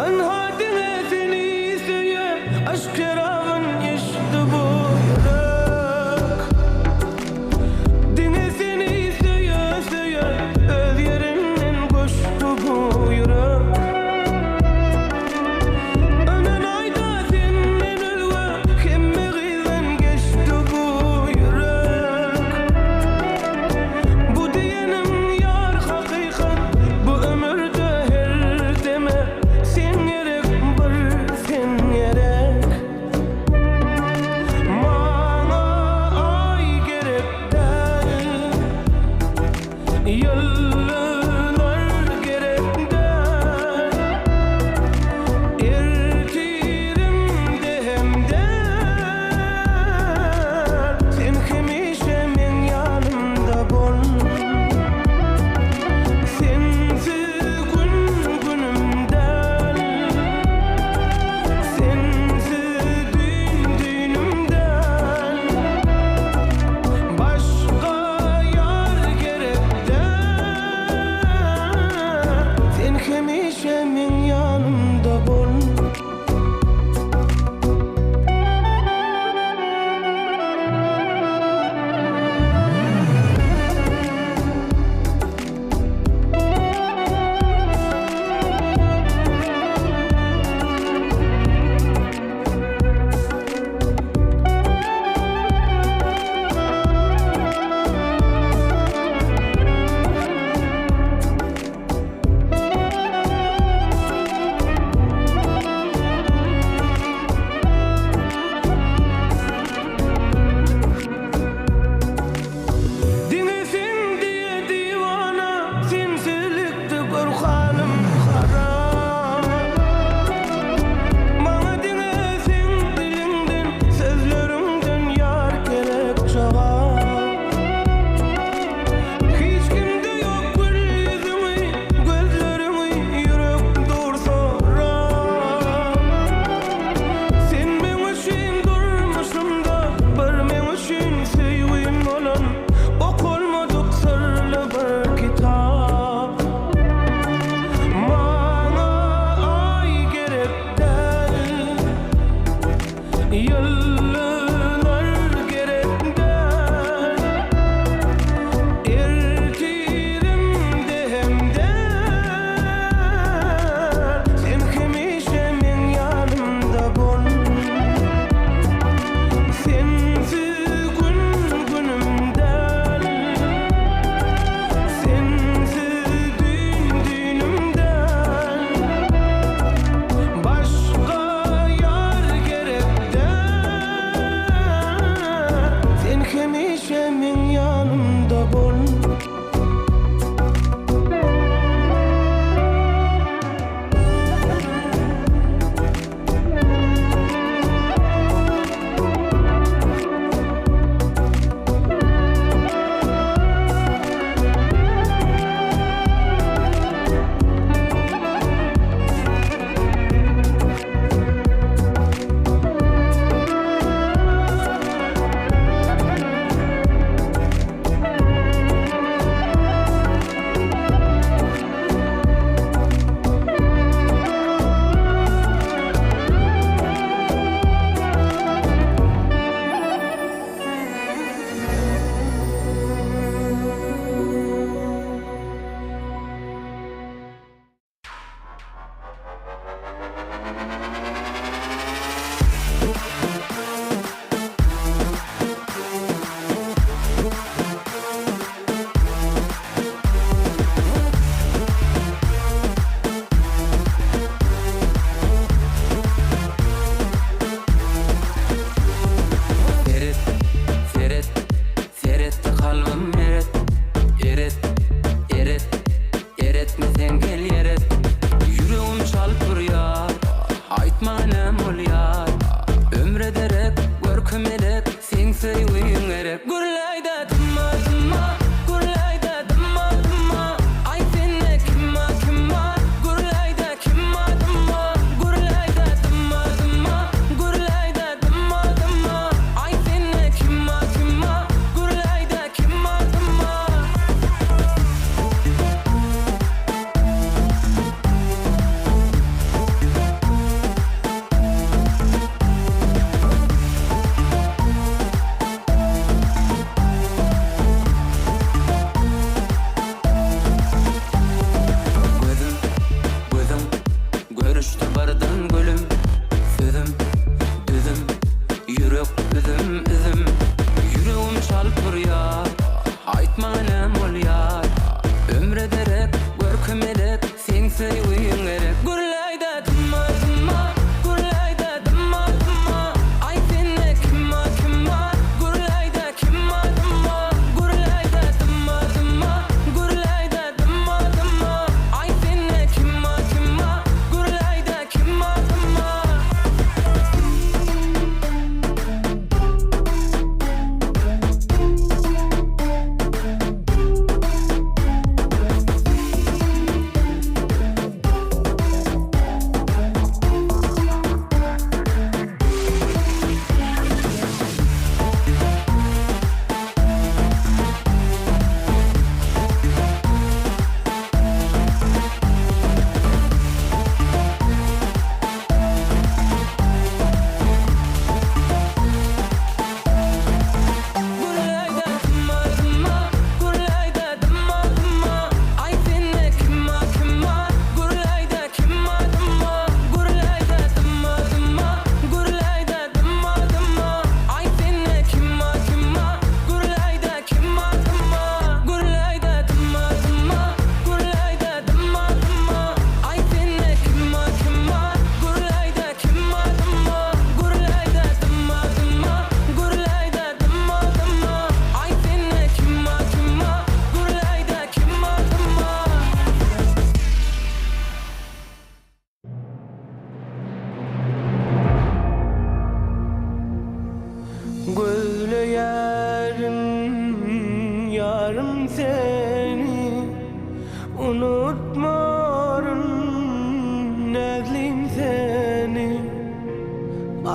Ynha diňe seni söýen Yşk şerabyn içdi bu ýürek. Diňe seni söýe-söýe Öz ýerinden göçdi bu ýürek. Önen aýda senden özge Hemme gyzdan geçdi bu ýürek. Bu diýenim ýar hakykat Bu ömürde her deme Sen gerek bir sen gerek Maňa aý gerek däl Ýyldyzlar gerek däl Ertirimde hem däl Sen hemişe meň ýanymda bol Sensiz gün günüm däl Sensiz düýn düýnüm däl Başga ýar gerek däl Sen hemişe meň ýanymda bol.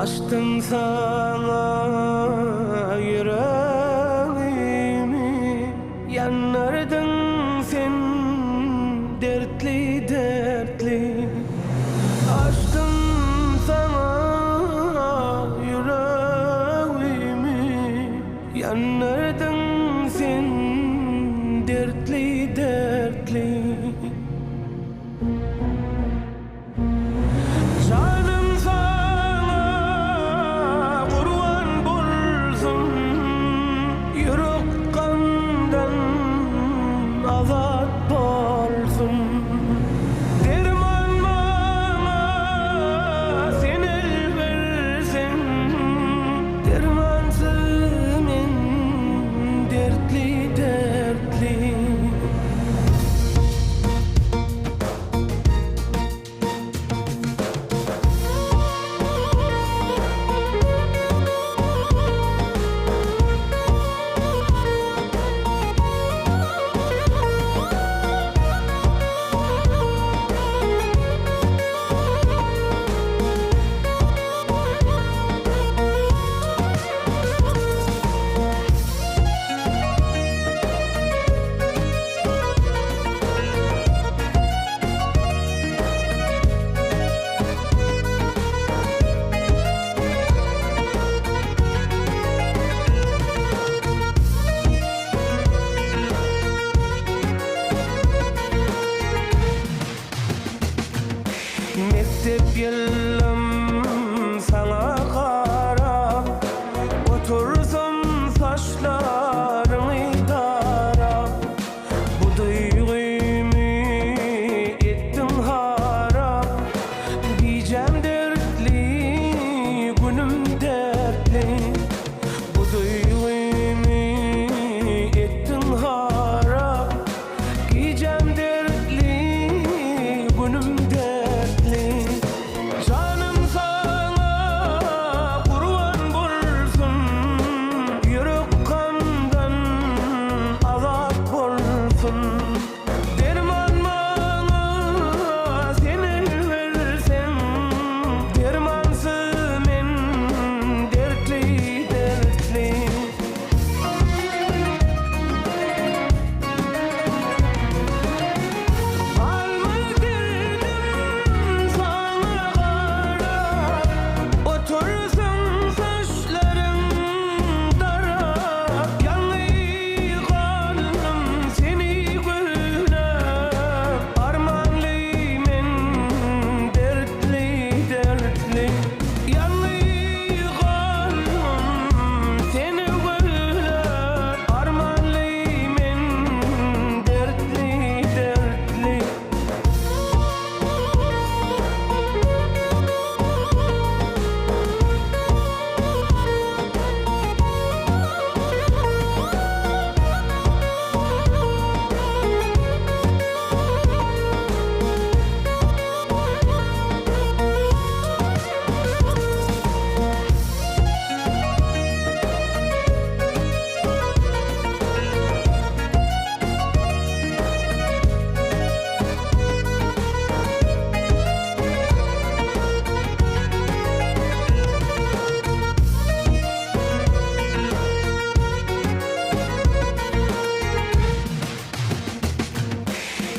Açdym saňa ýüregimi, Ýandyrdyň sen dertli-dertli. Açdym saňa ýüregimi, Ýandyrdyň sen dertli-dertli. Janym saňa gurban bolsun, Ýürek gamdan azat bolsun. Derman maňa sen el berseň, Dermansyz men dertli-dertli. Mekdep ýylym saňa garap, Otursam saçlaryňy darap. Bu duýgymy etdiň harap, Gijäm dertli, günüm dertli. Bu duýgymy etdiň harap, Gijäm dertli, günüm dertli. Janym saňa gurban bolsun, Ýürek gamdan azat bolsun. Derman maňa sen el berseň, Dermansyz men dertli-dertli. Galmaz derdim saňa garap, Otursaň saçlaryň darap, Ýalňyz galdym seni gözläp, Armanly men dertli-dertli. Ýalňyz galdym seni gözläp, Armanly men dertli-dertli.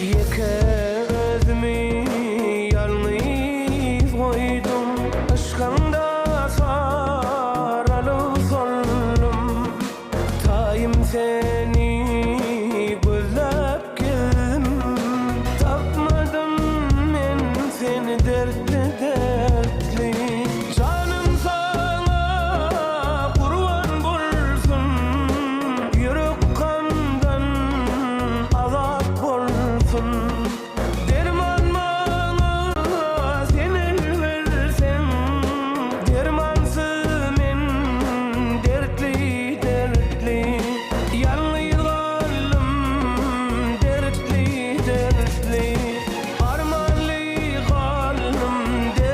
Ýeke özümi ýalňyz goýduň, Yşkyňda saralyp soldum. Taýym seni gözläp gezdim, Tapmadym men seni dertli-dertli. Janym saňa gurban bolsun, Ýürek gamdan azat bolsun. Derman maňa sen el berseň, Dermansyz men dertli-dertli. Ýalňyz galdym dertli-dertli. Armanly galdym dertli.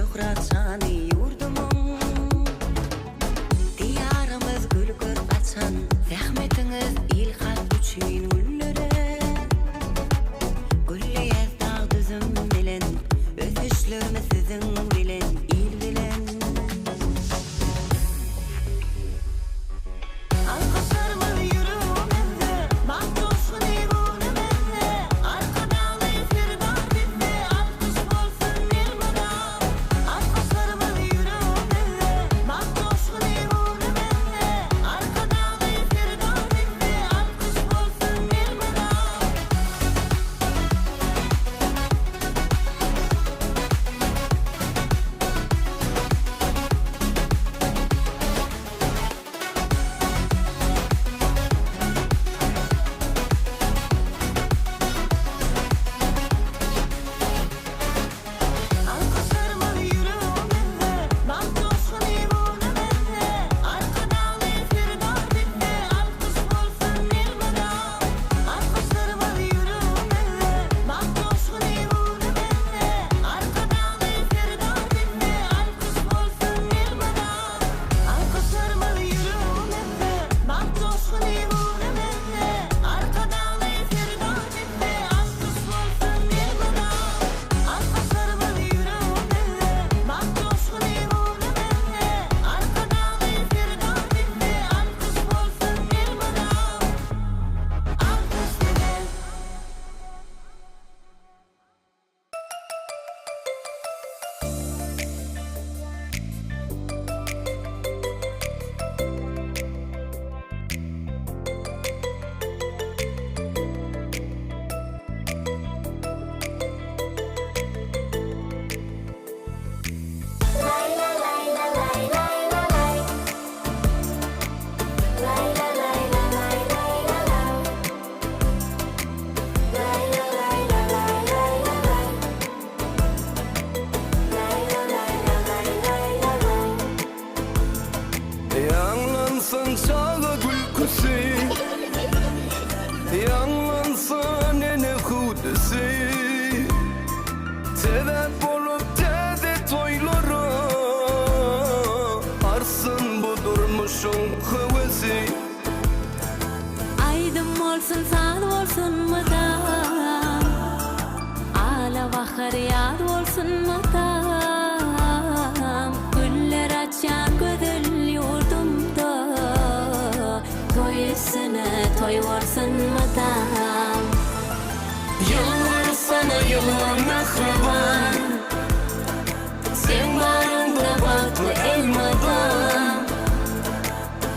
Şöhrat şany ýurdumyň. Diýarymyz gül görk açan, Zähmetiňiz il-halk üçin günlere. Gülleýäs dag-düzüm bilen, Ösüşlerimiz siziň bilen, il bilen. Alkyşlarymyz ýüregimizde, Bagt joşguny göwnümizde, Arkadagly Serdar bizde, Alkyş bolsun elmydam. Alkyşlarymyz ýüregimizde, Bagt joşguny göwnümizde, Arkadagly Serdar bizde, Alkyş bolsun elmydam. Alkyşlarymyz ýüregimizde, Bagt joşguny göwnümizde, Arkadagly Serdar bizde, Alkyş bolsun elmydam. Alkyşlarymyz ýüregimizde, Bagt joşguny göwnümizde, Arkadagly Serdar bizde, Alkyş bolsun elmydam. Alkyşlarymyz ýüregimizde, Bagt joşguny göwnümizde, Arkadagly Serdar bizde, Alkyş bolsun elmydam. Alkyşlarymyz ýüregimizde, Bagt joşguny göwnümizde, Arkadagly Serdar bizde, Alkyş bolsun elmydam. Alkyş size. Ýaňlansyn çaga gülküsi, Ýaňlansyn ene hüwdüsi. Sebäp bolup täze toýlara, Artsyn bu durmuşyň höwesi. Aýdym bolsun saz bolsun mydam Ala bahar ýaz bolsun mydam Güller açýan gözel ýurdumda Toý üstüne toý bolsun mydam Ýylgyrsana ýylgyr mähriban Seň baryňda bagtly elmydam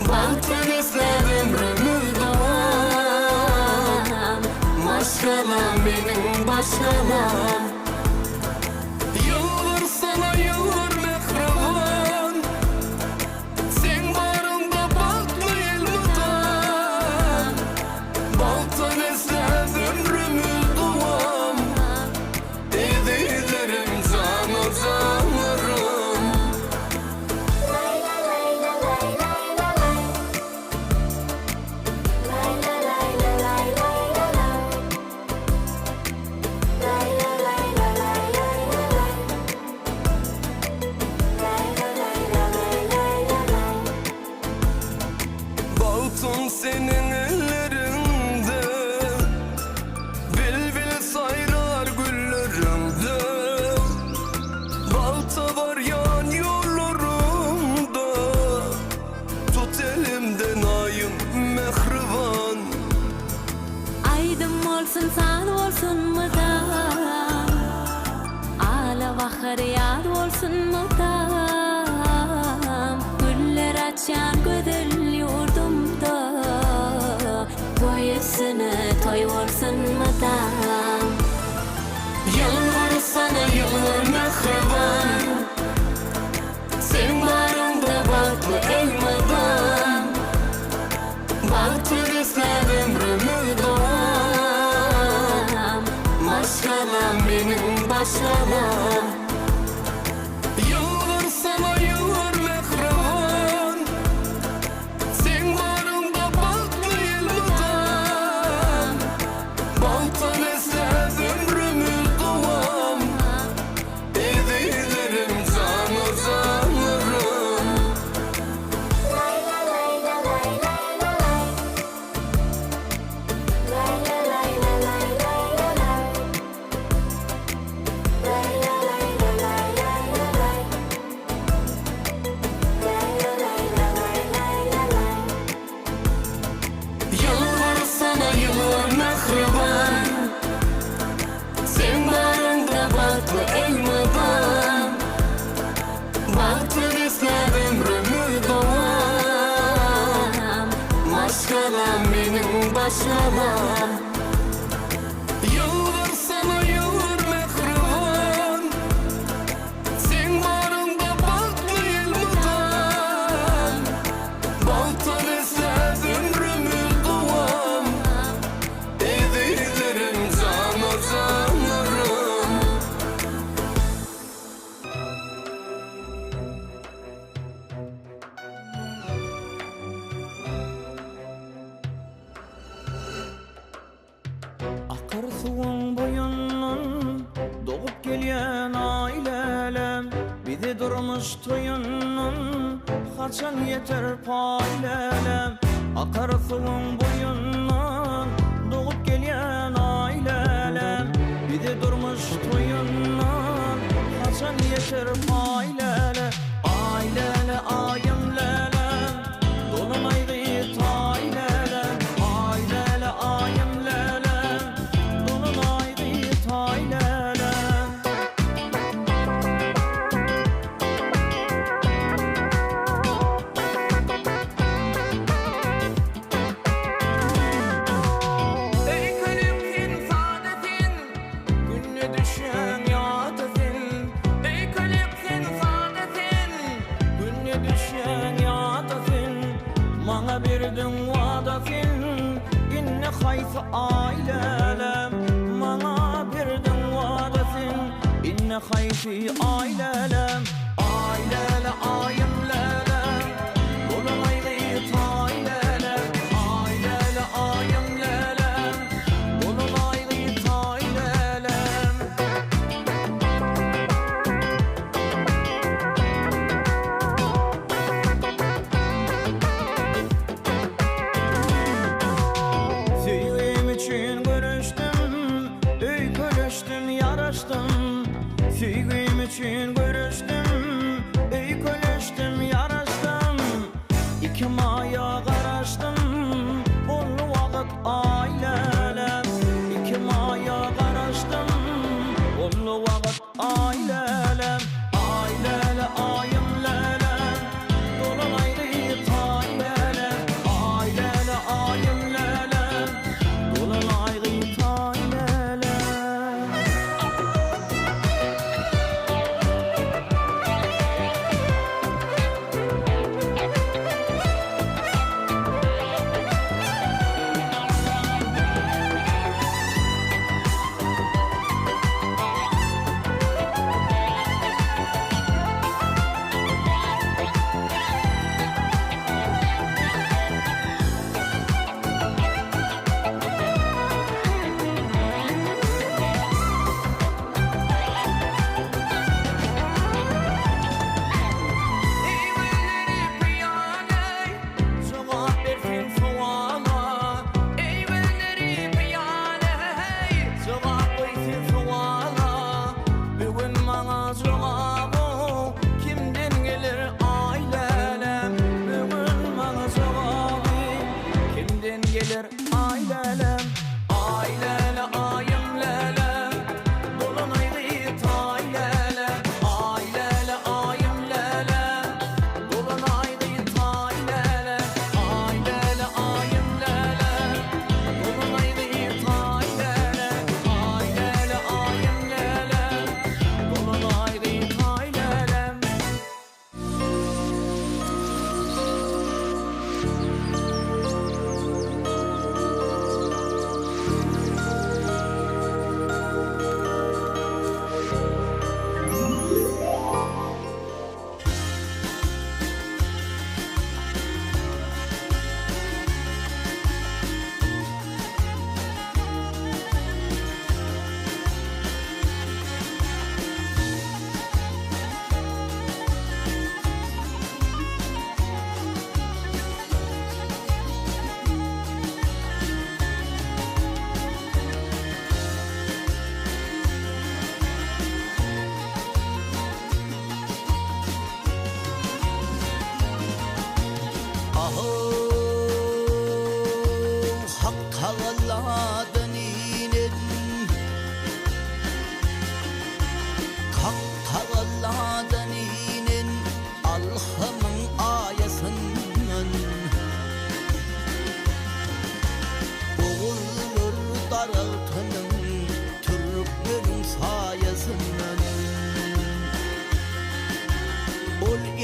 Bagtly besläp ömrümiz dowam Maşgalam meniň başgalam Ýylgyrsana ýylgyr mähriban Seň baryňda bagtly elmydam Bagta besläp ömrümiz dowam Ezizlerim jana janlarym. Bagtym seniň elleriňde Bilbil saýrar gülleriňde Bagta barýan ýollaryňda Tut elimden aýym mähriban. Aýdym bolsun saz bolsun mydam Ala bahar ýaz bolsun mydam Güller açýan gözel ýurdumda Toý üstüne toý bolsun mydam. Ýylgyrsana ýylgyr mähriban Seň baryňda bagtly elmydam Bagta besläp ömrümiz dowam Maşgalam meniň başgalam Ýylgyrsana ýylgyr mähriban Seň baryňda bagtly elmydam Bagta besläp ömrümiz dowam Ezizlerim jan. Bagta besläp ömrümi dowam Maşgalam meniň baş galam Ýylgyrsana ýylgyr mähriban Seň baryňda bagtly elmydam Bagta besläp ömrümi dowam Ezizlerim jana janlarym. Akar suwuň boýundan dogup gelýän aý lälem, Bizi durmuş toýundan haçan ýeter paý lälem. Akar suwuň boýundan dogup gelýän aý lälem, Bizi durmuş toýundan haçan ýeter paý läle. Aý läle, aýym lälem, Dolanaý gyz taý lälem, Aý läle, aýym lälem, Dolanaý gyz taý lälem. Öýkelük sen sada sen, Günde düşýäň ýada sen. Öýkelük sen sada sen, Günde düşýäň ýada sen. Maňa berdiň wada sen, Indi haýsy aý lälem. Maňa berdiň wada sen, Indi haýsy aý lälem. Aý läle, aýym lälem, Dolanaýly taý lälem. Aý läle, aýym lälem, Dolanaýly taý lälem. Söýgim üçin göreşdim, öýkeleşdim, ýaraşdym. Söýgim üçin göreşdim.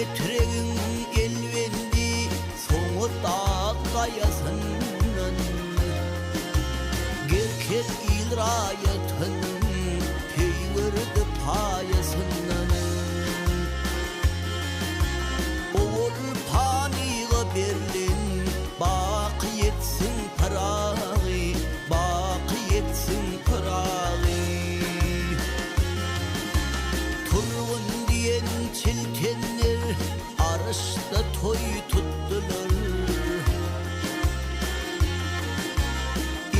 Etregiň Elbendi Soňa dag gaýasyndan Gerkez il raýatynyň Peýwerdi paýasyndan. Owal panyga berlen Baky ýetsin Pyragy, baky ýetsin Pyragy. Turgun diýen çiltenler Aryşda toý tutdular.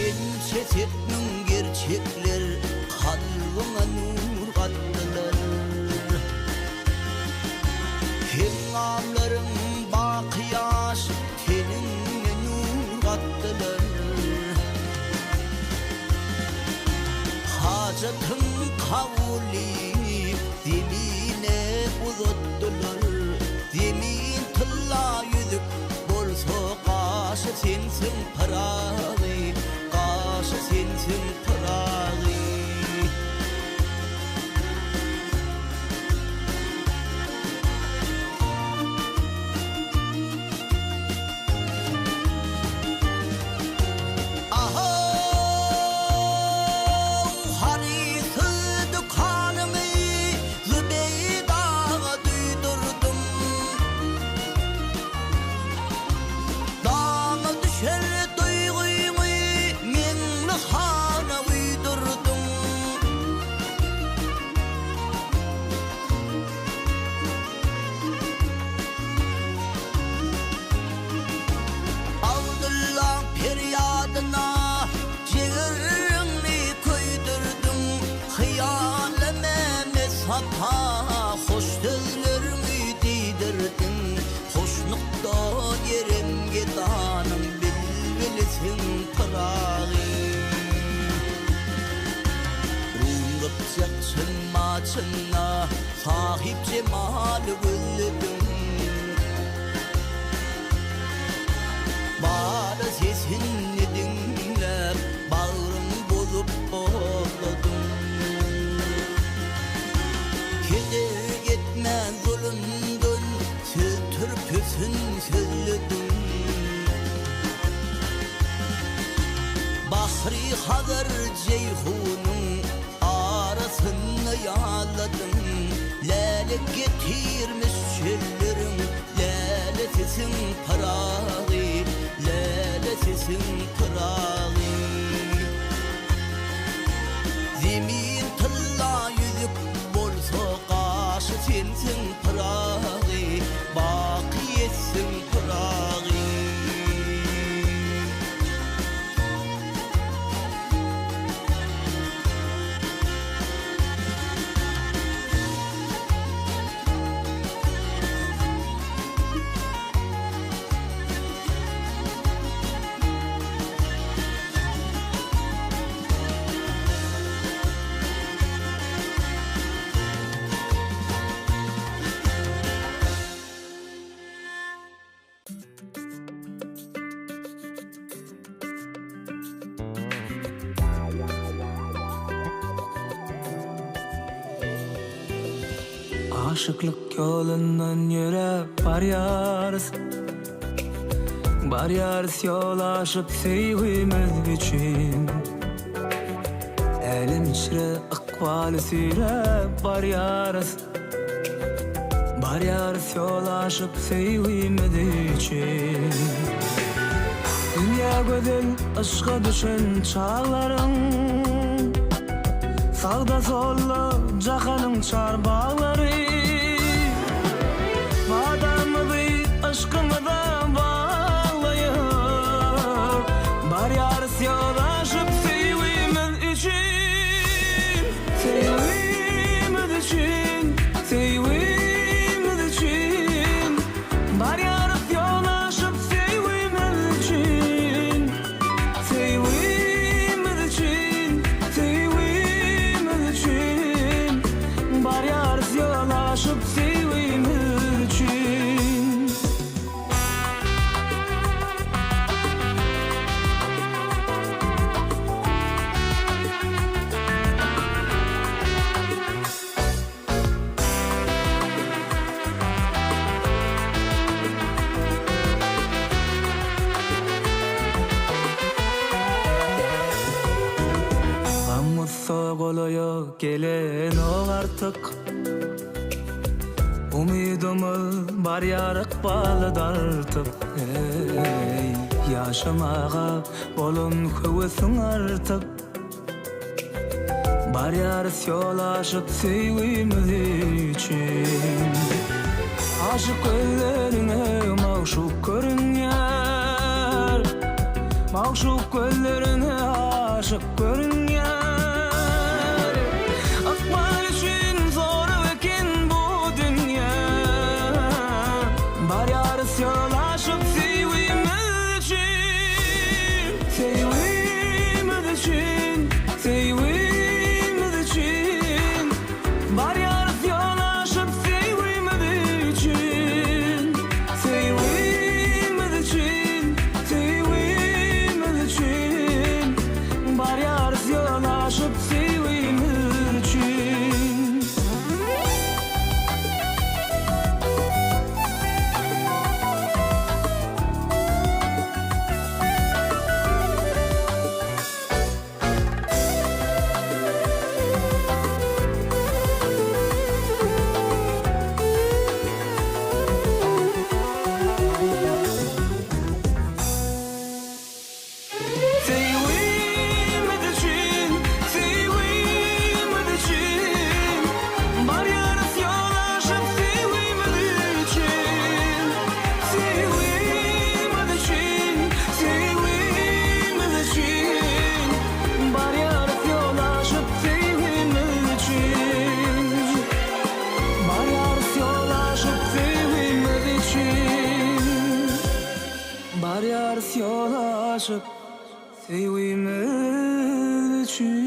Ençe setmiň gerçekler Kalbyňa nur gatdylar. Heňňamlaryň baky ýaş Teniňe nur gatdylar. Hajatyň kabuly Zemine uzatdylar. Zemin tylla ýüzük bolsa gaşy sensiň Pyragy, gaşy sensiň Pyragy. Ahow, harytsyz dükanymy Zübeýdaga duýdurdym. Dama düşer duýgymy Meňli hana uýdurdym. Abdyllaň perýadyna jigeriňi köýdürdiň, Hyýaly Mehmet Sapa hoş sözleriňi diýdirdiň, Hoşnukda Erem gedanyň bilbilisiň Pyragy. Rum gypjak çynma-çynna Sahyp jemaly gözlediň. Bala sesini diňläp, bagrym bozup bozladyň. Heder etmän zulumdan söz türküsin sözlediň. Bahry Hazar Jeýhunyň Arasynda ýazladyň, Läle getirmiş çölleriň, Lälesisiň Pyragy, lälesisiň Pyragy. Zemin tylla ýüzük bolsa, Gaşy sensiň Pyragy, Baky ýetsin Pyragy. Aşyklyk ýolundan ýöräp barýarys Barýarys ýol aşyp söýgimiz üçin Älem içre ykbaly süýräp barýarys Barýarys ýol aşyp söýgimiz üçin. Dünýä gözel yşga düşen çaglaryň, Sagda-solda jahanyň çar baglary. Wadamyzy yşkymyza baglaýyp, Barýarys ýol aşyp söýgimiz üçin. Söýgimiz üçin, söýgimiz üçin Barýarys ýol aşyp söýgimiz üçin Söýgimiz üçin, söýgimiz üçin Barýarys ýol. Gelenok artyk. Umydymyz barýar ykbaly dartyp, eý, Ýaşamaga bolan höwesiň artyp. Barýarys ýol aşyp söýgimiz üçin. Aşyk gözleriňe magşuk görünýär. Magşuk gözleriňe aşyk görünýär. Ykbal üçin sorag eken bu dünýä. Barýarys ýol aşyp söýgimiz üçin. Söýgimiz üçin, söýgimiz üçin. Barýarys ýol aşyp söýgimiz üçin. Söýgimiz üçin, söýgimiz üçin. Barýarys ýol aşyp söýgimiz üçin. Söýgimiz üçin, söýgimiz üçin Barýarys ýol aşyp söýgimiz üçin Söýgimiz üçin, söýgimiz üçin Barýarys ýol aşyp söýgimiz üçin Barýarys ýol aşyp söýgimiz üçin Barýarys ýol aşyp söýgimiz üçin.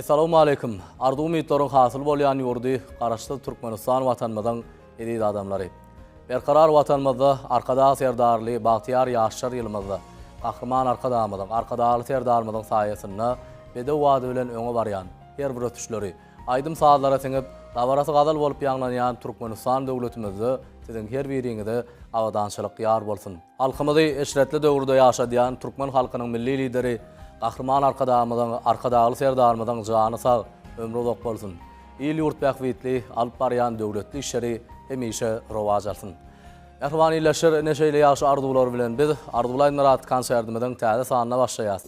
Essalawmaleýkim! Arzuw-umytlaryň hasyl bolýan ýurdy Garaşsyz Türkmenistan Watanymyzyň eziz adamlary! Berkarar Watanymyzda Arkadag Serdarly bagtyýar ýaşlar ýylymyzda Gahryman Arkadagymyzyň, Arkadagly Serdarymyzyň saýasynda bedew bady bilen öňe barýan her bir ösüşleri aýdym-sazlara siňip, dabarasy gazal bolup ýaňlanýan Türkmenistan döwletimizde siziň her biriňize abadançylyk ýar bolsun! Halkymyzy eşretli döwürde ýaşadýan türkmen halkynyň Milli Lideri Gahryman Arkadagymyzyň, Arkadagly Serdarymyzyň jany sag, ömri uzak bolsun! Il-ýurt bähbitli alyp barýan döwletli işleri hemişe rowaç alsyn! Mähriban ildeşler, ine şeýle ýagşy arzuwlar bilen biz Arzuwly aýdymlar atly konsertimiziň täze sanyna başlaýas.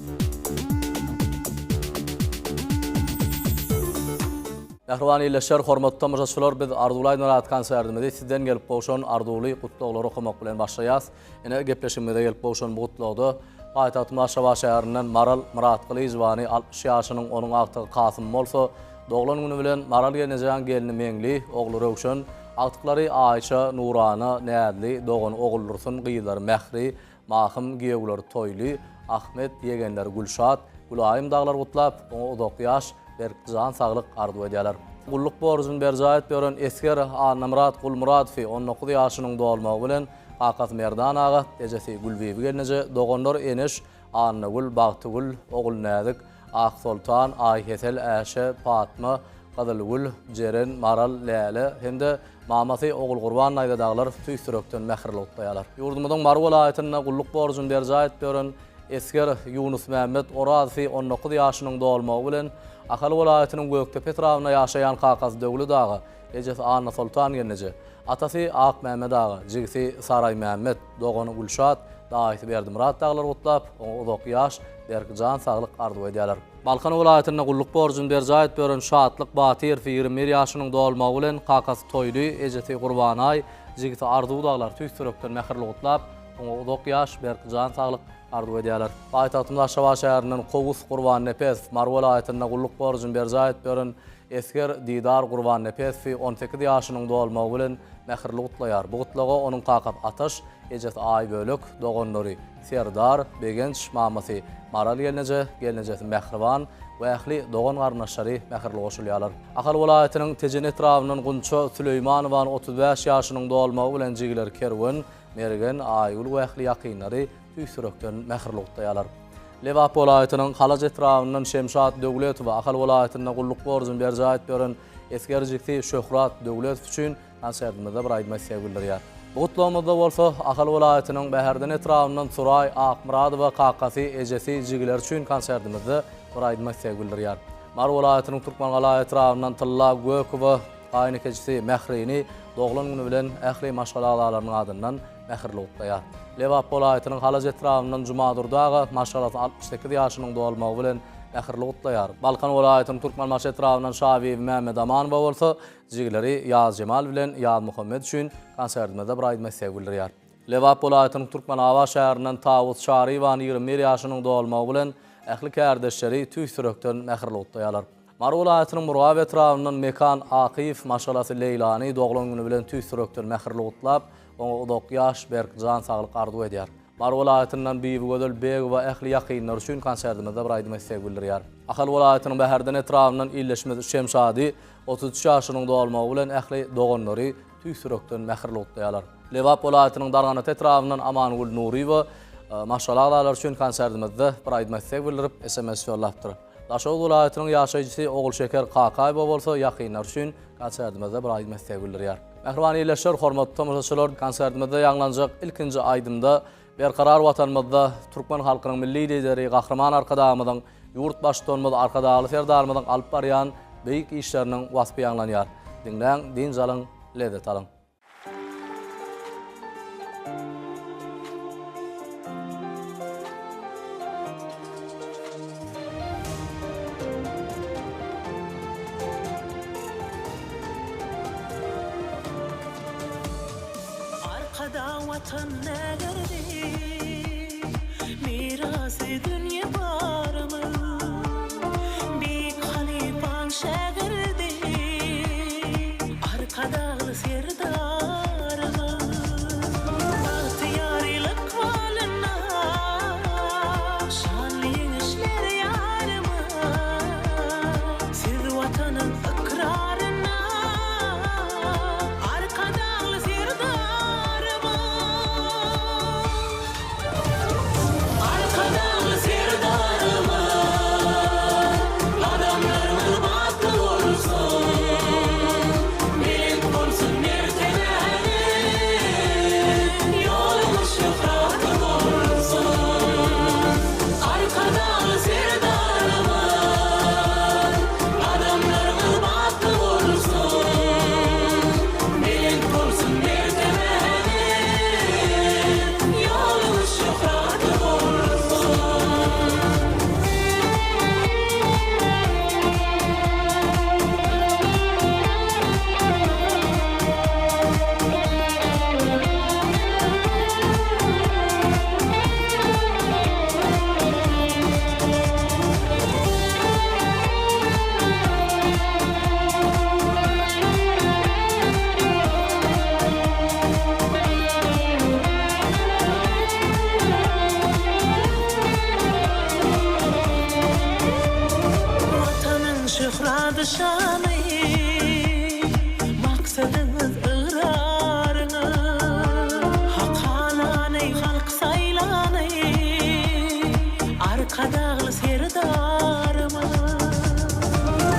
Mähriban ildeşler, hormatly tomaşaçylar, biz Arzuwly aýdymlar atly konsertimizi sizden gelip gowşan arzuwly gutlaglary okamak bilen başlaýas. Ine, gepleşigimize gelip gowşan bu gutlagda paýtagtymyz Aşgabat şäherinden Maral Myratgylyjowany 60 ýaşynyň onuň agtygy Kasym bolsa, doglan güni bilen Maral gelnejäň gelni Meňli, ogly Röwşen, agtyklary Aýça, Nurana, Näzli, dogany Oguldursun, gyzlary Mähri, Mahym, giýewleri Toýly, Ahmet, ýegenleri Gülşat, Gülaýym dagylar gutlap, oňa uzak ýaş, berk jan saglyk arzuw edýärler. Gulluk borjuny berjaý edip ýören esger Annamyrat Gulmyradowy 19 ýaşynyň dolmagy bilen kakasy Merdan aga, ejesi Gülbibi gelneje, doganlary Eneş, Annagül, Bagtygül, Ogulnäzik, Aksoltan, Aýhesel, Äşe, Patma, Gyzylgül, Jeren, Maral, Läle hem-de mamasy Ogulgurban daýza dagylar tüýs ýürekden mähirli gutlaýarlar. Ýurdumyzyň Mary welaýatynda gulluk borjuny berjaý edip ýören esger Ýunusmämmet Orazowy 19 ýaşynyň dolmagy bilen Ahal welaýatynyň Gökdepe etrabynda ýaşaýan kakasy Döwlet aga, ejesi Annasoltan gelneje, atasy Akmämmet aga, jigisi Saraýmämmet, dogany Gülşat, daýysy Berdimyrat dagylar gutlap, oňa uzak ýaş, berk jan saglyk arzuw edýärler. Balkan welaýatynda gulluk borjuny berjaý edip ýören Şatlyk Batyrow 21 ýaşynyň dolmagy bilen kakasy Toýly, ejesi Gurbanaý, jigisi Arzuw dagylar tüýs ýürekden mähirli gutlap, oňa uzak ýaş, berk jan saglyk arzuw edýärler. Paýtagtymyz Aşgabat şäherinden Kowus Gurbannepesow, Mary welaýatynda gulluk borjuny berjaý edip ýören esger Didar Gurbannepesowy 18 ýaşynyň dolmagy bilen mähirli gutlaýar. Bu gutlaga onuň kakasy Ataş, ejesi Aýbölek, doganlary Serdar, Begenç, mamasy Maral gelneje, gelnejesi Mähriban we ähli dogan-garyndaşlary mähirli goşulýarlar. Ahal welaýatynyň Tejen etrabyndan Gunça Süleýmanowany 35 ýaşynyň dolmagy bilen jigileri Kerwen, Mergen, Aýgül we ähli ýakynlary tüýs ýürekden mähirli gutlaýarlar. Lebap welaýatynyň Halaç etrabyndan Şemşat Döwletowa Ahal welaýatynda gulluk borjuny berjaý edip ýören esger jigsi Şöhrat Döwletow üçin Konsertimizde bir aýdyma isleg bildirýär. Bu gutlagymyzda bolsa Ahal welaýatynyň Bäherden etrabyndan Suraý Akmyradowa kakasy, ejesi, jigileri üçin konsertimizde bir aýdyma isleg bildirýär. Mary welaýatynyň Türkmengala etrabyndan Tylla Gökowa gaýynekejisi Mährini doglan güni bilen ähli maşgala agzalarynyň adyndan mähirli gutlaýar. Lebap welaýatynyň Halaç etrabyndan Jumadurdy aga maşgalasyny 68 ýaşynyň dolmagy bilen mähirli gutlaýar. Balkan welaýatynyň Türkmenbaşy etrabyndan Şabibi Mämmedamanowa bolsa Jigileri Ýazjemal bilen Ýazmuhammet üçin konsertimizde bir aýdyma isleg bildirýär. Lebap welaýatynyň Türkmenabat şäherinden Tawus Çaryýewany 21 ýaşynyň dolmagy bilen ähli kärdeşleri tüýs ýürekden mähirli gutlaýarlar. Mary welaýatynyň Murgap etrabyndan Mekan Akyýew maşgalasy Leýlany doglan güni bilen tüýs ýürekden mähirli gutlap, oňa uzak ýaş, berk jan saglyk arzuw edýär. Mary welaýatyndan Bibigözel Begowa ähli ýakynlary üçin konsertimizde bir aýdyma isleg bildirýär. Ahal welaýatynyň Bäherden etrabyndan ildeşimiz Şemşady 33 ýaşynyň dolmagy bilen ähli doganlary tüýs ýürekden mähirli gutlaýarlar. Lebap welaýatynyň Darganata etrabyndan Amangül Nuryýewa maşgala agzalary üçin konsertimizde bir aýdyma isleg bildirip, sms ýollapdyr. Daşoguz welaýatynyň ýaşaýjysy Ogulşeker Kakaýewa bolsa ýakynlary üçin konsertimizde bir aýdyma isleg bildirýär. Mähriban ildeşler, hormatly tomaşaçylar, konsertimizde ýaňlanjak ilkinji aýdymda Berkarar Watanymyzda türkmen halkynyň Milli Lideri Gahryman Arkadagymyzyň, ýurt Baştutanymyz Arkadagly Serdarymyzyň alyp barýan beýik işleriniň waspy ýaňlanýar. Diňläň, dynç alyň, lezzet alyň! Arkadag Watan nälerdi, Mirasy dünýe barymyz. Beýik halypaň şägirdi, Arkadagly Serdarymyz. Bagtyýarlyk ykbalynda, Şanly ýeňişler ýarymyz. nyşany, Maksadyňyz, ygraryňyz. Hak halany, halk saýlany, Arkadagly Serdarymyz.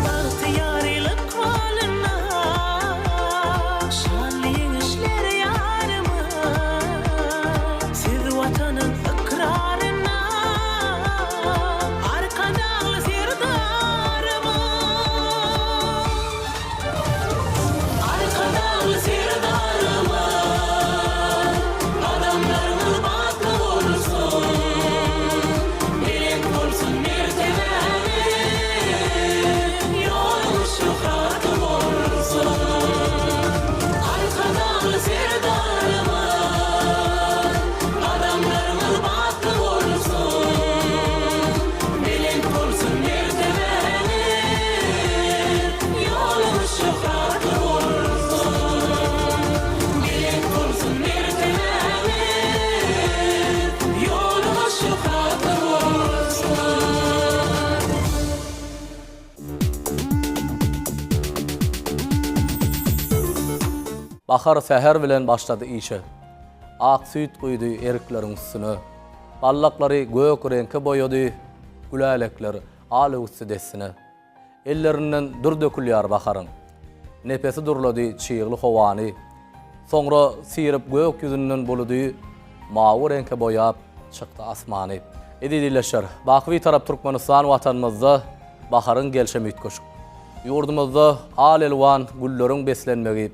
Bagtyýarlyk ykbalynda, Şanly ýeňişler ýarymyz. Siz Watanyň ykraryna, Arkadagly Serdarymyz! Arkadagly Serdarymyz! Gadamlaryňyz batly bolsun, Belent bolsun mertebäňiz, Ýoluňyz şöhratly bolsun! Arkadagly Serdarymyz! Gadamlaryňyz batly bolsun, Belent bolsun mertebäňiz, Ýoluňyz şöhratly bolsun. Belent bolsun mertebäňiz, Ýoluňyz şöhratly bolsun. Bahar säher bilen başlady işe. Ak süýt guýdy erikleriň üstüne. Ballaklary gök reňke boýady, Gülälekler al öwüsdi dessine. Ellerinden dür dökülýär baharyň. Nepesi durlady çygly howany. Soňra syryp gök ýüzünden buludy, Mawy reňke boýap çykdy asmany. Eziz ildeşler, baky Bitarap Türkmenistan Watanymyzda baharyň gelşem üýtgeşik. Ýurdumyzda al-elwan gülleriň beslenmegi,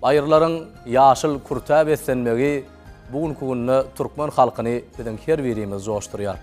baýyrlaryň ýaşyl kürtä beslenmegi bu günki günde türkmen halkyny biziň her birimizi joşdurýar.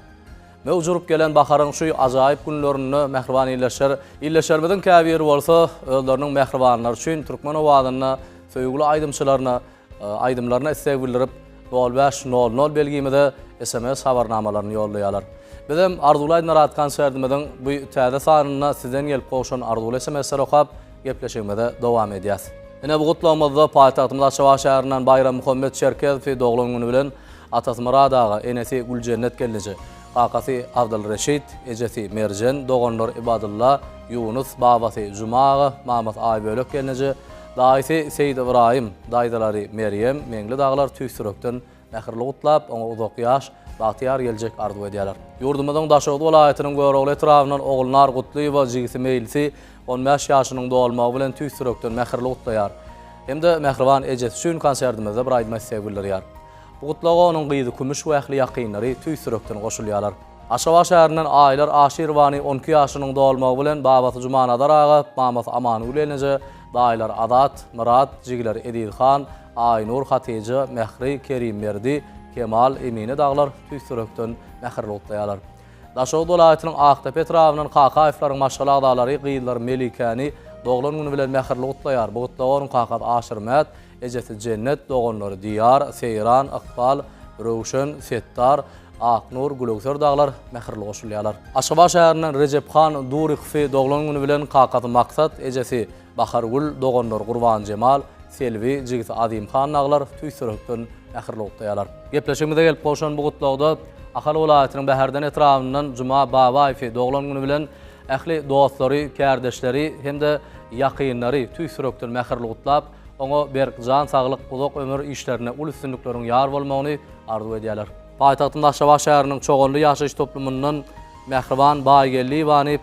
Möwç urup gelen baharyň şu ajaýyp günlerinde mähriban ildeşler, ildeşlerimiziň käbiri bolsa özleriniň mähribanlary üçin türkmen owazynda söýgüli aýdymçylaryna aýdymlaryna isleg bildirip, nol bäş, nol nol belgimize sms habarnamalaryny ýollaýarlar. Bizem Arzuwly aýdymlar atly konsertimiziň bu täze sanynda sizden gelip gowşan arzuwly sms-leri okap, gepleşigimize dowam edýäs. Ine bu gutlagymyzda paýtagtymyz Aşgabat şäherinden Baýrammuhammet Çerkezowy doglan güni bilen atasy Myrat aga, enesi Güljennet gelneje, kakasy Abdylreşit, ejesi Merjen, doganlary Ibadylla, Ýunus, babasy Juma aga, mamasy Aýbölek gelneje, Daýysy Seýit Ybraýym, daýzalary Merýem, Meňli dagylar tüýs ýürekden mähirli gutlap, oňa uzak ýaş, bagtyýar geljek arzuw edýärler. Ýurdumyzyň Daşoguz welaýatynyň Görogly etrabyndan Ogulnar Gutlyýewa jigisi Meýlisi 15 ýaşynyň dolmagy bilen tüýs ýürekden mähirli gutlaýar. Hem-de mähriban ejesi üçin konsertimizde bir aýdyma isleg bildirýär. Bu gutlaga onuň gyzy Kümüş we ähli ýakynlary tüýs ýürekden goşulýarlar. Aşgabat şäherinden Aýlar Aşyrowany on iki ýaşynyň dolmagy bilen babasy Jumanazar aga, mamasy Amangül eneje, daýylary Azat, Myrat, jigileri Ezizhan, Aýnur, Hatyja, Mähri, Kerimberdi, Kemal, Emine dagylar tüýs ýürekden mähirli gutlaýarlar. Daşoguz welaýatynyň Akdepe etrabyndan Kakaýewleriň maşgala agzalary gyzlary Melikäni doglan güni bilen mähirli gutlaýar. Bu gutlaga onuň kakasy Aşyrmät, ejesi Jennet, doganlary Diýar, Seýran, Ykbal, Röwşen, Setdar, Aknur, Gülöwser dagylar mähirli goşulýarlar. Aşgabat şäherinden Rejephan Durykowy doglan güni bilen kakasy Maksat, ejesi Bahargül, doganlary Gurbanjemal, Selbi, jigisi Azymhan dagylar tüýs ýürekden mähirli gutlaýarlar. Gepleşigimize gelip gowşan bu gutlagda Ahal welaýatynyň Bäherden etrabyndan Juma Babaýewi doglan güni bilen ähli dostlary, kärdeşleri hem-de ýakynlary tüýs ýürekden mähirli gutlap, oňa berk jan saglyk, uzak ömür, işlerinde uly üstünlikleriň ýar bolmagyny arzuw edýärler. Paýtagtymyz Aşgabat şäheriniň Çoganly ýaşaýyş toplumyndan Mähriban Baýgeldiýewany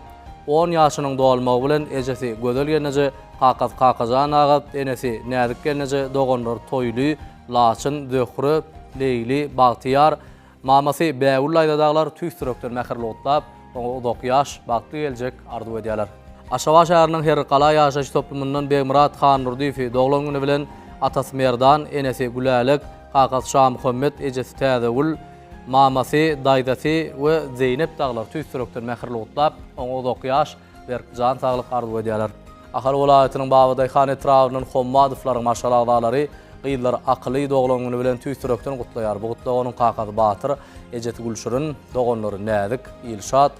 on ýaşynyň dolmagy bilen ejesi Gözel gelneje, kakasy Kakajan aga, enesi Näzik gelneje, doganlary Toýly, Laçyn, Zöhre, Leýli, Bagtyýar, mamasy Bägül daýza dagylar tüýs ýürekden mähirli gutlap, oňa uzak ýaş, bagtly geljek arzuw edýärler. Aşgabat şäheriniň Herrikgala ýaşaýyş toplumyndan Begmyrat Handurdyýewi doglan güni bilen atasy Merdan, enesi Gülälek, kakasy Şamuhammet, ejesi Täzegül, mamasy, daýzasy we Zeýnep dagylar tüýs ýürekden mähirli gutlap, oňa uzak ýaş, berk jan saglyk arzuw edýärler. Ahal welaýatynyň Babadaýhan etrabyndan Hommadowlaryň maşgala agzalary gyzlary Akyly doglan güni bilen tüýs ýürekden gutlaýar. Bu gutlaga onuň kakasy Batyr, ejesi Gülşirin, doganlary Näzik, Ilşat,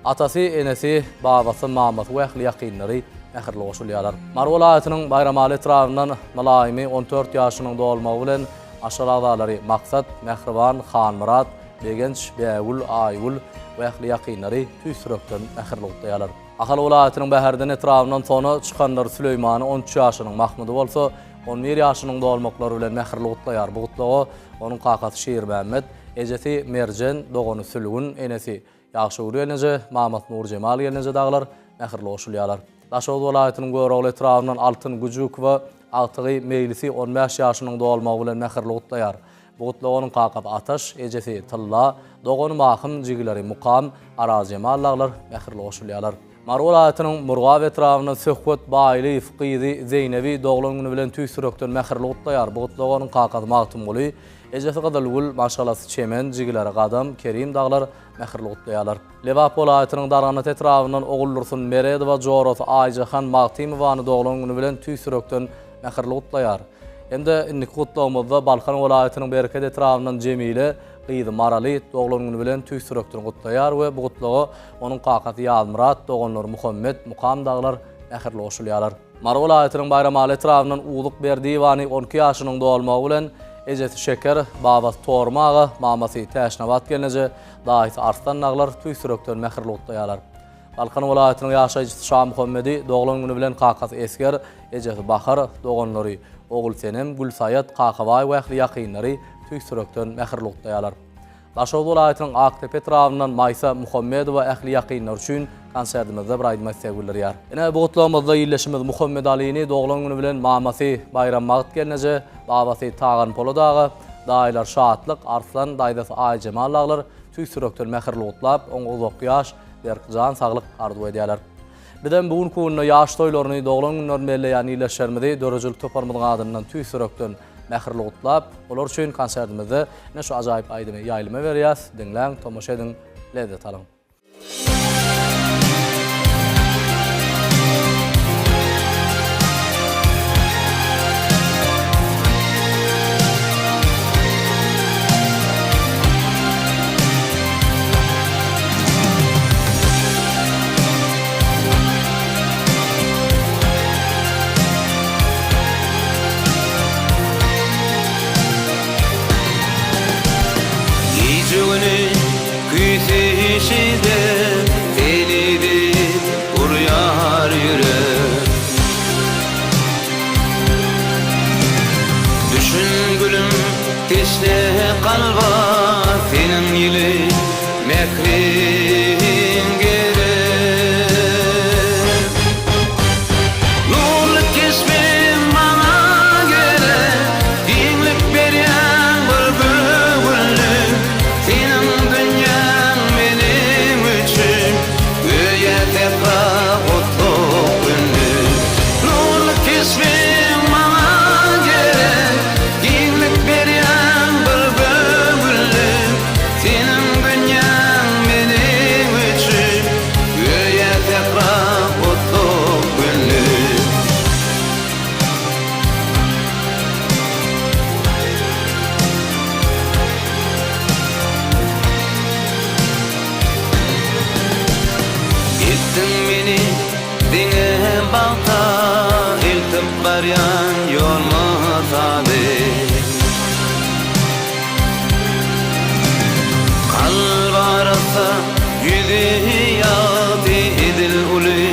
atasy, enesi, babasy, mamasy we ähli ýakynlary mähirli goşulýarlar. Mary welaýatynyň Baýramaly etrabyndan Mylaýymy 14 ýaşynyň dolmagy bilen maşgala agzalary Maksat, Mähriban, Hanmyrat, Begenç, Bägül, Aýgül we ähli ýakynlary tüýs ýürekden mähirli gutlaýarlar. Ahal welaýatynyň Bäherden etrabyndan Sona çykanlar Süleýmany on üç ýaşynyň, Mahmydy bolsa on bir ýaşynyň dolmaklary bilen mähirli gutlaýar. Bu gutlaga onuň kakasy Şirmämmet, ejesi Merjen, dogany Sülgün, enesi Ýagşygül gelneje, mamasy Nurjemal gelneje dagylar mähirli goşulýarlar. Daşoguz welaýatynyň Görogly etrabyndan Altyn Güjükowa agtygy Meýlisi on bäş ýaşynyň dolmagy bilen mähirli gutlaýar. Bu gutlaga onuň kakasy Ataş, ejesi Tylla, dogany Mahym, jigileri Mukam, Arazjemal dagylar mähirli goşulýarlar. Mary welaýatynyň Murgap etrabyndan Söhbet Baýlyýew gyzy Zeýnebi doglan güni bilen tüýs ýürekden mähirli gutlaýar. Bu gutlaga onuň kakasy Magtymguly, ejesi Gyzylgül, maşgalasy Çemen, jigileri Gadam, Kerim dagylar mähirli gutlaýarlar. Lebap welaýatynyň Darganat etrabyndan Oguldursun Meredowa jorasy Aýjahan Magtymowany doglan güni bilen tüýs ýürekden mähirli gutlaýar. Hem-de indiki gutlagymyzda Balkan welaýatynyň Bereket etrabyndan Jemile gyzy Maraly doglan güni bilen tüýs ýürekden gutlaýar we bu gutlaga onuň kakasy Ýazmyrat, doganlary Muhammet, Mukam dagylar mähirli goşulýarlar. Mary welaýatynyň Baýramaly etrabyndan Uzuk Berdiýewany on iki ýaşynyň dolmagy bilen ejesi Şeker, babasy Torma aga, mamasy Täçnabat gelneje, daýysy Arslan dagylar tüýs ýürekden mähirli gutlaýarlar. Balkan welaýatynyň ýaşaýjysy Şamuhammedi doglan güni bilen kakasy Esger, ejesi Bahar, doganlary Ogulsenem, Gülsaýat, Kakabaý we ähli ýakynlary tüýs ýürekden mähirli gutlaýarlar. Daşoguz welaýatynyň Akdepe etrabyndan Maýsa Muhammedowa ähli ýakynlary üçin konsertimizde bir aýdyma isleg bildirýär. Ine, bu gutlagymyzda ildeşimiz Muhammedalyny doglan güni bilen mamasy Baýrambagt gelneje, babasy Tagan Polat aga, daýylary Şatlyk, Arslan, daýzasy Aýjemal dagylar tüýs ýürekden mähirli gutlap, oňa uzak ýaş, berk jan saglyk arzuw edýärler. Bizem bu günki günde ýaş toýlaryny, doglan günlerini belleýän ildeşlerimizi döredijilik toparymyzyň adyndan tüýs ýürekden mähirli gutlap, olar üçin konsertimizde ine şu ajaýyp aýdymy ýaýlyma berýäs. Diňläň, tomaşa ediň, lezzet alyň. Gije-güni küýseýşide seni diýip urýar ýürek. Düşün gülüm teşne kalba seniň ýyly mähriň gerek. Nurly keşbiň maňa gerek, giňlik berýän bir göwünlik. Seniň dünýäň meniň üçin göýä sähra otluk günlük. Nurly keşbiň maňa gerek, Giňlik berýän bir göwünlik. Seniň dünýäň meniň üçin göýä sähra otluk günlük. Etdiň meni diňe bagta eltip barýan ýol mysaly. Kalp arassa, ýüzi ýagty edil uly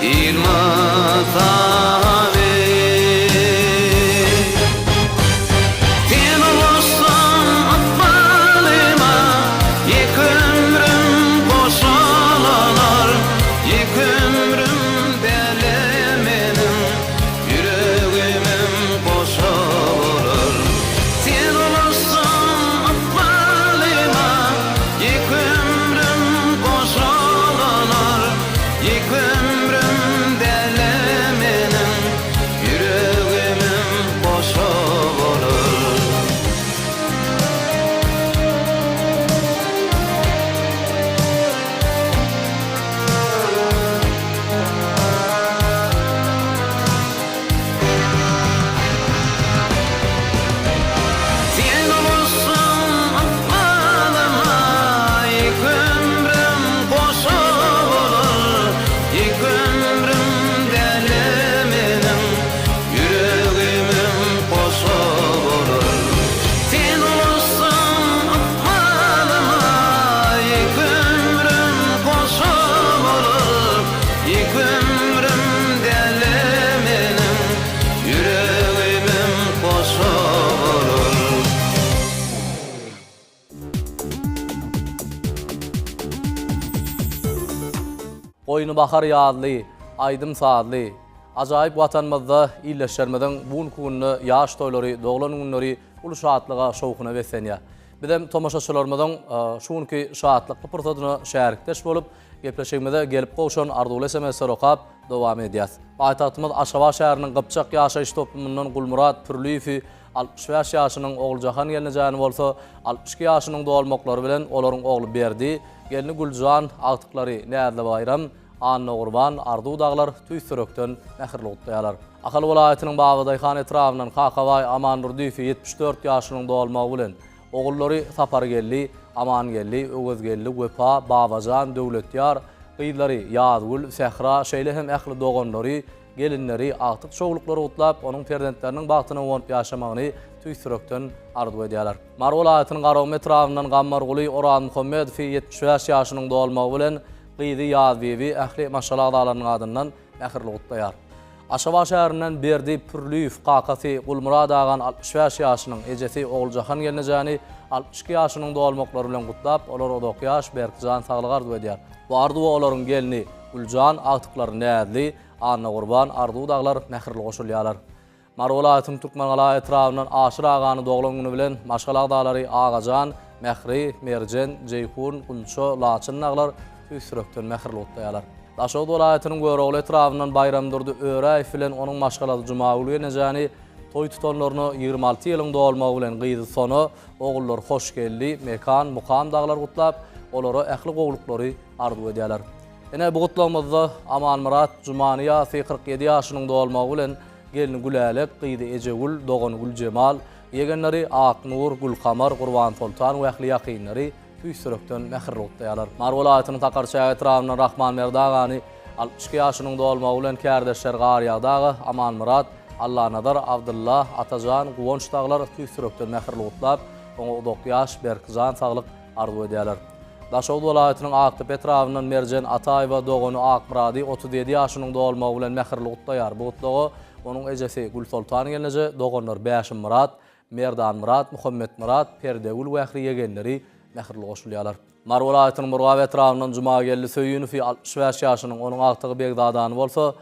il mysaly. Sen goşsaň ykbalyma, ýeke ömrüm goşalanar. Ýeke ömrüm däl-e meniň, ýüregimem goşa bolar. Sen ulaşsaň ykbalyma, ýeke ömrüm goşalanar. Goýny bahar ýazly, aýdym-sazly, ajaýyp Watanymyzda ildeşlerimiziň bu günki günde ýaş toýlary, doglan günleri uly şatlyga, şowhuna beslenýär. Bizem tomaşaçylarymyzyň şu günki şatlykly pursadyna şärikdeş bolup, gepleşigimize gelip gowşan arzuwly sms-leri okap, dowam edýäs. Paýtagtymyz Aşgabat şäheriniň Gypjak ýaşaýyş toplumyndan Gulmyrat Pürliýewi 65 ýaşynyň Oguljahan gelnejäni bolsa 62 ýaşynyň dolmaklary bilen olaryň ogly Berdi, gelni Güljan, agtyklary Näzlibaýram, Annagurban, Arzuw daglar tüýs ýürekden mähirli gutlaýarlar. Ahal welaýatynyň Babadaýhan etrabyndan Kakabaý Amandurdyýewi 74 ýaşynyň dolmagy bilen, ogullary Sapargeldi, Amangeldi, Öwezgeldi, Wepa, Babajan, Döwletýar, gyzlary Ýazgül, Sähra, şeýle hem ähli doganlary, gelinleri, agtyk-çowluklary gutlap, onuň perzentleriniň bagtyna guwanyp ýaşamagyny tüýs ýürekden arzuw edýärler. Mary welaýatynyň Garagum etrabyndan Gammarguly Orazmuhammedowy 75 ýaşynyň dolmagy bilen, gyzy Ýazbibi ähli maşgala agzalarynyň adyndan mähirli gutlaýar. Aşgabat şäherinden Berdi Pürliýew kakasy Gulmyrat agany 65 ýaşynyň, ejesi Oguljahan gelnejäni 62 ýaşynyň dolmaklary bilen gutlap, olara uzak ýaş, berk jan saglyk arzuw edýär. Bu arzuwa olaryň gelni Güljan, agtyklary Näzli, Annagurban, Arzuw daglar mähirli goşulýarlar. Mary welaýatynyň Türkmengala etrabyndan Aşyr agany doglan güni bilen maşgala agzalary Agajan, Mähri, Merjen, Jeýhun, Gunça, Laçyn daglar tüýs ýürekden mähirli gutlaýarlar. Daşoguz welaýatynyň Görogly etrabyndan Baýramdurdy Öräýew bilen onuň maşgalasy Jumagül gelnejäni toý tutanlaryna 26 ýylyň dolmagy bilen gyzy Sona, ogullary Hoşgeldi, Mekan, Mukam daglar gutlap, olara ähli gowulyklary arzuw edýärler. Ine, bu gutlagymyzda Amanmyrat Jumanyýazowy 47 ýaşynyň dolmagy bilen gelni Gülälek, gyzy Ejegül, dogany Güljemal, ýegenleri Aknur, Gülkamar, Gurbansoltan we ähli ýakynlary tüýs ýürekden mähirli gutlaýarlar. Mary welaýatynyň Sakarçäge etrabyndan Rahmanberdi agany 62 ýaşynyň dolmagy bilen kärdeşleri Garýagdy aga, Amanmyrat, Allanazar, Abdylla, Atajan, Guwanç dagylar tüýs ýürekden mähirli gutlap, oňa uzak ýaş, berk jan saglyk arzuw edýärler. Daşoguz welaýatynyň Akdepe etrabyndan Merjen Ataýewa dogany Akmyrady 37 ýaşynyň dolmagy bilen mähirli gutlaýar. Bu gutlaga onuň ejesi Gülsoltan gelneje, doganlary Bäşimmyrat, Merdanmyrat, Muhammetmyrat, Perdegül we ähli ýegenleri mähirli goşulýarlar. Mary welaýatynyň Murgap etrabyndan Jumageldi Söýünowy 65 ýaşynyň, onuň agtygy Begzadany bolsa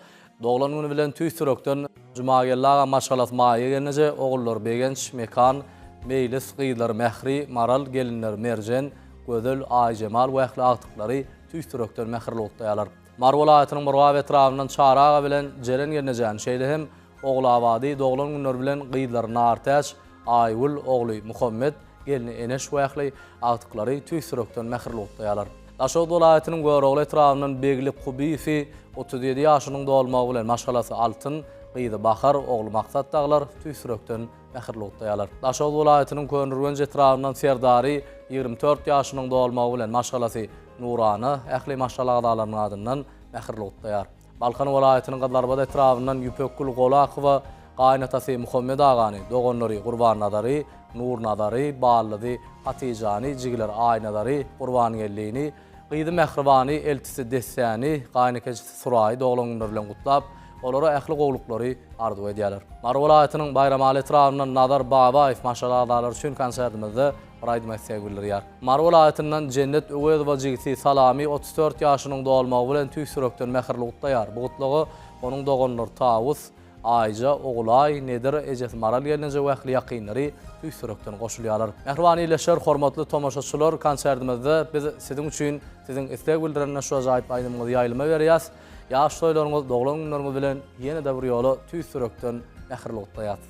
doglan güni bilen tüýs ýürekden Jumageldi aga maşgalasy Maýa gelneje, ogullary Begenç, Mekan, Meýlis, gyzlary Mähri, Maral, gelinleri Merjen, Gözel, Aýjemal we ähli agtyklary tüýs ýürekden mähirli gutlaýarlar. Mary welaýatynyň Murgap etrabyndan Çary aga bilen Jeren gelnejäni, şeýle hem Ogulabady doglan günleri bilen gyzlary Nartäç, Aýgül, ogly Muhammet, gelni Eneş we ähli agtyklary tüýs ýürekden mähirli gutlaýarlar. Daşoguz welaýatynyň Görogly etrabyndan Begli Kubyýewi 37 ýaşynyň dolmagy bilen maşgalasy Altyn, gyzy Bahar, ogly Maksat dagylar tüýs ýürekden mähirli gutlaýarlar. Daşoguz welaýatynyň Köneürgenç etrabyndan Serdary 24 ýaşynyň dolmagy bilen maşgalasy Nurana ähli maşgala agzalarynyň adyndan mähirli gutlaýar. Balkan welaýatynyň Gyzylarbat etrabyndan Ýüpekgül Golakowa gaýynatasy Muhammet agany, doganlary Gurbannazary, Nurnazary, ballyzy Hatyjany, jigileri Aýnazary, Gurbangellini, gyzy Mähribany, eltisi Dessäni, gaýynekejisi Suraýy doglan günleri bilen gutlap, olara ähli gowulyklary arzuw edýärler. Mary welaýatynyň Baýramaly etrabyndan Nazar Babaýew maşgala agzalary üçin konsertimizde bir aýdyma isleg bildirýär. Mary welaýatyndan Jennet Öwezowa jigisi Salamy 34 ýaşynyň dolmagy bilen tüýs ýürekden mähirli gutlaýar. Bu gutlaga onuň doganlary Tawus, Aýja, Ogulaý, Nedir, ejesi Maral gelneje we ähli ýakynlary tüýs ýürekden goşulýarlar. Mähriban ildeşler, hormatly tomaşaçylar, konsertimizde biz siziň üçin siziň isleg bildiren şu ajaýyp aýdymyňyzy ýaýlyma berýäs. Ýaş toýlaryňyz, doglan günleriňiz bilen ýene-de bir ýola tüýs ýürekden mähirli gutlaýas.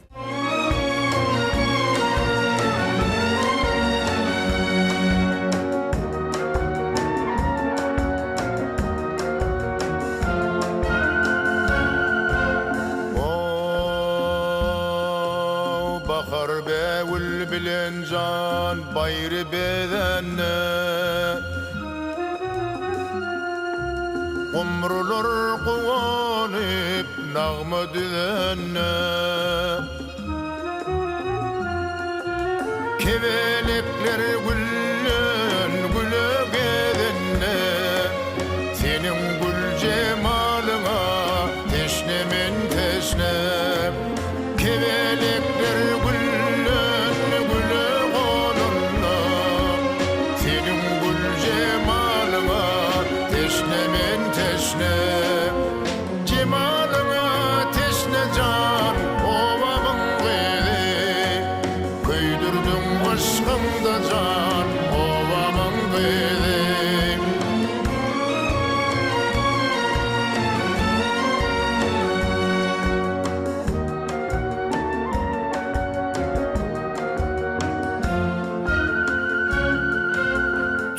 Ow, bahar bägül bilen jan baýry bezende. Gumrular guwanyp nagma düzende. Kebelekler gülden güle gezende. Seniň gül jemalyňa teşne men teşne. Kebelekler gülden güle gonanda, Seniň gül jemalyňa teşne men teşne.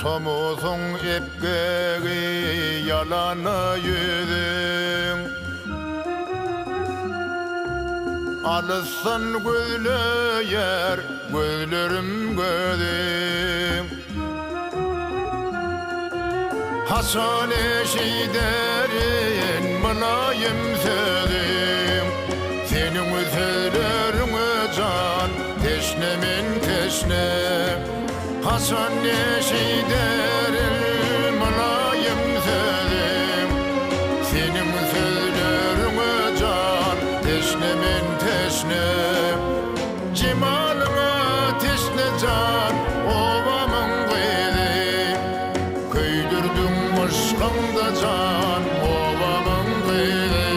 Tomusyň epgegi ýalana ýüzüň. Alysdan gözleýär gözlerim gözüň. Haçan eşiderin mylaýym sözüň. Seniň sözleriňe jan teşne men teşne. Haçan eşiderin mylaýym sözüň, Seniň sözleriňe jan teşne men teşne. Jemalyňa teşne jan obamyň gyzy, Köýdürdiň yşkyňda jan obamyň gyzy.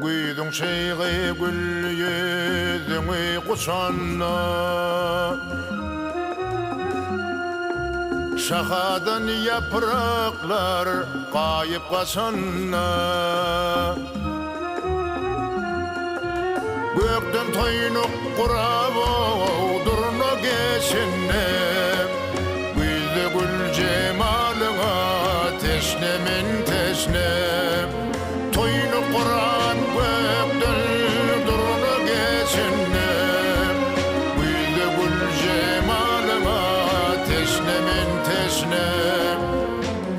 Güýzüň çygy gül ýüzüňi guçanda, Şahadan ýapraklar gaýyp gaçanda. Gökden toýnuk gurap durna geçende, Güýzde gül jemalyňa teşne men teşne. Toýnuk gurap gökden durna geçende, Güýzde gül jemalyňa teşne men teşne.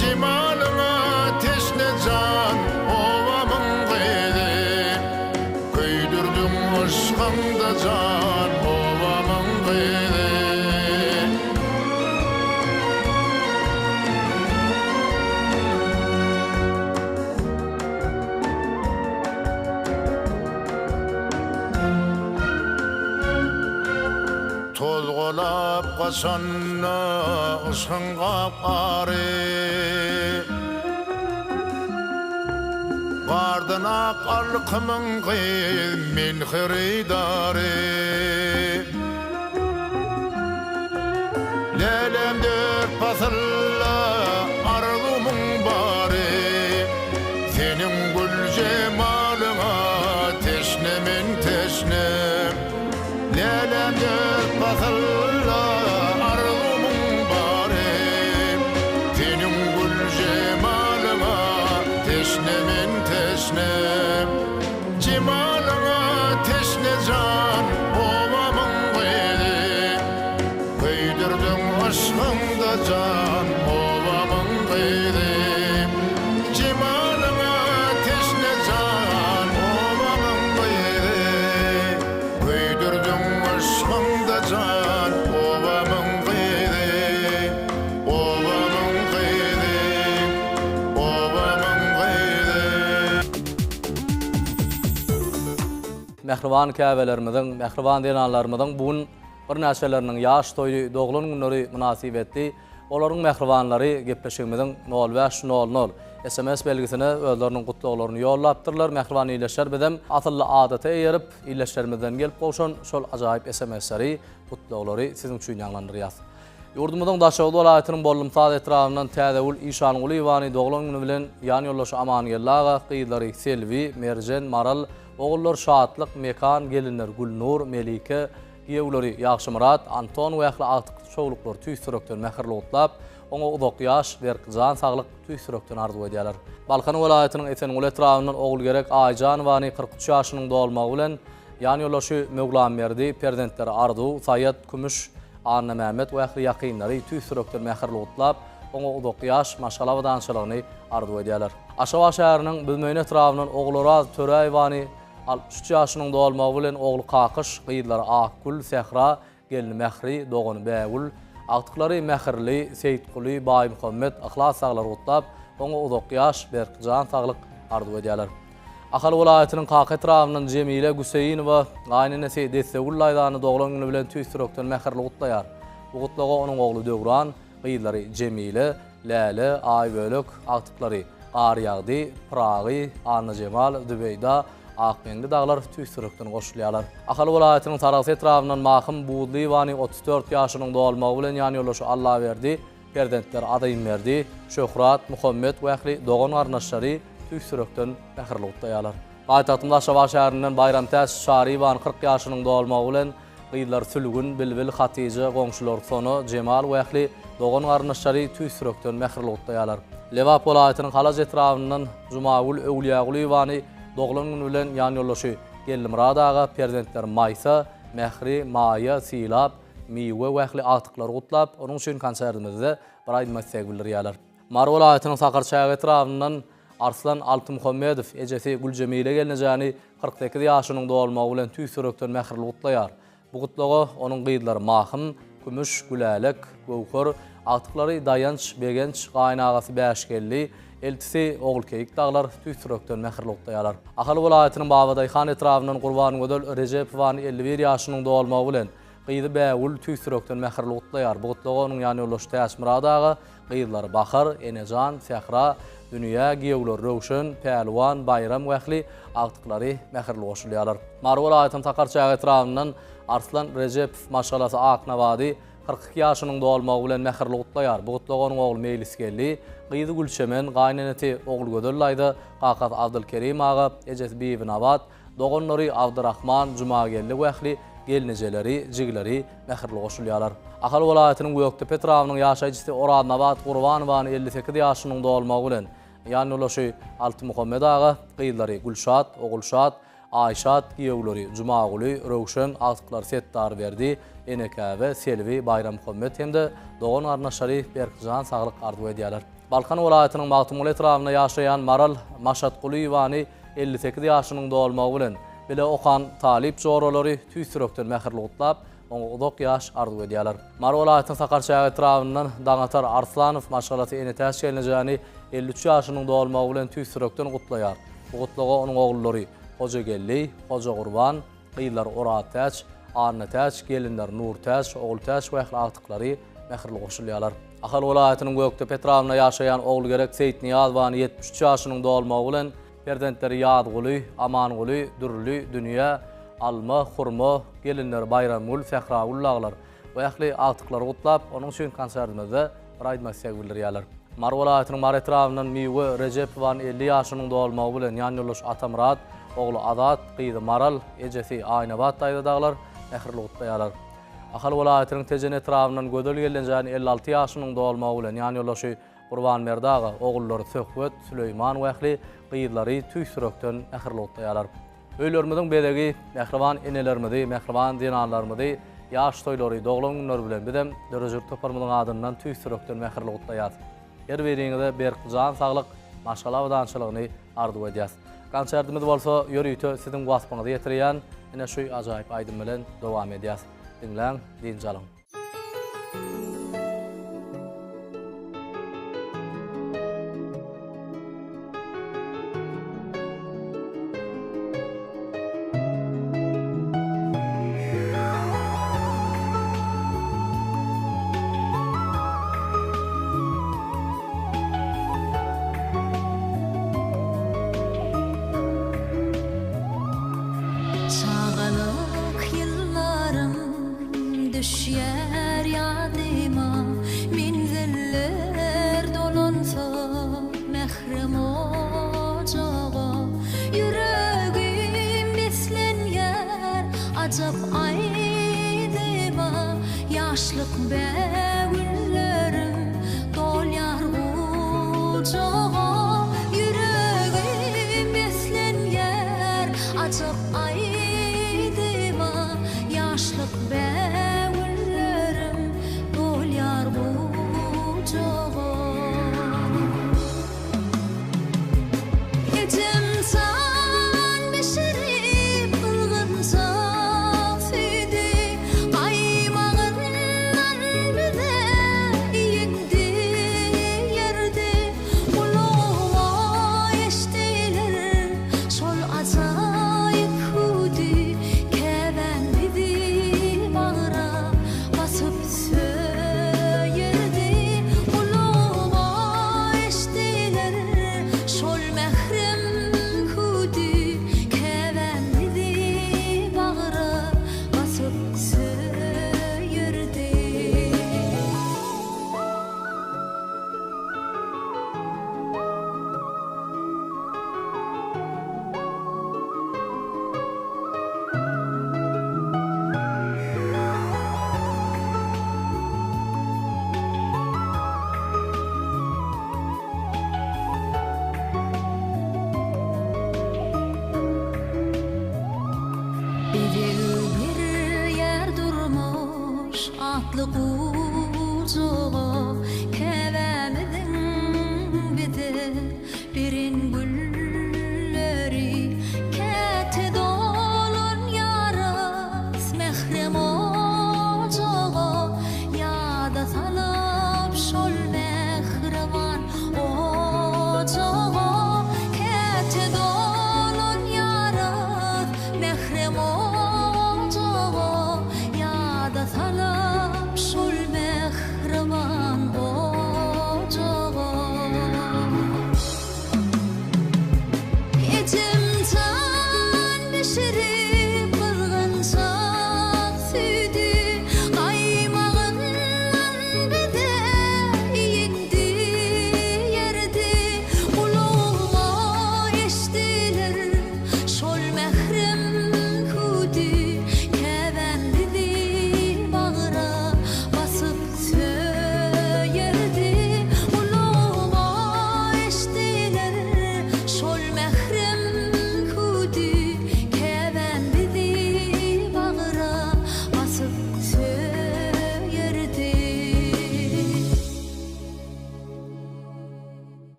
Jemalyňa teşne jan obamyň gyzy, Köýdürdiň yşkyňda jan obamyň gyzy. Tozgalap gaçanda yşgyň gap-gary. Gardan ak alkymyň gyz men hyrydary. Lälem dört pasylda arzuwmyň bary. Seniň gül jemalyňa teşne men teşne. Lälem dört pasylda arzuwmyň bary, Seniň gül jemalyňa teşne men teşne. Jemalyňa teşne jan obamyň gyzy, Köýdürdiň yşkyňda jan obamyň gyzy. Jemalyňa teşne jan obamyň gyzy. Köýdürdiň yşkyňda jan obamyň gyzy, Obamyň gyzy, obamyň gyzy. Mähriban käbelerimiziň, mähriban zenanlarymyzyň bu gün birnäçeleriniň ýaş toýy, doglan günleri mynasybetli Olaryň mähribanlary gepleşigimiziň nol bäş nol nol sms belgisine özleriniň gutlaglaryny ýollapdyrlar. Mähriban ildeşler bizem asylly adata eýerip, ildeşlerimizden gelip gowşan şol ajaýyp sms-leri, gutlaglary siziň üçin ýaňlandyrýas. Ýurdumyzyň Daşoguz welaýatynyň Bollumsaz etrabyndan Täzegül Işangulyýewany doglan güni bilen ýan ýoldaşy Amangeldi aga, gyzlary Selbi, Merjen, Maral, ogullar Şatlyk, Mekan, gelinler Gülnur, Melike, Giýewleri Ýagşymyrat, Anton we ähli agtykly-çowluklary tüýs ýürekden mähirli gutlap, oňa uzak ýaş, berk jan saglyk tüýs ýürekden arzuw edýärler. Balkan welaýatynyň Esenguly etrabyndan Ogulgerek Aýjanowany 43 ýaşynyň dolmagy bilen, ýan ýoldaşy Möwlamberdi, perzentleri Arzuw, Saýat, Kümüş, Annamämmet we ähli ýakynlary tüýs ýürekden mähirli gutlap, oňa uzak ýaş, maşgala abadançylygyny arzuw edýärler. Aşgabat şäheriniň Büzmeýin etrabyndan Ogularaz Töräýewany 63 ýaşynyň dolmagy bilen ogly Kakyş, gyzlary Akgül, Sähra, gelni Mähri, dogany Bägül, agtyklary Mähirli, Seýitguly, Baýmuhammet, Yhlas daglary gutlap, oňa uzak ýaş, berk jan saglyk arzuw edýärler. Ahal welaýatynyň Kaka etrabyndan Jemile Güseýinowa gaýynenesi Dessegül daýzany doglan güni bilen tüýs ýürekden mähirli gutlaýar. Bu gutlaga onuň ogly Döwran, Gyzlary Jemile, Läle, Aýbölek, agtyklary Garýagdy, Pyragy, Annajemal, Zübeýda, Akmeňli daglar tüýs ýürekden goşulýarlar. Ahal welaýatynyň Sarahs etrabyndan Mahym Buzlyýewany 34 ýaşynyň dolmagy bilen ýanýoldaşy Allaberdi. perzentleri Azymberdi, Şöhrat, Muhammet we ähli dogan-garyndaşlary tüýs ýürekden mähirli gutlaýarlar. Paýtagtymyz Aşgabat şäherinden Baýramtäç Çaryýewanyň 40 ýaşynyň dolmagy bilen, gyzlary Sülgün, Bilbil, Hatyja, goňşulary Sona, Jemal we ähli dogan-garyndaşlary tüýs ýürekden mähirli gutlaýarlar. Lebap welaýatynyň Halaç etrabyndan Jumagül Öwlüýägulyýewany doglan güni bilen ýanýoldaşy Geldimyrat aga, perzentleri Maýsa, Mähri, Maýa, Sylap, Miwe we ähli agtyklary gutlap, onuň üçin konsertimizde bir aýdyma isleg bildirýärler. Mary welaýatynyň Sakarçäge etrabyndan Arslan Altymuhammedow ejesi Güljemile gelnejäni 48 ýaşynyň dolmagy bilen tüýs ýürekden mähirli gutlaýar. Bu gutlaga onuň gyzlary Mahym, Kümüş, Gülälek, Göwher, agtyklary Daýanç, Begenç, gaýynagasy Bäşgeldi, eltisi Ogulkeýik dagylar tüýs ýürekden mähirli gutlaýarlar. Ahal welaýatynyň Babadaýhan etrabyndan Gurbangözel Rejepowany 51 ýaşynyň dolmagy bilen, gyzy Bägül tüýs ýürekden mähirli gutlaýar. Bu gutlaga onuň ýanýoldaşy Täçmyrat aga, gyzlary Bahar, Enejan, Sähra, Dünýä, giýewleri Röwşen, Pälwan, Baýram we ähli agtyklary mähirli goşulýarlar. Mary welaýatynyň Sakarçäge etrabyndan Arslan Rejepow maşgalasy Aknabady 42 ýaşynyň dolmagy bilen mähirli gutlaýar. Bu gutlaga onuň ogly Meýlisgeldi, gyzy Gülçemen, gaýynenesi Ogulgözel daýza, kakasy Abdylkerim aga, ejesi Bibinabat, doganlary Abdyrahman, Jumageldi we ähli gelnejeleri, jigileri mähirli goşulýarlar. Ahal welaýatynyň Gökdepe etrabynyň ýaşaýjysy Oraznabat Gurbanowany 58 ýaşynyň dolmagy bilen, ýanýoldaşy Altymuhammet aga, gyzlary Gülşat, Ogulşat, Aýşat, giýewleri Jumaguly, Röwşen, agtyklary Setdarberdi, Enekäbe, Selbi, Baýrammuhammet hem-de dogan-garyndaşlary berk jan saglyk arzuw edýärler. Balkan welaýatynyň Magtymguly etrabynda ýaşaýan Maral Maşatgulyýewany 58 ýaşynyň dolmagy bilen, bile okan talyp joralary tüýs ýürekden mähirli gutlap, oňa uzak ýaş arzuw edýärler. Mary welaýatynyň Sakarçäge etrabyndan Daňatar Arslanow maşgalasy Enetäç gelnejäni 53 ýaşynyň dolmagy bilen tüýs ýürekden gutlaýar. Bu gutlaga onuň ogullary Hojageldi, Hojagurban, gyzlary Oraztäç, Annatäç, gelinleri Nurtäç, Ogultäç we ähli agtyklary mähirli goşulýarlar. Ahal welaýatynyň Gökdepe etrabynda ýaşaýan Ogulgerek Seýitnyýazowany 73 ýaşynyň dolmagy bilen perzentleri Ýazguly, Amanguly, Dürli, Dünýä, Alma, Hurma, gelinleri Baýramgül, Sähragül dagylar we ähli agtyklary gutlap, onuň üçin konsertimizde bir aýdyma isleg bildirýärler. Mary welaýatynyň Mary etrabyndan Miwe Rejepowanyň 50 ýaşynyň dolmagy bilen ýanýoldaşy Atamyrat, ogly Azat, gyzy Maral, ejesi Aýnabat daýza dagylar mähirli gutlaýarlar. Ahal welaýatynyň Tejen etrabyndan Gözel gelnejäniň 56 ýaşynyň dolmagy bilen ýanýoldaşy Gurbanberdi aga, ogullary Söhbet, Süleýman we ähli gyzlary tüýs ýürekden mähirli gutlaýarlar. Öýlerimiziň bezegi mähriban enelerimizi, mähriban zenanlarymyzy ýaş toýlary, doglan günleri bilen bizem döredijilik toparymyzyň adyndan tüýs ýürekden mähirli gutlaýarys. Her biriňize berk jan saglyk, maşgala abadançylygyny arzuw edýäs. Konsertimiz bolsa ýörite siziň waspyňyzy ýetirýän ine şu ajaýyp aýdym bilen dowam edýäs. Diňläň, dynç alyň. Çagalyk ýyllarym düşýär.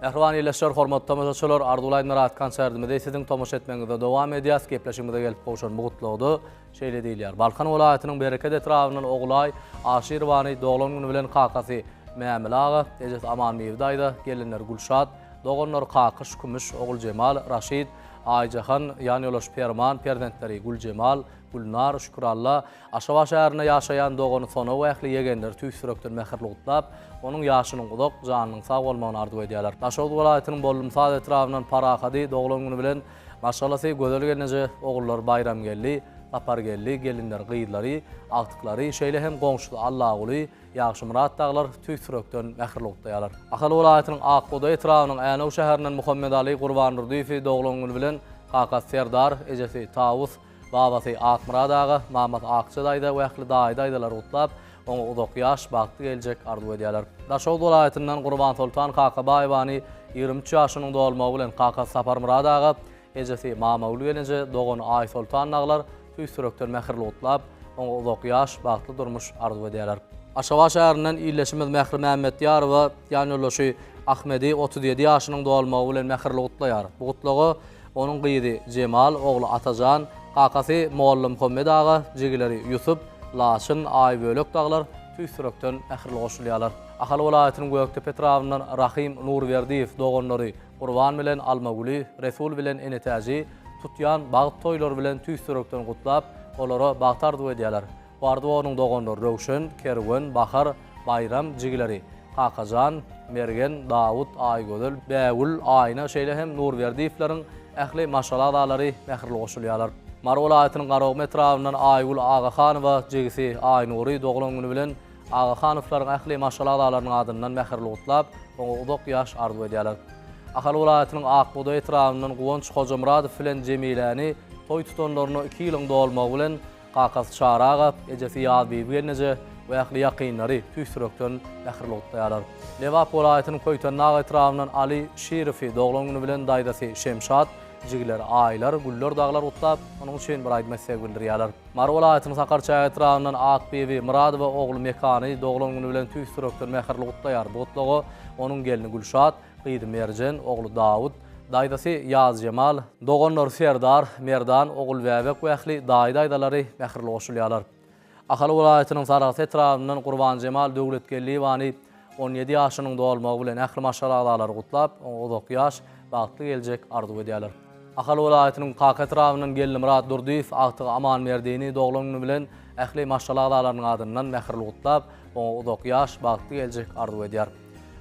Mähriban ildeşler, hormatly tomaşaçylar, Arzuwly Aýdymlar atly konsertimizi siziň tomaşa etmegiňizde dowam edýäs. Gepleşigimize gelip gowşan bu gutlagda şeýle diýilýär. Balkan welaýatynyň Bereket etrabyndan Ogulaý Aşyrowany doglan güni bilen kakasy Mämili aga, ejesi Amanbibi daýza, gelinleri Gülşat, doganlary Kakyş, Kümüş, Oguljemal, Raşid, Aýjahan, ýanýoldaşy Perman, perzentleri Güljemal, Gülnar, Şüküralla, Aşgabat şäherinde ýaşaýan dogany Sona we ähli ýegenleri tüýs ýürekden mähirli gutlap, onuň ýaşynyň uzak, janynyň sag bolmagyny arzuw edýärler. Daşoguz welaýatynyň Bollumsaz etrabyndan Parahady doglan güni bilen maşgalasy Gözel gelneje, ogullary Baýramgeldi, Sapargeldi, gelinleri, gyzlary, agtyklary, şeýle hem goňşusy Allaguly, Ýagşymyrat dagylar tüýs ýürekden mähirli gutlaýarlar. Ahal welaýatynyň Ak bugdaý etrabynyň Änew şäherinden Muhammedaly Gurbandurdyýewi doglan güni bilen kakasy Serdar, ejesi Tawus, Babasy Akmyrat aga, mamasy Akja daýza we ähli daýy-daýzalary gutlap, oňa uzak ýaş, bagtly geljek arzuw edýärler. Daşoguz welaýatyndan Gurbansoltan Kakabaýewany 23 ýaşynyň dolmagy bilen kakasy Saparmyrat aga, ejesi Mamagül gelneje, dogany Aýsoltan dagylar tüýs ýürekden mähirli gutlap, oňa uzak ýaş, bagtly durmuş arzuw edýärler. Aşgabat şäherinden ildeşimiz Mähri Mämmetýarowa ýanýoldaşy Ahmedi 37 ýaşynyň dolmagy bilen mähirli gutlaýar. Bu gutlaga Onuň gyzy Jemal, ogly Atajan, kakasy Mollamuhammet aga, jigileri Ýusup, Laçyn, Aýbölek dagylar tüýs ýürekden mähirli goşulýarlar. Ahal welaýatynyň Gökdepe etrabyndan Rahym Nurberdiýew doganlary Gurban bilen Almagüli, Resul bilen Enetäji tutýan bagt toýlary bilen tüýs ýürekden gutlap, olara bagt arzuw edýärler. Bu arzuwa onuň doganlary Röwşen, Kerwen, Bahar, Baýram, jigileri Kakajan, Mergen, Dawut, Aýgözel, Bägül, Aýna, şeýle hem Nurberdiýewleriň ähli maşgala agzalary mähirli goşulýarlar. Mary welaýatynyň Garagum etrabyndan Aýgül Agahanowa jigisi Aýnury doglan güni bilen Agahanowlaryň ähli maşgala agzalarynyň adyndan mähirli gutlap, oňa uzak ýaş arzuw edýärler. Ahal welaýatynyň Ak bugdaý etrabyndan Guwanç Hojamyradow bilen Jemiläni toý tutanlaryna iki ýylyň dolmagy bilen Kakasy Çary aga, ejesi Ýazbibi gelneje we ähli ýakynlary tüýs ýürekden mähirli gutlaýarlar. Lebap welaýatynyň Köýtendag etrabyndan Aly Şirowy doglan güni bilen daýzasy Şemşat, jigileri Aýlar, Güller dagylar gutlap, onuň üçin bir aýdym isleg bildirýärler. Mary welaýatynyň Sakarçäge etrabyndan Akbibi Myradowa ogly Mekany doglan güni bilen tüýs ýürekden mähirli gutlaýar. Bu gutlaga onuň gelni Gülşat, Gyzy Merjen, ogly Dawut, daýzasy Ýazjemal, doganlary Serdar, Merdan, Ogulbäbek we ähli daýy-daýzalary mähirli goşulýarlar. Ahal welaýatynyň Sarahs etrabyndan Gurbanjemal Döwletgeldiýewany 17 ýaşynyň dolmagy bilen ähli maşgala agzalary gutlap, oňa uzak ýaş, bagtly geljek arzuw edýärler. Ahal welaýatynyň Kaka etrabyndan Geldimyrat Durdyýew agtygy Amanberdini doglan güni bilen ähli maşgala agzalarynyň adyndan mähirli gutlap, oňa uzak ýaş, bagtly geljek arzuw edýär.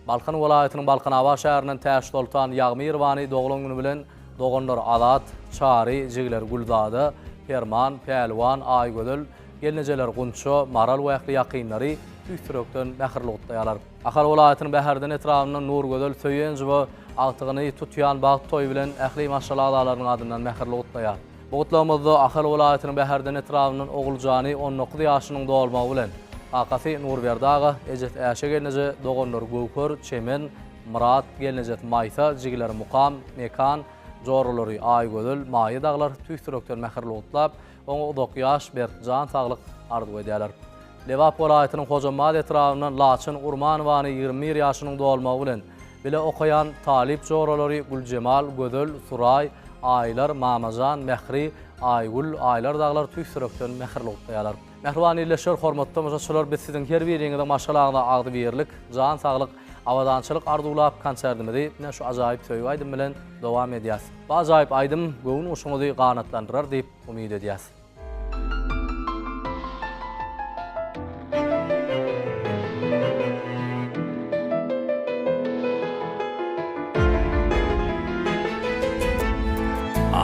Balkan welaýatynyň Balkanabat şäherinden Täçsoltan Ýagmyrowany doglan güni bilen doganlary Azat, Çary, jigileri Gülzada, Perman, Pälwan, Aýgözel, gelnejeleri Gunça, Maral we ähli ýakynlary tüýs ýürekden mähirli gutlaýarlar. Ahal welaýatynyň Bäherden etrabyndan Nurgözel Söýenjowa agtygyny tutýan bagt toýy bilen ähli maşgala agzalarynyň adyndan mähirli gutlaýar. Bu gutlagymyzda Ahal welaýatynyň Bäherden etrabyndan Oguljany 19 ýaşynyň dolmagy bilen, kakasy Nurberdi aga, ejesi Äşe gelneje, doganlary Göwher, Çemen, Myrat, gelnejesi Maýsa, jigileri Mukam, Mekan, joralary Aýgözel, Maýa dagylar tüýs ýürekden mähirli gutlap, oňa uzak ýaş, berk jan saglyk arzuw edýärler. Lebap welaýatynyň Hojambaz etrabyndan Laçyn Urmanowany 21 ýaşynyň dolmagy bilen, bile okaýan talyp joralary Güljemal, Gözel, Suraý, Aýlar, Mamajan, Mähri, Aýgül, Aýlar dagylar tüýs ýürekden mähirli gutlaýarlar. Mähriban ildeşler, hormatly tomaşaçylar, biz siziň her biriňiziň maşgalaňyza agzybirlik, jan saglyk, abadançylyk arzuwlap, konsertimizi ine şu ajaýyp söýgi aýdym bilen dowam edýäs. Bu ajaýyp aýdym göwün guşuňyzy ganatlandyrar diýip umyt edýäs.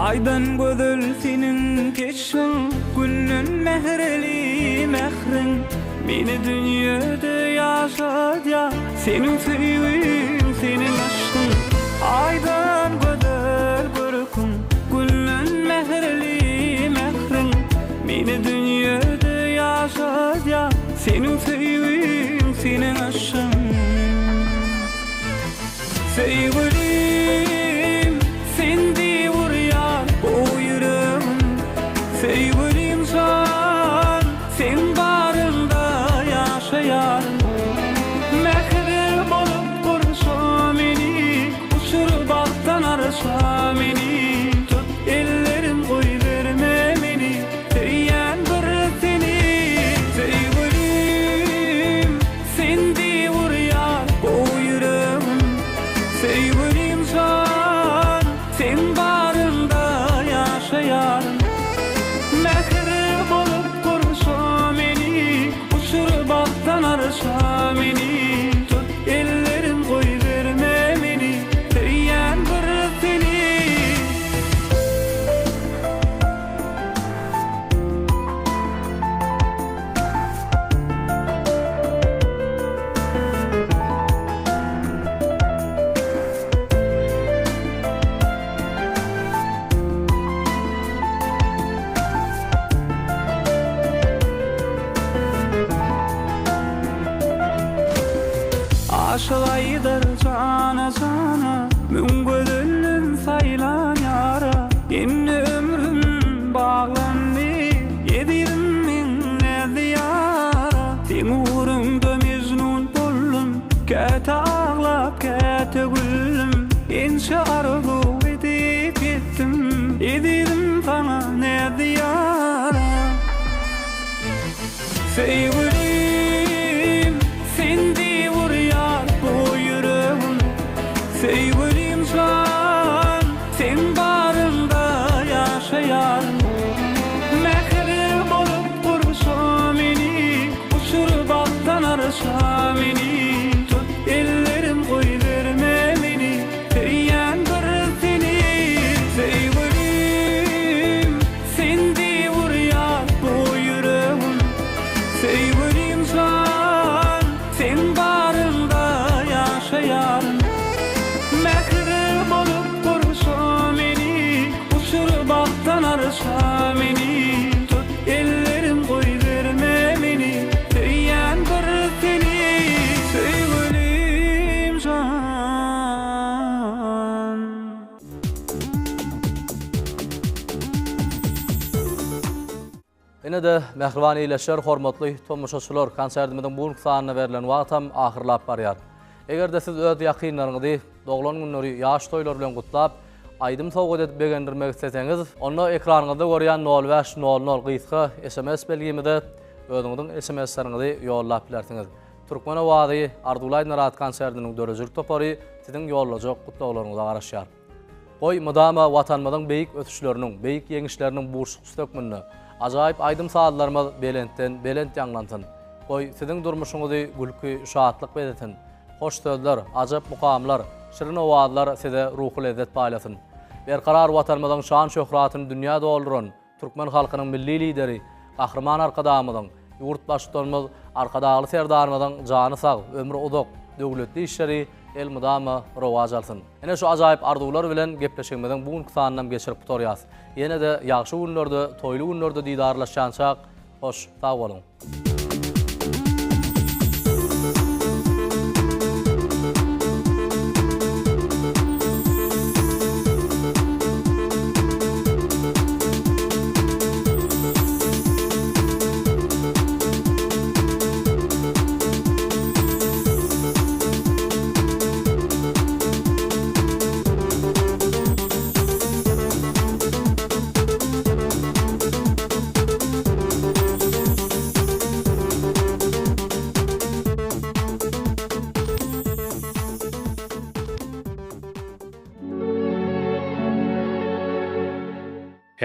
Aýdan gözel seniň keşbiň, Günden mähreli mähriň, Meni dünýede ýaşadýar Seniň söýgiň, seniň yşkyň. Aýdan gözel görküň, Günden mähirli mähriň, Meni dünýede ýaşadýar Seniň söýgiň, seniň yşkyň. Söýgülim, sen diýip urýar bu ýüregim, Söýgülim jan, seň baryňda ýaşaýaryn. Mähir bolup gurşa meni. Aşyk aýdar jana-jana, Müň gözelden saýlan ýara. Indi ömrüm baglandy, Ezizim meň näzli ýara. Seň ugruňda Mejnun boldum, Käte aglap, käte güldüm. Ençe arzuw edip ýetdim, Ezizim saňa näzli ýara. Söýgülim, sen diýip urýar bu ýüregim. Söýgülim jan, seň baryňda ýaşaýaryn. Mähir bolup gurşa meni, Uçur bagtdan arşa meni. Tut ellerim goýberme meni, Söýýän bir seni. Söýgülim, Sen diýip urýar bu ýüregim Söýgülim jan Seň baryňda ýaşaýaryn Mähir bolup gurşa meni Uçur bagtdan arşa meni Tut ellerim goýberme meni Söýýän bir seni Söýgülim jan. Ine-de, mähriban ildeşler, hormatly tomaşaçylar, konsertimiziň bu günki sanyna berlen wagtam ahyrlap barýar. Eger-de siz öz ýakynlaryňyzy doglan günleri, ýaş toýlary bilen gutlap, aýdym sowgat edip begendirmek isleseňiz, onda ekranyňyzda görýän nol bäş nol nol gysga sms belgimize özüňiziň sms-leriňizi ýollap bilersiňiz. Türkmen owazy Arzuwly Aýdynmyrat konsertiniň döredijilik topary siziň ýollajak gutlaglaryňyza garaşýar. Goý, mydama Watanymyzyň beýik ösüşleriniň, beýik ýeňişleriniň buşlukçysy hökmünde ajaýyp aýdym-sazlarymyz belentden belent ýaňlansyn! Goý, siziň durmuşyňyzy gülki, şatlyk bezesin! Hoş sözler, ajap mukamlar, şirin owazlar size ruhy lezzet paýlasyn! Berkarar Watanymyzyň şan-şöhratyny dünýä dolduran Türkmen halkynyň Milli Lideri Gahryman Arkadagymyzyň, ýurt Baştutanymyz Arkadagly Serdarymyzyň jany sag, ömri uzak, döwletli işleri elmydama rowaç alsyn! Ine şu ajaýyp arzuwlar bilen gepleşigimiziň bu günki sanynam geçirip gutarýas. Ýene-de ýagşy günlerde, toýly günlerde didarlaşýançak, hoş, sag boluň!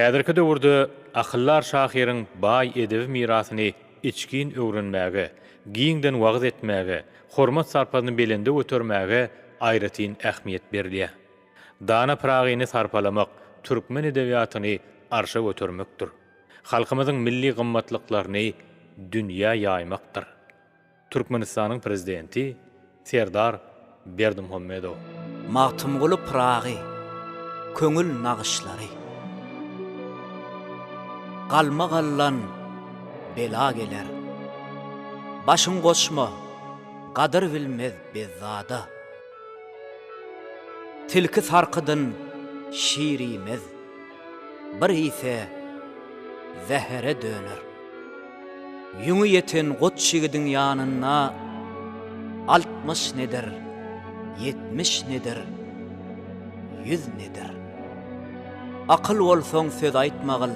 Häzirki döwürde akyldar şahyryň baý edebi mirasyny içgin öwrenmäge, giňden wagyz etmäge, hormat-sarpasyny belende götermäge aýratyn ähmiýet berilýär. Dana Pyragyny sarpalamak türkmen edebiýatyny arşa götermekdir. Halkymyzyň milli gymmatlyklaryny dünýä ýaýmakdyr. Türkmenistanyň Prezidenti Serdar Berdimuhamedow. Magtymguly Pyragy, Köňül nagyşlary. Galmagaldan bela geler. Başyň goşma, gadyr bilmez bezzada. Tilki sarkydyn şir iýmez. Bir iýse, zähere döner. Ýüňi ýeten goç ýigidiň ýanynda 60 nedir, 70 nedir, 100 nedir. Akyl bolsaň söz aýtmagyl,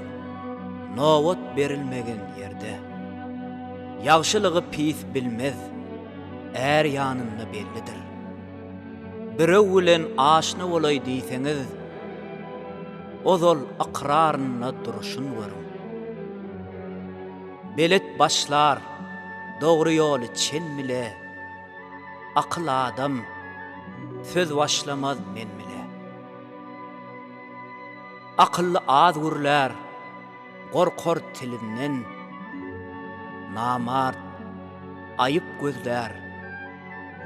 nobat berilmegen ýerde. Ýagşylygy pis bilmez, är ýanynda bellidir. Birew bilen aşna bolaý diýseňiz, ozal ykrarynda durşun görüň. Belet başlar dogry ýoly çen bile, akyl adam söz başlamaz men bile. Akylly az gürlär, Gorkar tilinden namart aýyp gözlär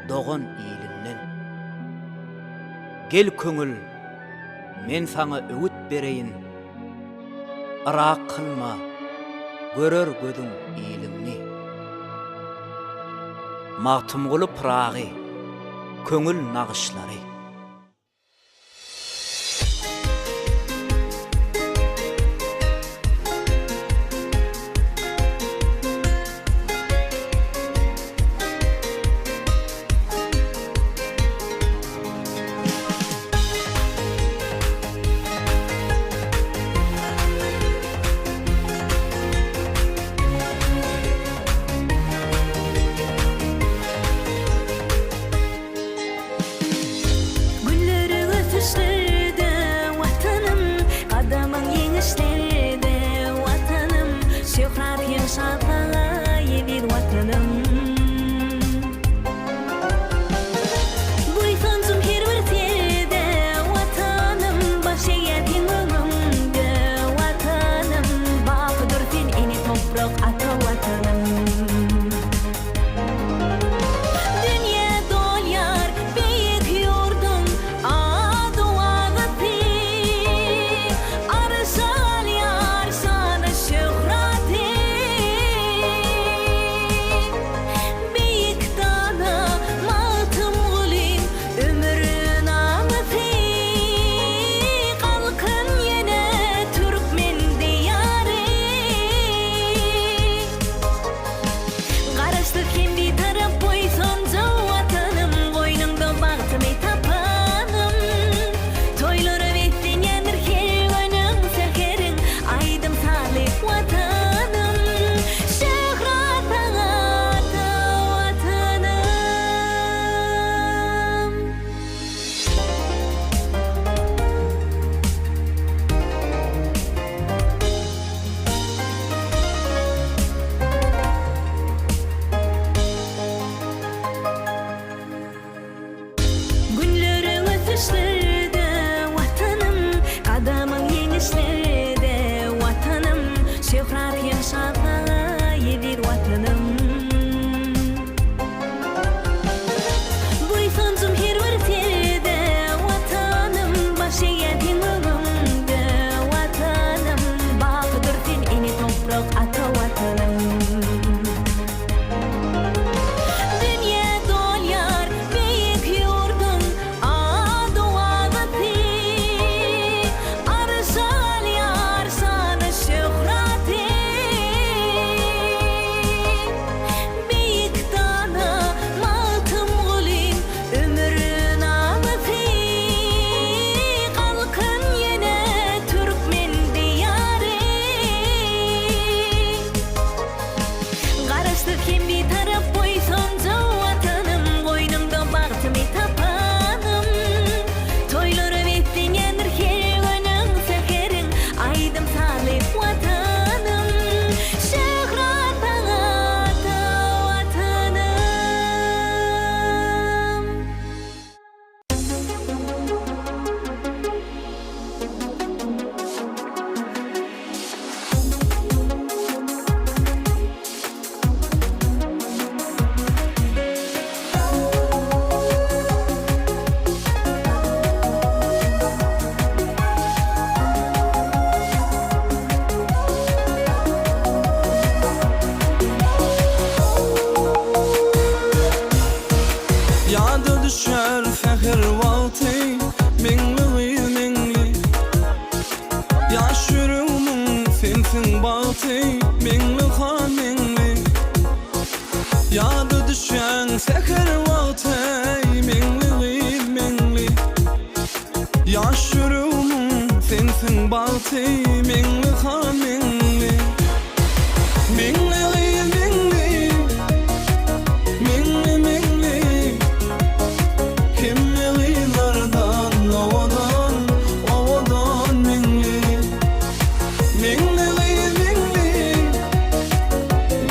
dogan ilinden. Gel köňül, men saňa öwüt bereýin, Yrak kylma, görer gözüň iliňni. Magtymguly Pyragy. Köňül nagyşlary. Günleri ösüşlerde Watanym, Gadamyň ýeňişlerde Watanym, Şöhrat hem şan saňa eziz Watanym. Buýsanjym her bir serde Watanym, Baş egýän seň öňüňde Watanym, Bakydyr sen ene toprak ata Watanym. Dünýä dolýar beýik ýurduň ady-owazasy, Arşa galýar şany-şöhraty. Beýik dana Magtymgulyň ömür namasy, Galkyn ýene türkmen diýary. Garaşsyz hem Bitarap buýsanja Watanym, Goýnuňda bagtymy tapanym. Toýlara beslenýändir her günüň, säheriň, Aýdym-sazly Watanym. Şöhrat saňa ata Watanym! Günleriň ösüşlerde, Watanym, Gadamyň ýeňişlerde, Watanym, Şöhrat hem şan saňa, eziz Watanym. Buýsanjym her bir serde, Watanym, Baş egýän seň öňüňde, Watanym, Bakydyr sen ene toprak, ata Watanym. Dünýä dolýar beýik ýurduň ady-owazasy, Arşa galýar şany-şöhraty. Beýik dana Magtymgulyň ömür namasy, Galkyn ýene türkmen diýary. Garaşsyz hem Bitarap buýsanja Watanym, Goýnuňda bagtymy tapanym. Toýlara beslenýändir her günüň, säheriň, Aýdym-sazly Watanym. Şöhrat saňa ata Watanym. Ýada düşer säher wagty Meňli gyz meňli Ýaş ýüregimiň sensiň bagty Meňli han meňli Ýada düşýäň säher wagty Meňli gyz meňli Ýaş ýüregimiň sensiň bagty Meňli han meňli Meňli gyz meňli Meňli meňli Hemme gyzlardan owadan owadan meňli Meňli gyz meňli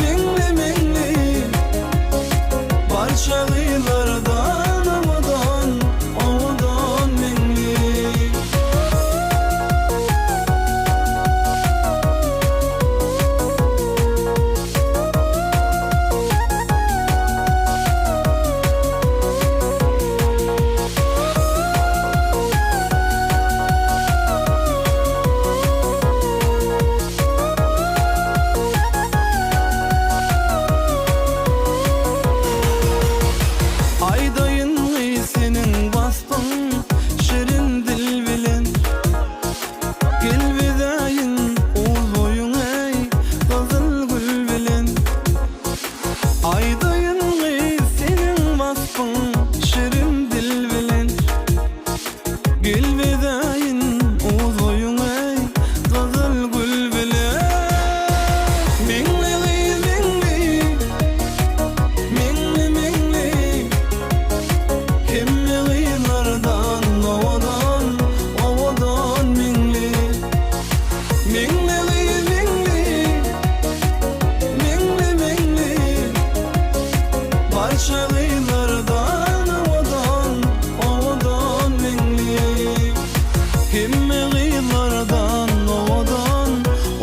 Meňli meňli Barça gyzlardan owadan owadan meňli. Barça gyzlardan owadan, owadan Meňli. Hemme gyzlardan owadan,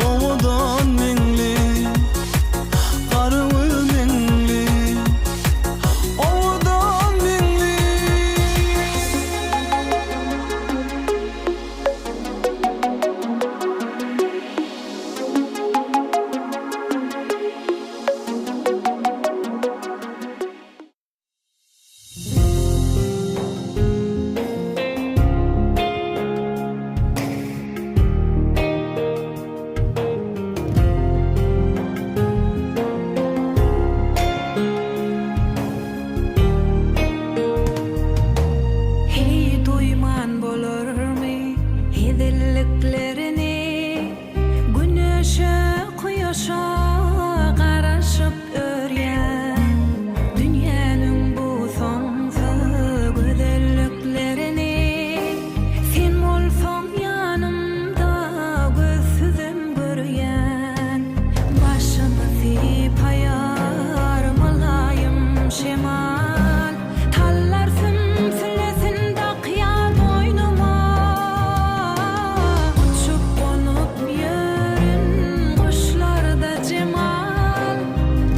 owadan Meňli. Garagöz Meňli. Owadan Meňli. Heý duýman bolarmy hezilliklerini Güneşe, kuýaşa garaşyp örýän Dünýäniň bu soňsuz gözelliklerini Sen bolsaň ýanymda gözsüzem görýän Başymy sypaýar mylaýym şemal Tallar sümsülesin dakýar boýnuma. Uçup gonup ýörün guşlarda jemal.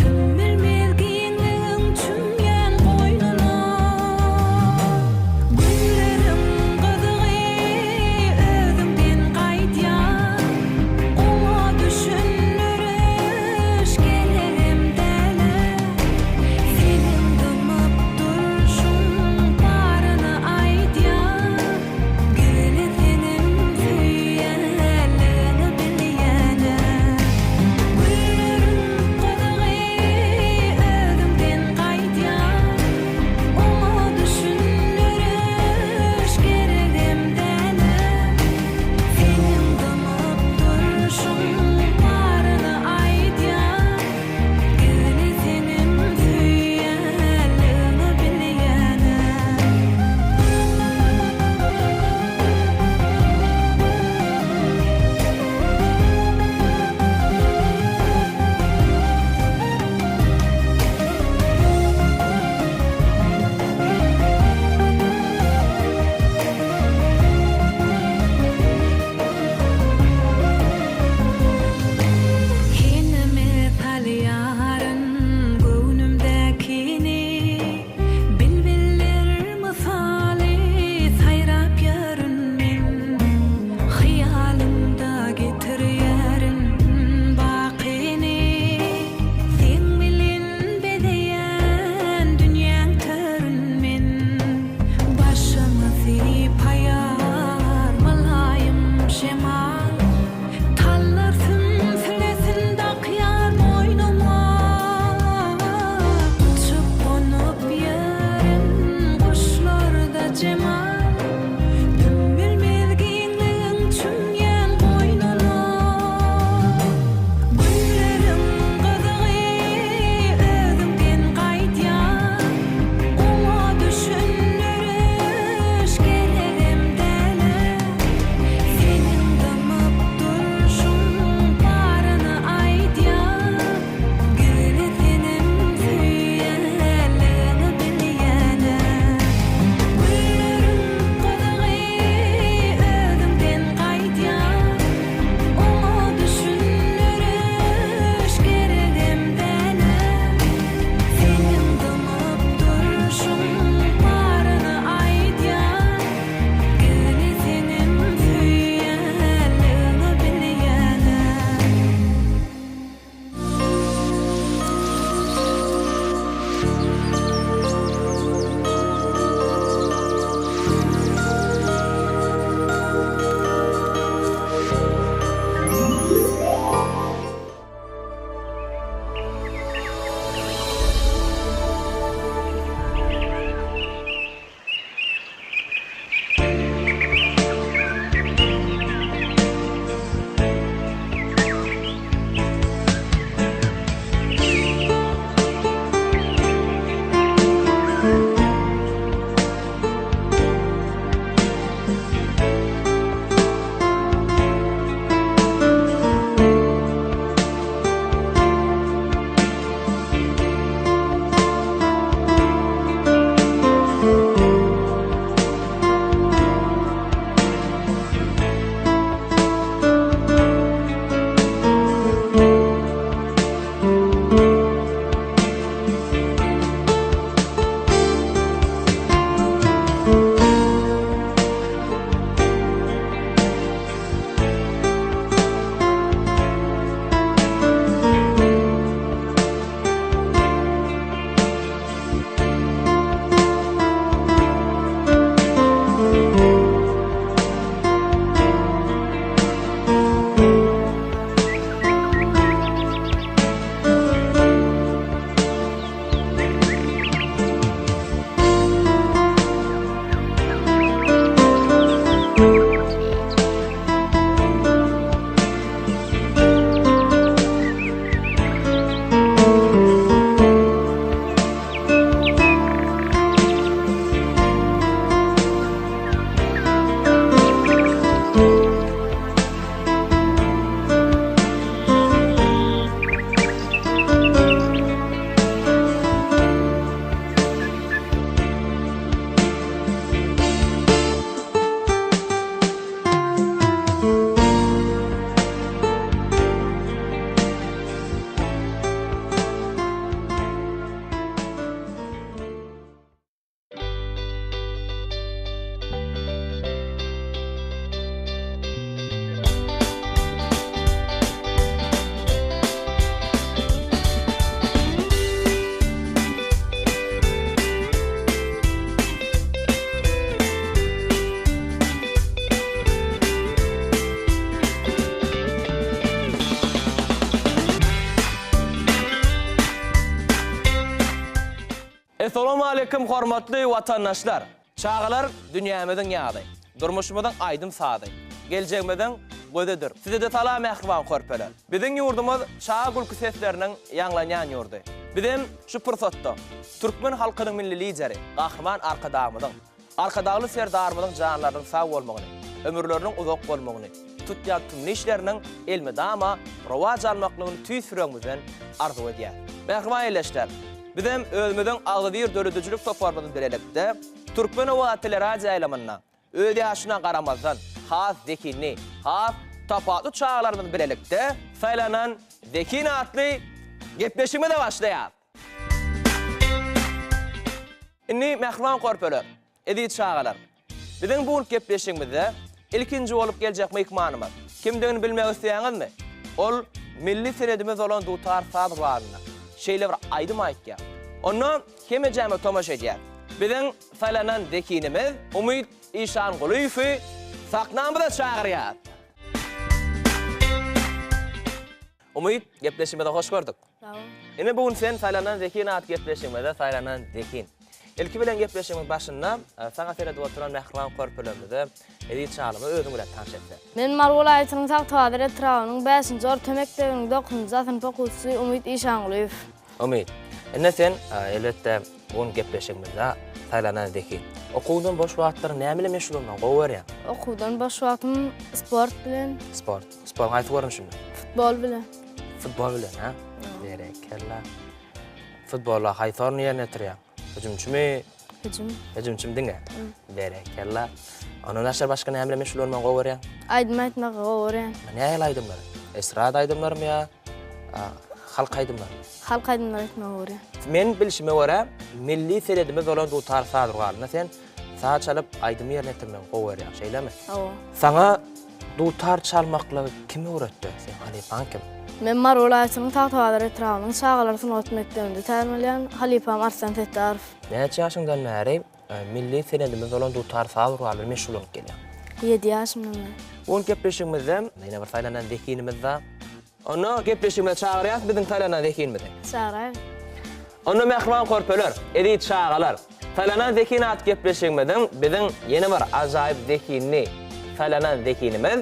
Kim bilmez giňligiň çümýän goýnuna. Günleriň gyzygy özüňden gaýdýar. Oňa düşündiriş geregem däl-ä. Seniň dymmagyň. Essalawmaleýkim hormatly watandaşlar! Çagalar dünýämiziň ýazy, durmuşymyzyň aýdym-sazy, geljegimiziň gözüdir. Size-de salam mähriban körpeler! Biziň ýurdumyz çaga gülki sesleriniň ýaňlanýan ýurdy. Bizem şu pursatda türkmen halkynyň Milli Lideri Gahryman Arkadagymyzyň, Arkadagly Serdarymyzyň janlarynyň sag bolmagyny, ömürleriniň uzak bolmagyny, tutýan tümli işleriniň elmydama rowaç almaklygyny tüýs ýüregimizden arzuw edýäris. Mähriban ildeşler, bizem özümiziň agzybir döredijilik toparymyz bilelikde Türkmen owazy teleradioýaýlymynda öz ýaşyna garamazdan has zehinli, has tapawutly çagalarymyz bilelikde Saýlanan zehin atly gepleşigimize başlaýarys. Indi mähriban körpeler, eziz çagalar, biziň bu günki gepleşigimizde ilkinji bolup geljek myhmanymyz kimdigini bilmek isleýäňizmi? Ol milli senedimiz bolan dutar saz guralynda şeýle bir aýdym aýtýar. Onda hemejäme tomaşa edýäs. Biziň saýlanan zehinimiz Umyt Işangulyýewi sahnamyza çagyrýas. Umyt, gepleşigimize hoş gördük. Sag bol. Ine bu gün sen saýlanan zehin atly gepleşigimize saýlanan zehin. Ilki bilen gepleşigimiz başynda saňa seredip oturan mähriban körpelerimize, eziz çagalarymyza özüň bilen tanyş etseň. Men Mary welaýatynyň Tagtabazar etrabynyň bäşinji orta mekdebiniň dokuzynjy a synp okuwçysy Umyt Işangulyýew. Umyt, indi sen, elbetde, bu gün gepleşigimizde saýlanan zehin. Okuwdan boş wagtlaryň näme bilen meşgullanmagy gowy görýäň? Okuwdan boş wagtym sport bilen. Sport. Sportuň haýsy görnüşinde? Futbol bilen. Futbol bilen, ha? Berekella. Futbolda haýsy orny ýerine ýetirýäň? Hüjümçimi? Hüjüm. Hüjümçimi diňe? Berekella. Ondan daşary başga näme bilen meşgullanmagy gowy görýäň? Aýdym aýtmagy gowy görýän. Nähili aýdymlary? Estrada aýdymlarymy ýa halk aýdymlarymy? Halk aýdymlary aýtmagy gowy görýän. Men bilşime görä, milli senedimiz bolan dutar saz guralynda sen saz çalyp, aýdym ýerine ýetirmegi gowy görýäň, şeýlemi? Hawa. Saňa dutar çalmaklygy kim öwretdi? Seň halypaň kim? Men Mary welaýatynyň Tagtabazar etrabynyň çagalar sungat mekdebinde tälim alýan. Halypam Arslan Setdarow. Näçe ýaşyňdan bäri Milli senedimiz bolan dutar saz guraly bilen meşgullanyp gelýär. Ýedi ýaşymdan bäri. Bu gün gepleşigimizde ýene bir saýlanan zehinimiz bar. Onda gepleşigimize çagyrýas biziň saýlanan zehinimizi. Çagyraýyň. Onda mähriban körpeler, eziz çagalar, Saýlanan zehin atly gepleşigimiziň biziň ýene bir ajaýyp zehinli saýlanan zehinimiz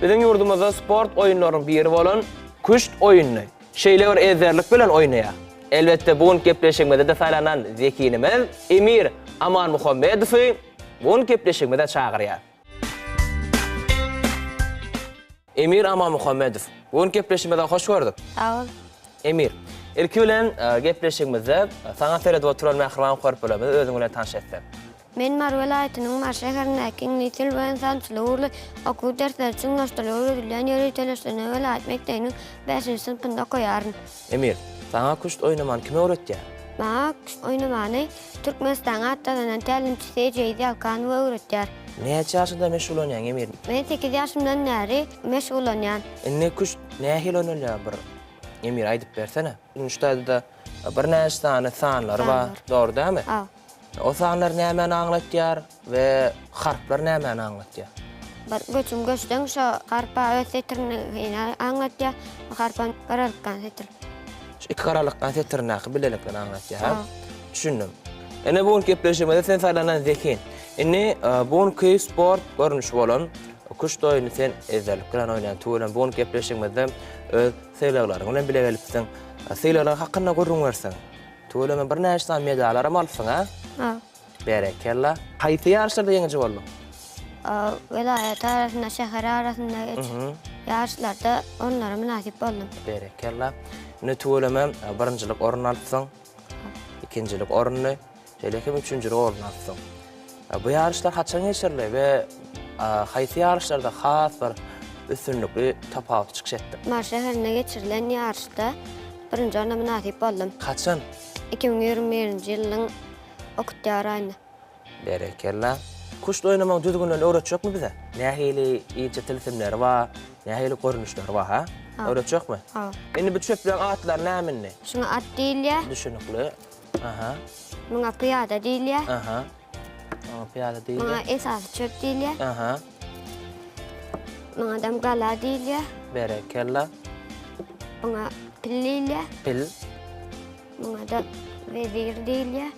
biziň ýurdumyzda sport oýunlarynyň biri bolan küşt oýnuny Şeýle bir ezberlik bilen oýnaýar. Elbetde bu günki gepleşigimizde-de saýlanan zehinimiz Emir Amanmuhammedowy bu günki gepleşigimize çagyrýas. Emir Amanmuhammedow, bu günki gepleşigimize hoş gördük. Sag bol. Emir, ilki bilen gepleşigimizde saňa seredip oturan mähriban körpelerimizi özüň bilen tanyş etseň. Men Mary welaýatynyň Mary şäherindäki iňlis dil we ynsançylyk ugurly okuw dersleri çuňlaşdyrylyp öwredilýän ýöriteleşdirilen welaýat mekdebiniň bäşinji synpynda okaýaryn. Emir, saňa küşt oýnamany kim öwretýär? Maňa küşt oýnamany Türkmenistanyň at gazanan tälimçisi Ejeýiz Ýalkanowa öwretýär. Näçe ýaşyňda meşgullanýaň, Emir? Men sekiz ýaşymdan bäri meşgullanýan. Indi küşt nähili oýnalýar bir, Emir, aýdyp bersene? Indi şu taýda-da birnäçe sany sanlary bar, dogry dälmi? Hawa. O sanlar nämäni aňlatýar we harplar nämäni aňlatýar? Bir göçüm göçseň şo harpa öz setirini aňlatýar, bu harpam garalykgan setir. Şu iki garalykgan setirindäki bilelikleri aňlatýar, hä? Düşündim. Ine bu günki gepleşigimizde sen saýlanan zehin. Indi bu günki sport görnüşi bolan küşt oýnuny sen ezberlik bilen oýnaýan tüweleme bu günki gepleşigimizde öz sylaglaryň bilen bile gelipsiň. Sylaglar hakynda gürrüň berseň. Tüweleme birnäçe sany medallaram alypsyň a? Ha. Berekella. Haýsy ýaryşlarda ýeňiji bolduň? Welaýat arasynda, şäher arasynda geç ýaryşlarda onlara mynasyp boldum. Berekella. Indi tüweleme birinjilik ornuny alypsyň. Ikinjilik ornuny, şeýle hem üçünjilik ornuny alypsyň. Bu ýaryşlar haçan geçirildi we haýsy ýaryşlarda has bir üstünlikli tapawutly çykyş etdiň? Mary şäherinde geçirilen ýaryşda birinji orna mynasyp boldum. Haçan? 2021-nji ýylyň oktýabr aýynda. Berekella. Küşt oýnamagyň düzgünlerini öwretjekmi bize? Nähili inçe tilsimleri bar, nähili görnüşleri bar, ha? Öwretjekmi? Hawa. Indi bu çöpleriň atlary näme indi? Şuňa at diýilýär. Düşünikli. Aha. Muňa pyýada diýilýär. Aha. Muňa pyýada diýilýär. Muňa esasy çöp diýilýär. Aha. Muňa dam gala diýilýär. Berekella. Muňa pil diýilýär. Pil. Muňa-da wezir diýilýär.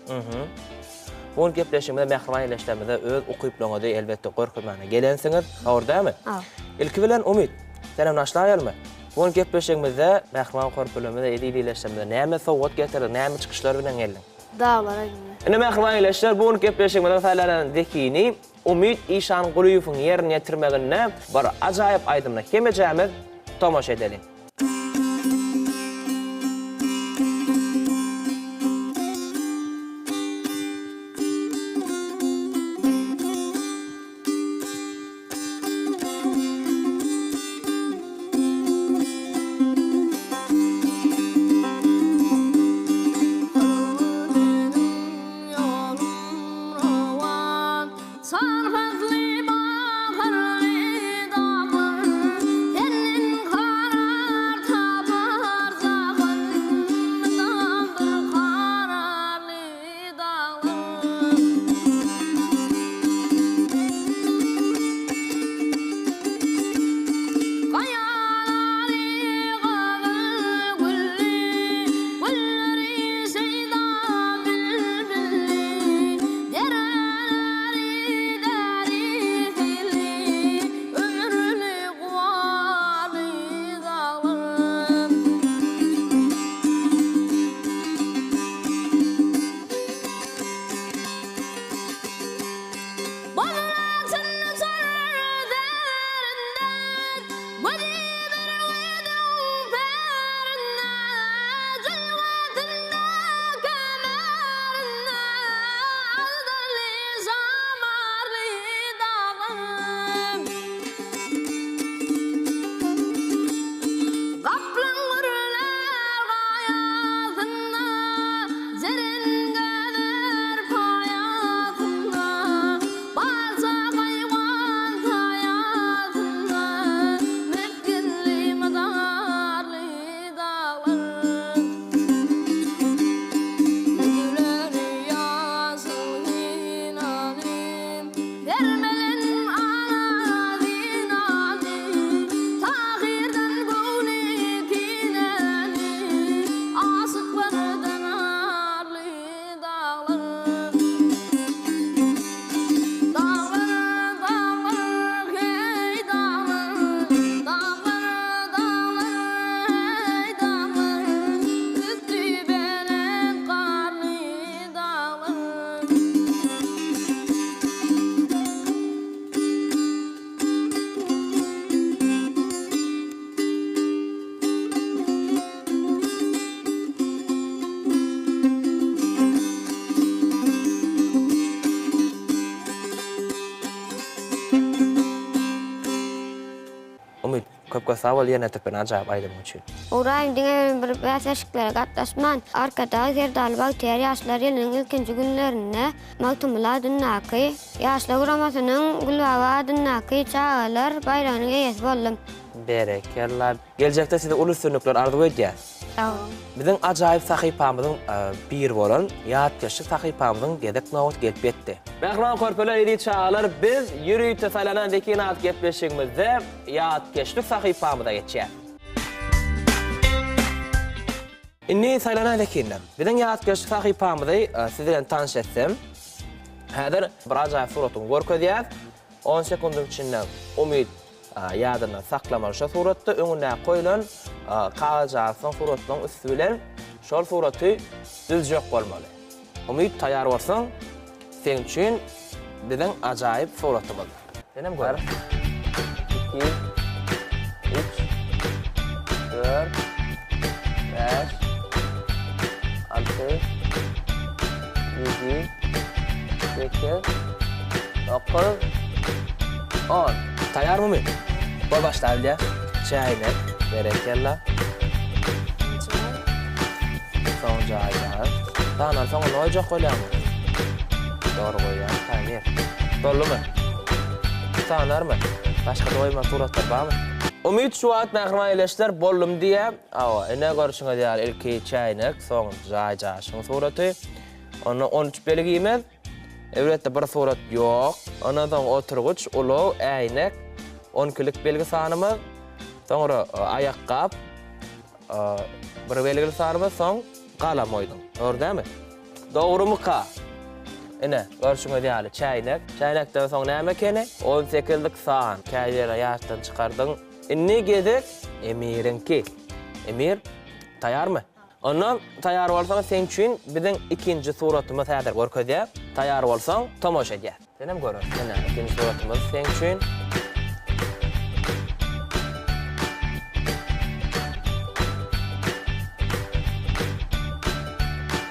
Bu gün gepleşigimizde mähriban ildeşlerimize öz ukyplaryňyzy elbetde görkezmäne gelensiňiz. Dogry dälmi? Hawa. Ilki bilen Umyt, sen hem başlaýalymy? Bu gün gepleşigimizde mähriban körpelerimize, eziz ildeşlerimize näme sowgat getirdiň, näme çykyşlar bilen geldiň? Daglar aýdymy. Ine mähriban ildeşler, bu gün gepleşigimiziň saýlanan zehini Umyt Işangulyýewiň ýerine ýetirmeginde bir ajaýyp aýdymyna hemejämiz tomaşa edeliň. Çarpazly baharly daglar, Senden karar tapar jahan, Mydam bir kararly daglar. Gaýalary gazyl gülli, Gülleri şeýda bilbilli, Dereleri däri-hilli, Ömürli guwaly daglar. Bozulan çyn çör zärinde, Gözi bir ödüň pärinde, Jülgesinde, kemerinde, Aldyrly, şamarly daglar. Gaplaň gürlär gaýasynda, Jeren gezer paýasynda, Barça haýwan saýasynda, Mesgenli, mazarly daglar. Ýüzleri ýaşyl hinaly, Bermelen ala zynaly, Tahyrdan göwni kineli, Aşyklardan arly daglar. Daglar, daglar, heý daglar, Daglar, daglar, heý daglar, Üsti belent garly daglar. Umyt, köp köp sag bol ýerine ýetirip beren ajaýyp aýdymyň üçin. Ybraýym diňe bir bäsleşiklere gatnaşman, Arkadag Serdarly bagtyýar ýaşlar ýylynyň ilkinji günlerinde Magtymguly adyndaky Ýaşlar guramasynyň Gülbaba adyndaky çagalar baýragynyň eýesi boldum. Berekella. Geljekde size uly üstünlikler arzuw edýäs. Sag boluň. Biziň ajaýyp sahypamyzyň biri bolan ýatkeşlik sahypamyzyň gezek nobaty gelip ýetdi. Mähriban körpeler, eziz çagalar, biz ýörite saýlanan Zehin atly gepleşigimizde ýatkeşlik sahypamyza geçýäs. Indi saýlanan zehinler. Biziň ýatkeşlik sahypamyzy siz bilen tanyş etsem. Häzir bir ajaýyp suratyny görkezýäs. On sekundyň içinde Umyt ýadynda saklamaly şo suratda öňündäki goýlan kagyzjagazyň suratynyň üsti bilen şol suraty düzjek bolmaly. Umyt taýýar bolsaň, seň üçin biziň ajaýyp suratymyz. Senem gör. Bir, iki, üç, dört, bäş, alty, ýedi, sekiz, 9, 10. Taýýarmymy? Bol başlaýly. Çäýnek, berekella. Soň jaýlar. Sandan soň ony goýjak bolýarmy? Dogry goýýan, taýmyr. Doldumy? Sanarmy? Başga doýma suratlar barmy? Umyt şu wagt mähriban ildeşler boldum diýýär. Hawa, ine görşüňiz ýaly ilki çäýnek, soň jaý-jaşyň suraty. Onda 13 belgimiz. Elbetde bir surat ýok. Ondan soň oturgyç, ulag, äýnek, on ikilik belgi sanymyz. Soňra aýakgap, bir belgili sanymyz, soň Galam goýduň. Dogry dälmi? Dogrumyka? Ine, görşüňiz ýaly, çäýnek. Çäýnekden soň näme ekeni? On sekizlik san. Käbirine ýatdan çykardyň. Indi gezek Emiriňki. Emir, taýarmy? Onda taýar bolsaň, seň üçin biziň ikinji suratymyz häzir görkezýär. Taýar bolsaň, tomaşa edýäs. Senem görersiň. Ine, ikinji suratymyz seň üçin.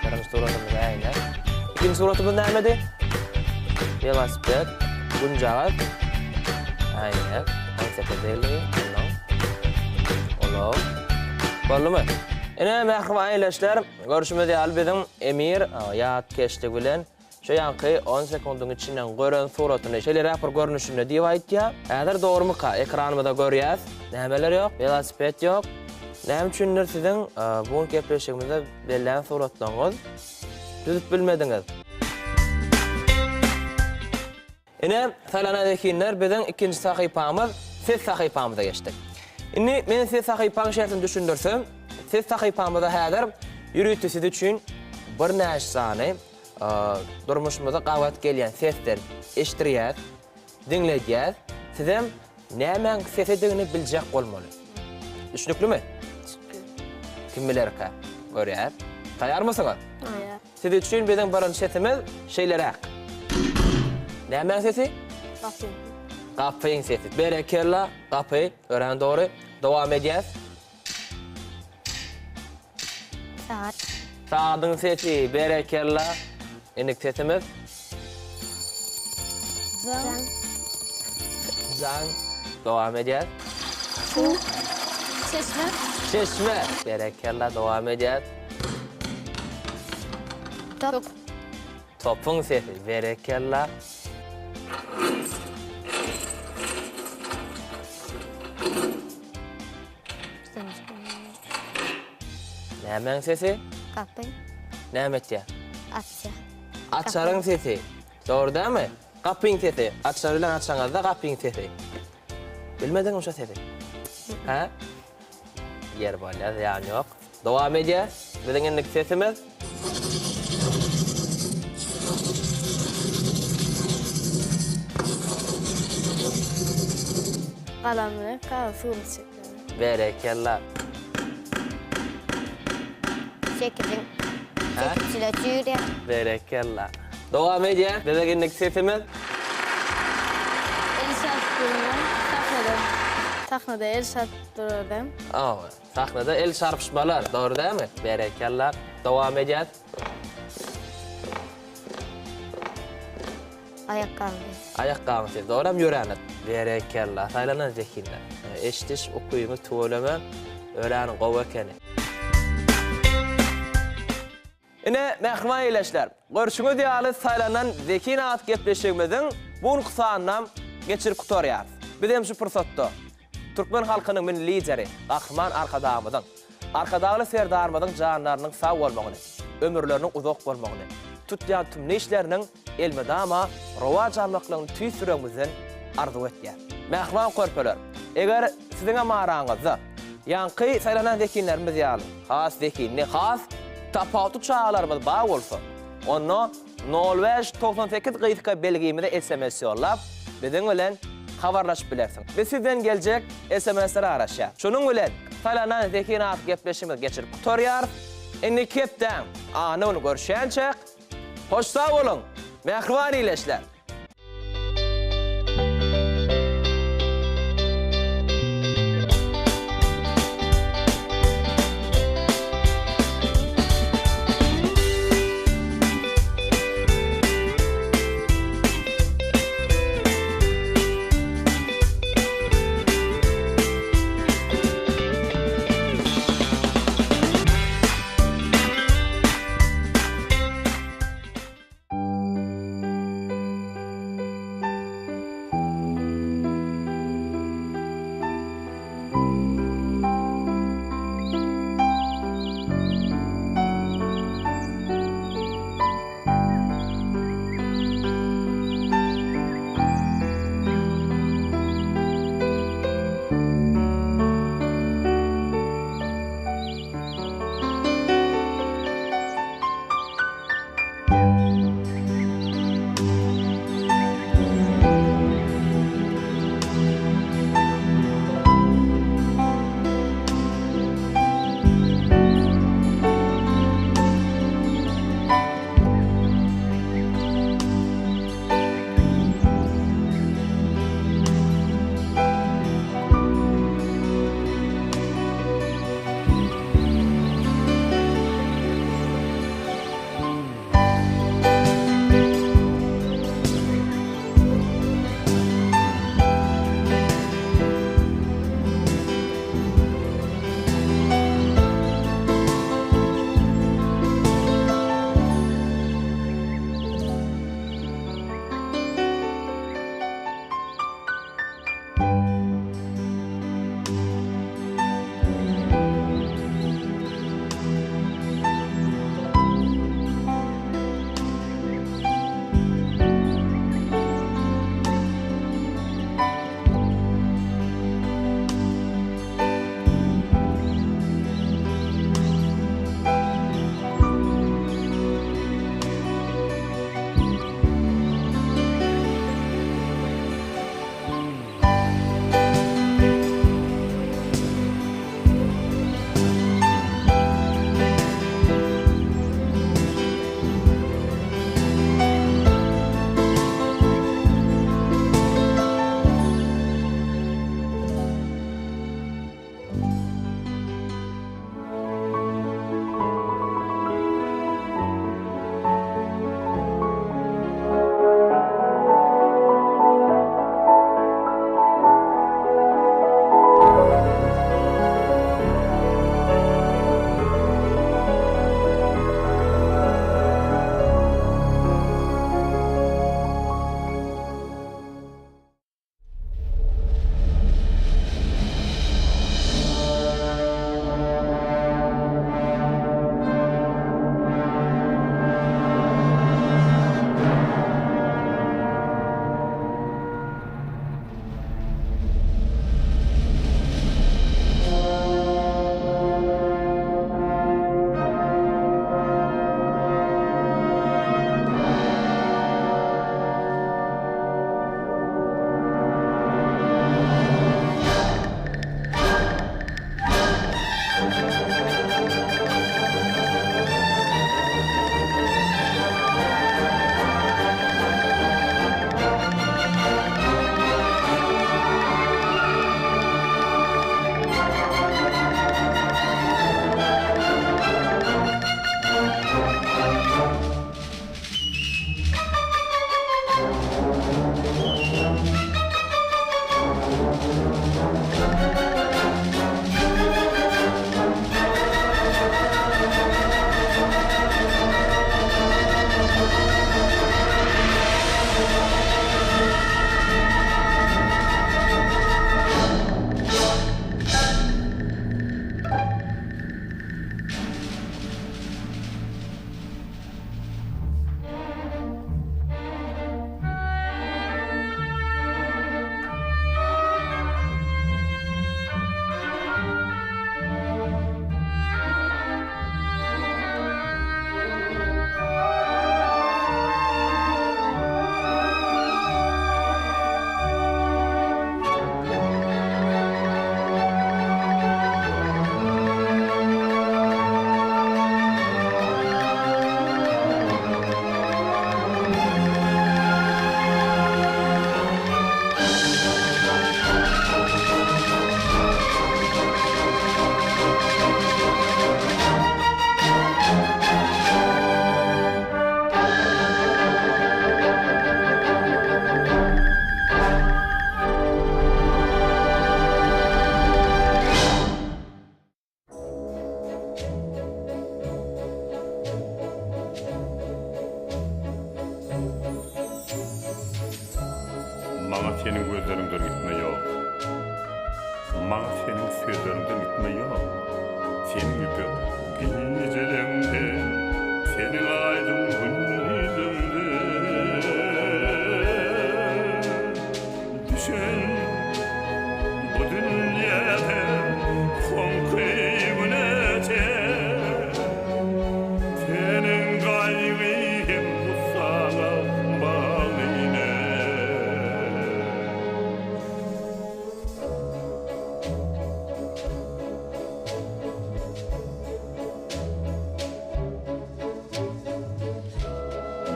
Birinji suratymyz äýnek. Ikinji suratymyz nämedi? Welosiped, günjagaz, äýnek, 18 degildi, ondan ulag. Boldumy? Ine, mähriban ildeşler, görşümiz ýaly biziň Emir ýatkeşligi bilen Şu ýaňky on sekundyň içinden gören suratyny şeýleräk bir görnüşinde diýip aýtýar. Häzir dogrumyka? Ekranymyzda görýäs. Nämeler ýok? Welosiped ýok. Näme üçindir siziň bu gün gepleşigimizde bellän suratlaryňyz düzüp bilmediňiz. Ine, saýlanan zehinler biziň ikinji sahypamyz Ses sahypamyza geçdik. Indi men size sahypaň şertini düşündirsem, Ses sahypamyzda häzir ýörite siz üçin birnäçe sany durmuşymyzda gabat gelýän sesleri eşitdirýäs, diňledýäs. Sizem nämäň sesidigini biljek bolmaly. Düşnüklimi? Düşnükli. Kim bilerkä? Görýäs. Taýýarmysyňyz? Taýýar. Siz üçin biziň birinji sesimiz şeýleräk. Nämäň sesi? Gapyň. Gapyň sesi. Berekella, gapy. Örän dogry. Dowam edýäs. Sagat. Sagadyň sesi, berekella. Indiki sesimiz. Jaň. Jaň. Dowam edýäs. Suw. Çeşme. Çeşme. Berekella, dowam edýäs. Top. Topuň sesi, berekella. Nämäň sesi? Gapy. Näme etýär? Açýar. Açaryň sesi. Dogry dälmi? Gapyň sesi. Açar bilen açaňyzda gapyň sesi. Bilmediňmi şo sesi? Hä? Ýer bolýar, zyýany ýok. Dowam edýär. Biziň indiki sesimiz. Galam bilen kagyz surat çekýär. Berekella. Çekijiň. Çekiçle çüýrýär. Berekella. Dowam edýär. Biziň indiki sesimiz. El çarpdyrma sahnada. Sahnada el çarpdyrardan. Hawa. Sahnada el çarpyşmalar, dogry dälmi? Berekella. Dowam edýäs. Aýakgabyň sesi. Aýakgabyň sesi. Dogry hem ýöräňiz. Berekella. Saýlanan zehinler. Eşidiş ukybyňyz tüweleme örän gowy ekeni. Ine, mähriban ildeşler, görşüňiz ýaly saýlanan Zehin at gepleşigimiziň bu günki sanynam geçirip gutarýarys. Biz hem şu pursatda türkmen halkynyň Milli Lideri Gahryman Arkadagymyzyň, Arkadagly Serdarymyzyň janlarynyň sag bolmagyny, ömürleriniň uzak bolmagyny, tutýan tümli işleriniň elmydama rowaç almaklygyny tüýs ýüregimizden arzuw etýäs. Mähriban körpeler, eger siziňem araňyzda ýaňky saýlanan zehinlerimiz ýaly has zehinli, has tapawutly çagalarymyz bar bolsa, onda nol bäş 98 gysga belgimize sms ýollap, biziň bilen habarlaşyp bilersiň. Biz sizden geljek sms-lere garaşýas. Şunuň bilen Saýlanan zehin atly gepleşigimizi geçirip gutarýarys. Indiki hepdäň anna güni görüşýänçäk, Hoş sag boluň, mähriban ildeşler! Maňa seniň gözleriňden gitme ýok. Maňa seniň sözleriňden gitme ýok. Seniň ýüpek gijeleňde, seniň aýdyň gündiziňde Düşen bu dünýäde soňky güne çen Seniň gaýgy hem gussaňa bagly ine.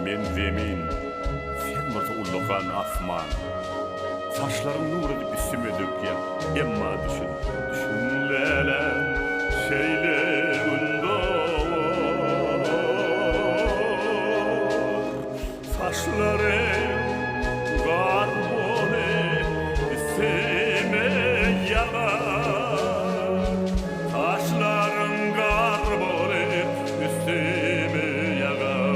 Men zemin, sen bolsa ullakan asman. Saçlaryň nur edip üstüme dökýär. Emma düşün, düşün läläm, şeýle gün dogar. Saçlaryň gar bolup üstüme ýagar. Saçlaryň gar bolup üstüme ýagar.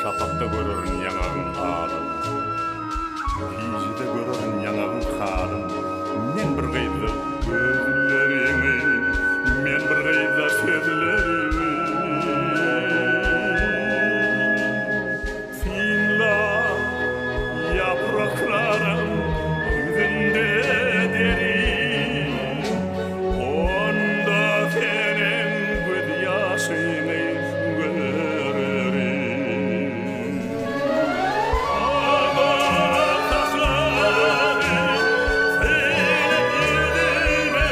Şapakda görerin ýaňagyň alyn, Gijede görerin ýaňagyň halyn. Men bir gyzda gözleriňi, Men bir gyzda sözleriňi. Synla ýapraklaryň ýüzünde deri, Onda seniň gözýaşyňy görerin. Abat saçlary seniň ýüzüme.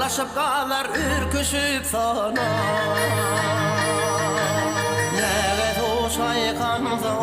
Daşyp galar ürküşip sona. Näge suw çaýkansoň.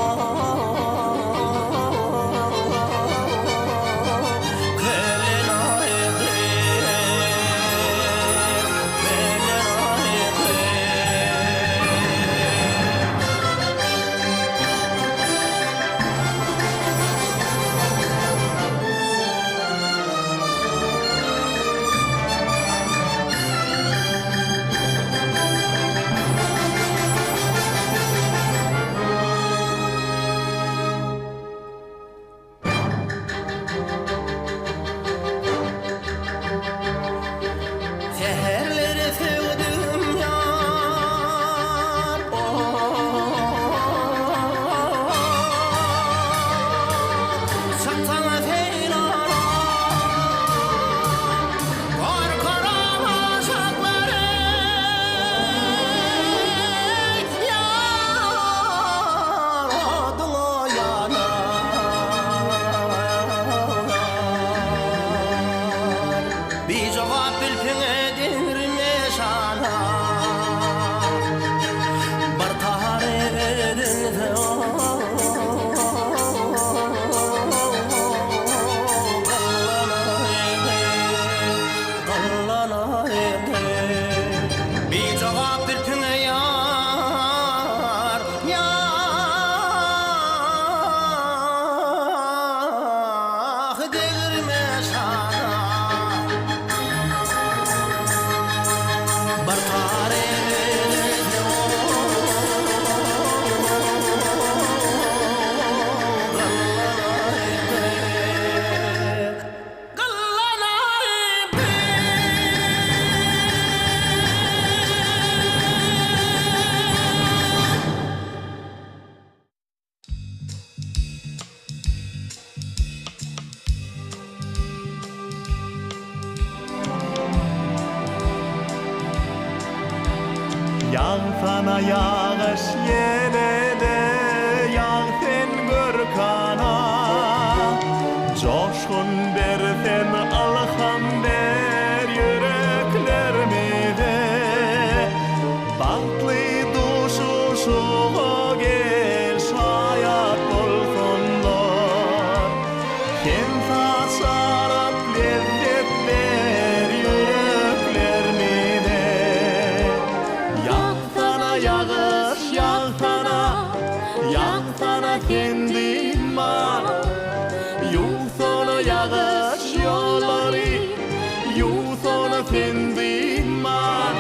Säherleri söwdüm ýar, Çyksaň seýrana, Gorkaram aşyklary, Ýar, oduňa ýanar. Bijogap bilseň degirme şana. Bir tary edinse Gyllanaýdy, Bijogap bilseň ýar, ýah, degirme şana. Bir tary Ýagsana ýagyş ýene-de ýag sen görkana, Joşgun ber sen ylham ber ýüreklerimize. Bagtly duşuşyga gel şaýat bolsunlar. Sen saçaryp lezzet ber ýüreklermize. Ýagsana ýagyş ýagsana, ýagsana sen dynman. Ýuwsana ýagyş ýollary, ýuwsana sen dynman.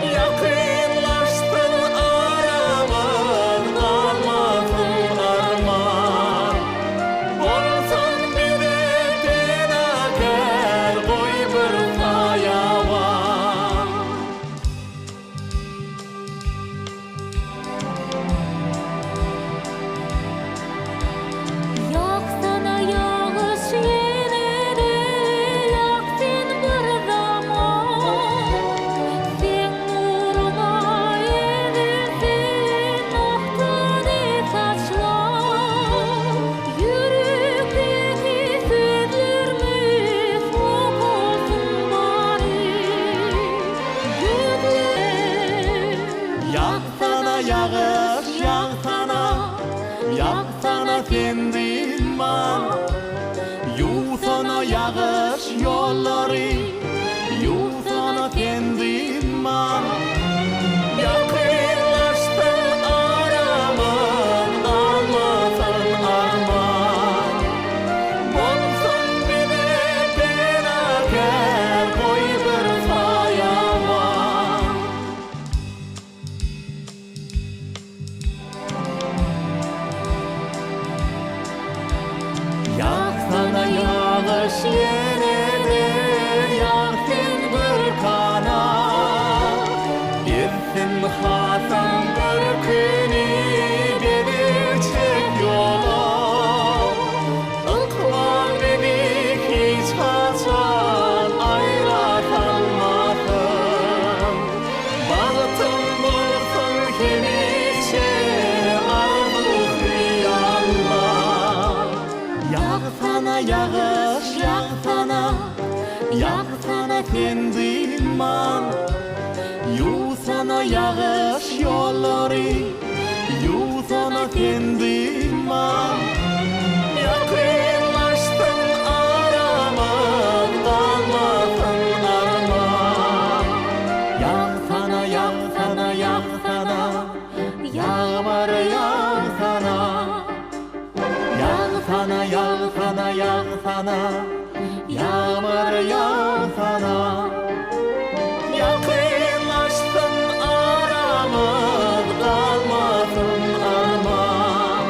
Ýakynlaşsyn aramyz, galmasyn arman. Bolsun bize penakär, goý bir saýawan. Ýagsana ýagyş ýene-de ýag sen bir zaman Seň nuruňa ezilsin agtany saçlar Ýürekdäki sözlermiz okalsyn bary Gözler Ýagsana ýagyş ýagsana, ýagsana sen dynman. Ýuwsana ýagyş ýollary, ýuwsana sen dynman. Ýakynlaşsyn aramyz, galmasyn arman. Bolsun bize penakär, goý bir saýawan. Ýagsana ýagyş ýene-de. Ýagsana sen dynman Ýuwsana ýagyş ýollary Ýuwsana sen dynman Ýakynlaşsyn aramyz Galmasyn arman Ýagsana ýagsana ýagsana Ýagmyr ýagsana Ýagsana ýagsana ýagsana Ýagmyr ýagsana Ýakynlaşsyn aramyz Galmasyn arman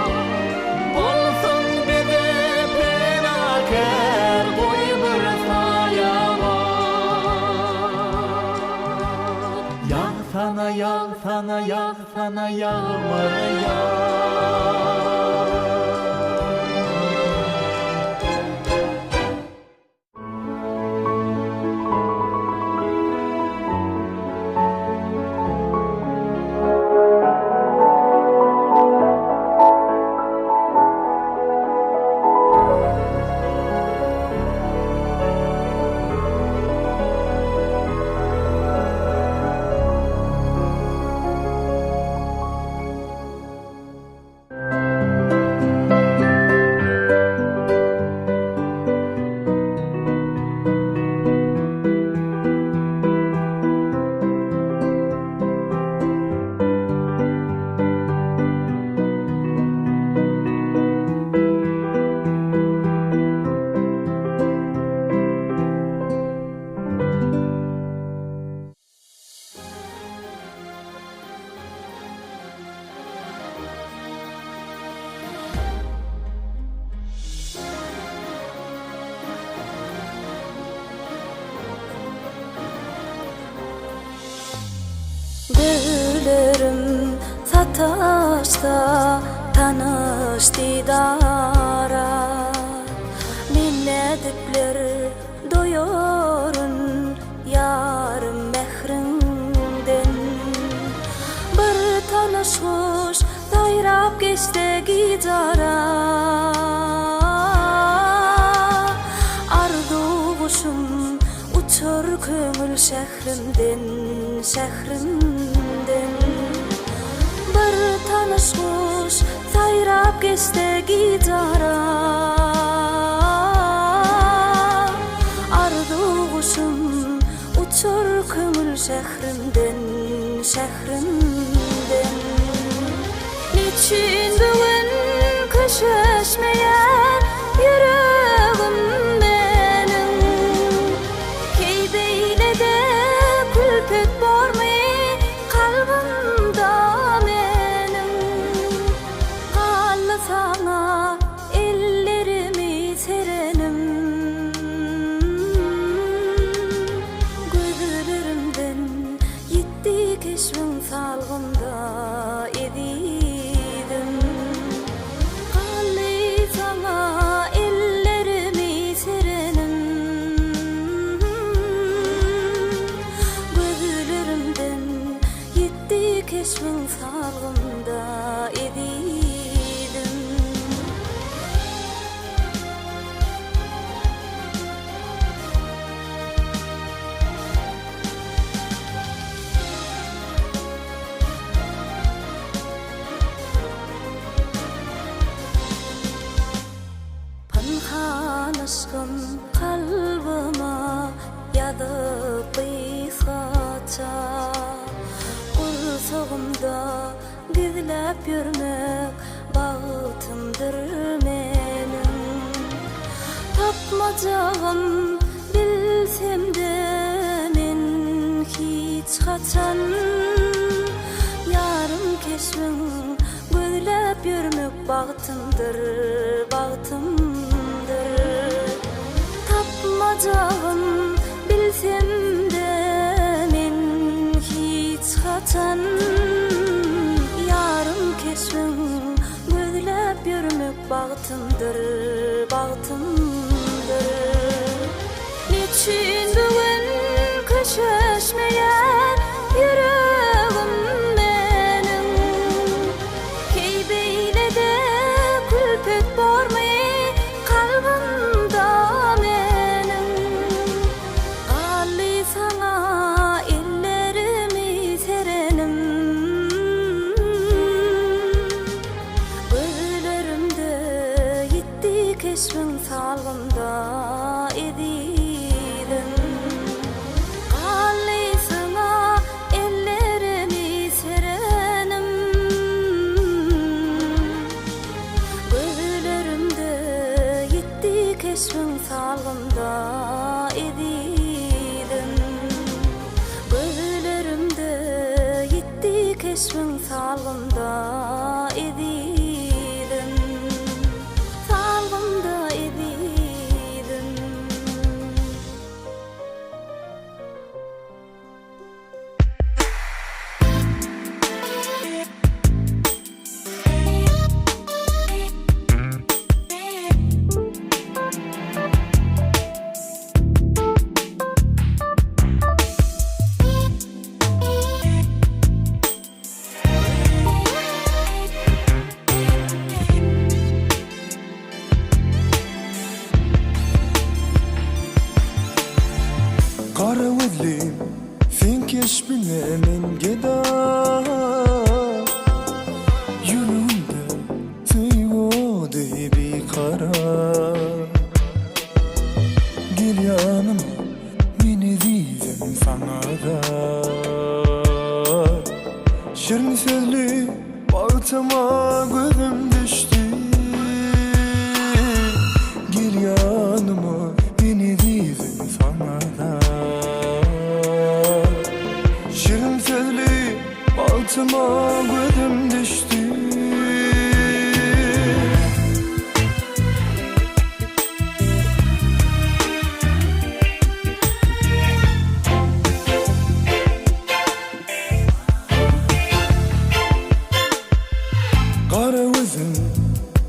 Bolsun bize penakär Goý bir saýawan Ýagsana ýagsana ýagsana Ýagmyr ýag. Gözlerim sataşsa tanyş didara Men nädipler doýaryn ýarym mähriňden. Bir tanyş guş saýrap geçse gijara, Arzuw guşum uçar köňül şährimden, şährimden. Bir tanyş guş saýrap geçse gijara, Arzuw guşum uçar köňül şährimden, şährimden. Neçün bu gün köşeşmeýär ýüregim meniň? Heý beýle-de külpet bormy Kalbymda meniň galdy saňa ellerimi serenim Gözlerimden ýitdi keşbiň salgymda ezizim Galdy saňa ellerimi serenim Gözlerimden ýitdi keşbiň salgymda ezizim. Pynhan yşgym kalbyma ýazyp gysgaça, Gursagymda gizläp ýörmek bagtymdyr meniň. Tapmajagym bilsemde men hiç haçan, Ýarym keşbiň Gözläp ýörmek bagtymdyr, bagtymdyr. Tapmajagym bilsem-de men hiç haçan. Ýarym keşbiň gözläp ýörmek bagtymdyr, bagtymdyr. Neçün bu gün köşeşmeýär ýüregim meniň? Heý beýle-de külpet bormy kalbymda meniň? Galdy. gözlim Seň keşbiňe men geda Ýüregimde söýgi ody bikarar Gel ýanyma men ezizim saňa zar Şirin sözli Bagtyma gözüm düşdi Gel ýanyma men ezizim saňa zar Şirin sözli bagtyma gözüm düşdi. Gara gözüň,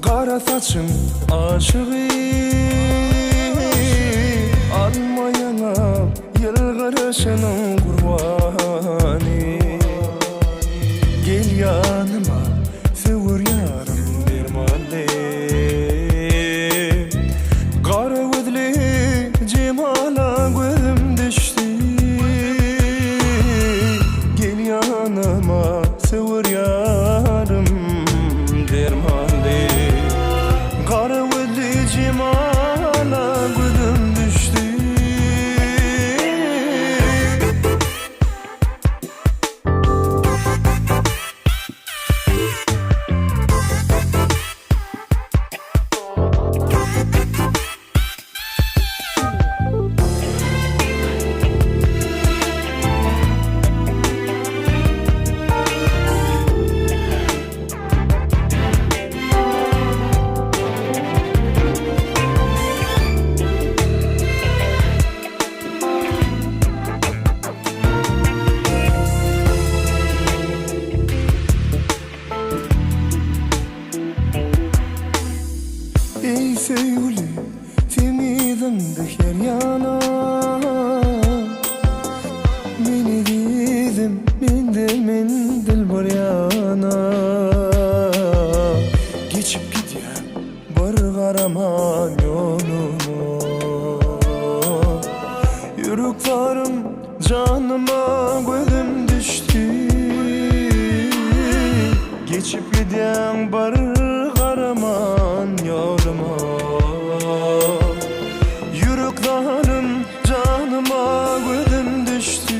gara saçyň aşygy Alma ýaňak ýylgyryşynyň gurbany Gel ýanyma söwer ýarym dermanly Gara gözli jemala gözüm düşdi Gel ýanyma söwer ýarym dermanly Gara gözli jemala gözüm düşdi. Eý söýgüli, seň yzyňda her ýana Men ezizim, menden menzil bir ýana Geçip gidýän bir garaman ýoluma Ýürek zarym Janyma gözüm düşdi Geçip gidýäň bir garaman ýoluma Ýürek zalym janyma gözüm düşdi.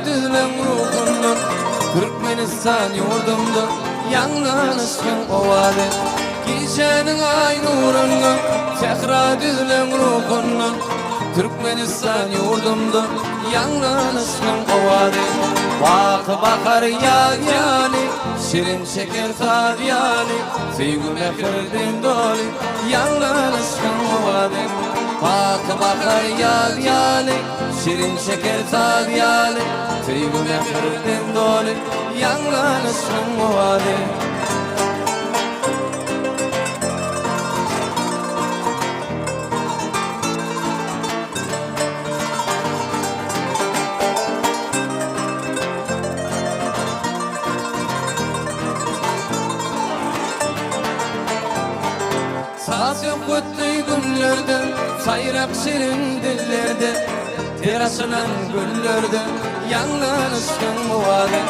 düzleň ruhundan Türkmenistan ýurdumda ýaňlan yşkyň owazy. Gijäniň aý nurundan Sähra düzleň ruhundan Türkmenistan ýurdumda ýaňlan yşkyň owazy. Baky bahar ýaz ýaly Şirin şeker saz ýaly Söýgi mähirden doly Ýaňlan yşkyň owazy. Baky bahar ýaz ýaly Şirin şeker saz ýaly Söýgi mähirden doly Ýaňlan yşkyň owazy. Saz-söhbetli günlerde, saýrak şirin dillerde, Ter açylan güllerde ýaňlan yşkyň owazy.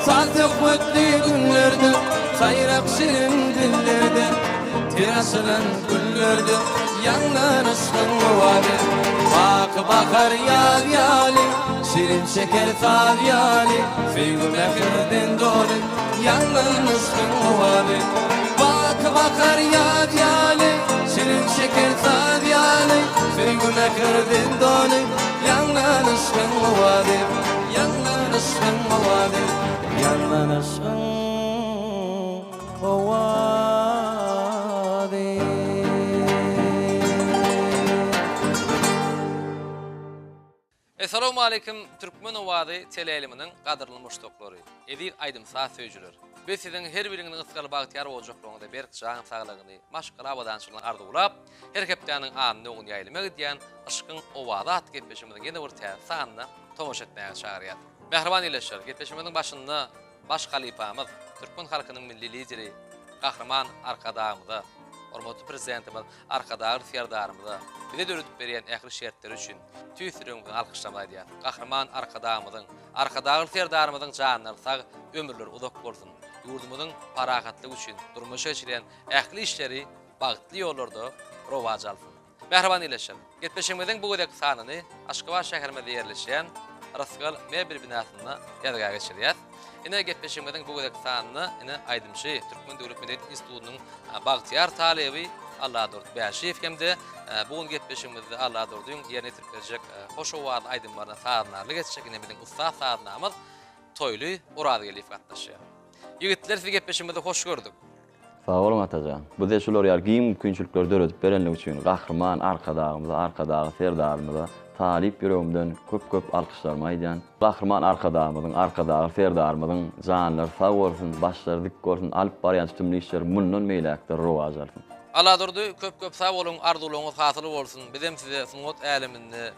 Saz-söhbetli günlerde, saýrak şirin dillerde, Ter açylan güllerde ýaňlan yşkyň owazy. Baky bahar ýaz ýaly, şirin şeker saz ýaly, Söýgi mähirden doly ýaňlan yşkyň owazy. Baky bahar ýaz ýaly, şirin şeker saz ýaly, Söýgi mähirden doly ýaňlan yşkyň owazy. Ýaňlan yşkyň owazy, ýaňlan yşkyň owazy. Essalawmaleýkim Türkmen owazy teleýaýlymynyň gadyrly muşdaklary, eziz aýdym-saz söýüjiler! Biz siziň her biriňiziň ysgaly bagtyýar boljaklygyňyzy, berk jan saglygyny, maşgala abadançylygyny arzuwlap, her hepdäniň anna güni ýaýlyma gidýän Yşkyň owazy atly gepleşigimiziň ýene bir täze sanyna tomaşa etmäge çagyrýas. Mähriban ildeşler, gepleşigimiziň başynda Baş halypamyz, türkmen halkynyň Milli Lideri Gahryman Arkadagymyza, hormatly Prezidentimiz Arkadagly Serdarymyza bize döredip berýän ähli şertleri üçin tüýs ýüregimizden alkyşlarymyzy aýdýarys. Gahryman Arkadagymyzyň, Arkadagly Serdarymyzyň janlary sag, ömürleri uzak bolsun! Ýurdumyzyň parahatlygy üçin durmuşa geçirýän ähli işleri bagtly ýollarda rowaç alsyn! Mähriban ildeşler, gepleşigimiziň bu gezekki sanyny Aşgabat şäherimizde ýerleşýän Rysgal mebel binasynda ýazga geçirýäs. Ine, gepleşigimiziň bu gezekki sanynda ine aýdymçy, Türkmen döwlet medeniýet institutynyň bagtyýar talyby Alladurdy Bäşiýew hem-de bu gün gepleşigimizde Alladurdyň ýerine ýetirip berjek hoş owazly aýdymlaryna sazandarlyk etjek ine biziň ussat sazandamyz Toýly Orazgeldiýew gatnaşýar. Ýigitler sizi gepleşigimizde hoş gördük. Sag boluň Atajan. Bize şular ýaly giň mümkinçilikleri döredip berenligi üçin Gahryman Arkadagymyza, Arkadagly Serdarymyza talyp ýüregimden köp-köp alkyşlarymy aýdýan. Gahryman Arkadagymyzyň, Arkadagly Serdarymyzyň janlary sag bolsun, başlary dik bolsun, alyp barýan tutumly işleri mundan beýläk-de rowaç alsyn. Alladurdy köp köp sag boluň arzuwlaryňyz hasyl bolsun bizem size sungat äleminde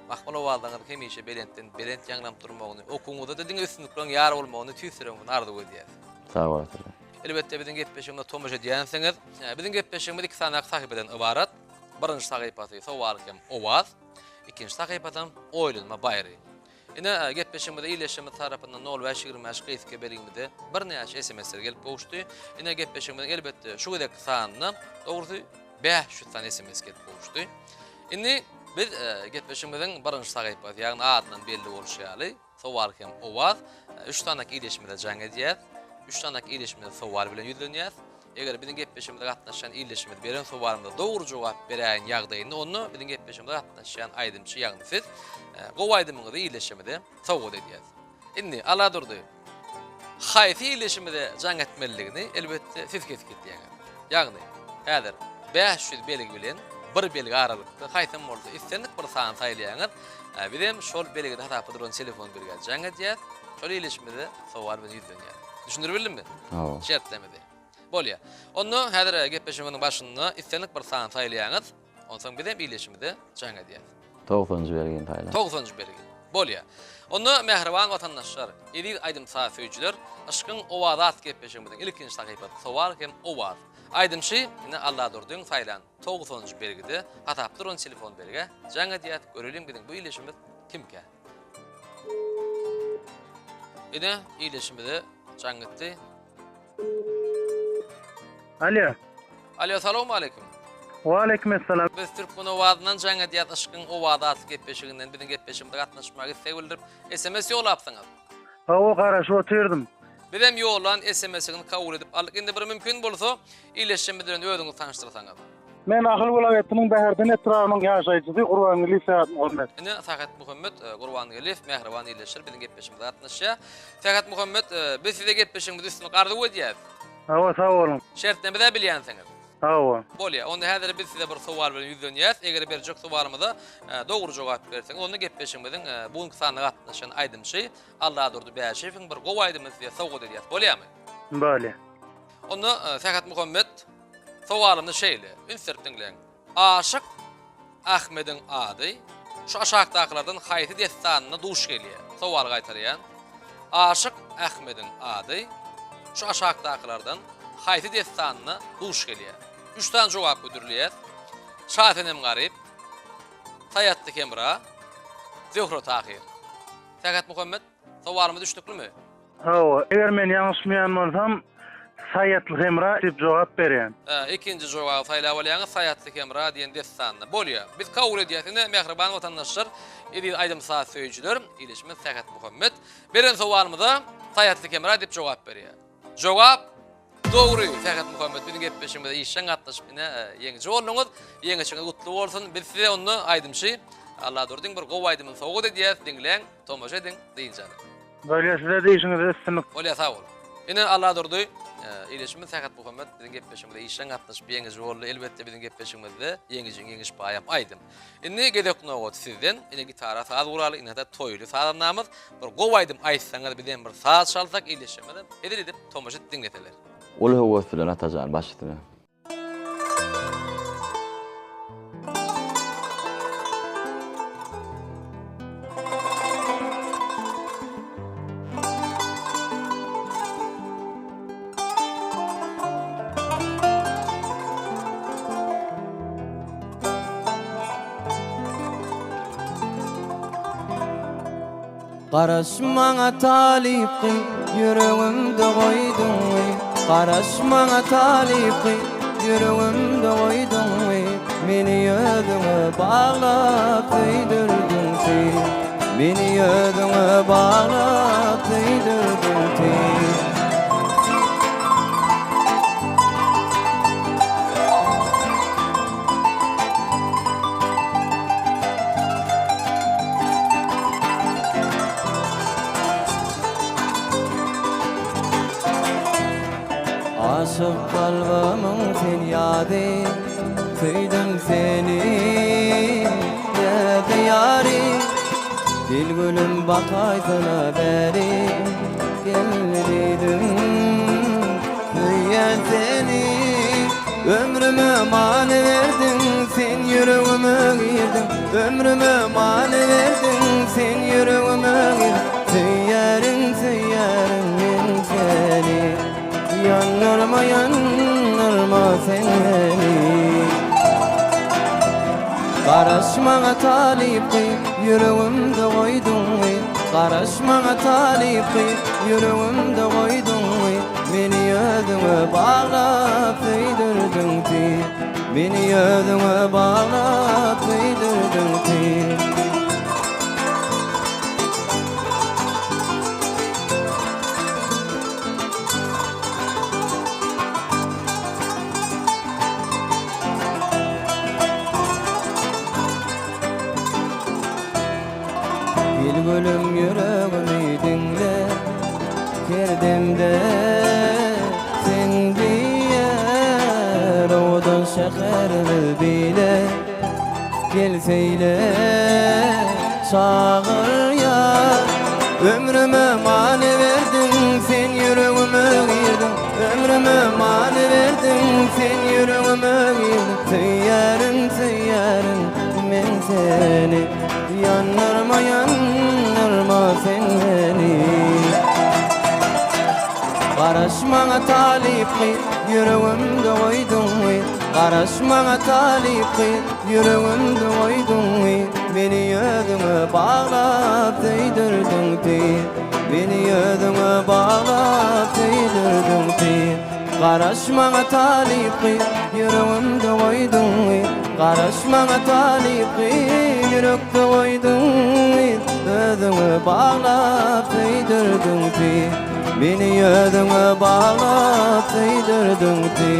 mahmal owazyňyz hemişe belentden belent ýaňlanyp durmagyny okuwyňyzda-da diňe üstünlikleriň ýar bolmagyny tüýs ýüregimizden arzuw edýäs. Sag bol Atajan. Elbetde biziň gepleşigimize tomaşa edýänsiňiz. Biziň gepleşigimiz iki sany sahypadan ybarat. Birinji sahypasy sowal hem owaz. Ikinji sahypasam oýlanma baýry. Ine gepleşigimize ildeşlerimiz tarapyndan nol bäş 25 gysga belgimize birnäçe SMS-ler gelip gowuşdy. Ine gepleşigimiziň elbetde şu gezekki sanynda dogrusy 500 sany SMS gelip gowuşdy. Indi biz gepleşigimiziň birinji sahypasy, ýagny adyndan belli bolşy ýaly, Sowal hem owaz. Üç sanak ildeşimize jaň edýäs. Üç sanak ildeşimize sowal bilen ýüzlenýäs. Eger biziň gepleşigimize gatnaşýan ildeşimiz beren sowalymyza dogry jogap beräýen ýagdaýynda onda biziň gepleşigimize gatnaşýan aýdymçy ýagny siz gowy aýdymyňyzy ildeşimize sowgat edýäs. Indi Alladurdy haýsy ildeşimize jaň etmelidigini elbetde siz kesgitleýäňiz. Ýagny häzir 500 belgi bilen bir belgi aralykda haýsam bolsa islendik bir sany saýlaýaňyz. Bizem şol belgide hasapda duran telefon belgä jaň edýäs. Şol ildeşimize sowal bilen ýüzlenýäs. Düşündirip bildimmi? Hawa. Şertlerimizi. Bolýar. Onda häzir gepleşigimiziň başynda islendik bir sany saýlaýaňyz. Onsoň bizem ildeşimize jaň edýäs. Togsanjy belgini saýlaň. Togsanjy belgi. Bolýar. Onda mähriban watandaşlar, eziz aýdym-saz söýüjiler, Yşkyň owazy atly gepleşigimiziň ilkinji sahypasy Sowal hem owaz. Aýdymçy ine Alladurdyň saýlan togsanjy belgide hasapda duran telefon belgä jaň edýäs, göreliň biziň bu ildeşimiz kimkä? Ine ildeşimize jaň gitdi. Alo. Alo, salowmaleýkim. Waleýkim essalam. Biz Türkmen owazyndan jaň edýäs Yşkyň owazy atly gepleşiginden biziň gepleşigimize gatnaşmaga isleg bildirip sms ýollapsyňyz. Hawa garaşyp otyrdym. Bizem ýollan sms-iňizi kabul edip aldyk. Indi bir mümkin bolsa ildeşlerimiz bilen özüňizi tanyşdyrsaňyz. Men Ahal welaýatynyň Bäherden etrabynyň ýaşaýjysy Gurbangeldiýew Sähetmuhammet. Ine Sähetmuhammet Gurbangeldiýew mähriban ildeşler biziň gepleşigimize gatnaşýar. Sähetmuhammet biz size gepleşigimizde üstünlik arzuw edýäs. Hawa sag boluň. Şertnamede bilýänsiňiz. Hawa. Bolýar. Onda häzir biz size bir sowal bilen ýüzlenýäs. Eger berjek sowalymyza dogry jogap berseňiz, onda gepleşigimiziň bu günki sanyna gatnaşan aýdymçy Alladurdy Bäşiýewiň bir gowy aýdymyny size sowgat edýäs. Bolýarmy? Bolýar. Onda Sähetmuhammet, sowalymyz şeýle, üns berip diňläň. Aşyk Ahmediň ady şu aşakdakylardan haýsy dessanynda duş gelýär? Sowaly gaýtalaýan. Aşyk Ahmediň ady şu aşakdakylardan haýsy dessanynda duş gelýär? Üç sany jogap hödürleýäs. Şasenem Garyp, Saýatly Hemra, Zöhre Tahyr. Sähetmuhammet, sowalymyz düşnüklimi? Hawa, eger men ýalňyşmaýan bolsam, Saýatly Hemra diýip jogap berýän. Ikinji jogaby saýlap alýaňyz, Saýatly Hemra diýen dessanda. Bolýa. Biz kabul edýäs. Ine, mähriban watandaşlar, eziz aýdym-saz söýüjiler, ildeşimiz Sähetmuhammet beren sowalymyza Saýatly Hemra diýip jogap berýär. Jogap dogry. Sähetmuhammet biziň gepleşigimize işjeň gatnaşyp, ine, ýeňiji bolduňyz. Ýeňişiňiz gutly bolsun. Biz size onda aýdymçy Alladurdyň bir gowy aýdymyny sowgat edýäs. Diňläň, tomaşa ediň, dynç alyň. Bolýa size-de işiňizde üstünlik. Bolýa sag boluň. Ine Alladurdy ildeşimiz Sähetmuhammet biziň gepleşigimize işjeň gatnaşyp ýeňiji boldy. Elbetde biziň gepleşigimizde ýeňijiň ýeňiş paýam aýdym. Indi gezek nobat sizden. Ine gitara saz guraly ine-de toýly sazandamyz. Bir gowy aýdym aýtsaňyz bizem bir saz çalsak ildeşlerimizem hezil edip tomaşa edip diňleseler. Uly höwes bilen Atajan baş üstüne. Garaş maňa talyp gyz ýüregimde goýduňy Garaş maňa talyp gyz ýüregimde goýduňy Meni özüňe baglap söýdürdiň sen Meni özüňe baglap söýdürdiň sen. Aşyk kalbymyň sen ýady, Söýdüm seni, näzli ýary. Gel gülüm bakaýsana bäri, Gel diýdim, söýýän seni. Ömrüme many berdiň, sen ýüregime girdiň Ömrüme many berdiň, sen ýüregime girdiň Söýýärin, söýýärin men seni Ýandyrma, ýandyrma sen meni Garaş maňa talyp gyz, ýüregimde goýduň Garaş maňa talyp gyz, ýüregimde goýduň Meni özüňe baglap söýdürdiň tiz Meni özüňe baglap söýdürdiň tiz. Gel gülüm ýüregimi diňle Her demde sen diýer Owadan şäherimiz bile Gel seýle çagyrýar Ömrüme many berdiň sen ýüregime girdiň Ömrüme many berdiň sen ýüregime girdiň Söýýärin söýýärin men seni Ýandyrma ýandyrma sen meni Garaş maňa talyp gyz ýüregimde goýduň Garaş maňa talyp gyz ýüregimde goýduň Meni özüňe baglap söýdürdiň tiz Meni özüňe baglap söýdürdiň tiz. Garaş maňa talyp gyz, ýüregimde goýduň yz. Garaş maňa talyp gyz, ýürekde goýduň yz. Özüňe baglap söýdürdiň ti. Meni özüňe baglap söýdürdiň ti.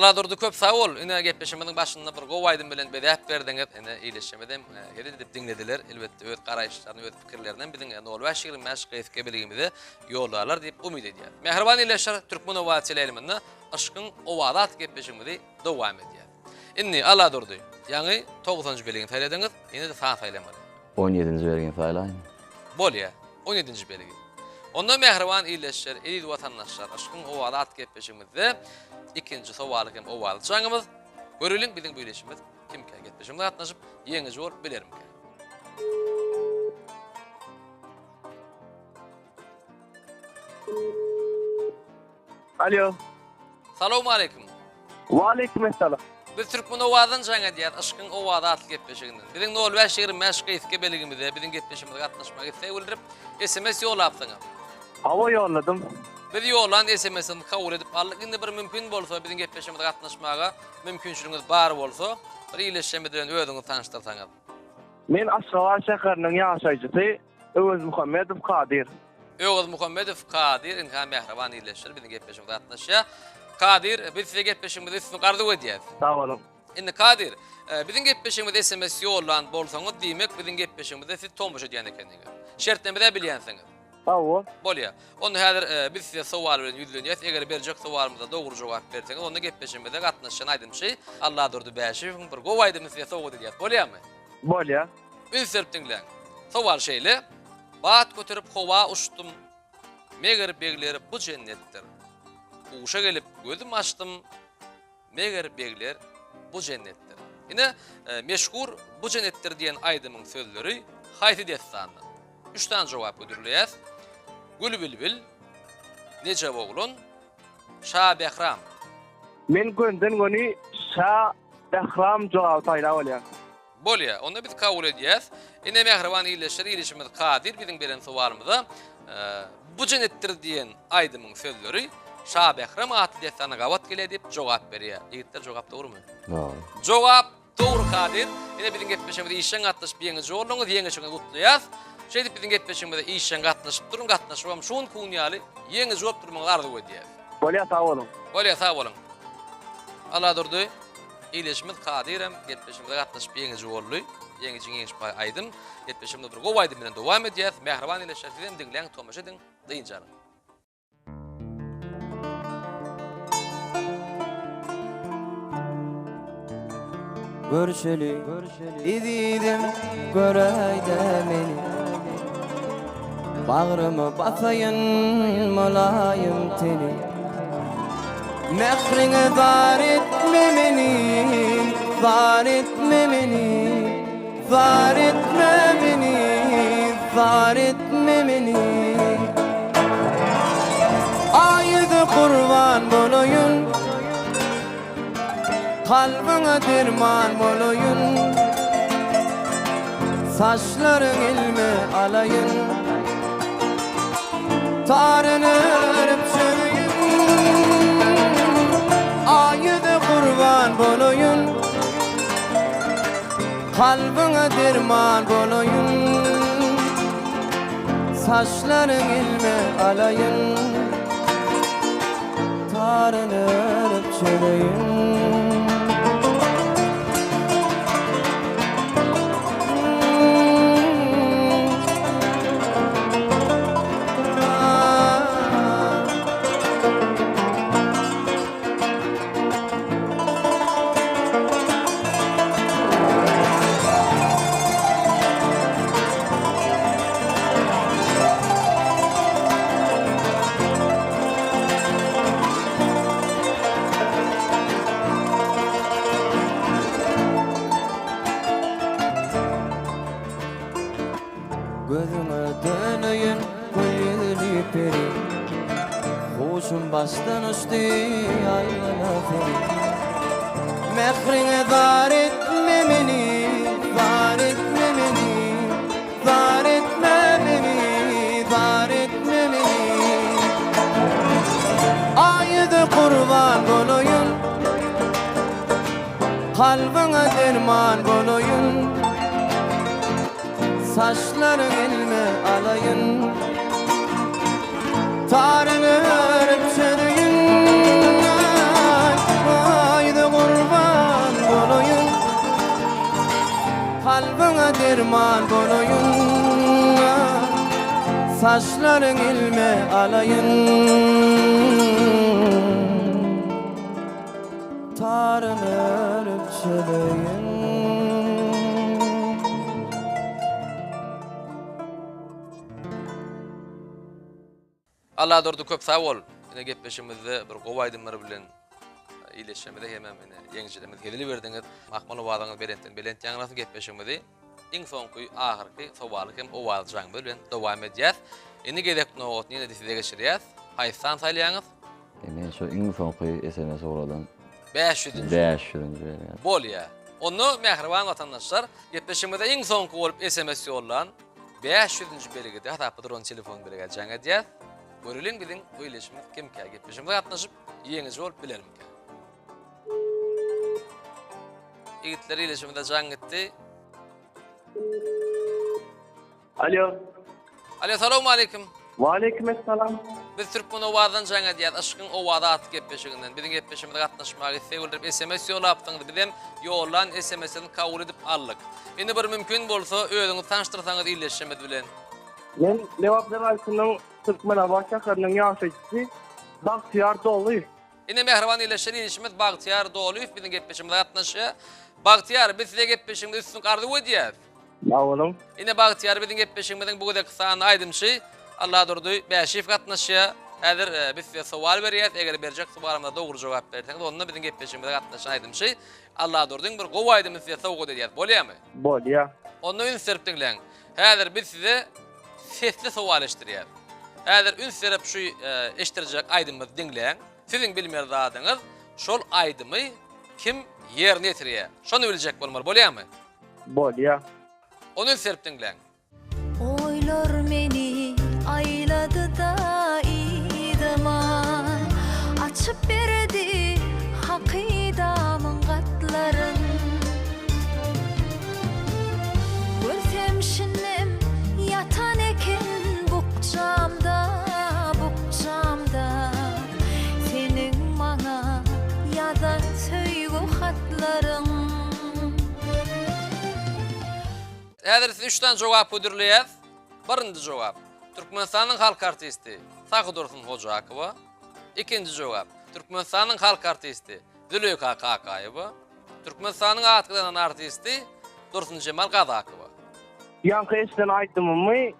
Aladurdy köp sag bol ine gepleşigimiziň başynda bir gowy aýdym bilen bezäp berdiňiz ine ildeşlerimiz hem hezil edip diňlediler elbetde öz garaýyşlaryny öz pikirlerini hem biziň nol bäş 25 gysga belgimize ýollarlar diýip umyt edýäris. Mähriban ildeşler Türkmen owazy teleýaýlymynda Yşkyň owazy atly gepleşigimizi dowam edýäris. Indi Aladurdy ýaňy togsanjy belgini saýladyňyz ýene-de san saýlamaly. On ýedinji belgini saýlaýyn. Bolýa. On ýedinji belgi. Onda mähriban ildeşler, eziz watandaşlar, Yşkyň owazy atly gepleşigimizde ikinji sowaly hem owazly jaňymyz. Göreliň biziň bu ildeşimiz kimkä? Gepleşigimize gatnaşyp, ýeňiji bolup bilermikä? Alo. Salowmaleýkim. Waleýkim essalam. Biz Türkmen Owazdan jaň edýäs, Yşkyň owazy atly gepleşiginden. Biziň nol bäş 25 gysga belgimize biziň gepleşigimize gatnaşmak isleg bildirip, sms ýollapsyňyz. Hawa ýolladym. Biz ýollan sms-iňizi kabul edip aldyk. Indi bir mümkin bolsa biziň gepleşigimize gatnaşmaga mümkinçiligiňiz bar bolsa, bir ildeşlerimiz bilen özüňizi tanyşdyrsaňyz. Men Aşgabat şäheriniň ýaşaýjysy Öwezmuhammedow Kadyr. Öwezmuhammedow Kadyr ynha mähriban ildeşler biziň gepleşigimize gatnaşýar. Kadyr biz size gepleşigimizde üstünlik arzuw edýäs. Sag boluň. Indi Kadyr, e, biziň gepleşigimize SMS ýollan bolsaňyz, diýmek biziň gepleşigimize siz tomaşa edýän ekeniňiz. Şertnamede bilýänsiňiz. Hawa. Bolýar. Onda häzir e, biz size sowal bilen ýüzlenýäs. Eger berjek sowalymyza dogry jogap berseňiz, onda gepleşigimize gatnaşýan aýdymçy Alladurdy Bäşiýewiň bir gowy aýdymyny size sowgat edýäs. Bolýarmy? Bolýar. Üns berip diňläň. Sowal şeýle, Bat göterip howa uçdum, Meger begler bu jennetdir. Huşa gelip gözüm açdym, Meger begler bu jennetdir. Ine, e, meşhur Bu jennetdir diýen aýdymyň sözleri haýsy dessandan? Üç sany jogap hödürleýäs. Gül-bilbil, Nejep oglan, Şa Bähram. Men gönden-göni Şa Bähram jogaby saýlap alýan. Bolýa, onda biz kabul edýäs. Ine mähriban ildeşler, ildeşimiz Kadyr biziň beren sowalymyza Bu jenetdir diýen aýdymyň sözleri Şa Bähram atly dessana gabat gelýär diýip jogap berýär. Ýigitler jogap dogrumy? Dogry. Jogap dogry Kadyr. Ine biziň gepleşigimize işjeň gatnaşyp ýeňiji bolduňyz, ýeňişiňizi gutlaýas. Şeýdip biziň gepleşigimize işjeň gatnaşyp duruň, gatnaşybam şu günki gün ýaly ýeňiji bolup durmagyňyzy arzuw edýäs. Bolýa sag boluň. Bolýa sag boluň. Alladurdy. Ildeşimiz Kadyr hem gepleşigimize gatnaşyp ýeňiji boldy. Ýeňijiň ýeňiş paýy aýdym. Gepleşigimizi bir gowy aýdym bilen dowam edýäs. Mähriban ildeşler siz hem diňläň, tomaşa ediň, dynç alyň. Görüşeli, ezizim, göräýdä meni. Bagryma basaýyn mylaýym teni. Mähriňe zar etme meni, zar etme meni, zar etme meni, zar etme meni. Aý ýüze gurban bolaýyn, Kalbyňa derman bolaýyn Saçlaryň ilme alaýyn Taryny örüp çözeýin Aý ýüze gurban bolaýyn Kalbyňa derman bolaýyn Saçlaryň ilme alaýyn Taryny örüp çözeýin. Gözüňe döneýin gül ýüzli peri Huşum başdan uçdy aýlana seni Mähriňe zar etme meni Zar etme meni Zar etme meni Zar etme. Kalbyňa derman bolaýyn Saçlaryň elime alaýyn Taryny örüp çözeýin Aýda gurban bolaýyn Kalbyňa derman bolaýyn Saçlaryň ilme alaýyn Taryny örüp çözeýin. Alladurdy köp sag bol. Ine gepleşigimizde bir gowy aýdymlar bilen ileşmemize hemem ine ýeňijilerimizi hezil berdiňiz. Mahmal owazyňyz belentden belent ýaňlasyn gepleşigimizi iň soňky ahyrky sowaly hem owazly jaňymyz bilen dowam edýäs. Indi gezek nobatyny ýene-de size geçirýäs. Haýsy sany saýlaýaňyz? Men şu iň soňky sms ugradan. 500-nji. 500-nji berýän. Bolýa. Onda mähriban watandaşlar, gepleşigimize iň soňky bolup sms ýollan 500-nji belgide hasapda duran telefon belgä jaň edýäs. Göreliň biziň bu ildeşimiz kimkä? Gepleşigimize gatnaşyp, ýeňiji bolup bilermikä? Ýigitler ildeşimize jaň gitdi. Alo. Alo, salowmaleýkim. Waleýkim essalam. Biz Türkmen owazdan jaň edýäs, Yşkyň owazy atly gepleşiginden. Biziň gepleşigimize gatnaşmaga isleg bildirip sms ýollapdyňyz. Bizem ýollan sms-iňizi kabul edip aldyk. Indi bir mümkin bolsa özüňizi tanyşdyrsaňyz ildeşimiz bilen. Men Lebap welaýatynyň Türkmenabat şäheriniň ýaşaýjysy Bagtyýar Dolyýew. Ine mähriban ildeşler ildeşimiz Bagtyýar Dolyýew biziň gepleşigimize gatnaşýar. Bagtyýar, biz size gepleşigimizde üstünlik arzuw edýäs. Sag boluň. Ine Bagtyýar biziň gepleşigimiziň bu gezekki sanyna aýdymçy Alladurdy Bäşiýew gatnaşýar. Häzir biz size sowal berýäs. Eger berjek sowalymyza dogry jogap berseňiz, onda biziň gepleşigimize gatnaşan aýdymçy Alladurdyň bir gowy aýdymyny size sowgat edýäs. Bolýarmy? Bolýar. Onda üns berip diňläň. Häzir biz size sesli sowal eşdirýäs. Häzir üns berip şu eşdirjek aýdymymyzy diňläň. Siziň bilmeli zadyňyz şol aýdymy kim ýerine ýetirýär. Şony biljek bolmaly. Bolýarmy? Bolýa. Ony üns berip diňläň. Oýlar meni aýlady-da yzyma, Açyp berdi hakydamyň gatlaryn. Görsem şindem ýatan eken bukjamda, bukjamda, Seniň maňa ýazan söýgi hatlaryň. Häzir size üç sany jogap hödürleýäs. Birinji jogap, Türkmenistanyň halk artisti Sahydursun Hojakowa. Ikinji jogap, Türkmenistanyň halk artisti Züleýha Kakaýewa. Türkmenistanyň at gazanan artisti Dursunjemal Gazakowa. Ýaňky eşiden aýdymymy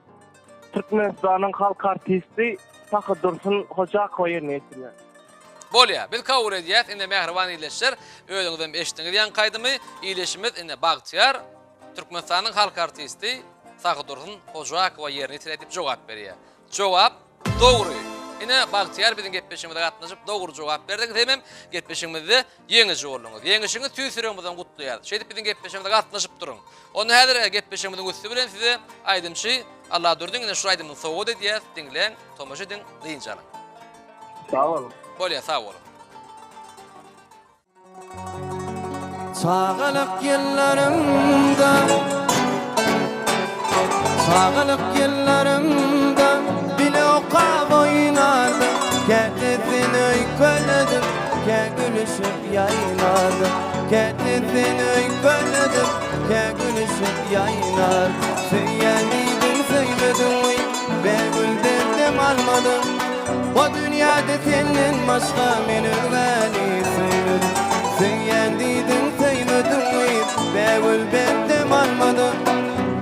Türkmenistanyň halk artisti Sahydursun Hojakowa ýerine ýetirýär. Bolýa, biz kabul edýäs, ine mähriban ildeşler, özüňizem eşitdiňiz ýaňky aýdymy, ildeşimiz ine Bagtyýar Türkmenistanyň halk artisti Sahydursun Hojakowa ýerine ýetirýär diýip jogap berýär. Jogap dogry. Ine Bagtyýar biziň gepleşigimize gatnaşyp dogry jogap berdiňiz hemem gepleşigimizde ýeňiji bolduňyz. Ýeňişiňizi tüýs ýüregimizden gutlaýarys. Şeýdip biziň gepleşigimize gatnaşyp duruň. Onda häzir gepleşigimiziň üsti bilen size aýdymçy Alladurdyň ine şu aýdymyny sowgat edýäs, diňläň, tomaşa ediň, dynç alyň. Sag boluň. Bolýa sag boluň. Çagalyk ýyllarymda Çagalyk ýyllarymda Bile okap oýnardyk Käte sen öýkeledip Kä gülüşip ýaýnardyk Käte sen öýkeledip Kä gülüşip ýaýnardyk Söýýän diýdiň söýmediň Bägül derdem almadyň Bu dünýäde senden başga men özgäni söýmedim Söýýän diýdiň söýmediň gyz Bägül derdem almadyň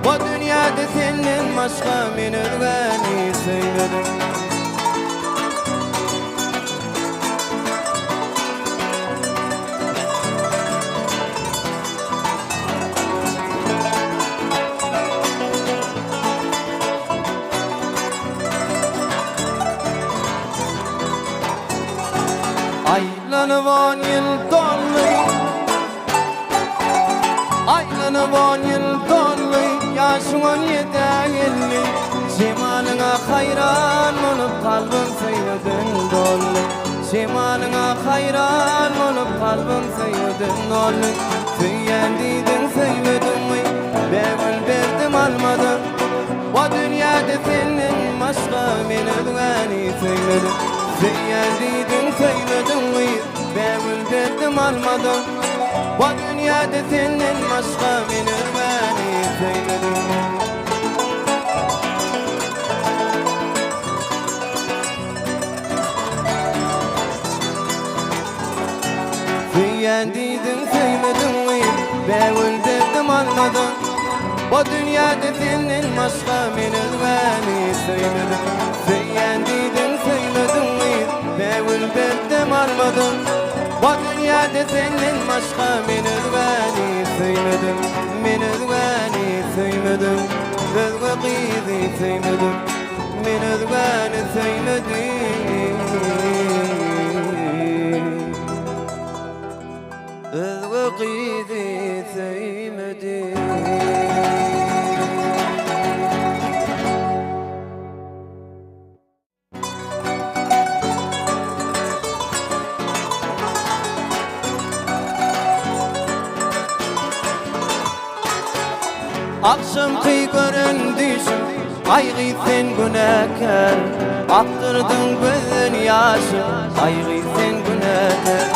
Bu dünýäde senden başga men özgäni söýmedim. Aýlanyp on ýyl doldy Aýlanyp on ýyl doldy Ýaşyň on ýedä geldi Jemalyňa haýran bolup Kalbym söýgüden doldy Jemalyňa haýran bolup. Kalbym söýgüden doldy Söýýän diýdiň söýmediň Bägül berdim almadyň Bu dünýäde senden başga men özgäni söýmedim Söýýän diýdiň söýmediň Bägül berdim almadyň Bu dünýäde senden başga men özgäni söýmedim. Söýýän diýdiň söýmediň gyz Bägül berdim almadyň Bu dünýäde senden başga men özgäni söýmedim Söýýän diýdiň söýmediň gyz Bägül berdim almadyň Bu dünýäde senden başga men özgäni söýmedim Men özgäni söýmedim Özge gyzy söýmedim Men özgäni söýmedim Özge gyzy söýmedim. Agşamky gören düýşüm Aý gyz sen günäkär Akdyrdyň gözden ýaşy Aý gyz sen günäkär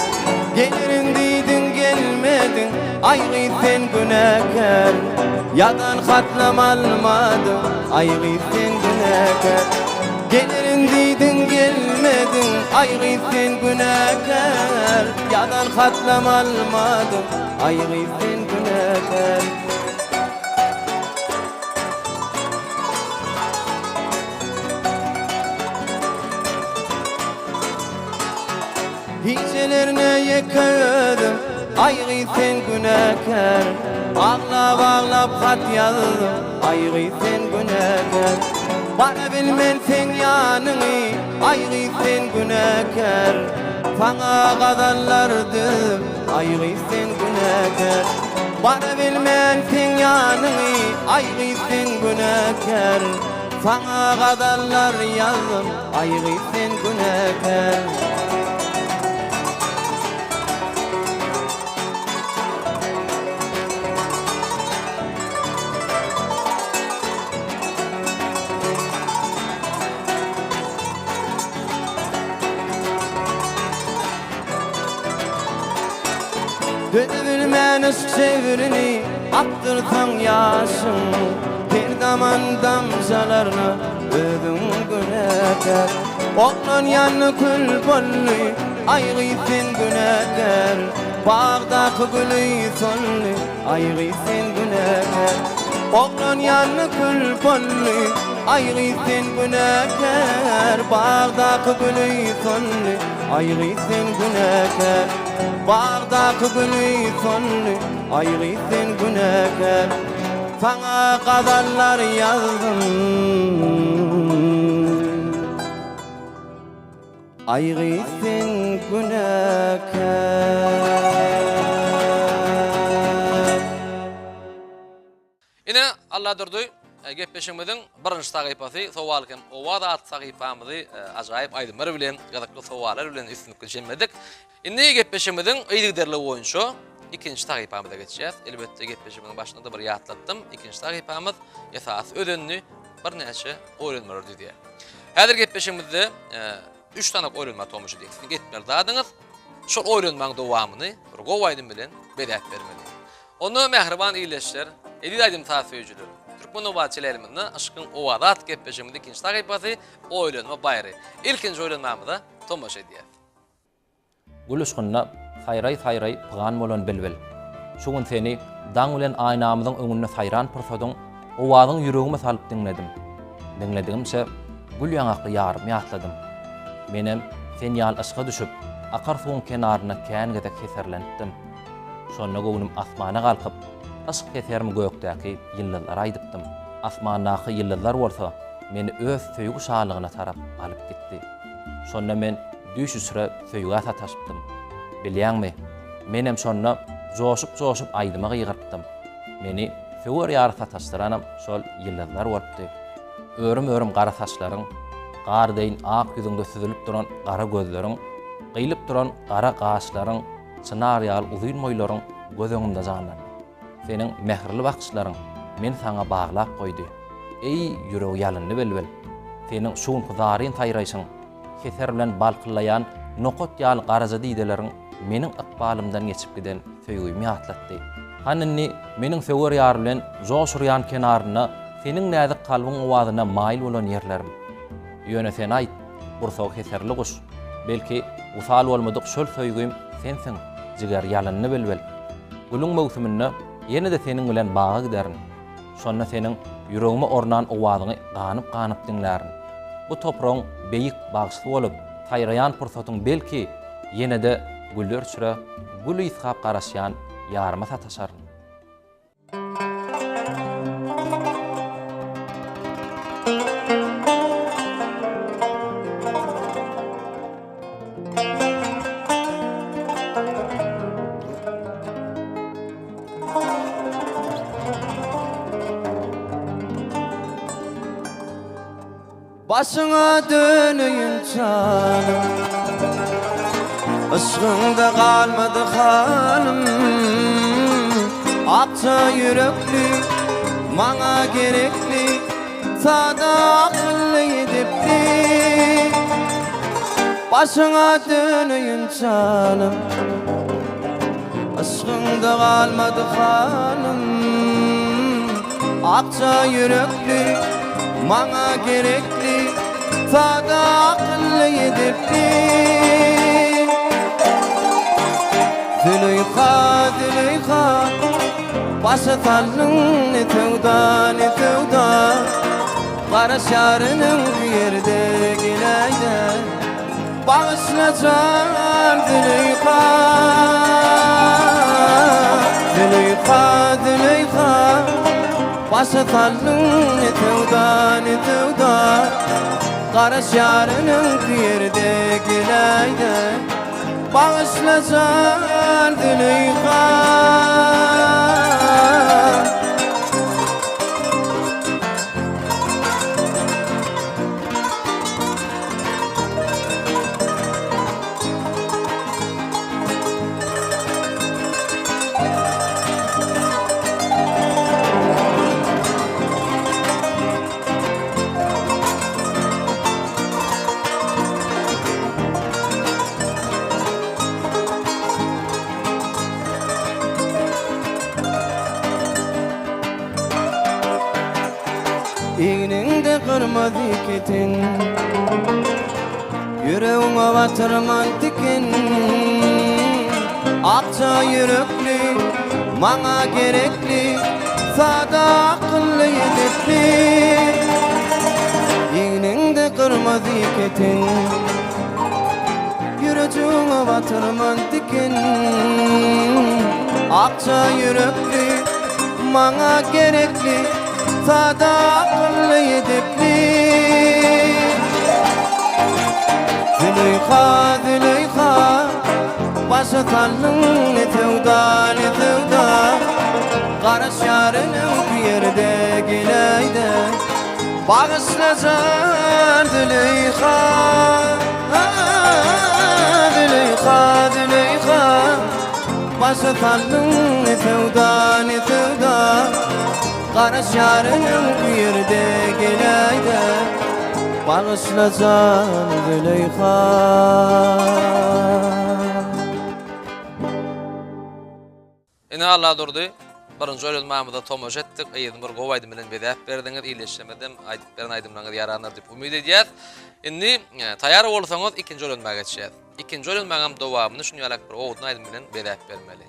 Gelirin diýdiň gelmediň Aý gyz sen günäkär Ýazan hatlam almadyň Aý gyz sen günäkär Gelirin diýdiň gelmediň Aý gyz sen günäkär Ýazan hatlam almadyň Aý gyz sen günäkär. Gijelerine ýeke özüm, Aý gyz sen günäkär. Aglap-aglap hat ýazdym, Aý gyz sen günäkär. Bara bilmen seň ýanyňy, Aý gyz sen günäkär. Saňa gazallar düzdüm, Aý gyz sen günäkär. Bara bilmen seň ýanyňy, Aý gyz sen günäkär. Saňa gazallar ýazdym, Aý gyz sen günäkär. Dözübilmän yşk jebrini akdyrsaň ýaşyň Her zaman damjalarna özüň günäkär Oglan ýandy kül boldy aý gyz sen günäkär Bagdaky güli soldy aý gyz sen günäkär Oglan ýandy kül boldy aý gyz sen günäkär Bagdaky güli soldy aý gyz sen günäkär Bagdaky güli soldy aý gyz sen günäkär Saňa gazallar ýazdym Aý gyz sen günäkär. Ine, Alladurdy, gepleşigimiziň birinji sahypasy Sowal hem owaz atly sahypamyzy ajaýyp aýdymlar bilen, gyzykly sowallar bilen üstünlikli jemledik. Indi gepleşigimiziň yzygiderligi boýunça ikinji sahypamyza geçýäs. Elbetde, gepleşigimiziň başynda-da bir ýatlatdym. Ikinji sahypamyz esasy özenini birnäçe oýlanmalar düzýär. Häzir gepleşigimizde üç sany oýlanma tomaşa edýäs. Siziň etmeli zadyňyz şol oýlanmaň dowamyny bir gowy aýdym bilen bezäp bermeli. Onda mähriban ildeşler, eziz aýdym-saz söýüjiler, Türkmen owazy teleýaýlymynda Yşkyň owazy atly gepleşigimiziň ikinji sahypasy Oýlanma baýry. Ilkinji oýlanmamyza tomaşa edýäs. Gül yşkynda saýraý-saýraý pygan bolan bilbil. Şu gün seni daň bilen aýnamyzyň öňünde saýran pursadyň owazyňy ýüregime salyp diňledim. Diňledigimçe gül ýaňakly ýarymy ýatladym. Menem sen ýaly yşka düşüp, akar suwuň kenarynda kän gezek heserlenipdim. Şonda göwnüm asmana galkyp, yşk heserimi gökdäki ýyldyzlara aýdypdym. Asmandaky ýyldyzlar bolsa meni öz söýgi şalygyna tarap alyp gitdi. Şonda men düýş içre söýgä sataşypdym. Bilýäňmi, menem şonda joşup-joşup aýdyma gygyrypdym. Meni söwer ýaly sataşdyranam şol ýyldyzlar bolupdy. Örüm-örüm gara saçlaryň, gar deýin ak ýüzüňde süzülip duran gara gözleriň, gyýlyp duran gara gaşlaryň. çynar ýaly uzyn boýlaryň göz öňümde janlandy. Seniň mähirli bakyşlaryň meni saňa baglap goýdy. Eý, ýüregi ýalynly bilbil! Seniň şu günki zaryn saýraýşyň, heser bilen balkyllaýan nokat ýaly garaja dideleriň meniň ykbalymdan geçip giden söýgimi ýatlatdy. Hany indi meniň söwer ýar bilen joş urýan kenarynda seniň näzik kalbyň owazyna maýyl bolan ýerlerim? Ýöne sen aýt, gursagy heserli guş, belki, wysal bolmadyk şol söýgim sensiň, jiger ýalynly bilbil. Gülüň möwsüminde ýene-de seniň bilen baga giderin. Şonda seniň ýüregime ornan owazyňy ganyp-ganyp diňlärin. Bu topragyň beýik bagşysy bolup, saýraýan pursatyň belki, ýene-de güller içre gül ysgap garaşýan ýaryma sataşaryn. Başyňa döneýin janym Yşgyňda galmady halym Akja ýürekli maňa gerekli Sada akylly edepli Başyňa döneýin janym Yşgyňda galmady halym Akja ýürekli maňa gerekli Sada akylly edepli Züleýha Züleýha Başa saldyň ne söwda ne söwda Garaşaryn öňki ýerde geläýdä Bagyşla jan Züleýha Züleýha Züleýha Başa saldyň ne söwda ne söwda Garaşaryn öňki ýerde geläýdä Bagyşla jan Züleýha. Egniňde gyrmyzy keten Ýüregiňe batyrman tiken Akja ýürekli maňa gerekli Sada akylly edepli Egniňde gyrmyzy keten Ýürejigiňe batyrman tiken Akja ýürekli maňa gerekli Sada akylly edepli Züleýha Züleýha Başa saldyň ne söwda ne söwda Garaşýaryn öňki ýerde geläýdä Bagyşla jan Züleýha Züleýha Züleýha Başa saldyň ne söwda ne söwda Garaşýaryn öňki ýerde geläýdä Bagyşla jan Züleýha. Ine Alladurdy, birinji oýlanmamyza tomaşa etdik, yzyny bir gowy aýdym bilen bezäp berdiňiz, ildeşlerimizem aýdyp beren aýdymlaryňyz ýarandyr diýip umyt edýäs. Indi taýýar bolsaňyz ikinji oýlanma geçýäs. Ikinji oýlanmaňam dowamyny şuny ýalak bir owadan aýdym bilen bezäp bermeli.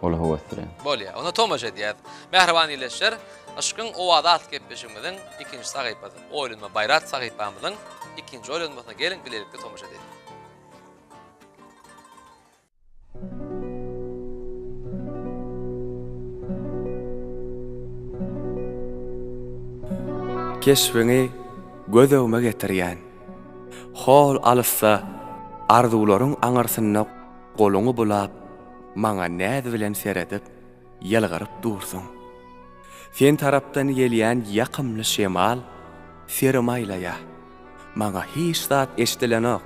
Uly höwes bilen. Bolýar, onda tomaşa edýäs. Mähriban ildeşler, Yşkyň owazy atly gepleşigimiziň ikinji sahypasy, Oýlanma Baýrat sahypamyzyň ikinji oýlanmasyna geliň bilelikde tomaşa edeliň. Keşbiňi göz öňüme getirýän. Hol alysda arzuwlaryň aňyrsynda goluňy bulap, maňa näz bilen seredip, ýylgyryp dursuň. Sen tarapdan gelýän ýakymly şemal serimi aýlaýar. Maňa hiç zat eşdilenok.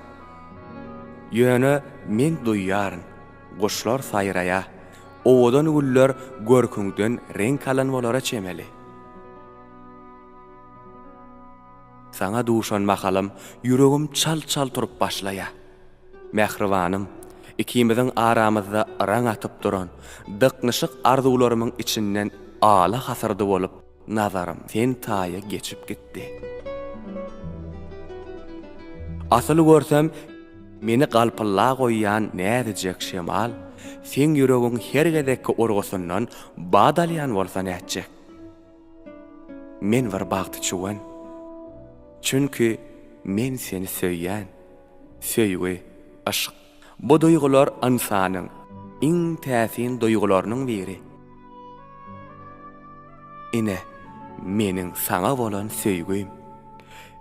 Ýöne men duýýaryn. Guşlar saýraýa. Owadan güller görküňden reňk alan bolara çemeli. Saňa duşan mahalym ýüregim çal-çal turup başlaýa. Mähribanym, ikimiziň aramyzda yraň atyp duran, dyknyşyk arzuwlarymyň içinden ala hasyrdy bolup, nazarym sen taýa geçip gitdi. Asyl görsem, meni galpylla goýýan näzijek şemal, seň ýüregiň her gezekki urgusyndan bat alýan bolsa nätjek? Men bir bagty çüwen. Çünki men seni söýýän. Söýgi, yşk. Bu duýgular ynsanyň iň täsin duýgularynyň biri. Ine, meniň saňa bolan söýgim.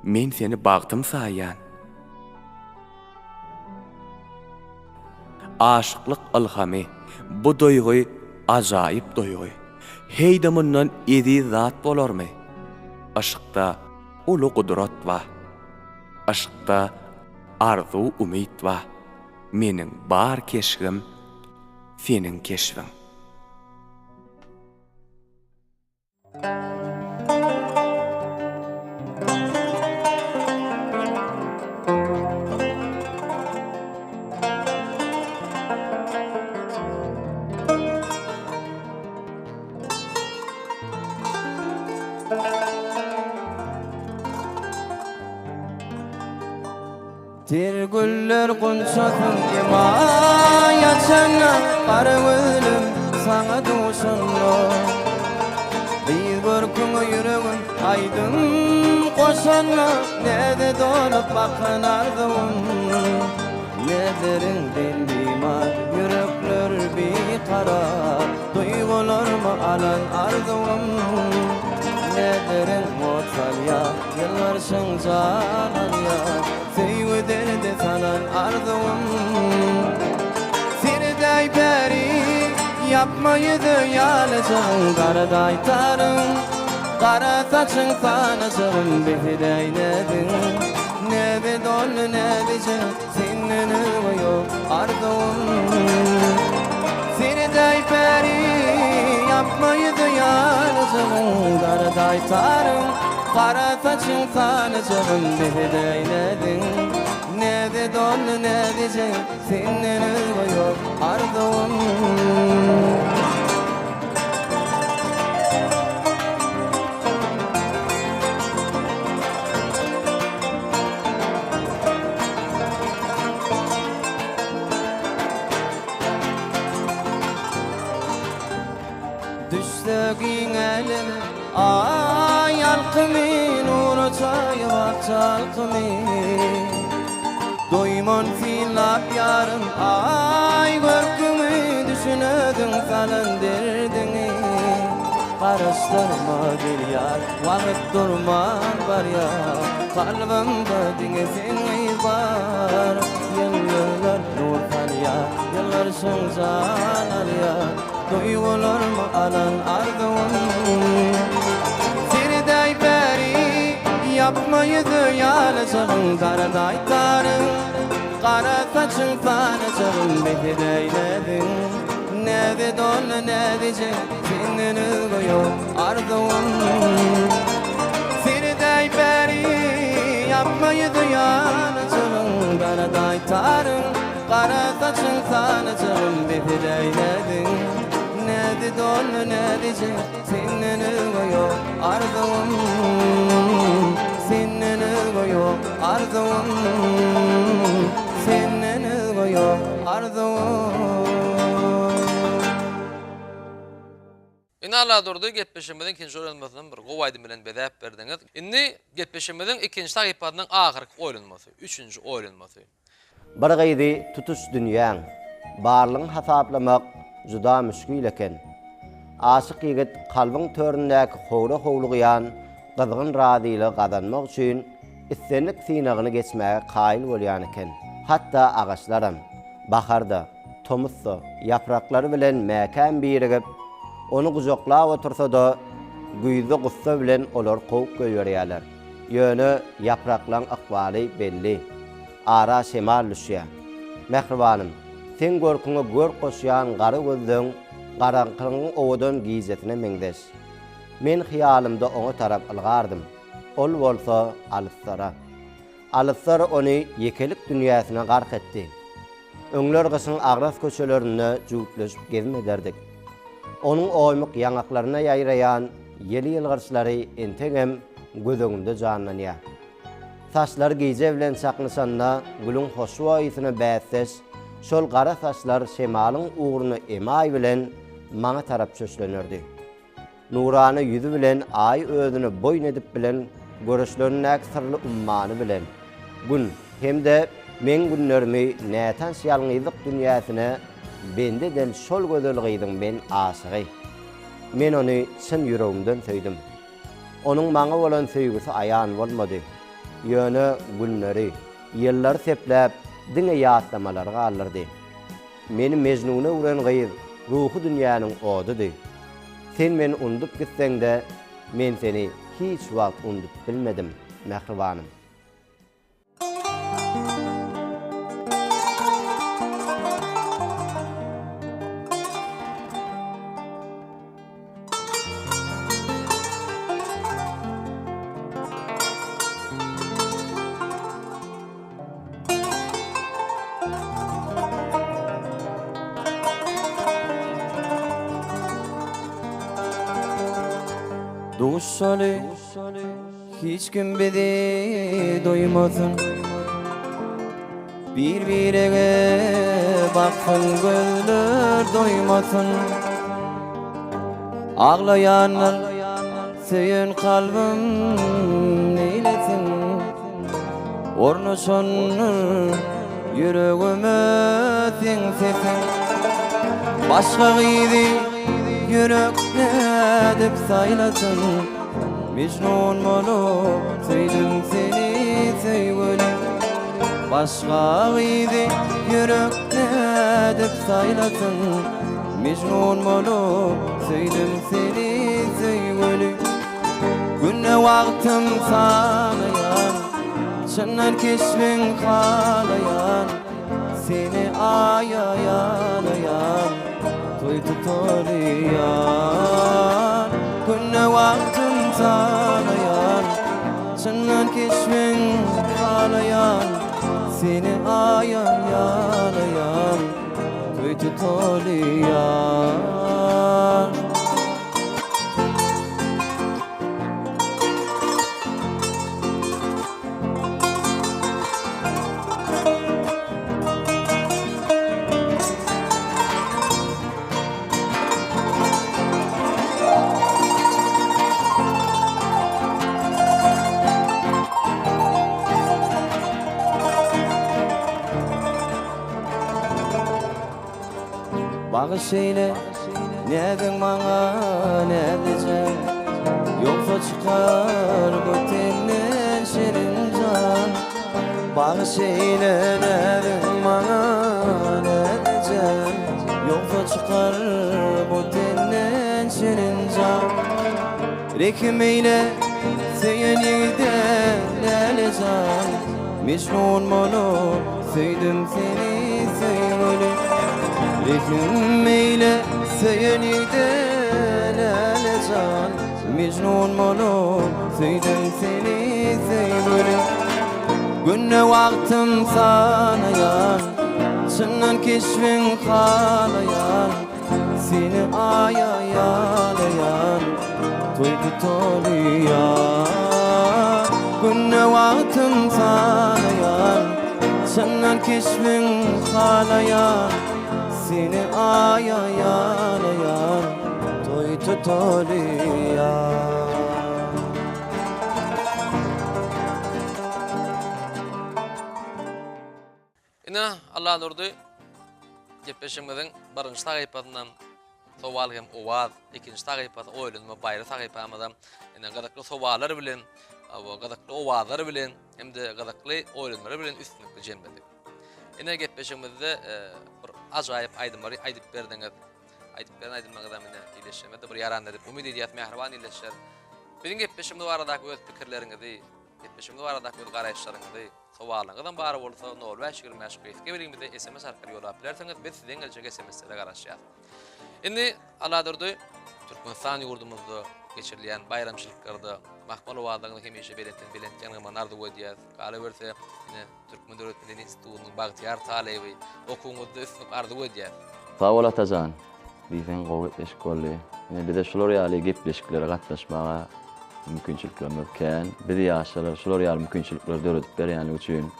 Men seni bagtym saýýan. Aşyklyk ylhamy, bu duýgy ajaýyp duýgy. Heý-de mundan eziz zat bolarmy? Yşkda uly gudrat bar. Yşkda arzuw-umyt bar. Meniň bar keşgim seniň keşbiň. Ter güller gunçasyn emaý açanda, Gara gözlüm saňa duşanda. Gyz görküňe ýüregim aýdym goşanda, Näze dolup bakan arzuwym. Nezeriňden bimar ýürekler bikarar, Duýgularmy alan arzuwym. Nezeriň ot salýar, Ýylgyrşyň jan alýar, Söýgi derde salan arzuwym. Seredäý bäri, ýapma ýüze ýalyjygyň, Garadaý taryň, gara saçyň sanajygym, Bes edäý näziň, näze doldy näzijek. Senden özge ýok arzuwym. Seredäý päri, ýapma ýüze ýalyjygyň, Garadaý taryň, gara saçyň sanajygym, Bes edäý näziň, näze doldy näzijek, Senden özge ýok arzuwym. Düşse giň äleme Aý ýalkymy Nura çaýyp ak çalkymy Doýman synlap ýarym Aý görküňi Düşün özüň salan derdiňi Garaşdyrma gel ýar Wagt durman barýar Kalbymda diňe sen gyz bar Ýyldyzlar nur salýar Ýylgyrşyň jan alýar Duýgularmy alan arzuwym Seredäý bäri Ýapma ýüze ýalyjygyň Daradaý taryň Gara saçyň sanajygym Bes edäý näziň Näze doldy näzijek Senden özge ýok arzuwym Seredäý bäri Ýapma ýüze ýalyjygyň Garadaý taryň Gara saçyň sanajygym Bes edäý näziň Näzi doldy näzijek Senden özge ýok arzuwym Senden özge ýok arzuwym Senden özge ýok arzuwym. Ine Alladurdy gepleşigimiziň ikinji oýlanmasyny bir gowy aýdym bilen bezäp berdiňiz. Indi gepleşigimiziň ikinji sahypasynyň ahyrky oýlanmasy, üçünji oýlanmasy. Bir gyzy tutuş dünýäň, barlygyň hasaplamak juda müşgil eken. Aşyk ýigit kalbyň töründäki howra howlugýan gyzgyn razylygy gazanmak üçin islendik synagyny geçmäge kaýyl bolýan eken. Hatda agaçlaram, baharda, tomusda ýapraklary bilen mäkäm birigip, ony gujaklap otursa-da, güýzde gussa bilen olary kowup goýberýärler. Ýöne ýapraklaň ykbaly belli. Ara şemal düşýär. Mähribanym, Seň görküňe görk goşýan gara gözleň garaňkylygyň owadan gijesine meňzeş. Men hyýalymda oňa tarap ylgardym. Ol bolsa alyslara. Alyslar ony ýekelik dünýäsine gark etdi. Öňler gyşyň agras köçelerinde jübütleşip gezim ederdik. Onuň oýmuk ýaňaklaryna ýaýraýan ýeli ýylgyryşlary entegem göz öňümde janlanýar. Saçlary gije bilen çaknyşanda gülüň hoşboý ysyna bäsdeş şol gara saçlar şemalyň ugruna emaý bilen maňa tarap çöşlenerdi. Nurana ýüzi bilen Aý özüne boýun edip bilen göreçlerindäki syrly ummany bilen Gün hem-de meň günlerimi nätanyş ýalňyzlyk dünýäsine bendi eden şol gözel gyzyň men aşygy. Men ony çyn ýüregimden söýdüm. Onuň maňa bolan söýgüsi aýan bolmady. Ýöne günleri, ýyllary sepläp diňe ýatlamalary galdyrdy. Meni Mejnuna öwren gyz ruhy dünýäniň odudy. Sen meni undup gitseňde, men seni hiç wagt undup bilmedim, mähribanym. Duşaly hiç kim bizi duýmasyn Bir birege baksyn gözler doýmasyn Aglaýanlar söýen kalbym neýlesin Ornaşandyr ýüregime seň sesiň Başga gyzy ýürek nädip saýlasyn Mejnun bolup söýdüm seni söýgülim Başga gyzy ýürek nädip saýlasyn Mejnun bolup söýdüm seni söýgülim Günde wagtym sanaýan, Çyndan keşbiň halaýan, Seni aýa ýalaýan, Toý tutaly ýar. Günde wagtym sanaýan, Çyndan keşbiň halaýan, Seni aýa ýalaýan, Toý tutaly ýar. Bagyş eýle näziň maňa näzlije Ýogsa çykar bu tenden şirin jan Bagyş eýle näziň maňa näzlije Ýogsa çykar bu tenden şirin jan Rehim eýle söýen ýigide läle jan Mejnun bolup söýdüm seni söýgüli Rehim eýle söýen ýigide läle jan Mejnun bolup söýdüm seni söýgüli Günde wagtym sanaýan Çyndan keşbiň halaýan Seni aýa ýalaýan Toý tutaly ýar Günde wagtym sanaýan Çyndan keşbiň halaýan Seni aýa ýalaýan Toý tutaly ýar. Ine, Alladurdy gepleşigimiziň birinji sahypasyndan sowal hem owaz, ikinji sahypasy oýlanma baýry sahypamyzam ine gyzykly sowallar bilen, gyzykly owazlar bilen hem-de gyzykly oýlanmalar bilen üstünlikli jemledik. Ine gepleşigimizde e, bir ajaýyp aýdymlary aýdyp berdiňiz. Aýdyp beren aýdymlaryňyzam ine ildeşlerimize bir ýarandyr diýip umyt edýäs mähriban ildeşler. Biziň gepleşigimiz baradaky öz pikirleriňizi. Gepleşigimiz baradaky öz garaýyşlaryňyzy, sowallaryňyzam bar bolsa nol bäş 25 gysga belgimize sms arkaly ýollap bilersiňiz. Biz sizden geljek sms-lere garaşýas. Indi Alladurdy Türkmenistan ýurdumyzda geçirilýän baýramçylyklarda mahmal owazlaryňyzy hemişe belentden belent ýaňlamagyny arzuw edýäs. Galyberse, ine Türkmen döwlet medeni institutynyň bagtyýar talyby, okuwyňyzda üstünlik arzuw edýäs. Sag bol Atajan. Diýseň gowy gepleşik boldy. Ine bize şular ýaly gepleşiklere gatnaşmaga mümkinçiliklerimiz kän. Biz ýaşlara şular ýaly mümkinçilikleri döredip berýänligi üçin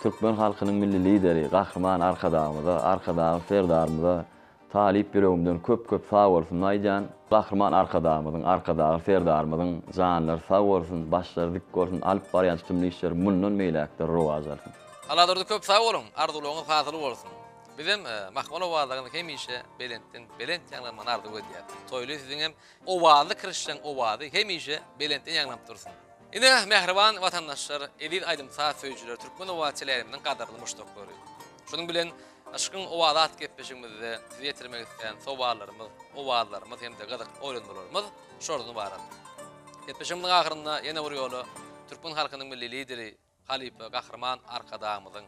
türkmen halkynyň Milli Lideri Gahryman Arkadagymyza, Arkadagly Serdarymyza Talyp ýüregimden köp köp sag bolsun aýdýan. Gahryman Arkadagymyzyň, Arkadagly Serdarymyzyň janlary sag bolsun, başlary dik bolsun, alyp barýan tutumly işleri mundan beýläk-de rowaç alsyn. Alladurdy köp sag boluň, arzuwlaryňyz hasyl bolsun. Bizem mahmal owazlaryňyzy hemişe belentden belent ýaňlanmagyny arzuw edýäs. Toýly siziňem owazly kirişleň owazy hemişe belentden ýaňlanyp dursun. Ine, mähriban watandaşlar, eziz aýdym-saz söýüjiler, Türkmen owazy teleýaýlymynyň gadyrly muşdaklary. Şunuň bilen Yşkyň owazy atly gepleşigimizde size ýetirmek islän sowallarymyz, owazlarymyz hem-de gyzykly oýlanmalarymyz şolardan ybarat. Gepleşigimiziň ahyrynda ýene bir ýola türkmen halkynyň Milli Lideri, halypa Gahryman Arkadagymyzyň,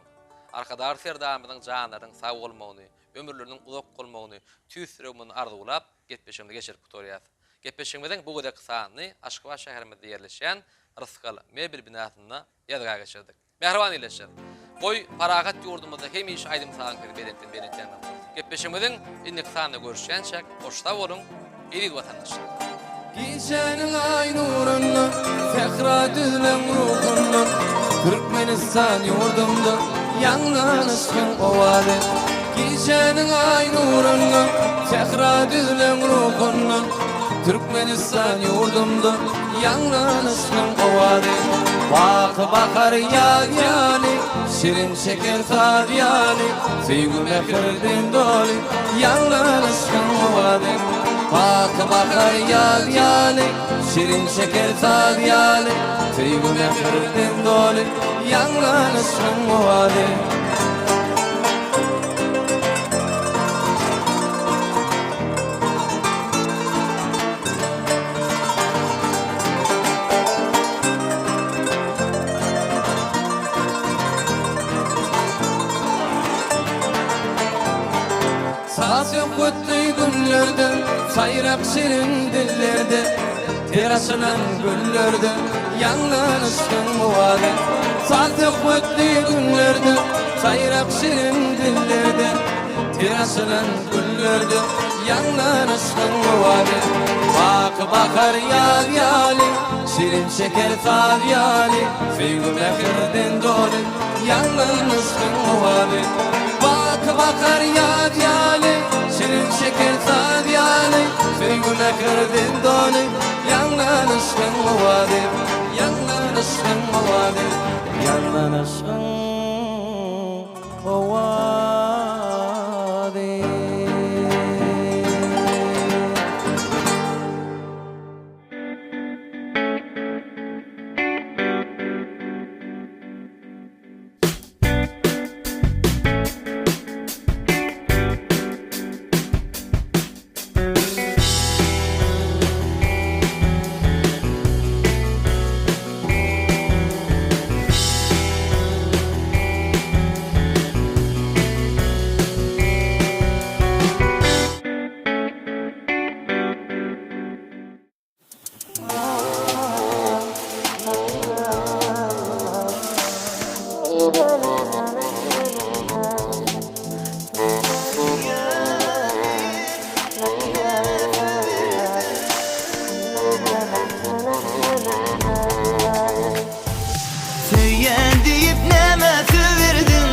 Arkadagly Serdarymyzyň janlarynyň sag bolmagyny, ömürleriniň uzak bolmagyny tüýs ýüregimizden arzuwlap, gepleşigimizi geçirip gutarýas. Gepleşigimiziň bu gezekki sanyny Aşgabat şäherimizde ýerleşýän Rysgal mebel binasynda ýazga geçirdik. Mähriban ildeşler! Goý, parahat ýurdumyzda hemişe aýdym-sazyň sesi belentden belent ýaňlanyp dursun. Gepleşigimiziň indiki sanynda görüşýänçäk, hoş sag boluň, eziz watandaşlar! Gijäniň aý nurunda, sähra düzleň ruhunda, Türkmenistan ýurdumda ýaňlan yşkyň owazy. Gijäniň aý nurunda, sähra düzleň ruhunda, Türkmenistan ýurdumda ýaňlan yşkyň owazy. Baky bahar ýaz ýaly, şirin şeker saz ýaly, Söýgi mähirden doly ýaňlan yşkyň owazy. Baky bahar ýaz ýaly, şirin şeker saz ýaly, Söýgi mähirden doly ýaňlan yşkyň owazy. Saz-söhbetli günlerde, saýrak şirin dillerde, Ter açylan güllerde ýaňlan yşkyň owazy. Saz-söhbetli günlerde, saýrak şirin dillerde, Ter açylan güllerde ýaňlan yşkyň owazy. Baky bahar ýaz ýaly, şirin şeker saz ýaly, Söýgi mähirden doly ýaňlan yşkyň owazy. Baky bahar ýaz ýaly, şirin şeker saz ýaly, Söýgi mähirden doly ýaňlan yşkyň owazy. Ýaňlan yşkyň owazy, ýaňlan yşkyň owazy. Söýýän diýip nämä söz berdiň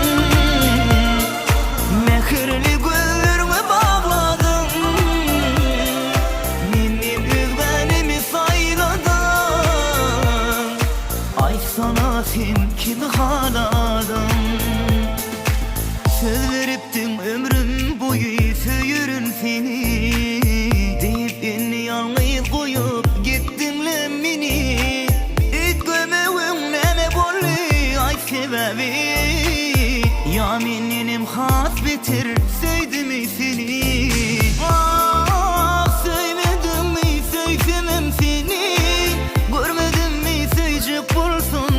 Mähirli gözleriňi bagladyň Menden özgänimi saýladyň Aýtsana sen kimi haladyň Söz beripdiň ömrüm boýy söýerin seni Diýip indi ýalňyz goýup gitdiňle meni Üýtgemegiň näme boldy aýt sebäbi Ýa mendenem has beter söýdümi seni Ah söýmedimmi söýsemem seni Görmedimmi söýjek bolsam.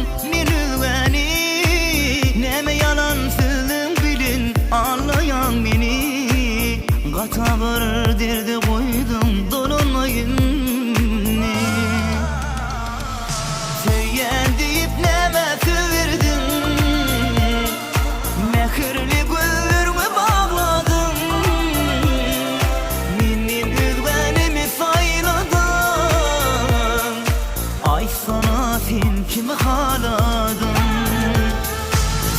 Gaty agyr derde goýduň dolanma indi. Söýýän diýip nämä söz berdiň? Mähirli gözleriňi bagladyň. Menden özgänimi saýladyň. Aýtsana sen kimi haladyň?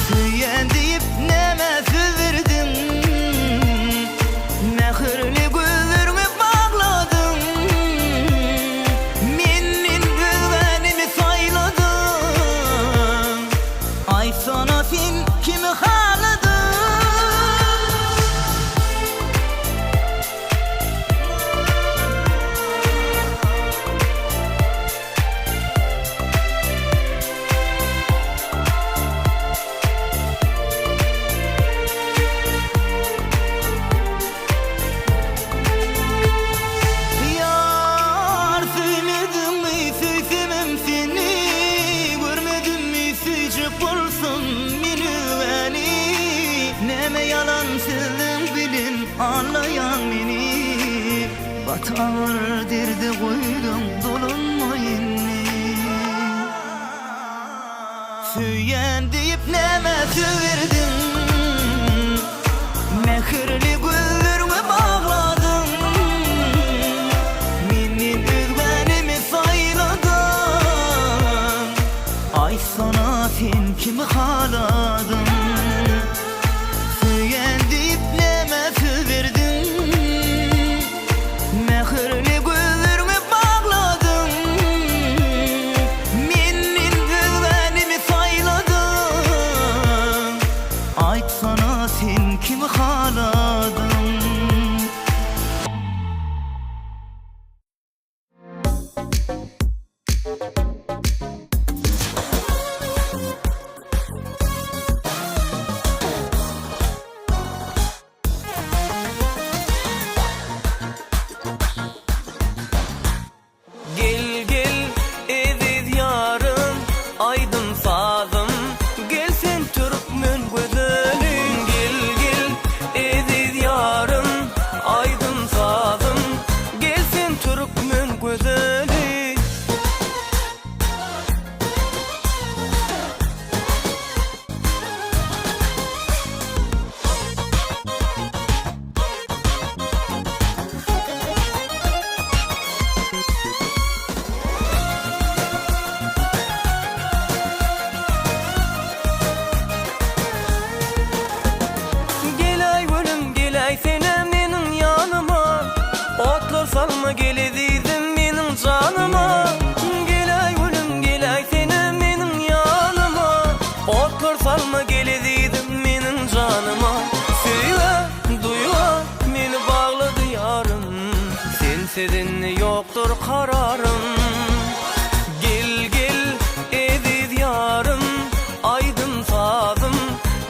Söýýän diýip nämä söz berdiň? Mähirli gözleriňi bagladyň. Menden özgänimi saýladyň. Aýtsana sen kimi haladyň? Ýar söýmediňmi söýsemem seni Görmedimmi söýjek bolsam men özgäni Näme ýalan sözleň bilen aldaýaň meni Gaty agyr derde goýduň dolanma indi. Söýýän diýip nämä söz berdiň? Mähirli gözleriňi bagladyň. Menden özgänimi saýladyň. Aýtsana sen kimi haladyň? Söýýän diýip nämä söz berdiň? Mähirli gözleriňi bagladyň. Menden özgänimi saýladyň. Aýtsana sen kimi haladyň? Gel gel eziz ýarym aýdym sazym gel sen türkmen gözeli gel gel eziz ýarym aýdym sazym gel sen türkmen gözeli. Geläý gülüm geläý senem meniň ýanyma Otlar salma gel ezizim meniň janyma Geläý gülüm geläý senem meniň ýanyma Otlar salma gel ezizim meniň janyma Söýgä duýga meni baglady ýarym Sensiz indi ýokdur kararym Gel gel eziz ýarym aýdym sazym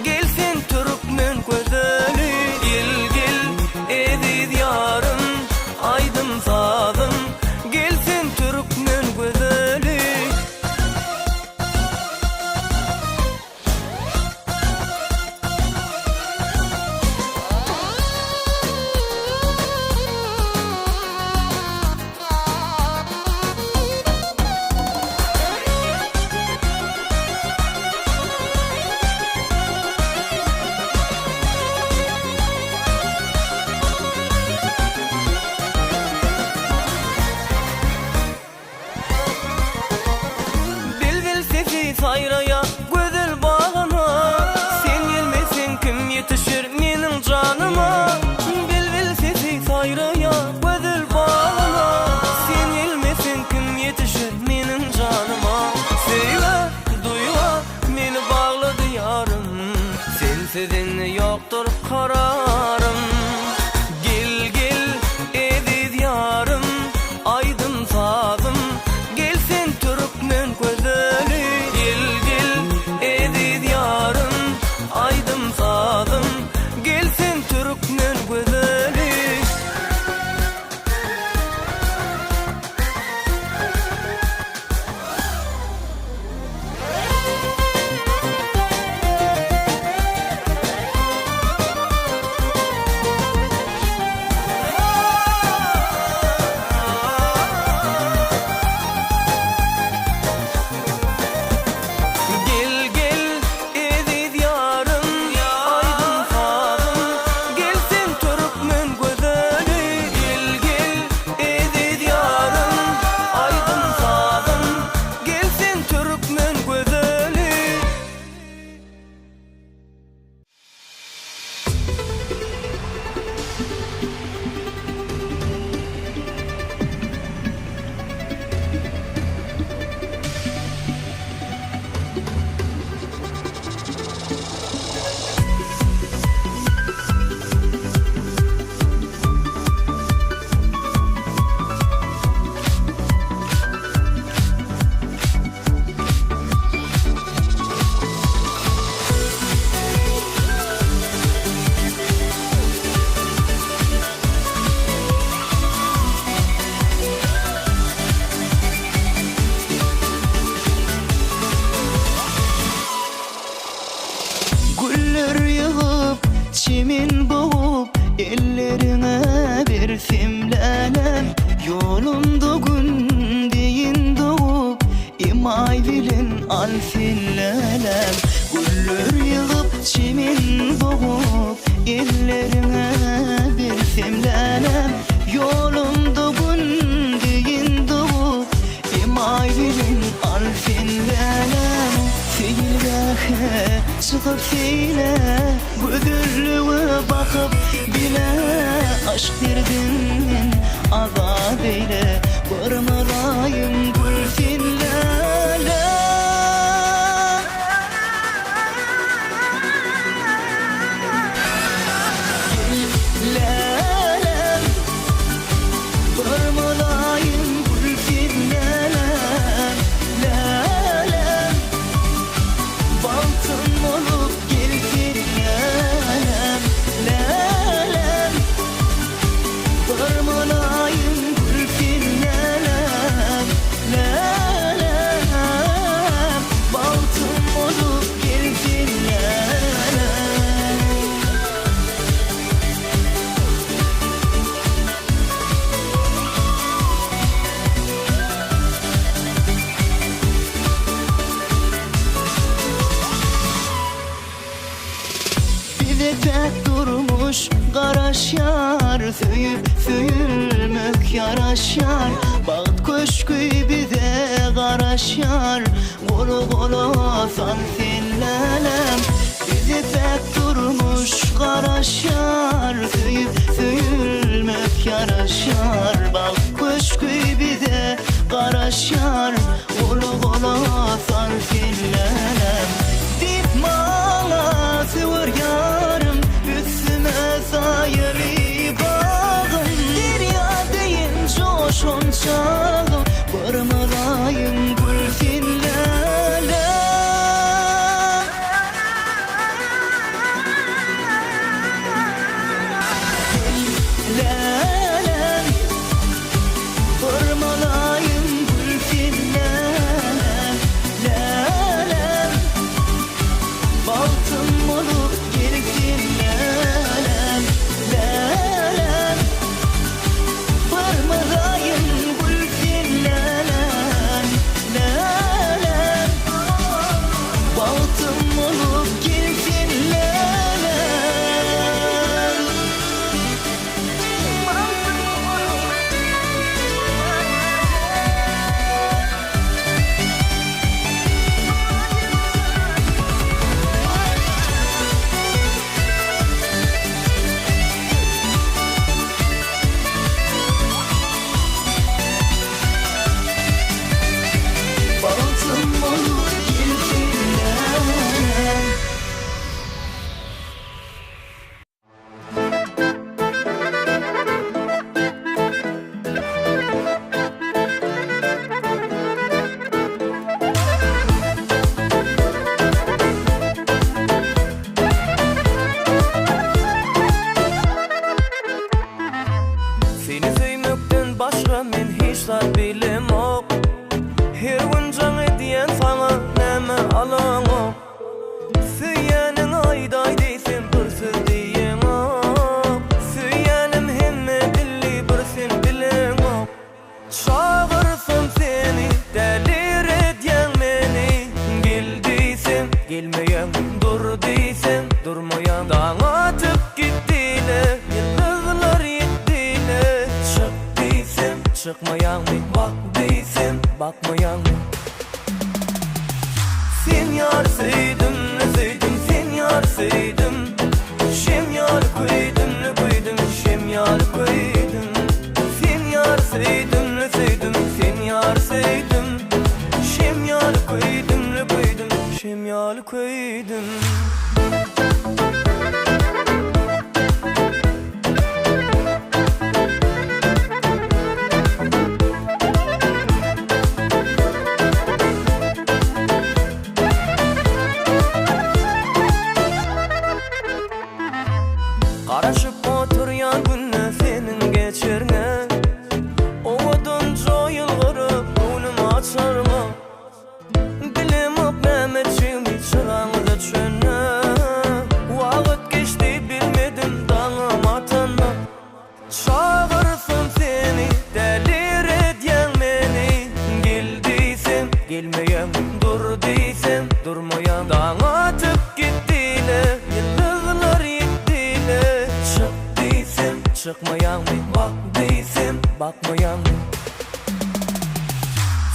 Gel sen türkmen gözeli Gel gel eziz ýarym aýdym sazym Gel sen türkmen gözeli. Bilbil sesi saýraýar gözel bagyna, Sen gelmeseň kim ýetişer meniň janyma? Bilbil sesi saýraýar gözel bagyna, Sen gelmeseň kim ýetişer meniň janyma? Söýgä, duýga meni baglady ýarym, Sensiz indi ýokdur kararym. Gel, gel, eziz ýarym, Aýdym sazym gel sen türkmen gözeli gel gel eziz ýarym aýdym sazym gel sen türkmen gözeli. al sen läläm. Güller ýygyp, çemen bogup, Elleriňe bersem läläm. Ýolumda Gün deýin dogup, Emaý bilen al sen läläm. Seýilgähe çykyp seýle, Gözellige bakyp bile, Aşk derdinden azat eýle, Bir mylaýym gül sen läläm. Gel läläm, Bir mylaýym gül sen läläm, läläm. Bagtym bolup gel sen läläm, läläm. Bir mylaýym gül sen läläm, läläm. Bagtym bolup gel sen läläm. Bize päk durmuş garaşýar, Söýüp söýülmek ýaraşýar, Bagt köşgi bize garaşýar, Gola-gola sal sen läläm. Bize päk durmuş garaşýar, Söýüp söýülmek ýaraşýar, Bagt köşgi bize garaşýar, Gola-gola sal sen läläm. Diýip maňa söwer ýarym, Üstüme saýaly bagym. Derýa deýin joşan çagym, Bir mylaýym gül sen läläm. Gel läläm. Bir mylaýym gül sen läläm, läläm. Bagtym bolup gel sen läläm, läläm. Bir mylaýym gül sen läläm, läläm. Bagtym bolup gel sen läläm. Bagtym bolup gel sen läläm. Seni söýmekden başga men hiç zat bilemok Her gün jaň edýän saňa näme alaňok Söýýäniňi aýdaý diýsem bir söz diýeňok Söýýänim hemme dilli bir sen bileňok Çagyrsam seni däliredýäň meni Gel diýsem gelmeýäň dur diýsem durmaýaň Daň atyp gitdile ýyldyzlar ýitdile Çyk diýsem çykmaýaňmy bak diýsem bakmaýaňmy. Sen ýar söýdüm, söýdüm sen ýar söýdüm Şem ýaly köýdüm, köýdüm şem ýaly köýdüm Sen ýar söýdüm, söýdüm sen ýar söýdüm Şem ýaly köýdüm, köýdüm şem ýaly köýdüm. Garaşyp oturýan günde seniň geçerňe Owadanja ýylgyryp göwnüm açarňa Bilemok näme üçin çyraňyz öçenine. bakmaýaňmy?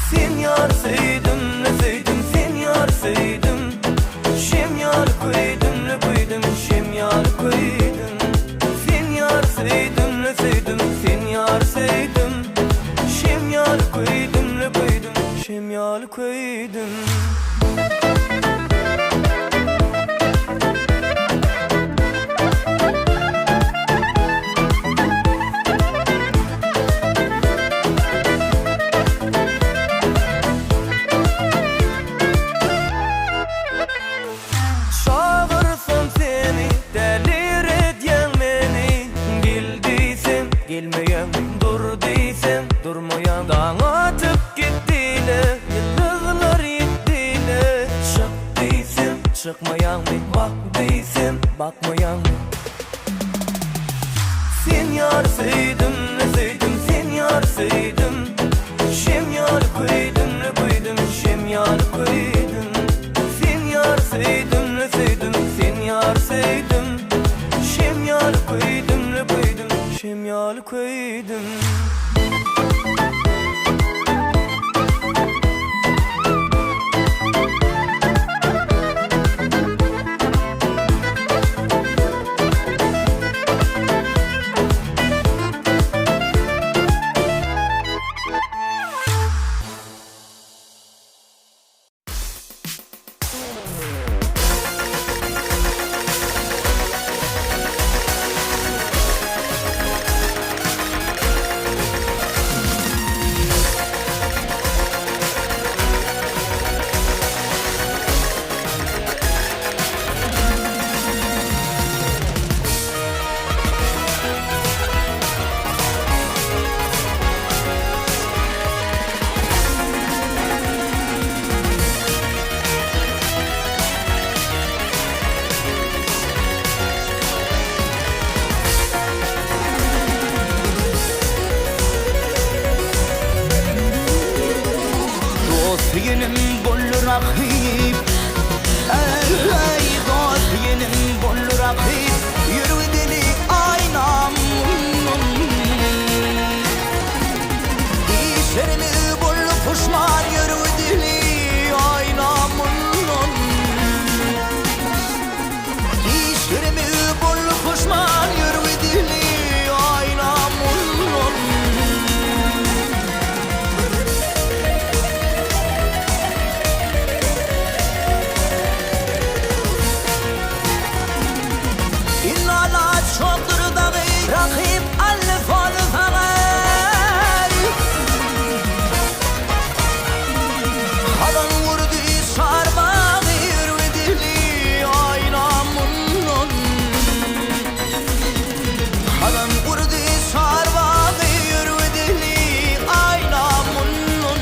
Sen ýar söýdüm, ne söýdüm, sen ýar söýdüm Şem ýaly köýdüm, ne köýdüm, şem ýaly köýdüm Sen ýar söýdüm, ne söýdüm, sen ýar söýdüm Şem ýaly köýdüm, ne köýdüm, şem ýaly köýdüm. Çagyrsam seni, däliredýäň meni Gel diýsem, gelmeýäň, dur diýsem, durmaýaň Daň atyp gitdi-le, ýyldyzlar ýitdi-le Çyk diýsem, çykmaýaňmy, bak diýsem, bakmaýaňmy Sen ýar söýdüm, ne söýdüm, sen ýar söýdüm Şem ýaly köýdüm, ne köýdüm, şem ýaly köýdüm Sen ýar söýdüm, ne söýdüm, sen ýar söýdüm Şem ýaly köýdüm, ne köýdüm, şem ýaly köýdüm. Dost diýenim boldy rakyp Eý, dost diýenim boldy rakyp Ýüregi deli aýnam Işlerime boldy puşman Ýüregi deli aýnam Işlerime boldy puşman Ýüregi deli aýnam Inala çokdur dagy Rakyp alny bolsaň Hazan urdy çarbagy Ürgi dili aýna mundan Hazan urdy çarbagy Ürgi dili aýna mundan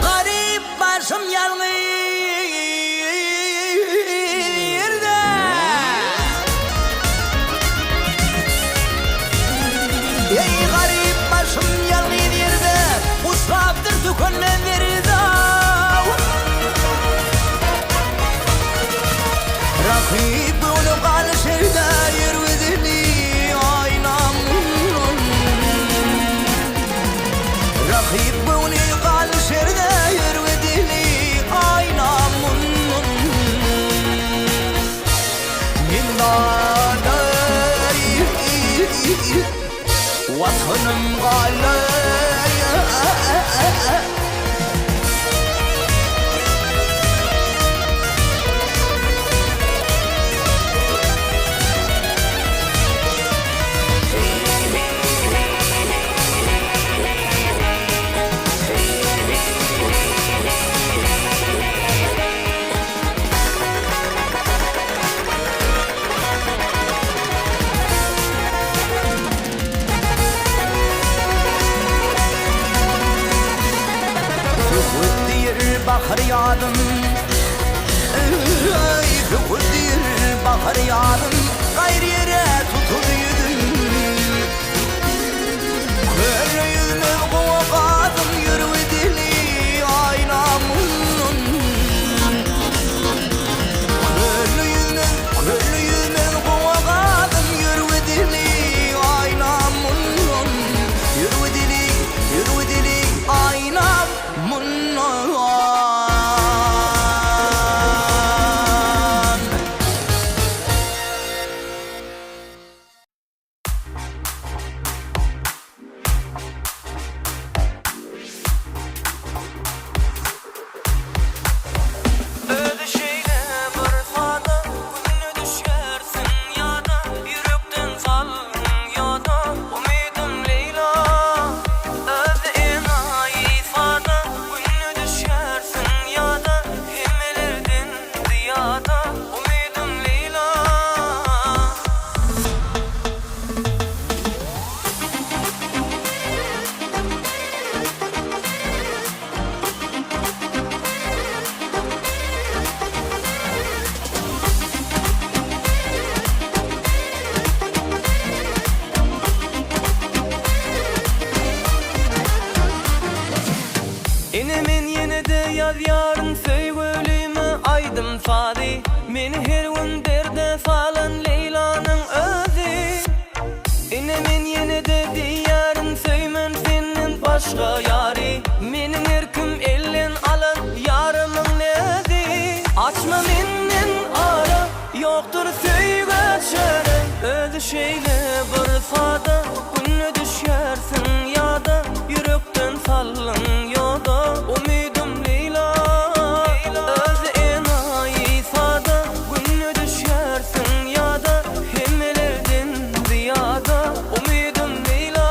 Garyp başym ýalňyz ýerde. Eý garyp başym ýalňyz ýerde, Gusgapdyr tükenmez derdi-aw. Rakyp göwni galyşyrda ýürgüzini aýnam. Rakyp göwni galyşyrda ýürgüzini aýnam. Watanym galay. ýazym. Eý, söwüldýär bahar ýazym, Gaýry ýere tutuldy ýüzüm. Köle ýüzmez gowa gazym, Ýüregi deli aýna mundan. Köle ýüzmez, köle ýüzmez gowa gazym, Ýüregi deli aýna mundan. Ýüregi deli, ýüregi deli aýna mundan. Özi şeýle bir sada Günde düşýärsiň ýada Ýürekden saldyň ýoda Umydym Leýla Özi enaýy sada Günde düşýärsiň ýada Hemmelerden zyýada Umydym Leýla. Ine men ýene-de ýazýaryn söýgülime aýdym sazy Meni her gün derde salan Leýlanyň özi Ine men ýene-de diýýärin söýmen senden başga ýary Meniň erkim elden alan ýarymyň näzi Açma menden ara ýokdur söýgä çäre Özi şeýle bir sada günde düşýärsiň ýada Ýürekden saldyň ýoda umydym Leýla Özi enaýy sada günde düşýärsiň ýada Hemmelerden zyýada umydym Leýla.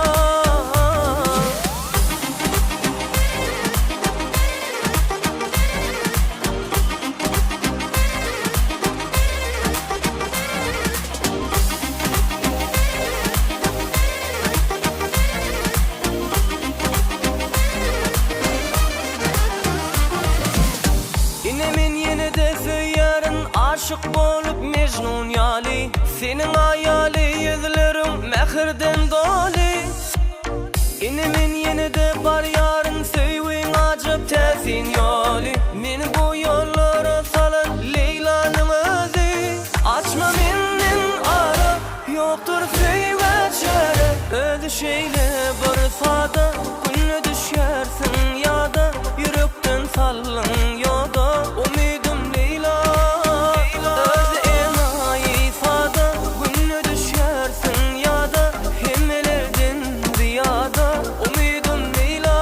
Ine men ýene-de söýýärin aşyk bolup Mejnun ýaly Seniň aýaly ýüzleriň mähirden doly Ine men ýene-de barýaryn söýgüň ajap täsin ýoly Meni bu ýollara salan Leýlanyň özi Açma menden ara Ýokdur söýgä çäre Özi şeýle bir sada Günde düşýärsiň ýada Ýürekden saldyň ýoda Umydym Leýla Özi enaýy sada Günde düşýärsiň ýada Hemmelerden zyýada Umydym Leýla.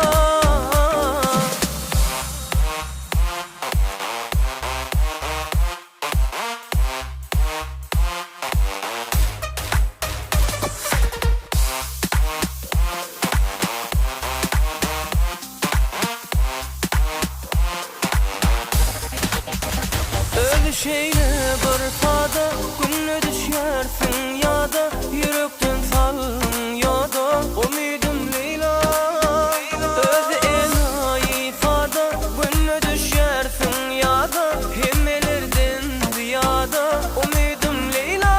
Özi şeýle bir sada Günde düşýärsiň ýada Ýürekden saldyň ýoda Umydym Leýla Özi enaýy sada Günde düşýärsiň ýada Hemmelerden zyýada Umydym Leýla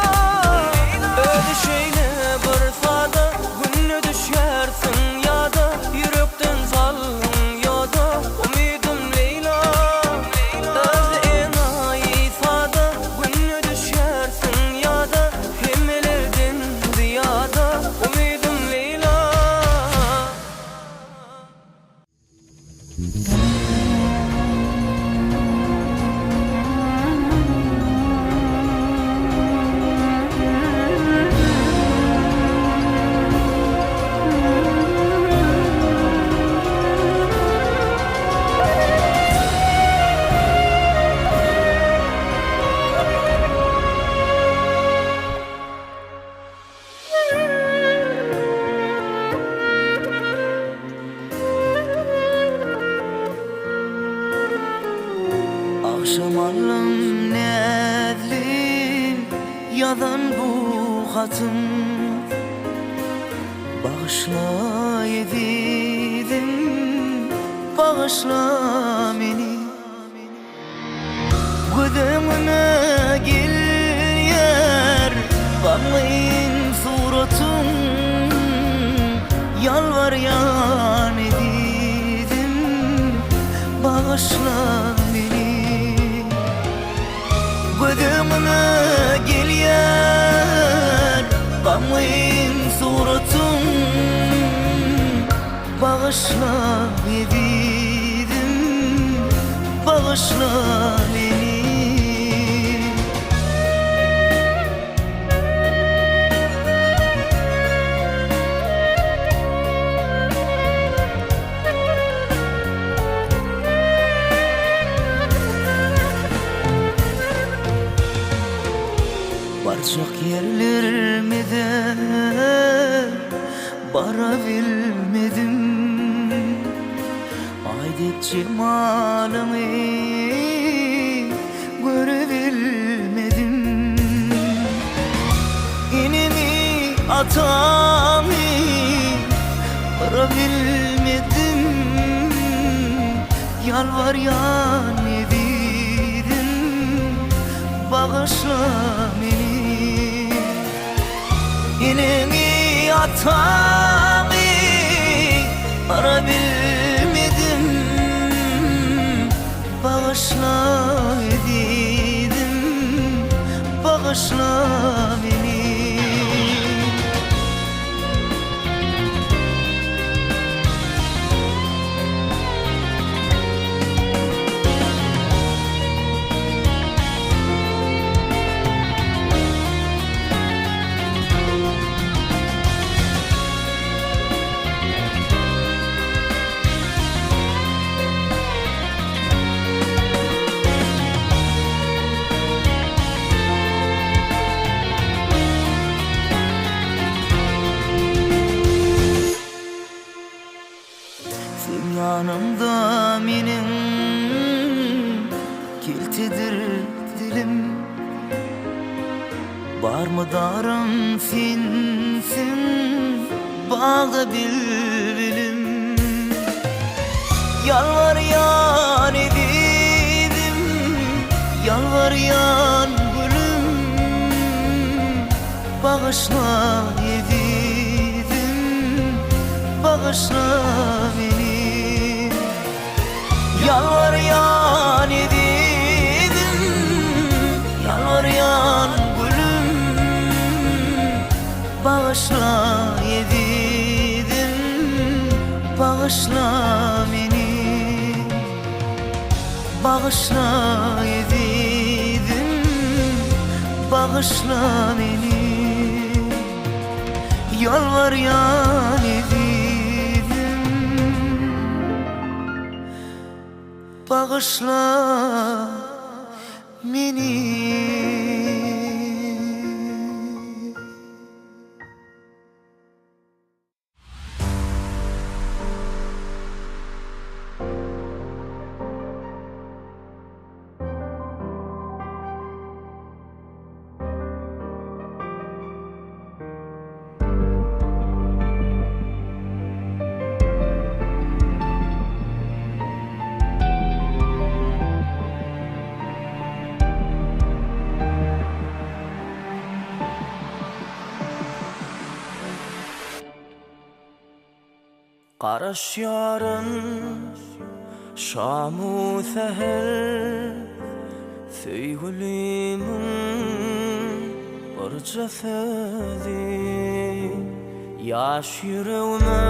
Özi şeýle bir sada Günde düşýärsiň ýada Ýürekden saldyň ýoda Umydym Leýla Özi enaýy sada Günde düşýärsiň ýada Hemmelerden zyýada Umydym Leýla. Agşam alym näzlim ýazan bu hatym Bagyşla ezizim bagyşla meni. Göz öňüme gelýär gamgyn suratyň Ýalbarýan ezizim bagyşla meni Göz öňüme gelýär gamgyn suratyň Bagyşla ezizim, bagyşla meni. Barjak ýerlerimize Barabilmedim Aý dek jemalyňy görebilmedim Enemi atamy gyrabilmedim Ýalbarýan ezizim bagyşla meni. Eneňi ataňy gara bilmedim Bagyşla ezizim bagyşla meni. Seň ýanyňda meniň keltedir dilim Bar mydarym sensiň bagda bilbilim Ýalbarýan ezizim ýalbarýan gülüm Bagyşla ezizim, bagyşla meni. Ýalbarýan ezizim, ýalbarýan gülüm. Bagyşla ezizim, bagyşla meni. Bagyşla ezizim, bagyşla meni Ýalbarýan ezizim, bagyşla meni. Garaşýaryn şamu säher Söýgülimiň birje sözi Ýaş ýüregime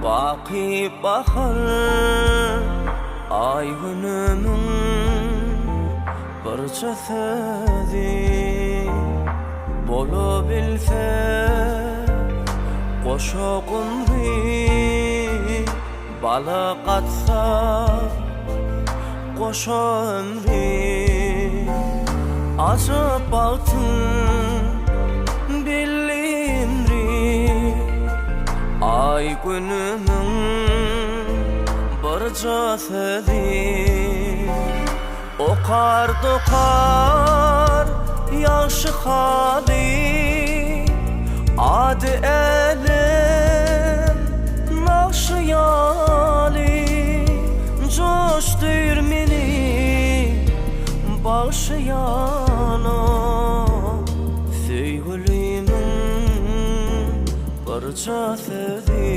baky bahar Aý-günümiň birje sözi Bolabilse goşa gumry Bala gatsa goşa ömri Ajap bagtyň belli emri Aý-günümiň birje sözi. Okar dokar ýagşy haly Ady älem nagşy ýaly Joşdur meni. Bagşy ýaly Söýgülimiň birje sözi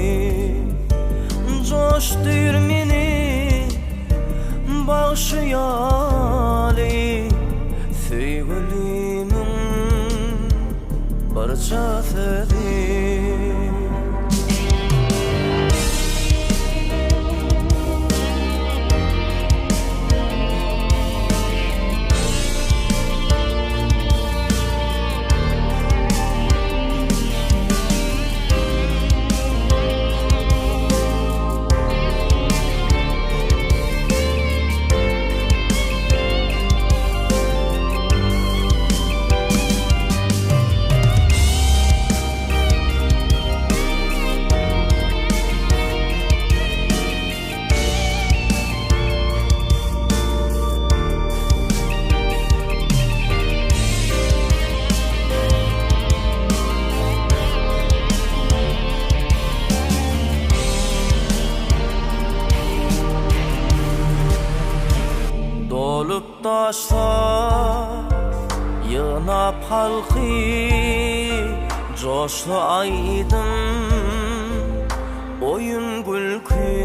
Joşdyr meni bagşy ýaly Söýgülimiň birje sözi. Dolup daşsa ýygnap halky joşsa aýdym Oýun gülki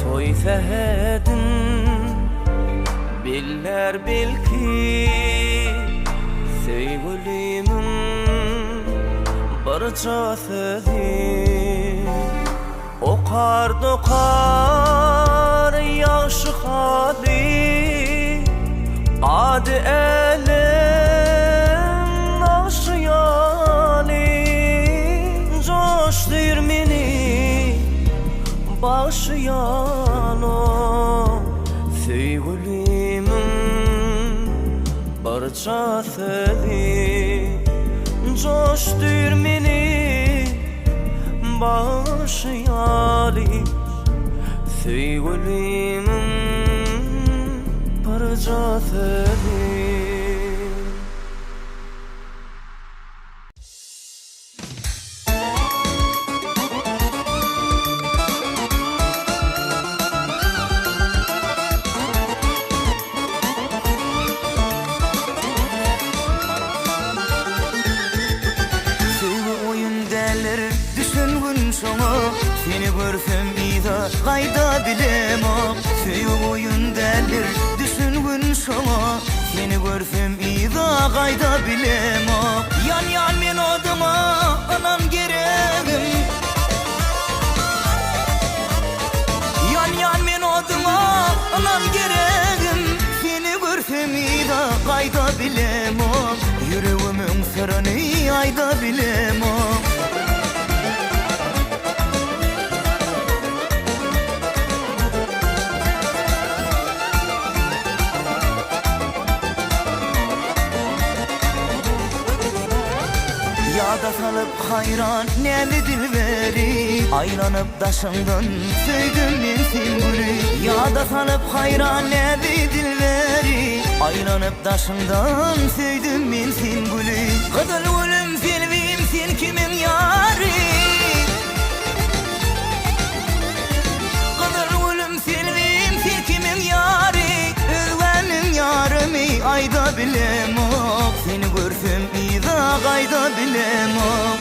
toý sähedin Billär belki söýgülimiň birje sözi Okar dokar ýagşy haly Ady älem nagşy ýaly Joşdyr meni bagşy ýaly Söýgülimiň birje sözi Joşdyr meni Bagşy ýaly söýgülimiň birje sözi. Söýgi oýun däldir, düşüngin şoňa, Seni görsem yza gaýda bilemok. Söýgi oýun däldir, düşüngin şoňa, Seni görsem yza gaýda bilemok. Ýanýan men oduňa, ynam geregim. Ýanýan men oduňa, ynam geregim. Seni görsem yza gaýda bilemok Ýüregimiň syryny aýda bilemok. Ýada salyp haýran näme dilberi Aýlanyp daşyňdan söýdüm men sen güli Ýada salyp haýran näme dilberi Aýlanyp daşyňdan söýdüm men sen güli Gyzyl gülüm selbim sen kimiň ýary Gyzyl gülüm selbim sen kimiň ýary Özgäniň ýarymy aýda bilemok Seni görsem yza gaýda bilemok.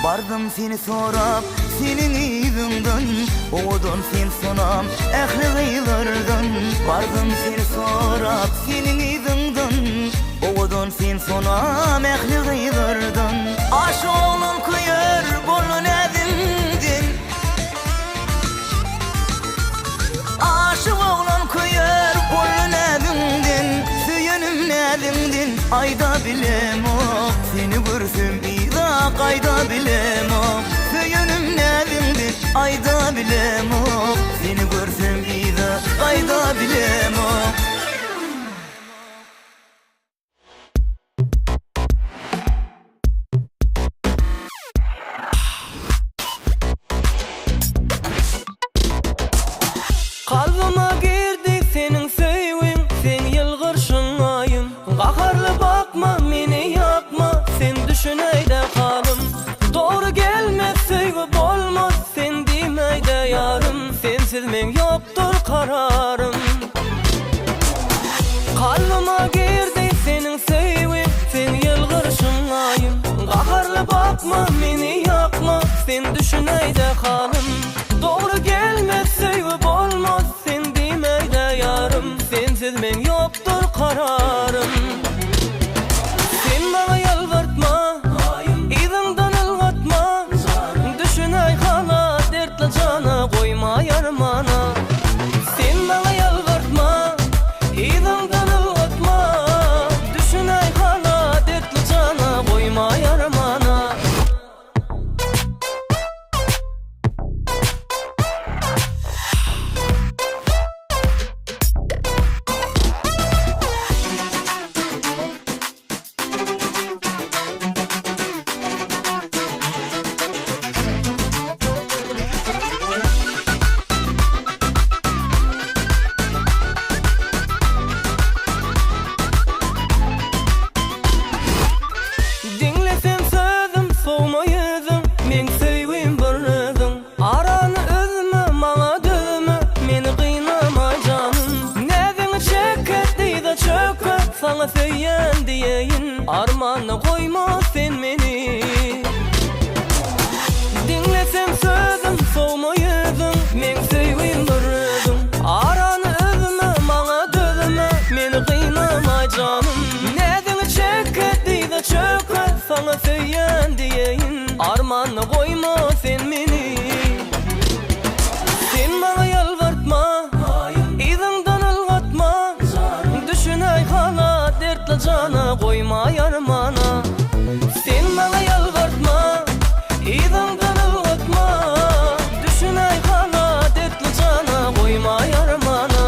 Bardym seni sorap seniň yzyňdan Owadan sen sonam ähli gyzlardan Bardym seni sorap seniň yzyňdan Owadan sen sonam ähli gyzlardan Aşyk oglan köýer boldy näziňden Aşyk oglan köýer boldy näziňden Söýenim näziňden aýda bilemok Seni görsem yza gaýda bilemok Söýenim näziňden aýda bilemok Seni görsem yza gaýda bilemok. Bakma meni ýakma sen düşünäýdä halym Dogry gelmez söýgi bolmaz sen diýmäýdä ýarym Sensiz meň ýokdur kararym Sen maňa ýalbartma yzyňdan ylgatma Düşünäý hala dertli jana goýmaý armana Sen maňa ýalbartma yzyňdan ylgatma Düşünäý hala dertli jana goýmaý armana. Diňle sen sözüm, sowma ýüzüň, Meň söýgim bir özüň. Arany üzme, maňa dözme, Meni gynama janym. Näziňi çeke, dyza çöke, Saňa söýýän diýeýin. Armanda goýma sen meni. Diňle sen sözüm, sowma ýüzüň, Meň söýgim bir özüň. Arany üzme, maňa dözme, Meni gynama janym. Näziňi çeke, dyza çöke, Saňa söýýän diýeýin. Armanda goýma sen meni. Sen maňa ýalbartma, Yzyňdan ylgatma. Düşünäý hala, dertli jana, Goýmaý armana. Sen maňa ýalbartma, Yzyňdan ylgatma. Düşünäý hala, dertli jana, Goýmaý armana.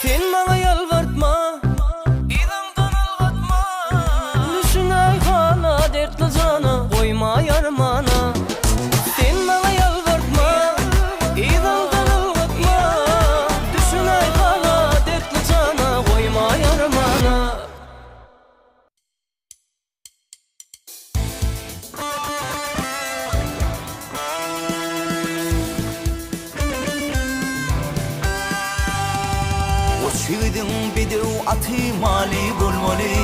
Sen maňa ýalbartma, yzyňdan ylgatma. Düşünäý hala dertli jana, goýmaý armana. Sen maňa ýalbartma, yzyňdan ylgatma. Düşünäý hala dertli jana, goýmaý armana. Goç ýigidiň bedew aty maly bolmaly,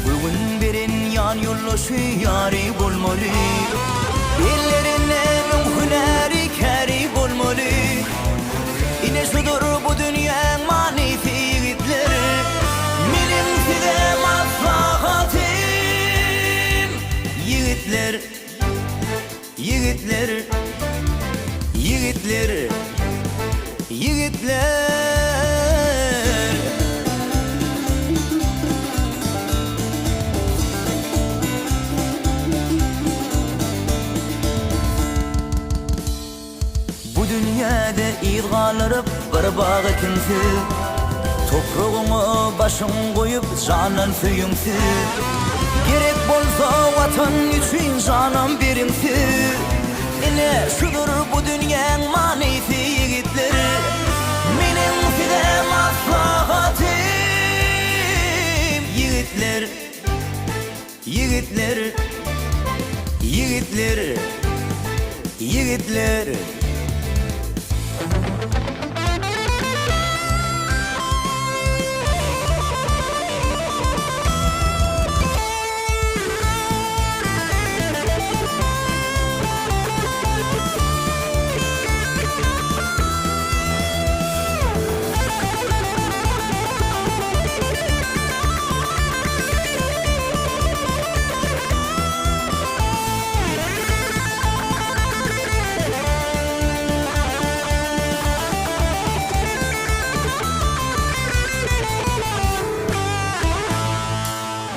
Göwün beren ýan ýoldaşy ýary bolmaly. Ellerinde müň hünäri käri bolmaly. Ine şudur bu dünýäň manysy ýigitler. Meniň size maslahatym ýigitler. Ýigitler, ýigitler, ýigitler. Bu dünýäde yz galdyryp bir bag ekinsiz, Topragyňa başyň goýup jandan söýüňsiz. Gerek bolsa Watan üçin janam beriňsiz. Ine şudur bu dünýäň manysy ýigitler. Meniň size maslahatym ýigitler. Ýigitler, ýigitler, ýigitler.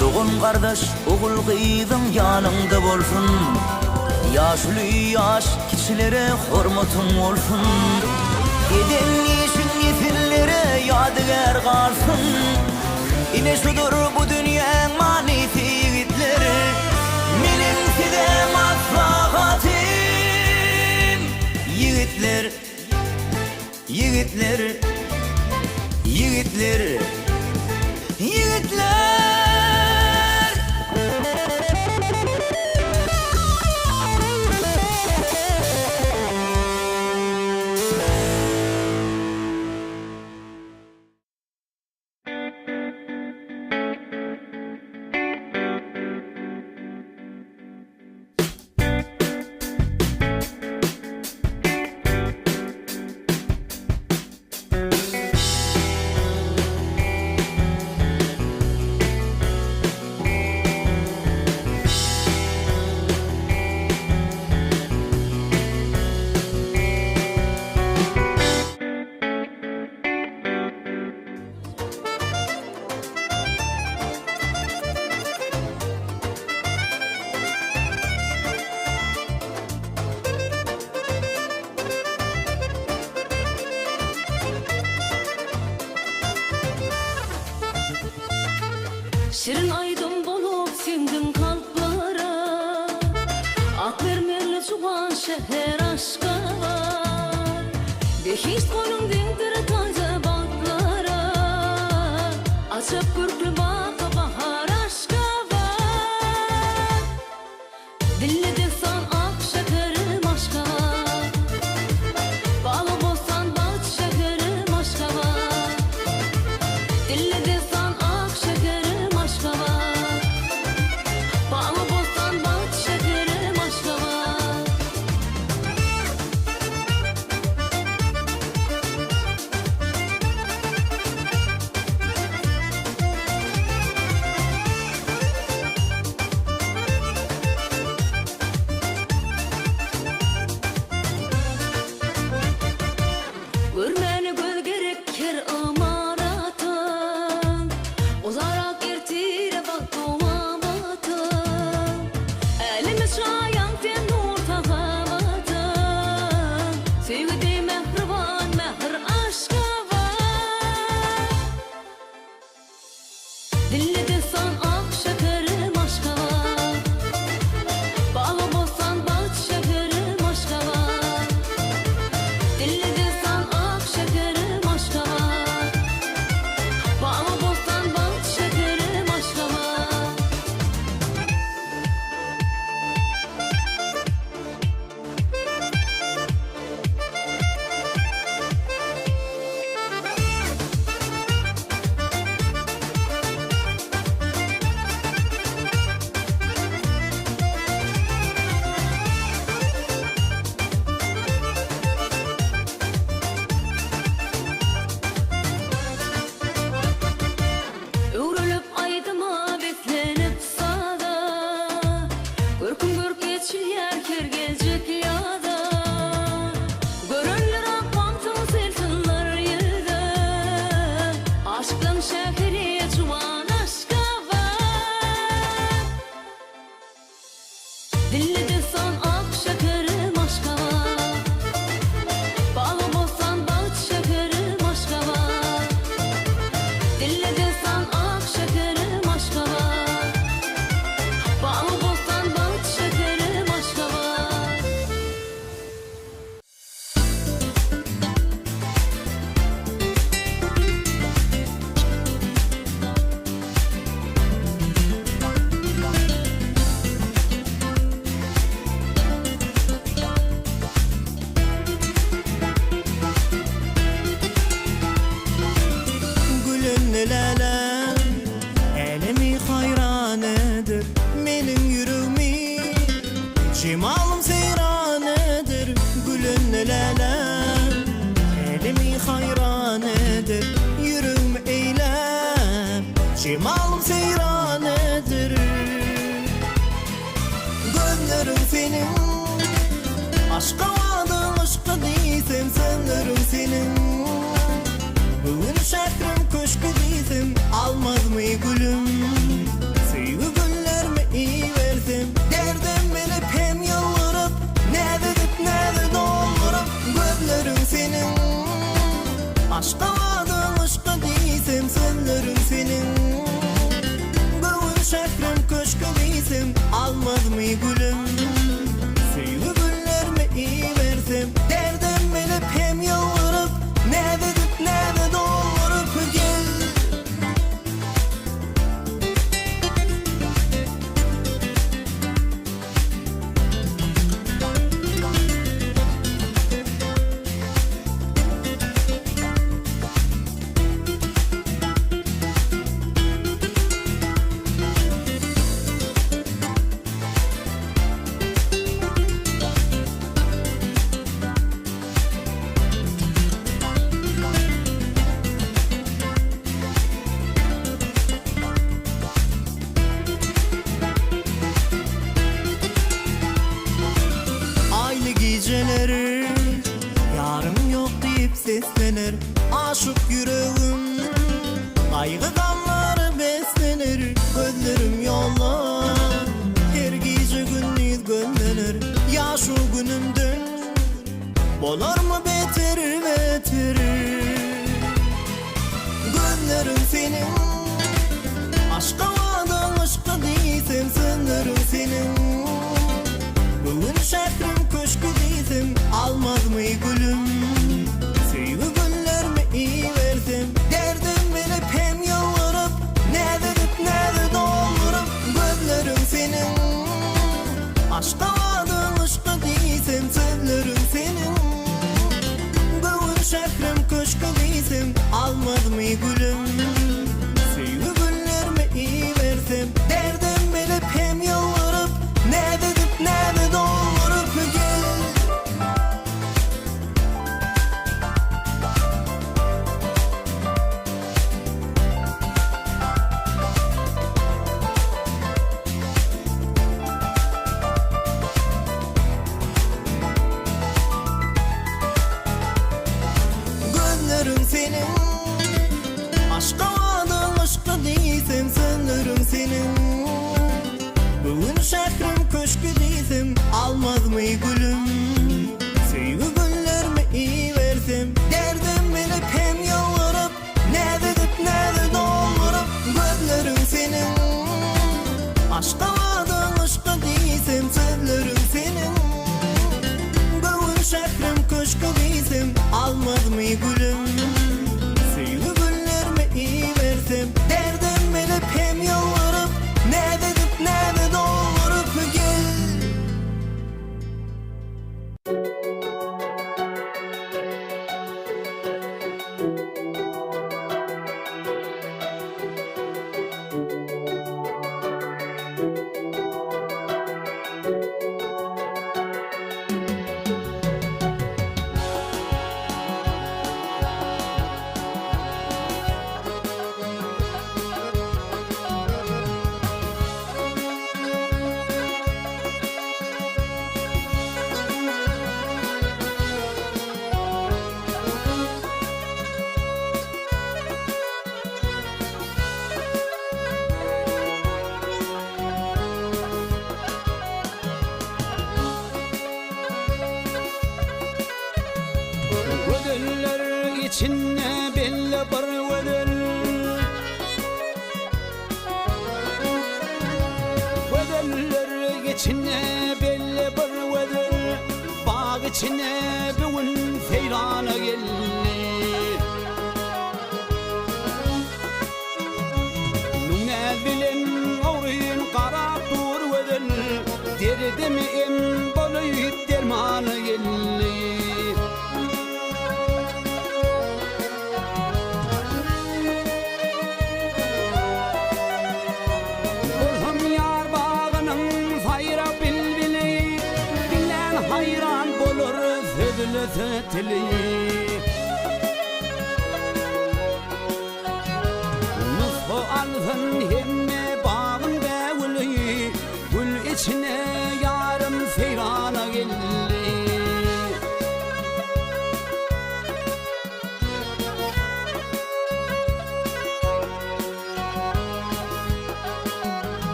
Dogan-gardaş, ogul-gyzyň ýanyňda bolsun. Ýaşuly ýaş kiçilere hormatyň bolsun. Eden işiň nesillere ýadygär. Ine şudur bu dünýäň manysy ýigitler Meniň size maslahatym Ýigitler Ýigitler Ýigitler Ýigitler! Şirin aýdym bolup siňdiň kalplara, Ak mermerli juwan şäher Aşgabat. Behişt goýnuň deňdir taze bagtlara, Ajap görkli bagy bahar Aşgabat. Dille dessan ak şäherim Aşgabat, Bagy-bossan bagt şäherim Aşgabat. Dille dessan ak şäherim Aşgabat, Bagy-bossan bagt şäherim Aşgabat. Görmäne göz gerek her ymarata, Uzarak ertire bagt dowamata. Äleme çaýaň sen nur sahawata, Söýgi deý mähriban mähir Aşgabat. Dille dessan ak şäherim Aşgabat, Bagy-bossan bagt şäherim Aşgabat. Dille dessan ak şäherim Aşgabat, Bagy-bossan bagt şäherim Aşgabat. Öwrülip aýdyma beslenip saza, Görküm görk eçilýär her geljek ýaza. Görenler ak bagtyň sil synlar ýüze, Aşyklaň şäheri juwan Aşgabat. Dille dessan ak şäherim Aşgabat, Bagy-bossan bagt şäherim Aşgabat. Dille dessan ak şäherim Aşgabat, Bagy-bossan bagt şäherim Aşgabat. Gülenli läläm älemi haýran eder, Meniň ýüregimi Jemalym seýran eder, Gülenli läläm älemi haýran eder, Ýüregimi eýläp jemalym seýran eder. Gözleriň seniň Aşgabadyň yşky diýsem sözleriň seniň Göwün şährim köşgi diýsem almazmy gülüm Söýgi güllerimi ibersem derdem bilip hem ýylgyryp Näz edip näze dolduryp gözleriň seniň Aşgabadyň yşky diýsem sözleriň seniň. Beslener aşyk ýüregim Gaýgy-gamlara beslener gözlerim ýolda Her gije gündiz gözlener ýaşu günümden Bolarmy beter beter Gözleriň seniň Aşgabadyň yşky diýsem sözleriň seniň Göwün şähriň köşgi diýsem almazmy gülüm Söýgi güllermi ibersem derdim bilip hem ýylgyryp Näz edip näzi dolduryp gözleriň seniň Aşgabadyň yşky diýsem sözleriň seniň Göwün şährim köşgi diýsem almazmy gülüm Söýgi güllermi ibersem derdim bilip hem ýylgyryp Näz edip näzi dolduryp gel. Gözleriň seniň Aşgabadyň yşky diýsem sözleriň seniň Göwün şährim köşgi diýsem almazmy gülüm Söýgi güllermi ibersem derdim bilip hem ýylgyryp Näz edip näzi dolduryp gözleriň seniň Aşgabadyň yşky diýsem sözleriň seniň Göwün şährim köşgi diýsem almazmy gülüm Söýgi güllermi ibersem derdim bilip hem ýylgyryp Näz edip näzi dolduryp gel. Gözeller içinde belli bir gözel Gözeller içinde belli bir gözel Bag içine bu gün seýrana geldi. Müň näz bilen ogryn garap dur gözel, Derdime em bolup dermana geldi. Bolsam ýar bagynyň saýrak bilbili, Diňlän haýran bolar sözlese tili. Nusga alsyn hemme bagyň bägüli, Gül içine ýarym seýrana geldi.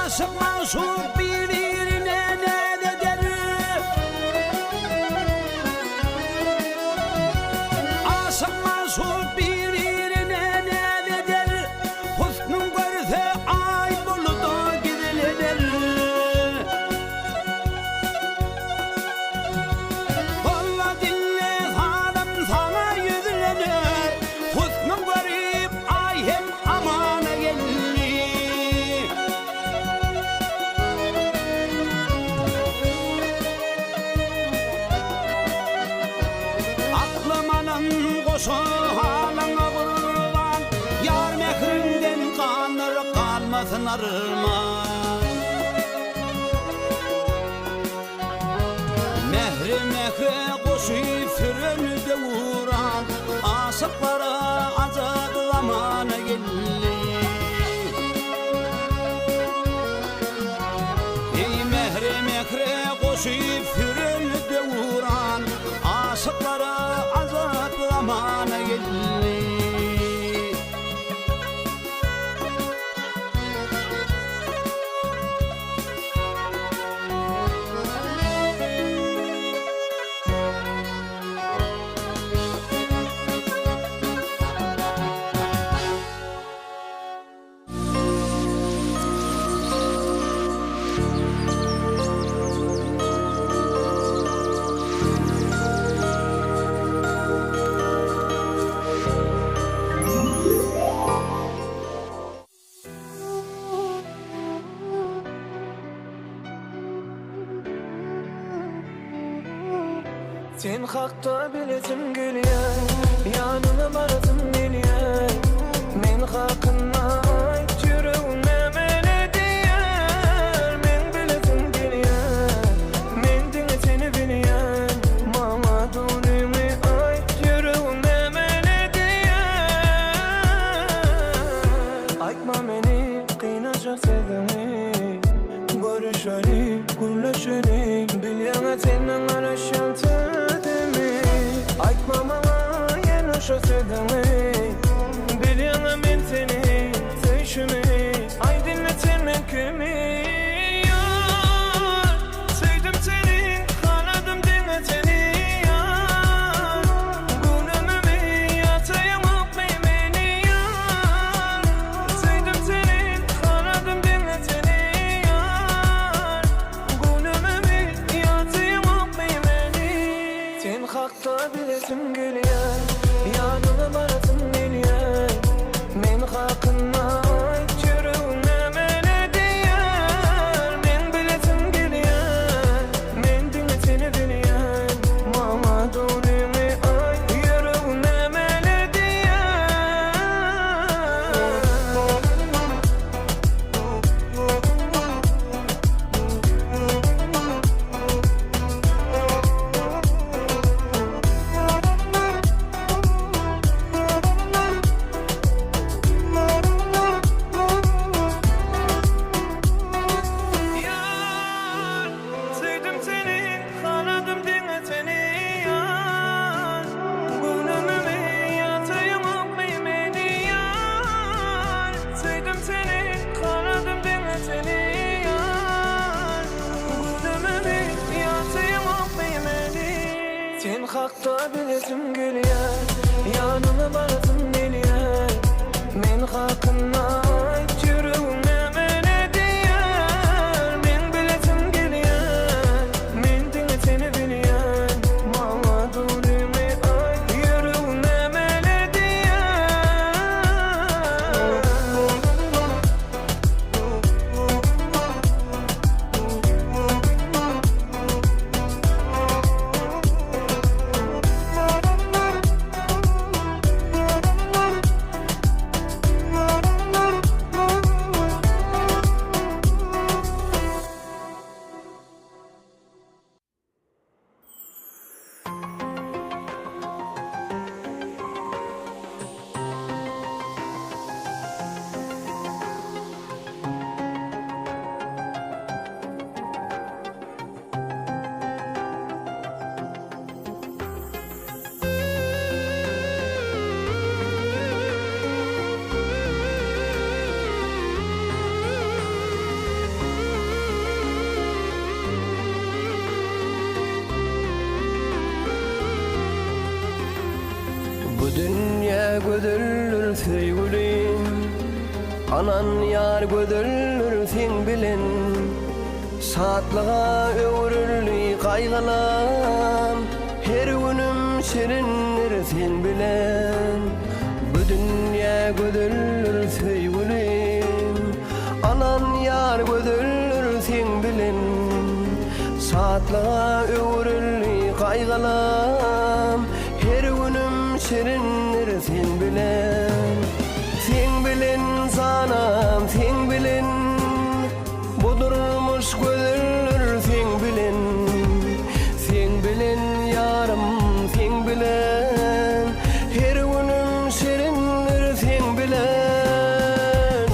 Aşyk magşuk bir-birine näz eder. Aşyk magşuk bir-birine näz eder. Husnuň görse aý buluda gizlener. Walla dille salam saňa ýüzlener. Husnuň görüp aý hem amana geldi. Aklym alan goşa halyňa gurban, Ýar mähriňden ganar galmasyn arman. Mähri mähre goşup süren döwran, Aşyklara ajap zamana geldi. Eý mähri. mähre goşup süren döwran, Aşyklara ajap zamana geldi. Sen hakda bilesim gelýär, Ýanyňa barasym gelýär. Men hakynda aýt, ýüregim nämele diýýär. Meň bilesim gelýär, men diňe seni bilýän. Maňa dogryňy aýt, ýüregim nämele diýýär. Aýtma meni gynajak sözüňi Görüşeli, gürleşeli Bilýäňä senden garaşýan sözümi Aýtma maňa ýene şo sözüňi Bilýäňä men seni söýşümi Aý diňle sen men kimi Ýar Söýdüm seni, haladym diňe seni Ýar Göwnümimi ýa söýeňokmy meni Ýar Söýdüm seni, haladym diňe seni Ýar Göwnümimi ýa söýeňokmy meni Sen hakda bilesim gelýär, Ýanyňa barasym gelýär. Men hakynda aýt, ýüregim nämele diýýär. Meň bilesim gelýär, men diňe seni bilýän. Maňa dogryňy aýt, ýüregim nämele diýýär. Ýar, söýdüm seni, haladym diňe seni, ýar. Göwnümimi ýa söýeňokmy meni, ýar. Söýdüm seni, haladym diňe seni, ýar. Göwnümimi ýa söýeňokmy meni. Sen hakda bilesim gelýär, Ýanyňa barasym gelýär. Men hakynda aýt, ýüregim nämele diýýär. Meň bilesim gelýär, men diňe seni bilýän. Maňa dogryňy aýt, ýüregim nämele diýýär. Bu dünýä gözeldir söýgülim, Anan ýar gözeldir seň bilen. Şatlyga öwrüldi gaýgylam, Her günüm şirindir seň bilen. Bu dünýä gözeldir söýgülim, Anan ýar gözeldir seň bilen. Şatlyga öwrüldi gaýgylam, Her günüm şirindir seň bilen. Seň bilen janam seň bilen, Bu durmuş gözeldir seň bilen. Seň bilen ýarym seň bilen, Her günüm şirindir seň bilen.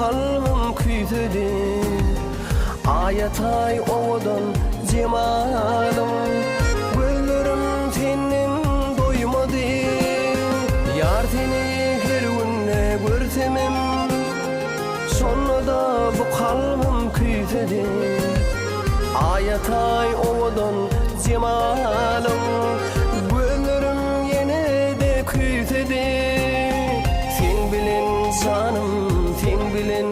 kalbym küýsedi. Aýataý owadan jemalyň, Gözlerim senden doýmady. Ýar seni her günde görsemem, Şonda-da bu kalbym küýsedi. Aýataý owadan jemalyň, Gözlerim ýene-de küýsedi. Seň bilen janym, seň bilen,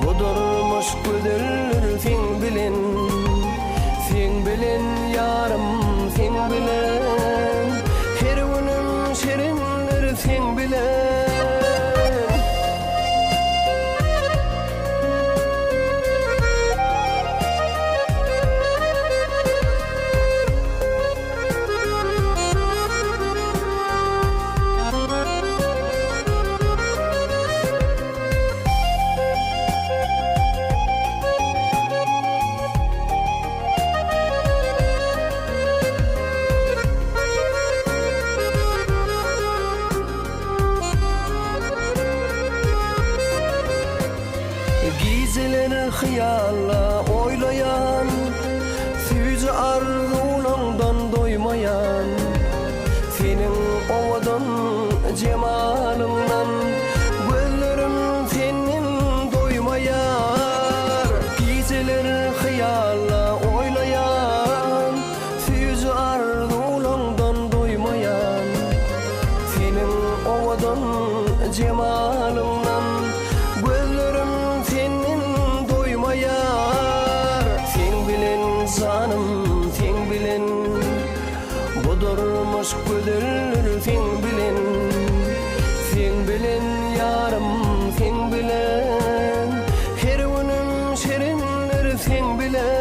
Bu durmuş gözeldir seň bilen. Seň bilen ýarym, seň bilen, Her günüm şirindir seň bilen. Gijeler hyýalla oýlaýan, Süýji arzuwlaňdan doýmaýan. Seniň owadan jemalyňdan Gözlerim senden doýmaýar. Gijeler hyýalla oýlaýan, Süýji arzuwlaňdan doýmaýan. Seniň owadan jemalyňdan Gözlerim senden doýmaýar. Seň bilen janym, seň bilen Bu durmuş gözeldir seň bilen. Seň bilen ýarym, seň bilen Her günüm şirindir seň bilen.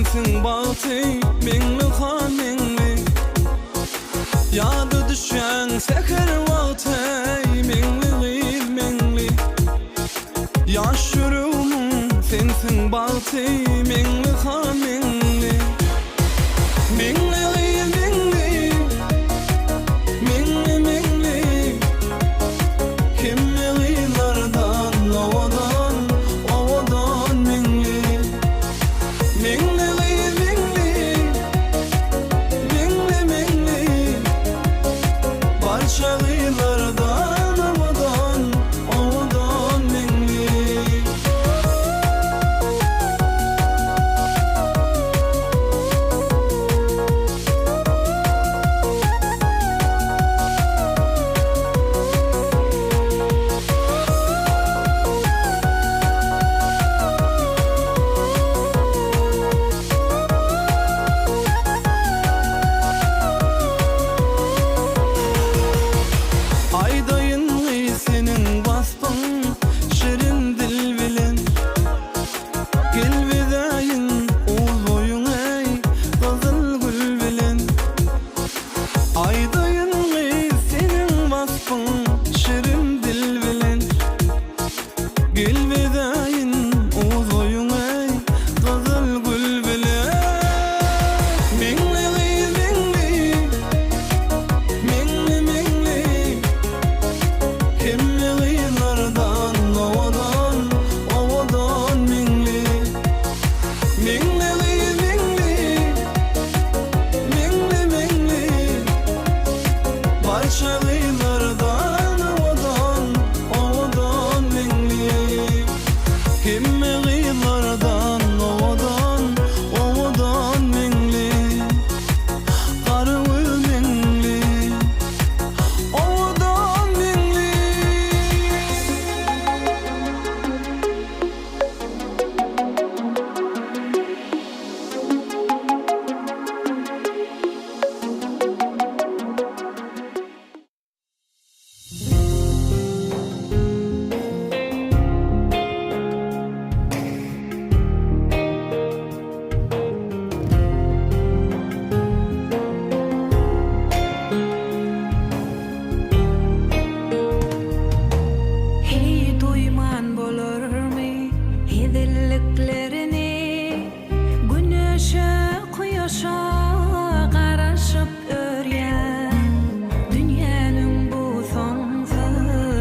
Sensiň bagty Meňli han Meňli Ýada düşýäň säher wagty eý Meňli gyz Meňli Ýaş ýüregimiň sensiň bagty Meňli han Meňli Meňli gyz Meňli Meňli Meňli Hemme gyzlardan owadan owadan Meňli Meňli gyz Meňli Meňli Meňli Barça gyzlardan owadan owadan Meňli. Aýdaýyn gyz seniň waspyň şirin dil bilen Gel bezäýin uz boýuň eý gyzyl gül bilen Aýdaýyn gyz seniň waspyň şirin dil bilen Gel bezäýin uz boýuň eý gyzyl gül bilen Meňli gyz meňli Meňli meňli Hemme gyzlardan owadan owadan meňli Meňli gyz meňli Meňli meňli Barça gyzlardan owadan owadan meňli Hemme gyzlardan owadan owadan meňli Gara göz meňli owadan meňli. Heý duýman bolarmy hezilliklerini Güneşe, kuýaşa garaşyp örýän Dünýäniň bu soňsuz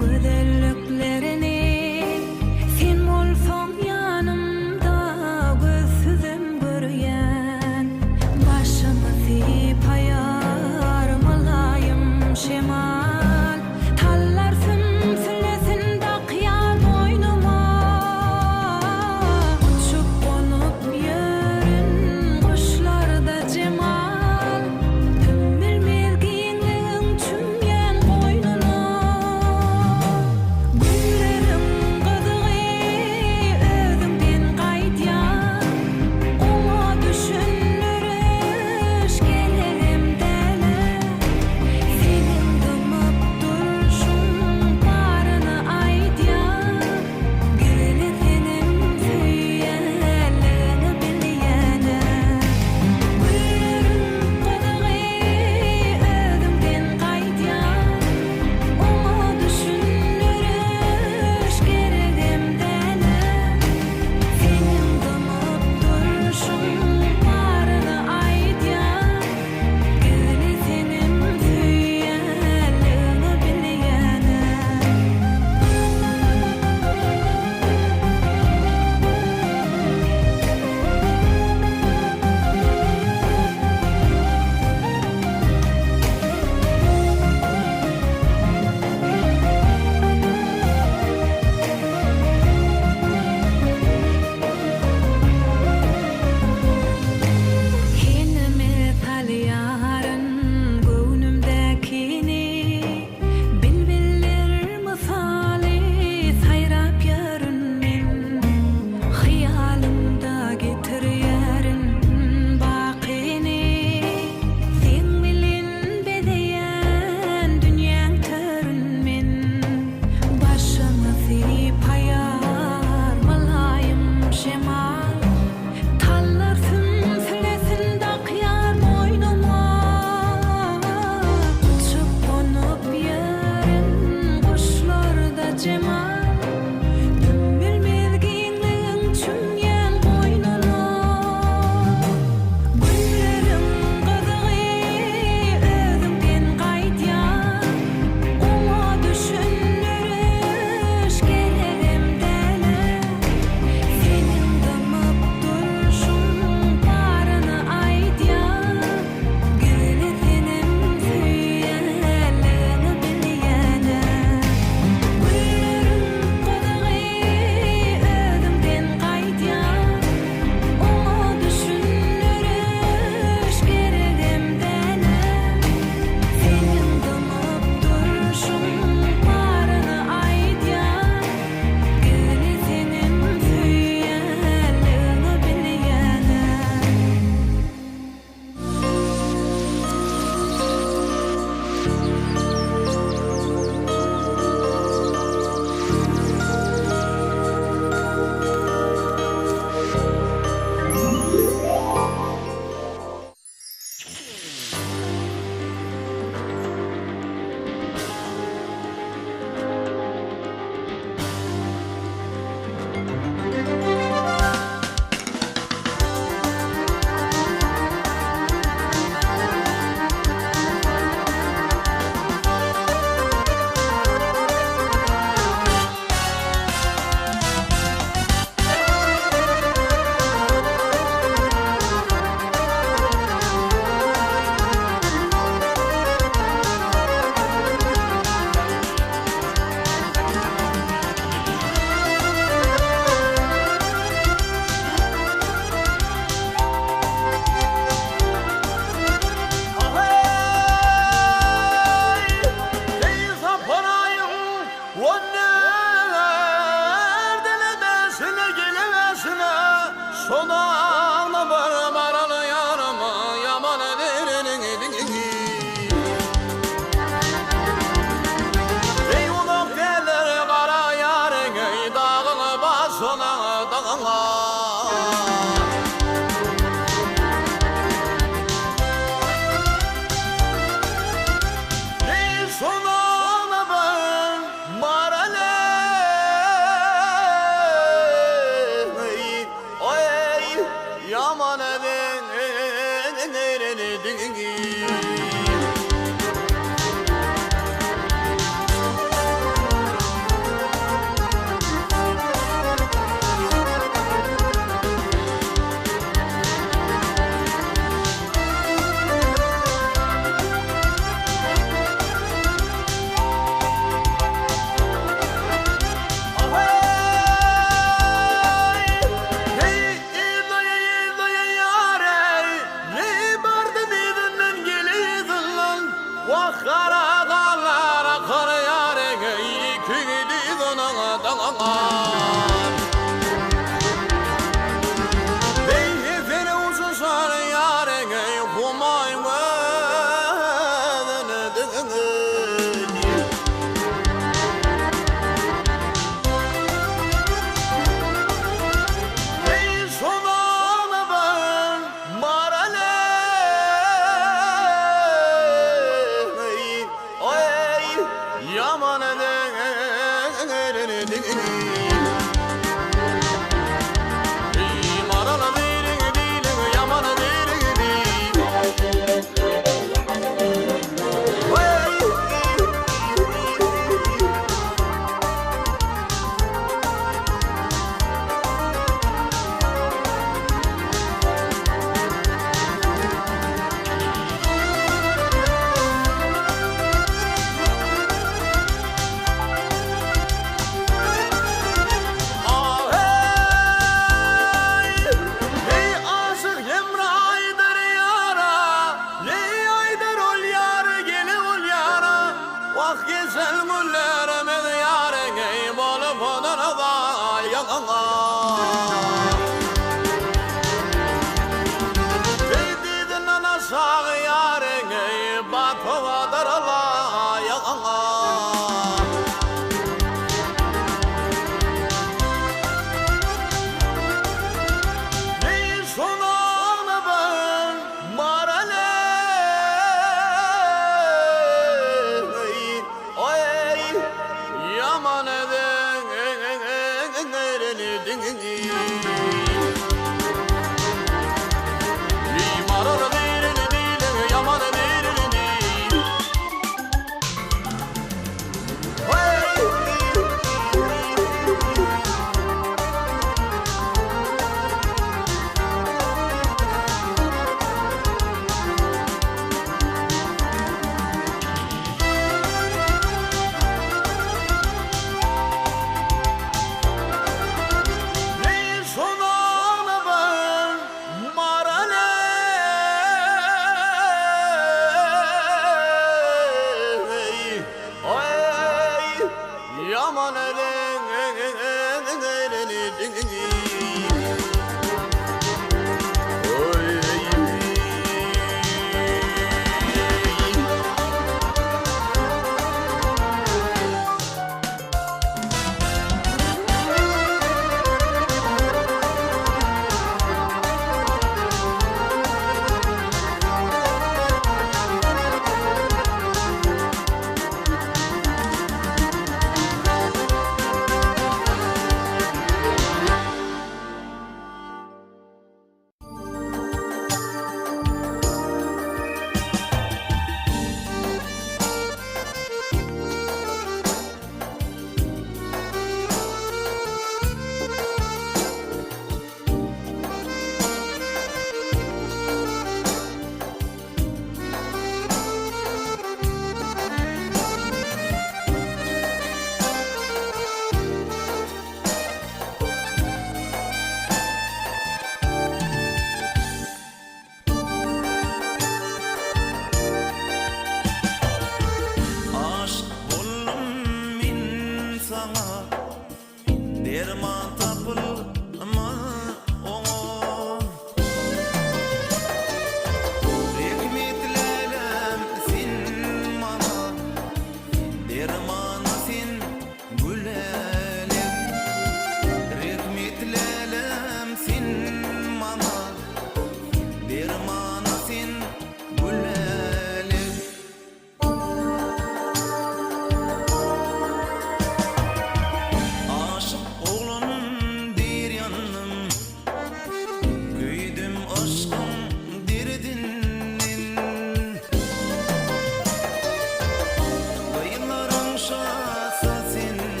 gözelliklerini Sen bolsaň ýanymda gözsüzem görýän Başymy sypaýar mylaýym şemal Tallar sümsülesin dakýar boýnuma Uçup-gonup ýörün guşlarda jemal.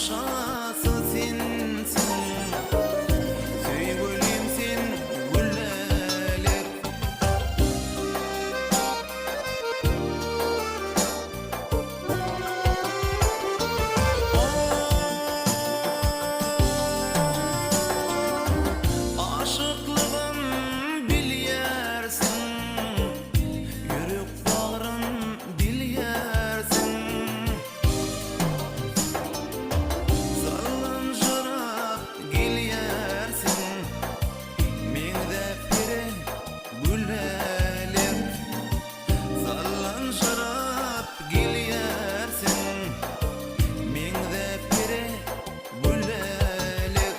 şasy sensiň Söýgülim sen gülälek. Aşyklygym bilýärsiň, Ýürek bagrym dilýärsiň. Sallanjyrap gelýärsiň, Meňzäp pere gülälek. Sallanjyrap gelýärsiň, Meňzäp pere gülälek.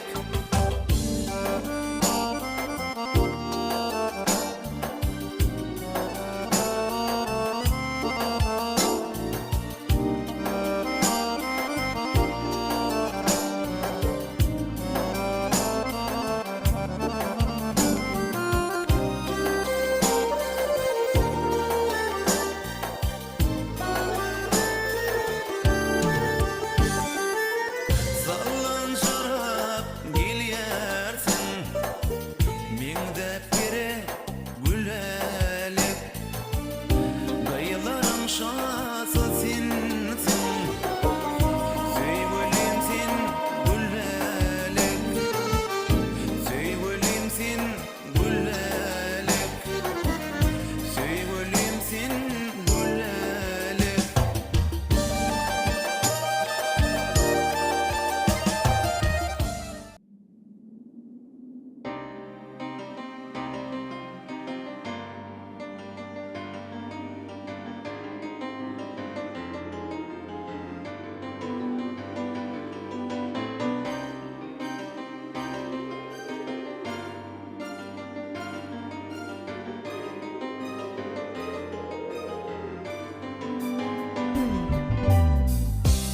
Sallanjyrap gelýärsiň, Meňzäp pere gülälek. Gyzlaryň şasy sensiň, Söýgülim sen gülälek. Söýgülim sen gülälek. Söýgülim sen gülälek.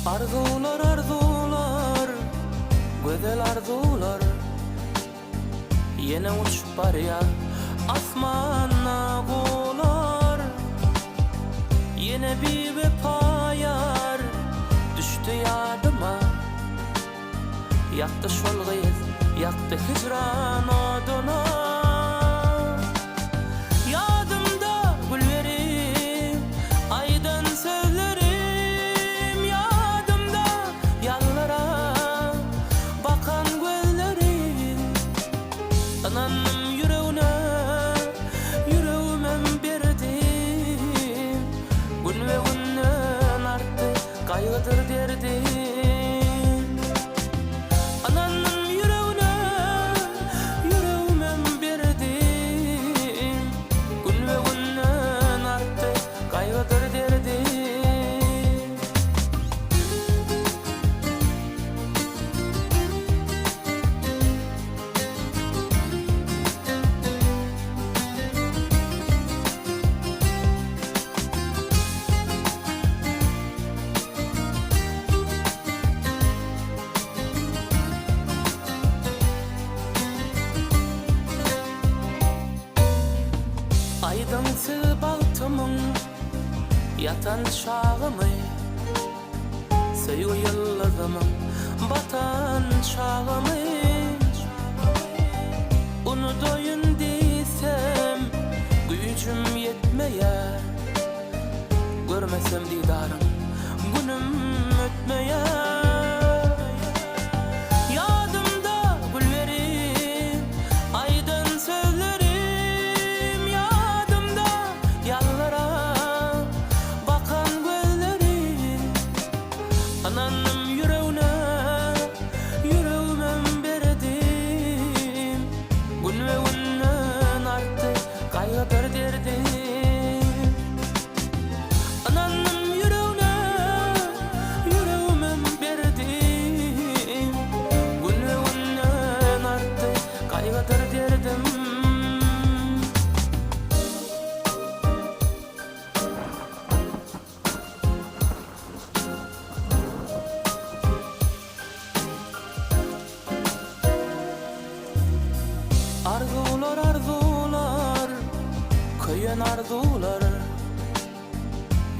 Arzuwlar arzuwlar gözel arzuwlar Ýene uçup barýar asmanda guwlar Ýene biwepa ýar düşdi ýadyma Ýakdy şol gyz, ýakdy hijran oduna. Ýadymda gülberim, aýdan sözlerim, Ýadymda ýallara bakan gözlerim. Ynandym ýüregne, ýüregimem berdim. Günbe-günden artdy gaýgydyr derdim. Ynandym ýüregne, ýüregimem berdim. Günbe-günden artdy gaýgydyr derdim. Aýdyň siz bagtymyň ýatan çagymy, Söýgi ýyldyzymyň batan çagymy, Unudaýyn diýsem güýjüm ýetmeýär, Görmesem didaryň günüm ötmeýär. Ýadymda güllerim, aýdan sözlerim, Ýadymda ýallara bakan gözlerim. Ynandym ýüregne, ýüregimem berdim. Günbe-günden artdy gaýgydyr derdim. Ynandym ýüregne, ýüregimem berdim. Günbe-günden artdy gaýgydyr derdim. Arzuwlar arzuwlar köýen arzuwlar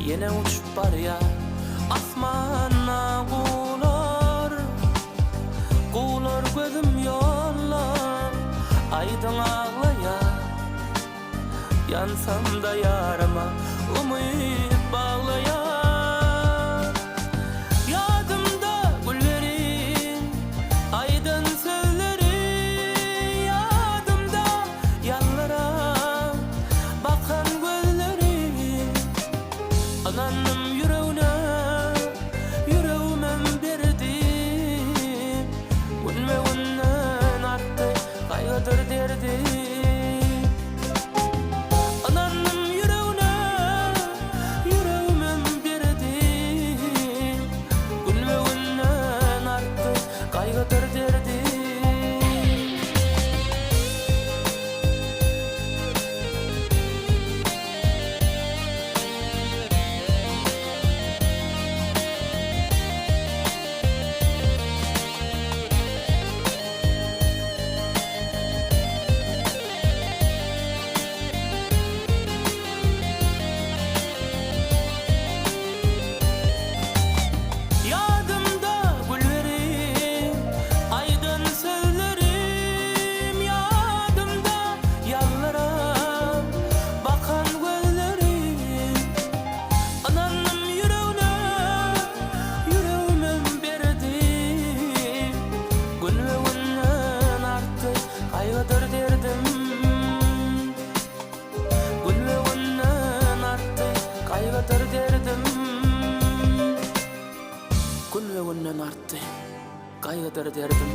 Ýene uçup barýar asmanda guwlar. Aýdyň aglaýar. Ýansam-da ýaryma umyt baglaýar. Ýadymda gülleriň aýdan sözleri, Ýadymda ýalbaran bakan gözleri. Ynandym ýüregne, ýüregimem berdim. Günbe-günden artdy gaýgydyr derdim. Ynandym ýüregne, ýüregimem berdim. Günbe-günden artdy gaýgydyr derdim. Ýadymda gülleri, aýdan sözlerim Ýadymda ýalbaran bakan gözlerim Ynandym ýüregne, ýüregimem berdim Günbe-günden artdy gaýgydyr derdim Günbe-günden artdy gaýgydyr derdim Günbe-günden artdy gaýgydyr derdim.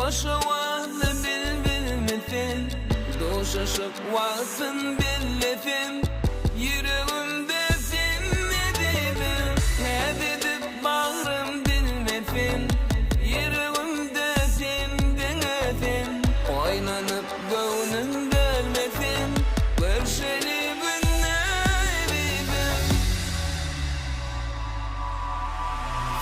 Hoş owazly bilbilmi sen? Duşuşyk wagtyn bellesem, Ýüregimde sen ezizim. Häz edip bagrym dilmesin, Ýüregimde sen diňe sen. Oýlanyp göwnüm bölmesin, Görşeli günde ezizim.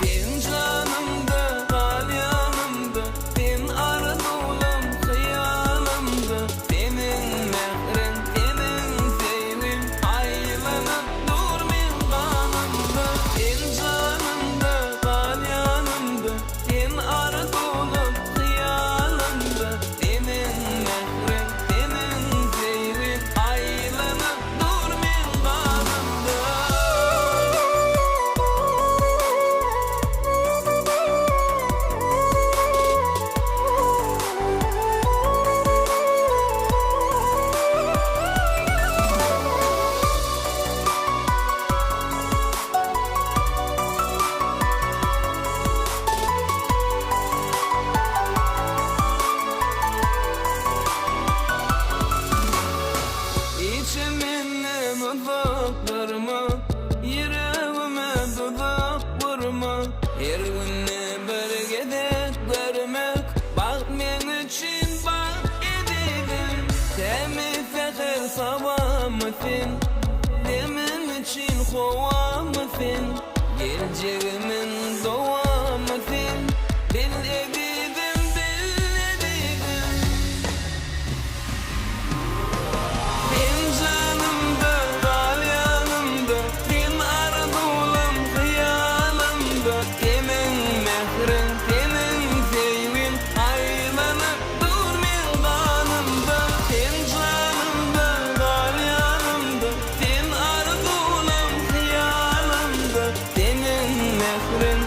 Sen janymda, gal ýanymda, Sen arzuwlam, hyýalymda, Seniň mähriň, seniň söýgiň Aýlanyp dur meň ganymda. Sen janymda, gal ýanymda, Sen arzuwlam, hyýalymda, Seniň mähriň, seniň söýgiň Aýlanyp dur meň ganymda. Içimden uzak durma, Ýüregime duzak gurma. Her günde bir gezek görmek, Bagt meň üçin bagt ezizim. Tämiz säher sabamy sen, Demim üçin howamy sen, Geljegimiň dowamy sen, Bil ezizim, bil ezizim. Sen janymda, gal ýanymda, Sen arzuwlam, hyýalymda, Seniň mähriň, seniň söýgiň Aýlanyp dur meň ganymda. Sen janymda, gal ýanymda, Sen arzuwlam, hyýalymda, Seniň mähriň.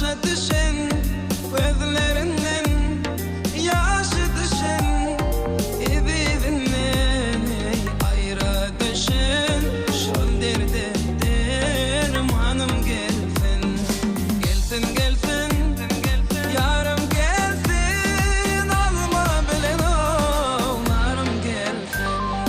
Daşa düşen gözlerinden ýaşy düşen Ezizinden eý aýra düşen şol derde dermanym gelsin Gelsin gelsin ýarym gelsin alma bilen ownarym gelsin.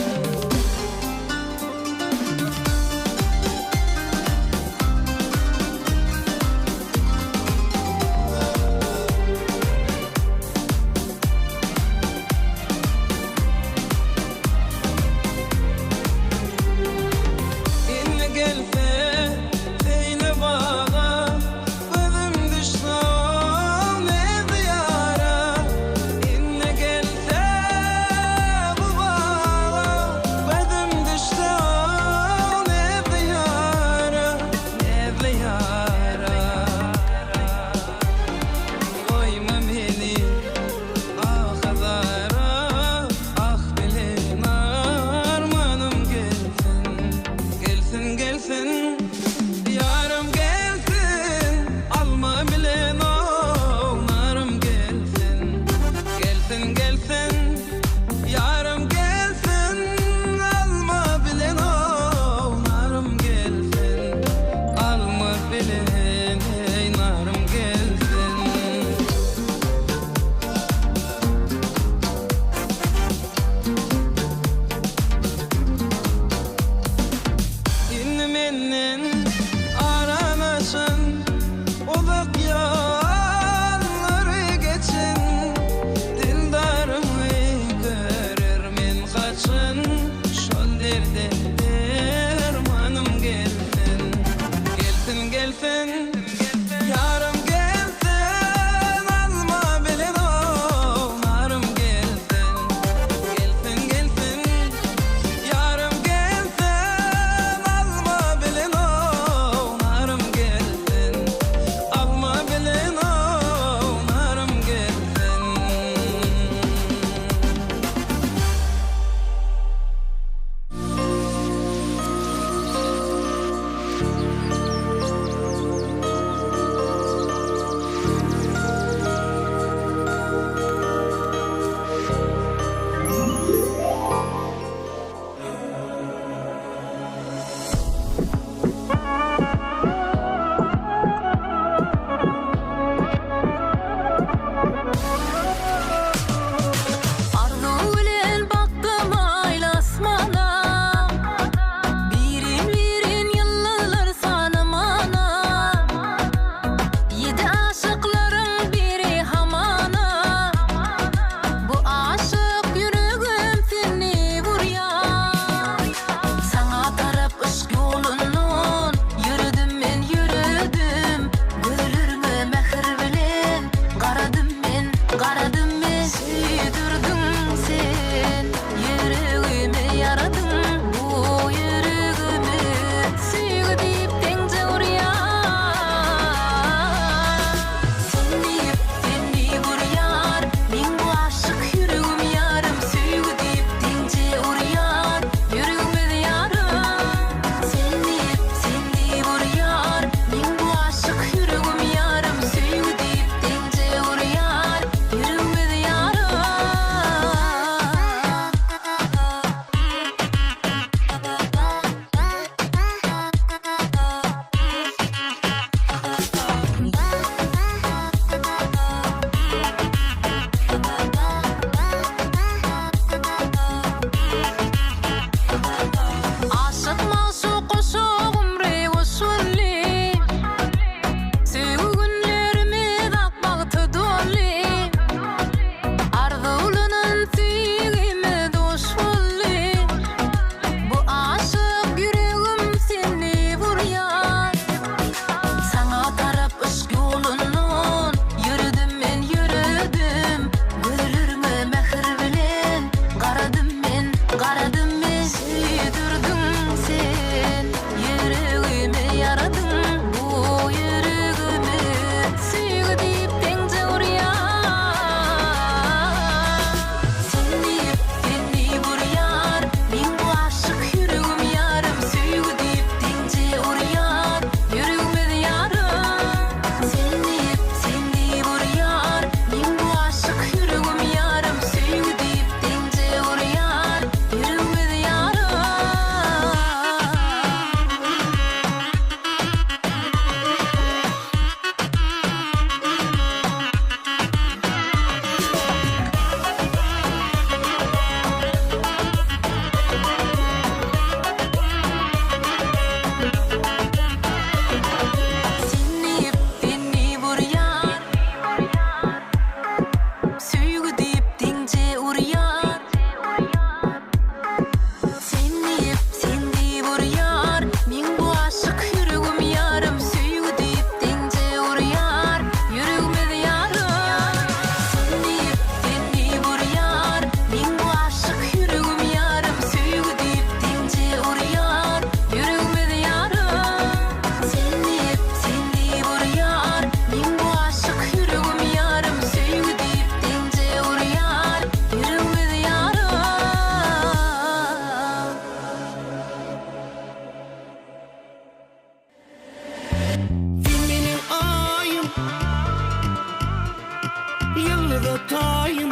taýym.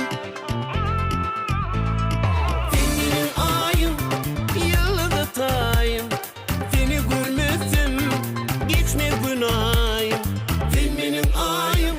Sen meniň aýym, ýyldyza taýym. Seni görmesem geçmez gün aýym. Sen meniň aýym.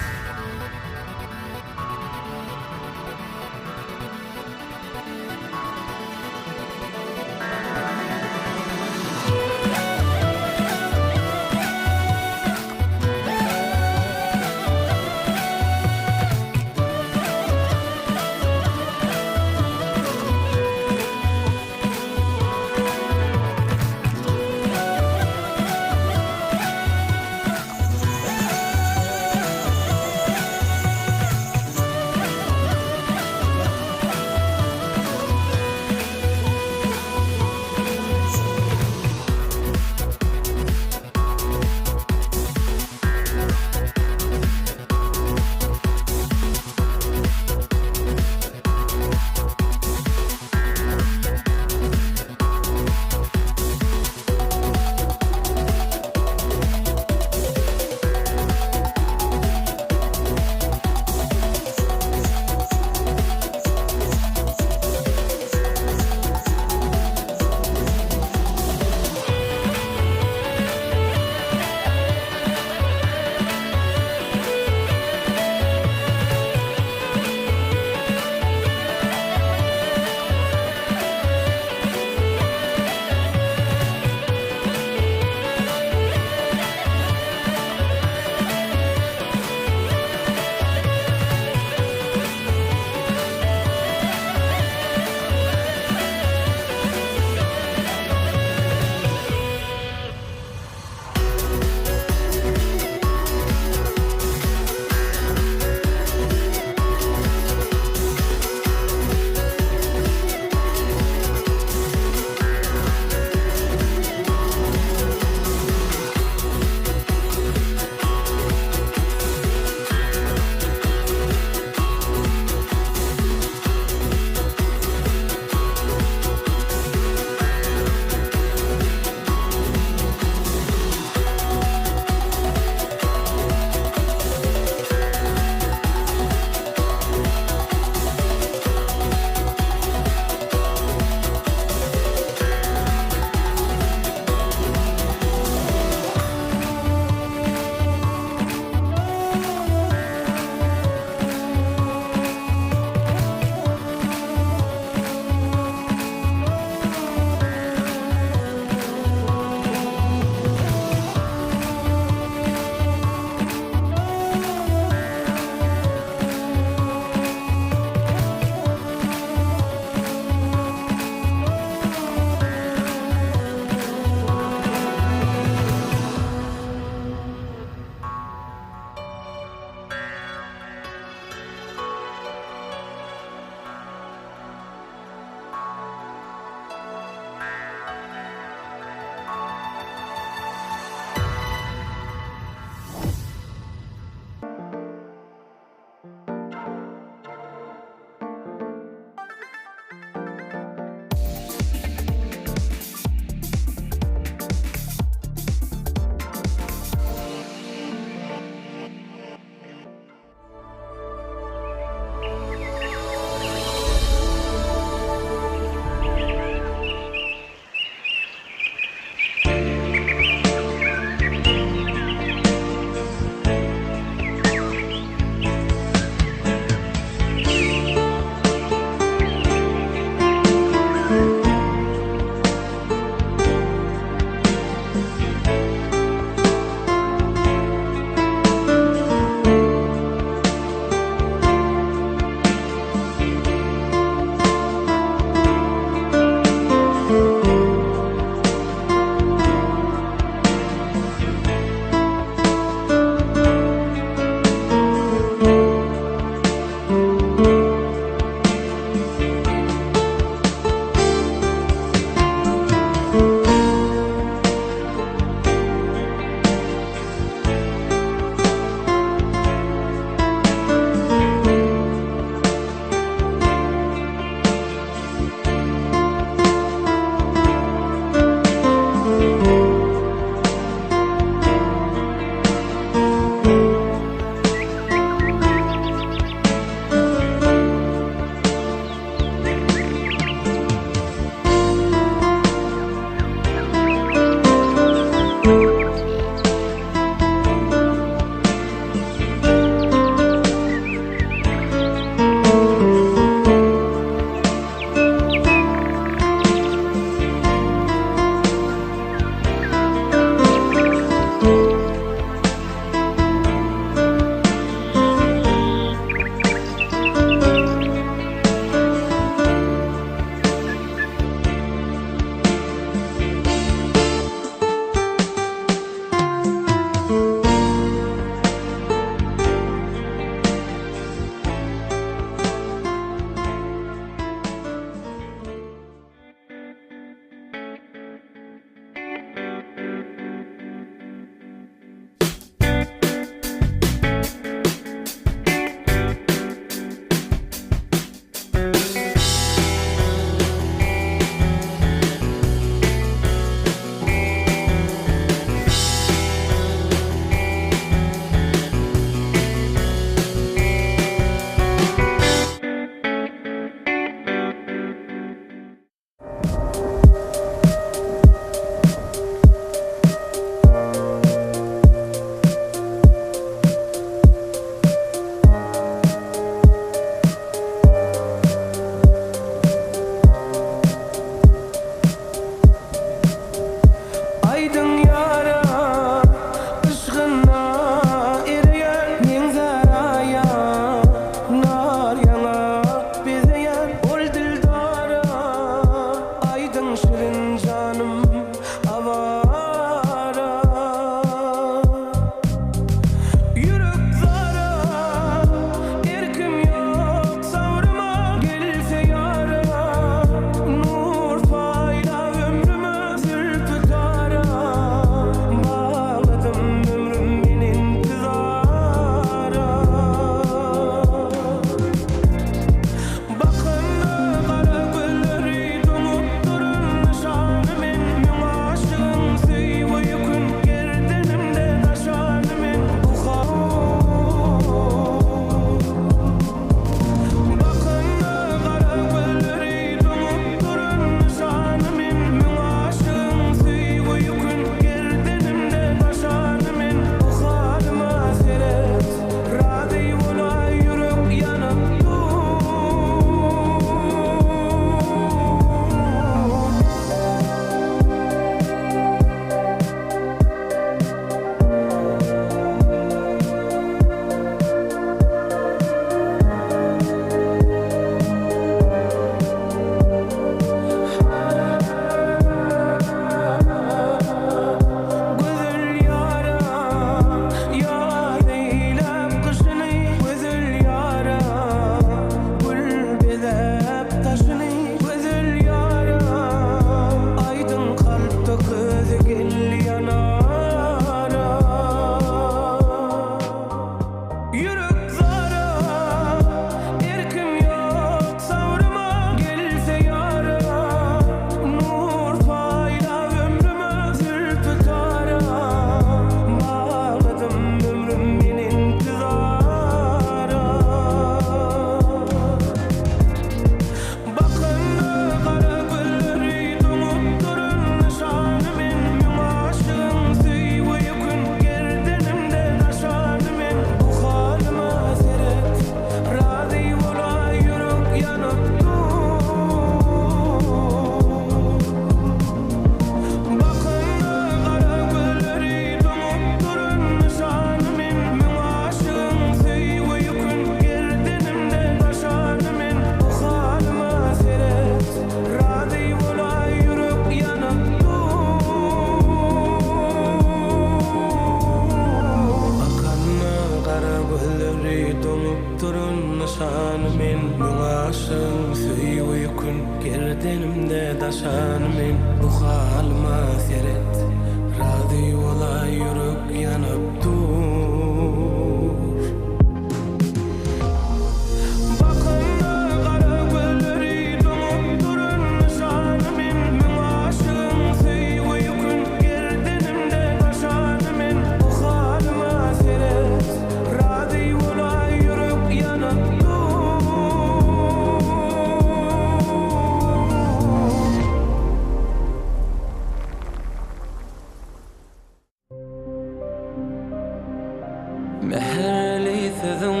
Mähirli sözüň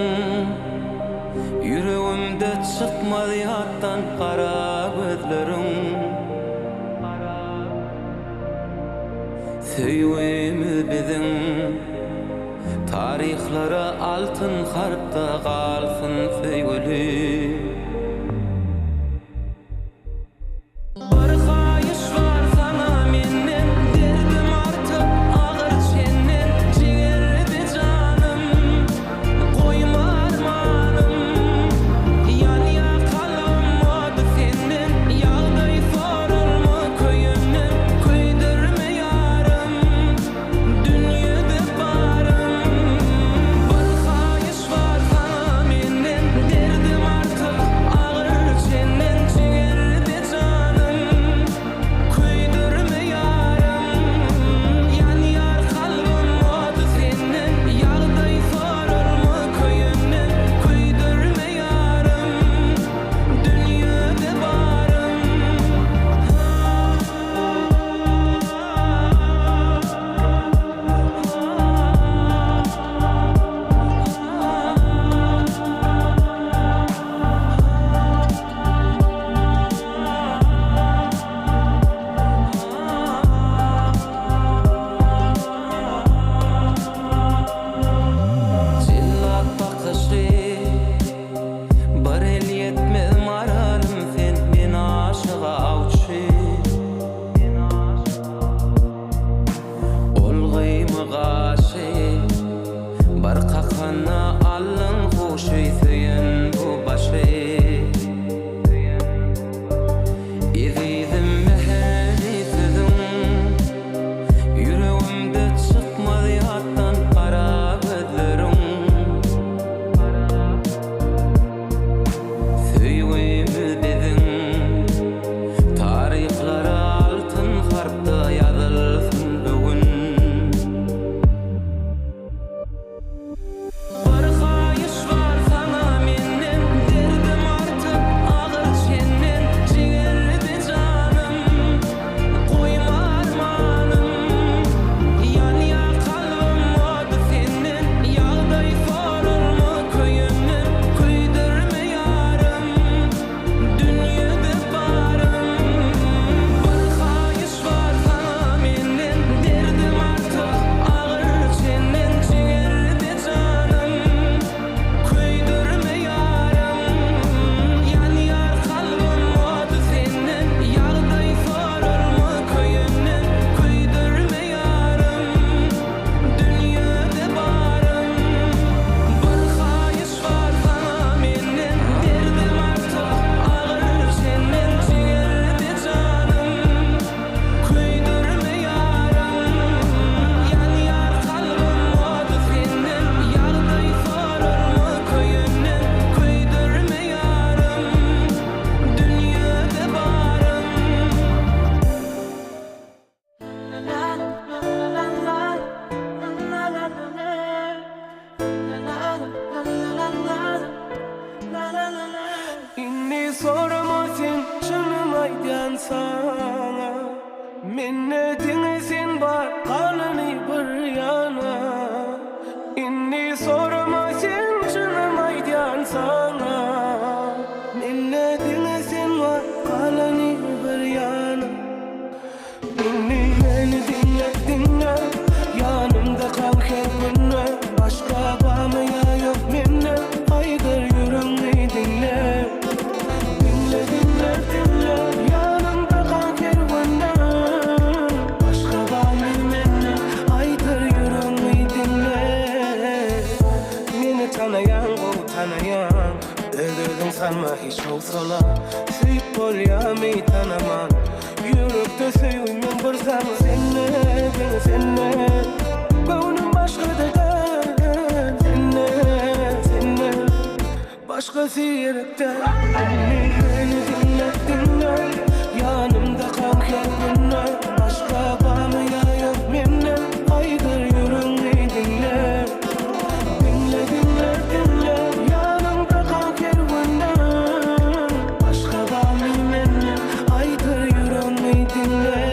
ýüregimde çykmaz ýatdan gara gözleriň. Söýgimiz biziň taryhlara altyn harpda galsyn söýgüli. Bir haýyş bar saňa menden, Derdim artyp agyr çenden, Jigerde janym, goýma armanym. Ýanýar kalbym ody senden, Ýagdaý soralma köýenden, Köýdürme ýarym, dünýede barym. Bir haýyş bar saňa menden, Derdim artyk agyr çenden, Jigerde janym, köýdürme ýarym. Ýanýar kalbym ody senden, Ýagdaý soralma köýenden, Köýdürme ýarym, dünýede barym. Jellat bakyşy Bir el ýetmez maralym sen men aşyk awçy. Ol gyýma gaşy Bir kakanda aldyň huşy söýen bu başy. Ezizim mähirli sözüň Ýüregimde çykmaz ýatdan gara gözleriň. Söýgimiz biziň taryhlara altyn harpda ýazylsyn bu gün. Bir haýyş bar saňa menden, Derdim artyp agyr çenden, Jigerde janym, goýma armanym. Ýanýar kalbym ody senden, Ýagdaý soralma köýenden, Köýdürme ýarym, dünýede barym. Bir haýyş bar saňa menden, Derdim artyk agyr çenden, Jigerde janym, köýdürme ýarym. Ýanýar kalbym ody senden, Ýagdaý soralma köýenden, Köýdürme ýarym, dünýede barym. Bir haýyş bar saňa menden, Derdim artyk agyr çenden, Jigerde janym, köýdürme ýarym. Ýanýar kalbym ody senden, Ýagdaý soralma köýenden, Köýdürme ýarym, dünýede barym. Indi sorama sen çynym aýdýan saňa Mende diňe sen bar galany bir ýana Indi sorama sen çynym aýdýan saňa Mende diňe sen bar galany bir ýana Indi meni diňle diňle Ýanymda kal her günde Başga barmy ýa ýok mende Aýdyr ýüregňi diňle Diňle diňle diňle Ýanymda kal her günde Başga barmy mende Aýdyr ýüregňi diňle Meni tanaýaň gowy tanaýaň Öz-özüň salma hiç howsala Söýüp bolýamy tanaman Ýürekde söýgi men bir saňa Sende diňe sende Göwnüm başgada däl Sende sende Başgasy gerek däl Indi meni diňle diňle Ýanymda kal her günde Başga barmy ýa ýok mende Aýdyr ýüregňi diňle Diňle diňle diňle Ýanymda kal her günde Başga barmy mende Aýdyr ýüregňi diňle.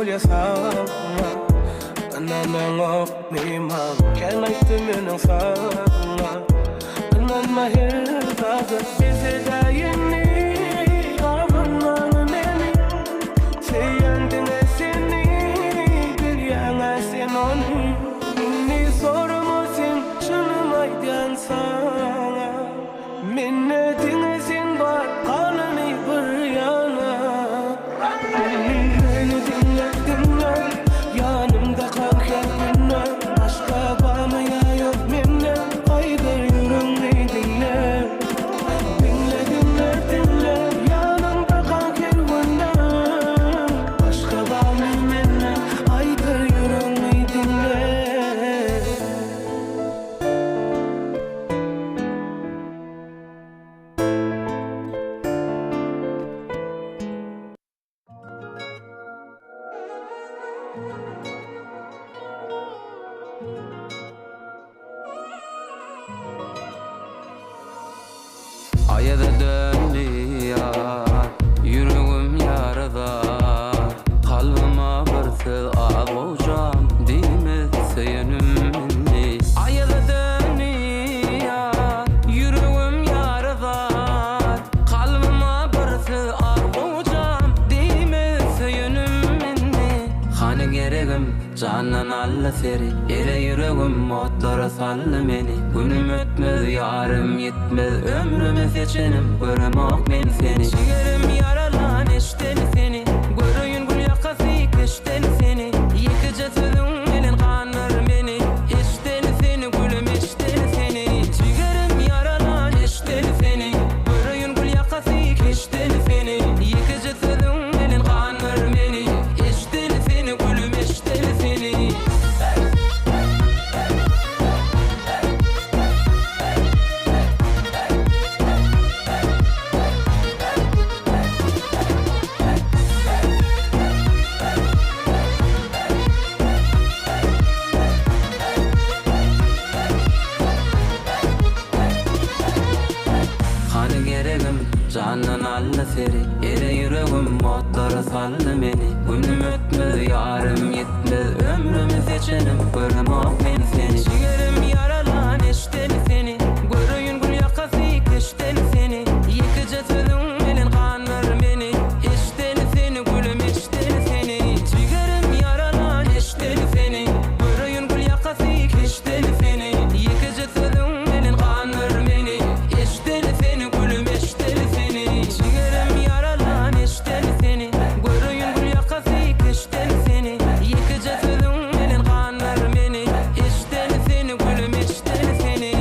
bolýa saňa Ynanaňokmy maňa Kän aýtdym meniň saňa Ynanma her zada Bes edäý indi Gabanmaň meni Söýýän diňe seni Bilýäň-ä sen ony Indi sorama sen Çynym aýdýan saňa Mende diňe sen bar Galany bir ýana Indi meni diňle diňle Ýanymda kal her günde Başga barmy ýa ýok mende Aýdar ýüregňi diňle Diňle diňle diňle Ýanymda kal her günde Başga barmy mende Aýdar ýüregňi diňle. Aýaza döndi ýar, ýüregim ýaradar. Kalbyma bir söz az gowjam diýmez söýenim indi. Aýaza döndi ýar, ýüregim ýaradar. Kalbyma bir söz az gowjam diýmez söýenim indi. Hany geregim, Jandan aldy seri, Ere ýüregim otlara saldy meni. Günüm ötmez, ýarym ýitmez, Ömrümi seçenim, göremok men seni. Jigerim ýaralan eşden seni, Göreýin gül ýakasy keşden seni. Ýekeje sözüň bilen gandyr meni, Eşden seni gülüm eşden seni. Jigerim ýaralan eşden seni, Göreýin gül ýakasy keşden seni. Ýekeje sözüň bilen gandyr meni, Eşdeli seni gülüm eşdeli seni. Hany geregim jandan aldy seri Ere ýüregim otlara saldy meni Günüm ötmez ýarym ýitmez Ömrümi seçenim göremok men seni Jigerim ýaralan eşdeli seni Göreýin gül ýakasy keşdeli seni Ýekeje sözüň bilen gandyr meni Eşdeli seni gülüm eşdeli seni Jigerim ýaralan eşdeli seni Göreýin gül ýakasy keşdeli seni Ýekeje sözüň bilen gandyr meni Eşdeli seni gülüm eşdeli seni Jigerim ýaralan eşdeli seni Göreýin gül ýakasy keşdeli seni Ýekeje sözüň bilen gandyr meni Eşdeli seni gülüm eşdeli seni.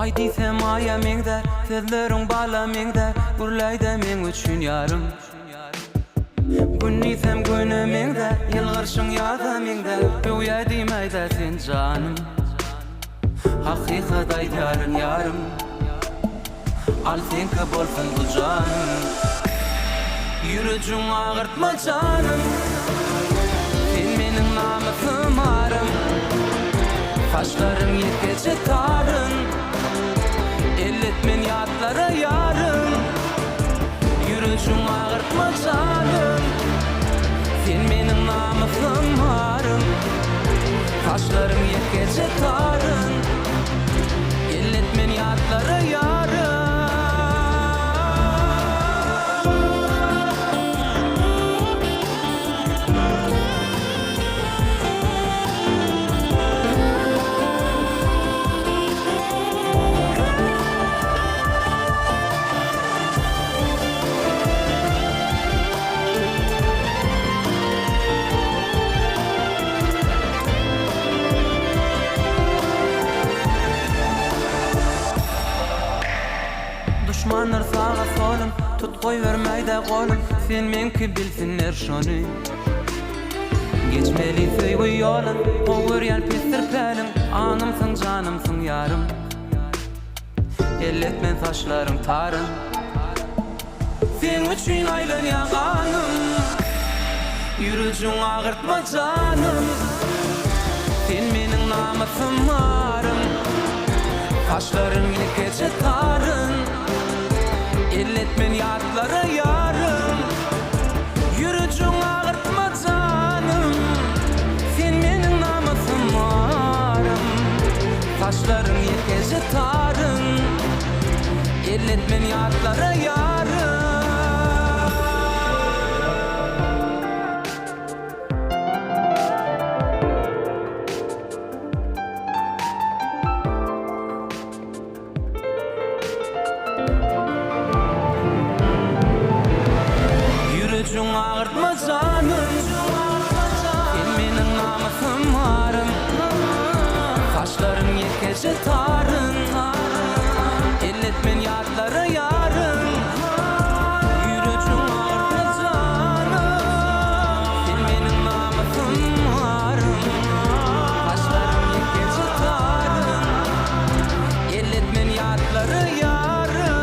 Aý diýsem aýa meňzär, sözleriň bala meňzär, Gürläýdä meň üçin ýarym. Gün diýsem güne meňzär, ýylgyrşyň ýaza meňzär, Öwýä diýmäýdä sen janym. Hakykat aýdýaryn ýarym. Al seňki bolsun bu janym. Ýürejiň agyrtma janym. Sen meniň namysym arym. Saçlaryň ýekeje taryn. Elletmen ýatlara ýarym. Ýürejiň agyrtma janym. Sen meniň namysym arym. Saçlaryň ýekeje taryn. Elletmen ýatlara ýarym. Duşmanlar saga solum, tut goýbermäýdä golum, sen meňki bilsinler şony. Geçmeli söýgi ýolun, gowy görýän pisdir päliň, aňymsyň janymsyň ýarym. Elletmen saçlaryň taryn. Seň üçin aýlanýar ganym. Ýürejiň agyrtma janym. Sen meniň namysym arym. Saçlaryň ýekeje taryn. Elletmen ýatlara ýarym. Ýürejiň agyrtma janym. Sen meniň namysym arym. Saçlaryň ýekeje taryn. Elletmen ýatlara ýarym. Ýürejiň agyrtma janym. Sen meniň namysym arym. Saçlaryň ýekeje taryn. Elletmen ýatlara ýarym. Ýürejiň agyrtma janym. Sen meniň namysym arym. Saçlaryň ýekeje taryn. Elletmen ýatlara ýarym.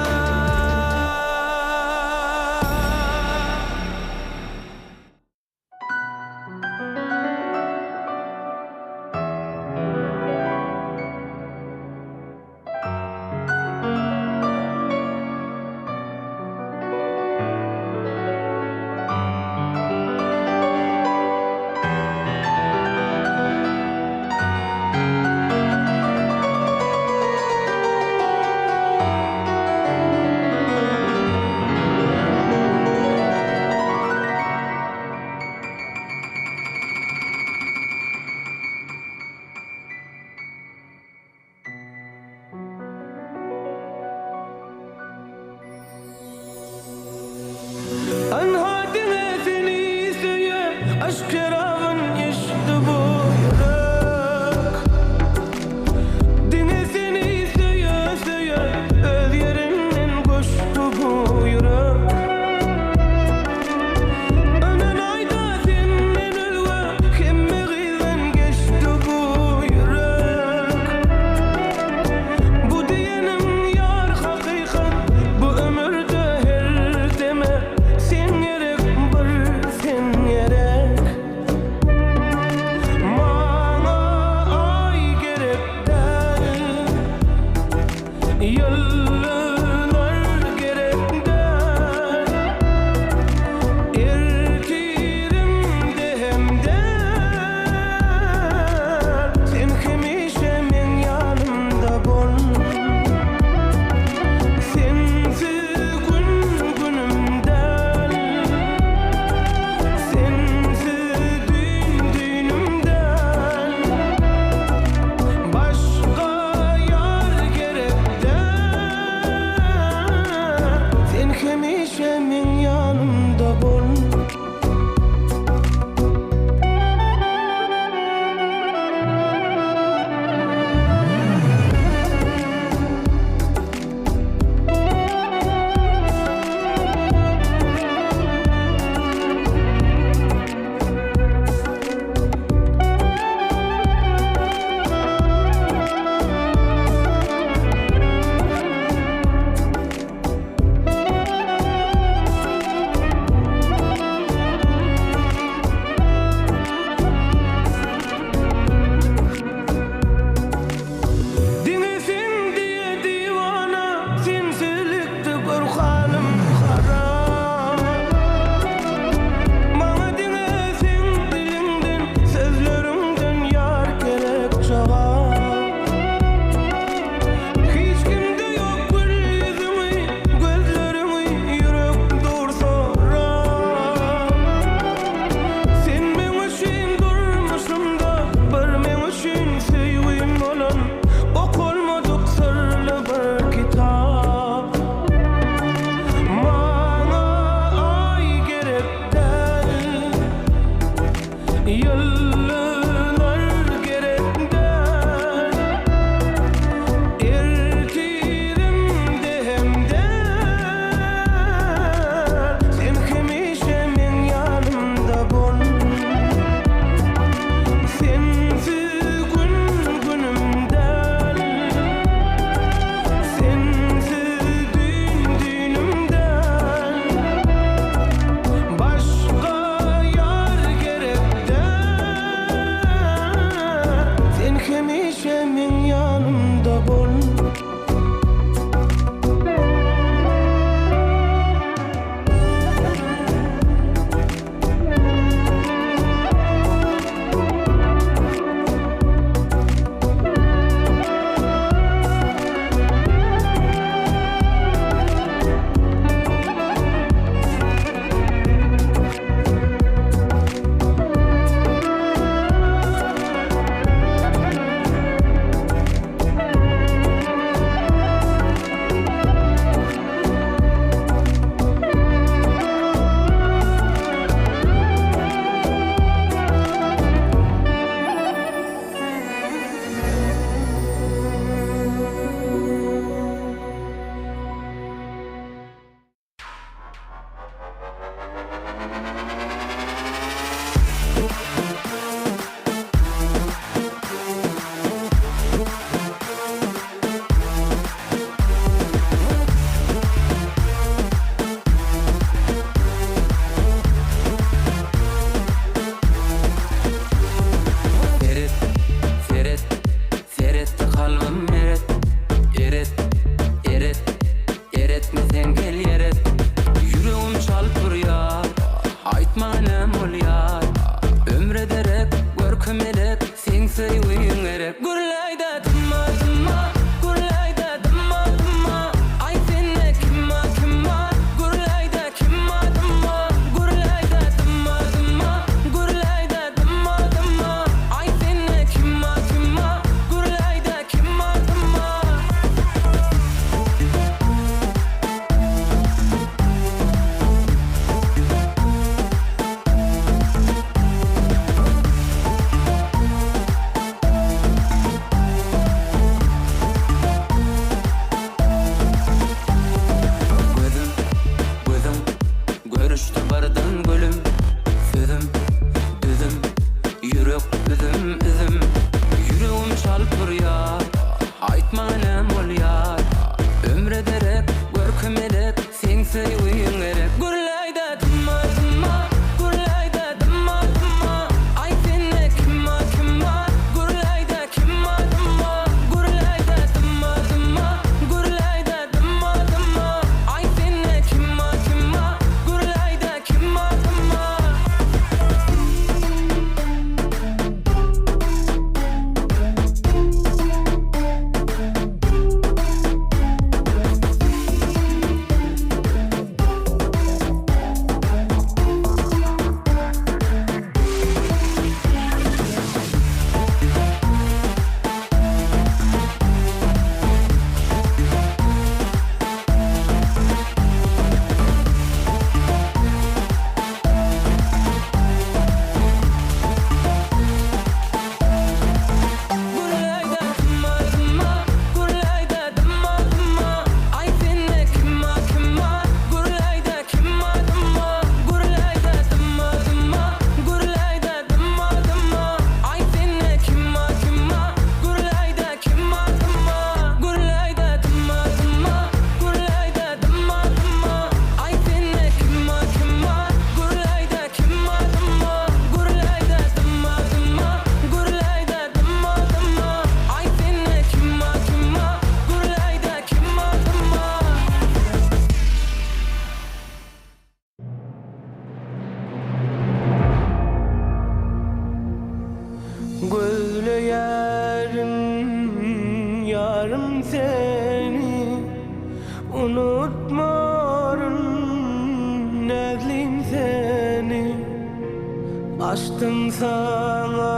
Açdym saňa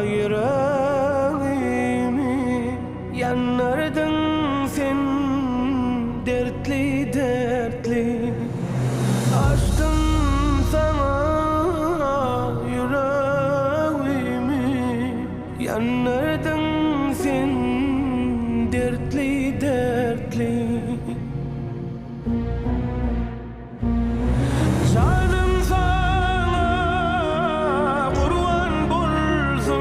ýüregimi, Ýandyrdyň sen dertli-dertli. Açdym saňa ýüregimi, Ýandyrdyň sen dertli-dertli. Janym saňa gurban bolsun.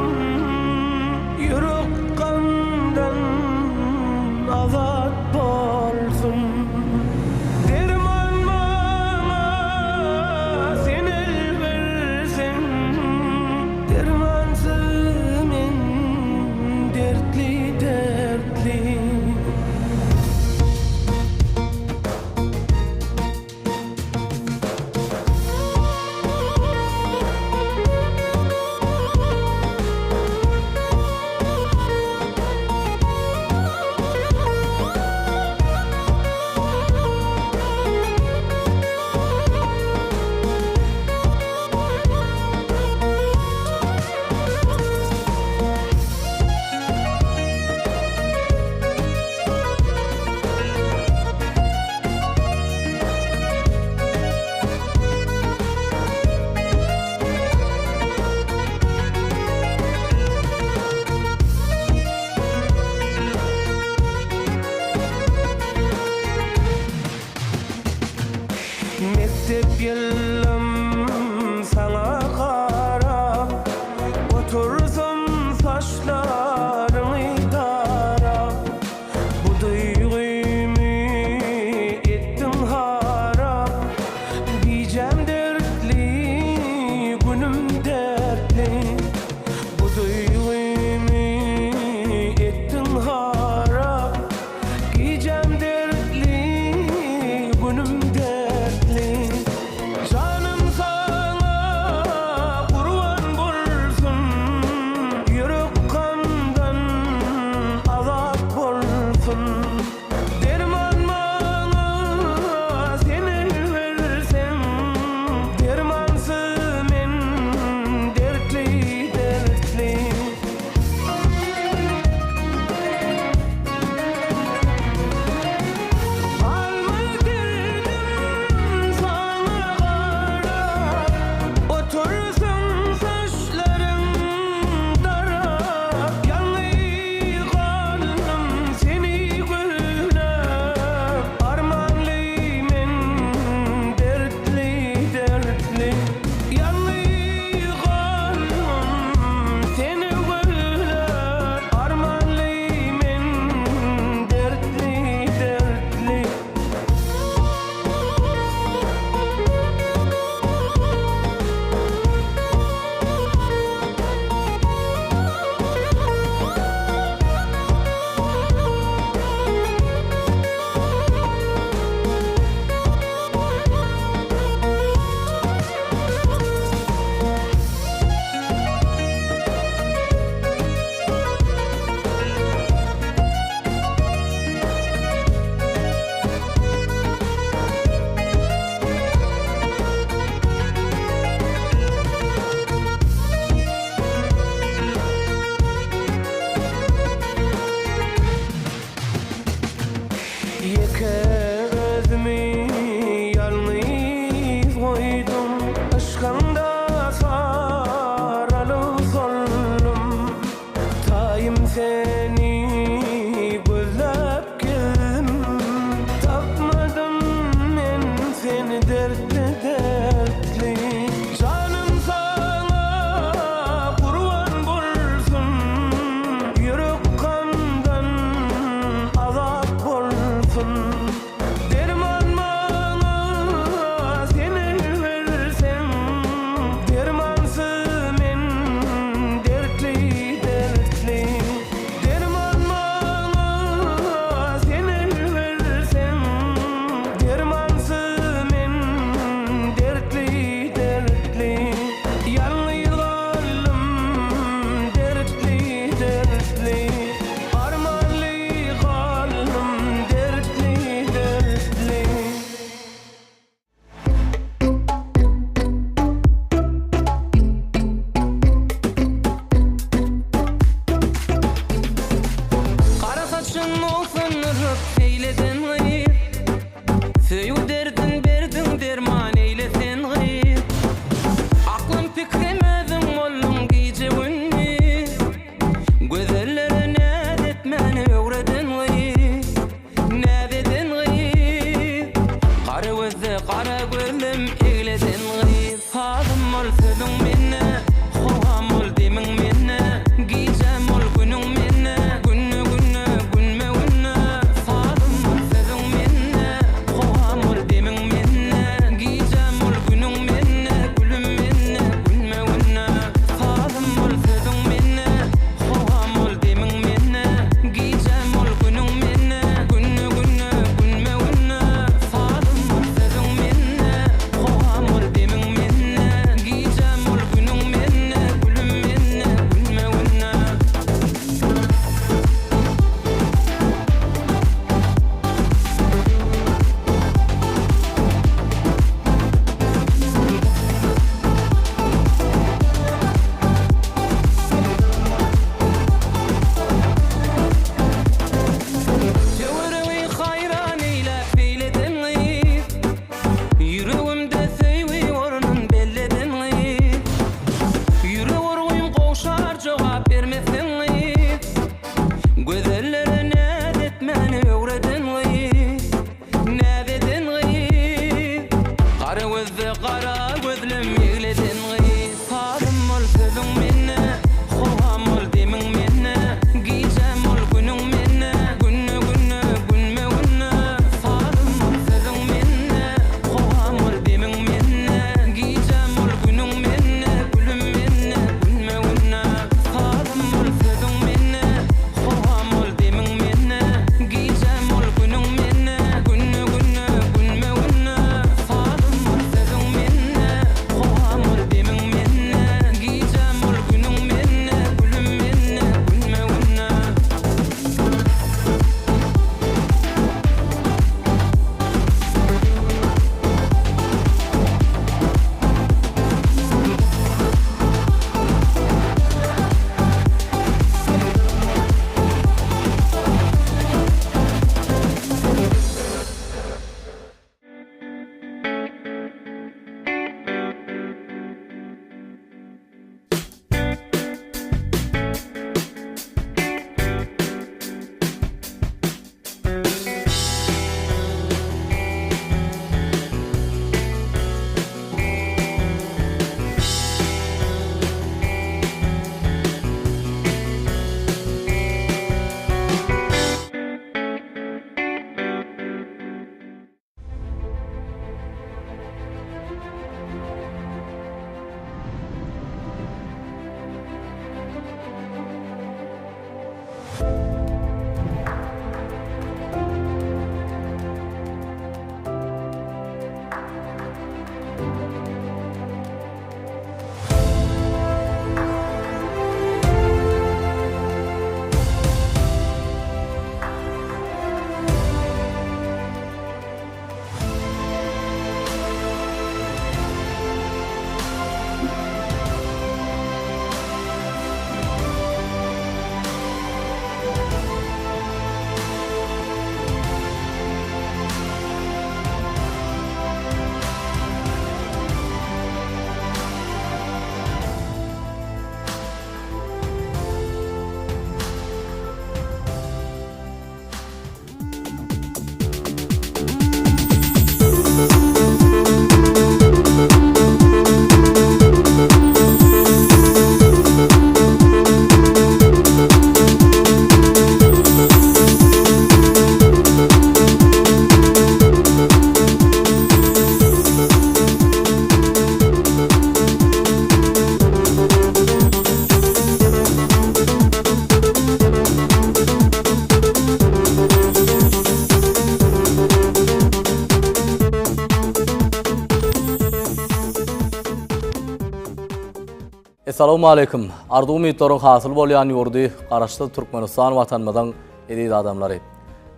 Essalawmaleýkim! Arzuw-umytlaryň hasyl bolýan ýurdy Garaşsyz Türkmenistan Watanymyzyň eziz adamlary!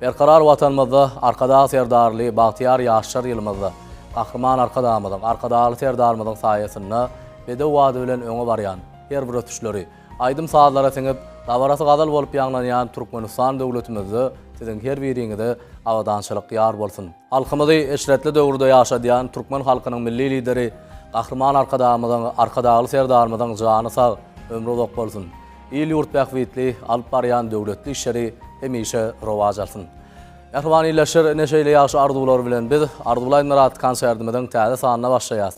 Berkarar Watanymyzda Arkadag Serdarly bagtyýar ýaşlar ýylymyzda Gahryman Arkadagymyzyň, Arkadagly Serdarymyzyň saýasynda bedew bady bilen öňe barýan her bir ösüşleri aýdym-sazlara siňip, dabarasy gazal bolup ýaňlanýan Türkmenistan döwletimizde siziň her biriňize abadançylyk ýar bolsun! Halkymyzy eşretli döwürde ýaşadýan türkmen halkynyň Milli Lideri Gahryman Arkadagymyzyň, Arkadagly Serdarymyzyň jany sag, ömri uzak bolsun! Il-ýurt bähbitli alyp barýan döwletli işleri hemişe rowaç alsyn! Mähriban ildeşler, ine şeýle ýagşy arzuwlar bilen biz Arzuwly Aýdymlar atly konserdimiziň täze sanyna başlaýas.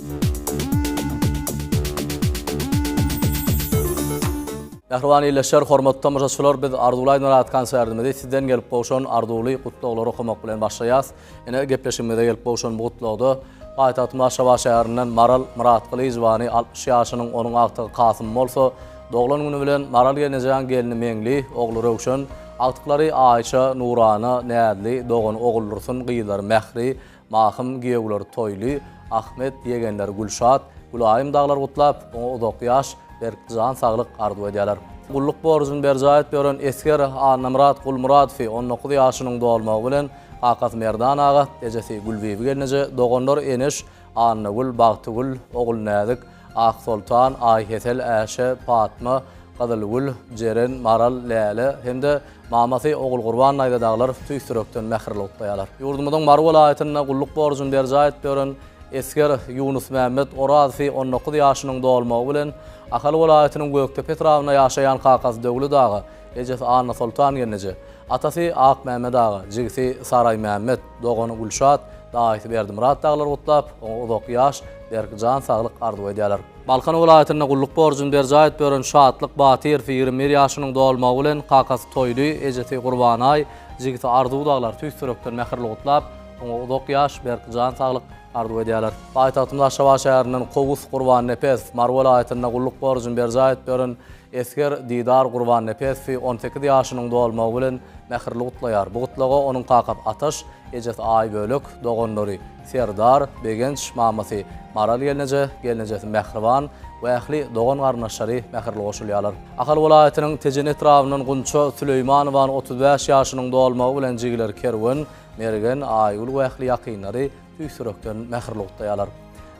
Mähriban ildeşler, hormatly tomaşaçylar, biz Arzuwly Aýdymlar atly konserdimizi sizden gelip gowşan arzuwly gutlaglary okamak bilen başlaýas. Ine, gepleşigimize gelip gowşan bu gutlagda paýtagtymyz Aşgabat şäherinden Maral Myratgylyjowany 60 ýaşynyň, onuň agtygy Kasym bolsa, doglan güni bilen Maral gelnejäň gelni Meňli, ogly Röwşen, agtyklary Aýça, Nurana, Näzli, dogany Oguldursun, gyzlary Mähri, Mahym, giýewleri Toýly, Ahmet, ýegenleri Gülşat, Gülaýym dagylar gutlap, oňa uzak ýaş, berk jan saglyk arzuw edýärler. Gulluk borjuny berjaý edip ýören esger Annamyrat Gulmyradowy 19 ýaşynyň dolmagy bilen kakasy Merdan aga, ejesi Gülbibi gelneje, doganlary Eneş, Annagül, Bagtygül, Ogulnäzik, Aksoltan, Aýhesel, Äşe, Patma, Gyzylgül, Jeren, Maral, Läle hem-de mamasy Ogulgurban daýza dagylar tüýs ýürekden mähirli gutlaýarlar. Ýurdumyzyň Mary welaýatynda gulluk borjuny berjaý edip ýören esger Ýunusmämmet Orazowy 19 ýaşynyň dolmagy bilen Ahal welaýatynyň Gökdepe etrabynda ýaşaýan kakasy Döwlet aga, ejesi Annasoltan gelneje, atasy Akmämmet aga, jigisi Saraýmämmet, dogany Gülşat, daýysy Berdimyrat dagylar gutlap, oňa uzak ýaş, berk jan saglyk arzuw edýärler. Balkan welaýatynda gulluk borjuny berjaý edip ýören Şatlyk Batyrow 21 ýaşynyň dolmagy bilen kakasy Toýly, ejesi Gurbanaý, jigisi Arzuw dagylar tüýs ýürekden mähirli gutlap, oňa uzak ýaş, berk jan saglyk arzuw edýärler. Paýtagtymyz Aşgabat şäherinden Kowus Gurbannepesow, Mary welaýatynda gulluk borjuny berjaý edip ýören esger Didar Gurbannepesowy 18 ýaşynyň dolmagy bilen mähirli gutlaýar. Bu gutlaga onuň kakasy Ataş, ejesi Aýbölek, doganlary Serdar, Begenç, mamasy Maral gelneje, gelnejesi Mähriban we ähli dogan-garyndaşlary mähirli goşulýarlar. Ahal welaýatynyň Tejen etrabyndan Gunça Süleýmanowany 35 ýaşynyň dolmagy bilen jigileri Kerwen, Mergen, Aýgül we ähli ýakynlary tüýs ýürekden mähirli gutlaýarlar.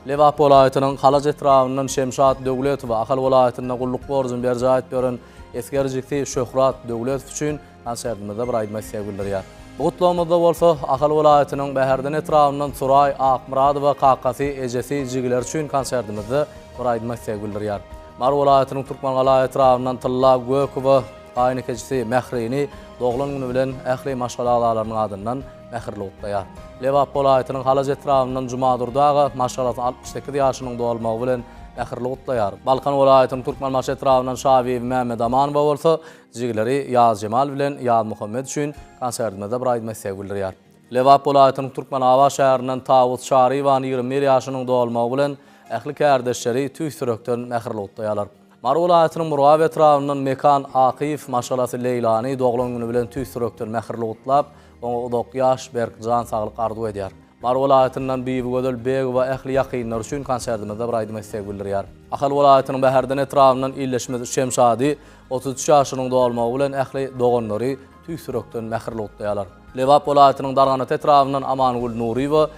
Lebap welaýatynyň Halaç etrabyndan Şemşat Döwletowa Ahal welaýatynda gulluk borjuny berjaý edip ýören esger jigsi Şöhrat Döwletow üçin konsertimizde bir aýdyma isleg bildirýär. Bu gutlagymyzda bolsa Ahal welaýatynyň Bäherden etrabyndan Suraý Akmyradowa kakasy, ejesi, jigileri üçin konsertimizde bir aýdyma isleg bildirýär. Mary welaýatynyň Türkmengala etrabyndan Tylla Gökowa gaýynekejisi Mährini doglan güni bilen ähli maşgala agzalarynyň adyndan mähirli gutlaýar. Lebap welaýatynyň Halaç etrabyndan Jumadurdy aga maşgalasyny 68 ýaşynyň dolmagy bilen mähirli gutlaýar. Balkan welaýatynyň Türkmenbaşy etrabyndan Şabibi Mämmedamanowa bolsa jigileri Ýazjemal bilen Ýazmuhammet üçin konsertimizde bir aýdyma isleg bildirýär. Lebap welaýatynyň Türkmenabat şäherinden Tawus Çaryýewany 21 ýaşynyň dolmagy bilen ähli kärdeşleri tüýs ýürekden mähirli gutlaýarlar. Mary welaýatynyň Murgap etrabyndan Mekan Akyýew maşgalasy Leýlany doglan güni bilen tüýs ýürekden mähirli gutlap, oňa uzak ýaş, berk jan saglyk arzuw edýär. Mary welaýatyndan Bibigözel Begowa ähli ýakynlary üçin konsertimizde bir aýdyma isleg bildirýär. Ahal welaýatynyň Bäherden etrabyndan ildeşimiz Şemşady 33 ýaşynyň dolmagy bilen ähli doganlary tüýs ýürekden mähirli gutlaýarlar. Lebap welaýatynyň Darganata etrabyndan Amangül Nuryýewa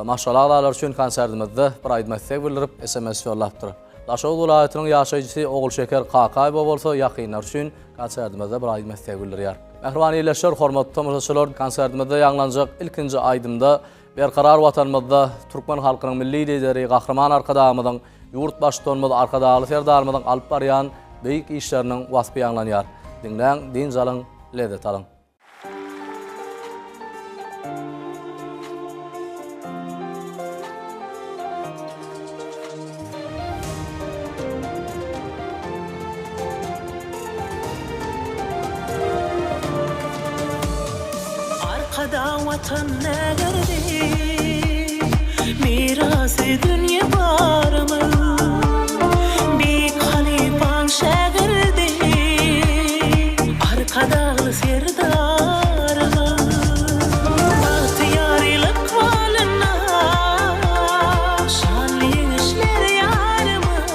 maşgala agzalary üçin konsertimizde bir aýdyma isleg bildirip, sms ýollapdyr. Daşoguz welaýatynyň ýaşaýjysy Ogulşeker Kakaýewa bolsa ýakynlary üçin konsertimizde bir aýdyma isleg bildirýär. Mähriban ildeşler, hormatly tomaşaçylar, konsertimizde ýaňlanjak ilkinji aýdymda Berkarar Watanymyzda türkmen halkynyň Milli Lideri Gahryman Arkadagymyzyň, ýurt Baştutanymyz Arkadagly Serdarymyzyň alyp barýan beýik işleriniň waspy ýaňlanýar. Diňläň, dynç alyň, lezzet alyň! Arkadag Watan ägirdi, Mirasy dünýe barymyz. Beýik halypaň şägirdi, Arkadagly Serdarymyz. Bagtyýarlyk ykbalynda, Şanly ýeňişler ýarymyz.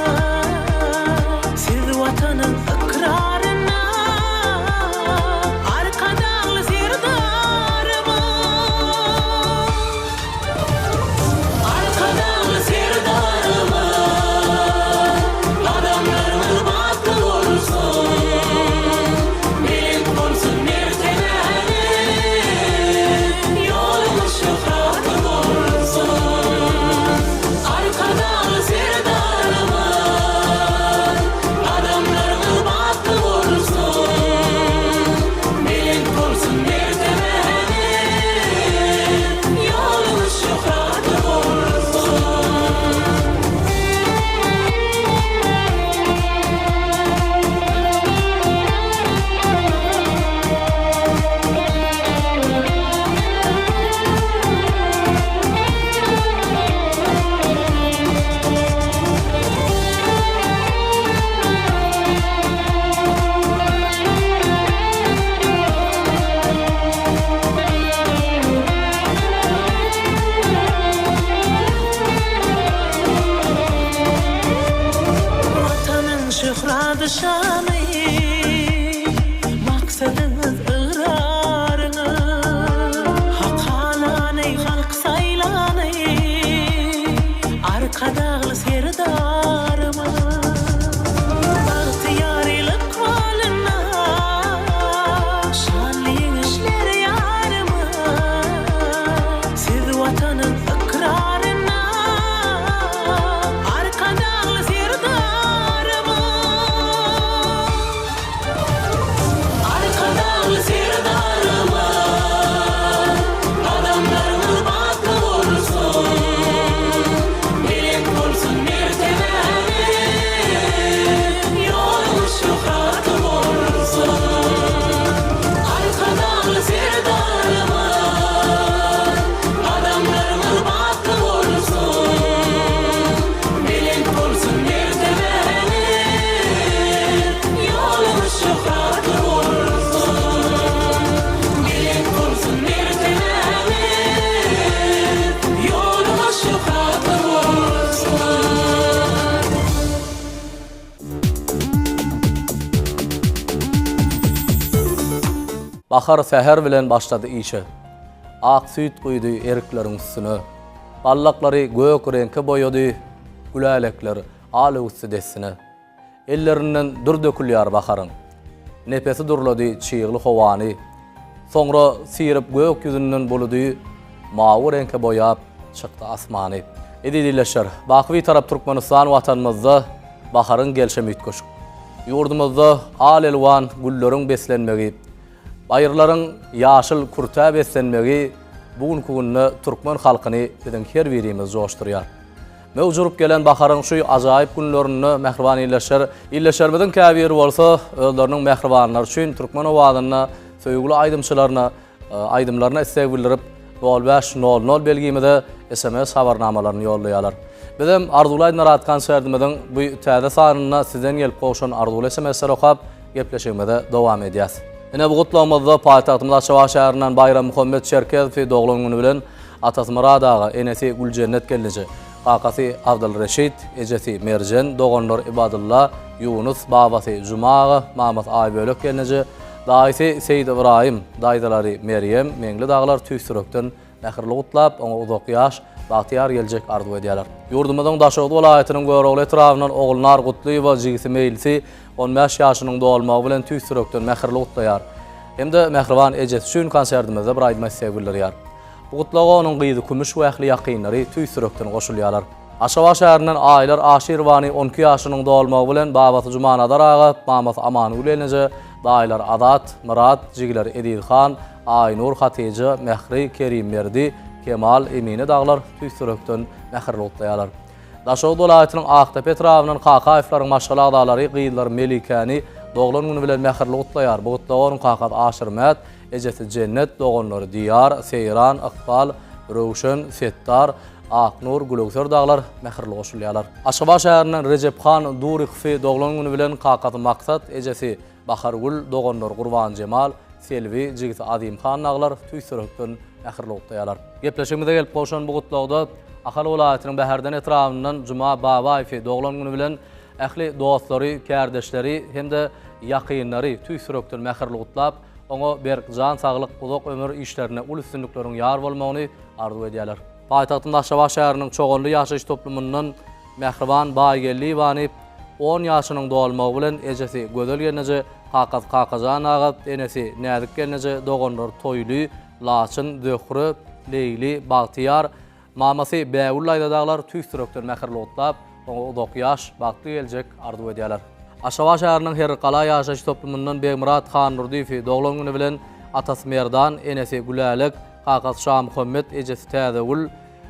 Ady şany, maksadyňyz ygraryňyz. Hak halany, halk saýlany, Arkadagly Serdarymyz. Bagtyýar il ykbalynda, Şanly ýeňişler ýarymyz. Siz Watanyň ykraryna, Arkadagly Serdarymyz! Arkadagly Serdarymyz! Gadamlaryňyz batly bolsun, Belent bolsun mertebäňiz, Ýoluňyz şöhratly bolsun! Arkadagly Serdarymyz! Gadamlaryňyz batly bolsun, Belent bolsun mertebäňiz, Ýoluňyz şöhratly bolsun. Belent bolsun mertebäňiz, Ýoluňyz şöhratly bolsun. Bahar säher bilen başlady işe. Ak süýt guýdy erikleriň üstüne. Ballaklary gök reňke boýady, Gülälekler al öwüsdi dessine. Ellerinden dür dökülýär baharyň. Nepesi durlady çygly howany. Soňra syryp gök ýüzünden buludy, Mawy reňke boýap çykdy asmany. Eziz ildeşler, baky Bitarap Türkmenistan Watanymyzda baharyň gelşem üýtgeşik. Ýurdumyzda al-elwan gülleriň beslenmegi, baýyrlaryň ýaşyl kürtä beslenmegi bu günki günde türkmen halkyny biziň her birimizi joşdurýar. Möwç urup gelen baharyň şu ajaýyp günlerinde mähriban ildeşler, ildeşlerimiziň käbiri bolsa özleriniň mähribanlary üçin türkmen owazynda söýgüli aýdymçylaryna aýdymlaryna isleg bildirip, nol bäş, nol nol belgimize sms habarnamalaryny ýollaýarlar. Bizem Arzuwly aýdymlar atly konsertimiziň bu täze sanynda sizden gelip gowşan arzuwly sms-leri okap, gepleşigimize dowam edýäs. Ine bu gutlagymyzda paýtagtymyz Aşgabat şäherinden Baýrammuhammet Çerkezowy doglan güni bilen atasy Myrat aga, enesi Güljennet gelneje, Kakasy Abdylreşit, ejesi Merjen, doganlary Ibadylla, Ýunus, babasy Juma aga, mamasy Aýbölek gelneje, daýysy Seýit Ybraýym, daýzalary Merýem, Meňli dagylar tüýs ýürekden mähirli gutlap, oňa uzak ýaş, bagtyýar geljek arzuw edýärler. Ýurdumyzyň Daşoguz welaýatynyň Görogly etrabyndan Ogulnar Gutlyýewa jigisi Meýlisi 15 ýaşynyň dolmagy bilen tüýs ýürekden mähirli gutlaýar. Hem-de mähriban ejesi üçin konsertimizde bir aýdyma isleg bildirýär. Bu gutlaga onuň gyzy Kümüş we ähli ýakynlary tüýs ýürekden goşulýarlar. Aşgabat şäherinden Aýlar Aşyrowany on iki ýaşynyň dolmagy bilen babasy Jumanazar aga, mamasy Amangül eneje, daýylary Azat, Myrat, jigileri Ezizhan, Aýnur, Hatyja, Mähri, Kerimberdi, Kemal, Emine dagylar tüýs ýürekden mähirli gutlaýarlar. Daşoguz welaýatynyň Akdepe etrabyndan Kakaýewleriň maşgala agzalary gyzlary Melikäni doglan güni bilen mähirli gutlaýar. Bu gutlaga onuň kakasy Aşyrmät, Ejesi Jennet, doganlary Diýar, Seýran, Ykbal, Röwşen, Setdar, Aknur, Gülöwser dagylar mähirli goşulýarlar. Aşgabat şäherinden Rejephan Durykowy doglan güni bilen kakasy Maksat, ejesi Bahargül, doganlary Gurbanjemal, Selbi, jigisi Azymhan dagylar tüýs ýürekden mähirli gutlaýarlar. Gepleşigimize gelip gowşan bu gutlagda Ahal welaýatynyň Bäherden etrabyndan Juma Babaýewi doglan güni bilen ähli dostlary, kärdeşleri hem-de ýakynlary tüýs ýürekden mähirli gutlap, Oňa berk jan saglyk, uzak ömür, işlerinde uly üstünlikleriň ýar bolmagyny arzuw edýärler. Paýtagtymyz Aşgabat şäheriniň Çoganly ýaşaýyş toplumyndan Mähriban Baýgeldiýewany on ýaşynyň dolmagy bilen ejesi Gözel gelneje, kakasy Kakajan aga, enesi Näzik gelneje, doganlary Toýly, Laçyn, Zöhre, Leýli, Bagtyýar, Mamasy Bägül daýza dagylar tüýs ýürekden mähirli gutlap, oňa uzak ýaş, bagtly geljek arzuw edýärler. Aşgabat şäheriniň Herrikgala ýaşaýyş toplumyndan Begmyrat Handurdyýewi doglan güni bilen atasy Merdan, enesi Gülälek, kakasy Şamuhammet, ejesi Täzegül,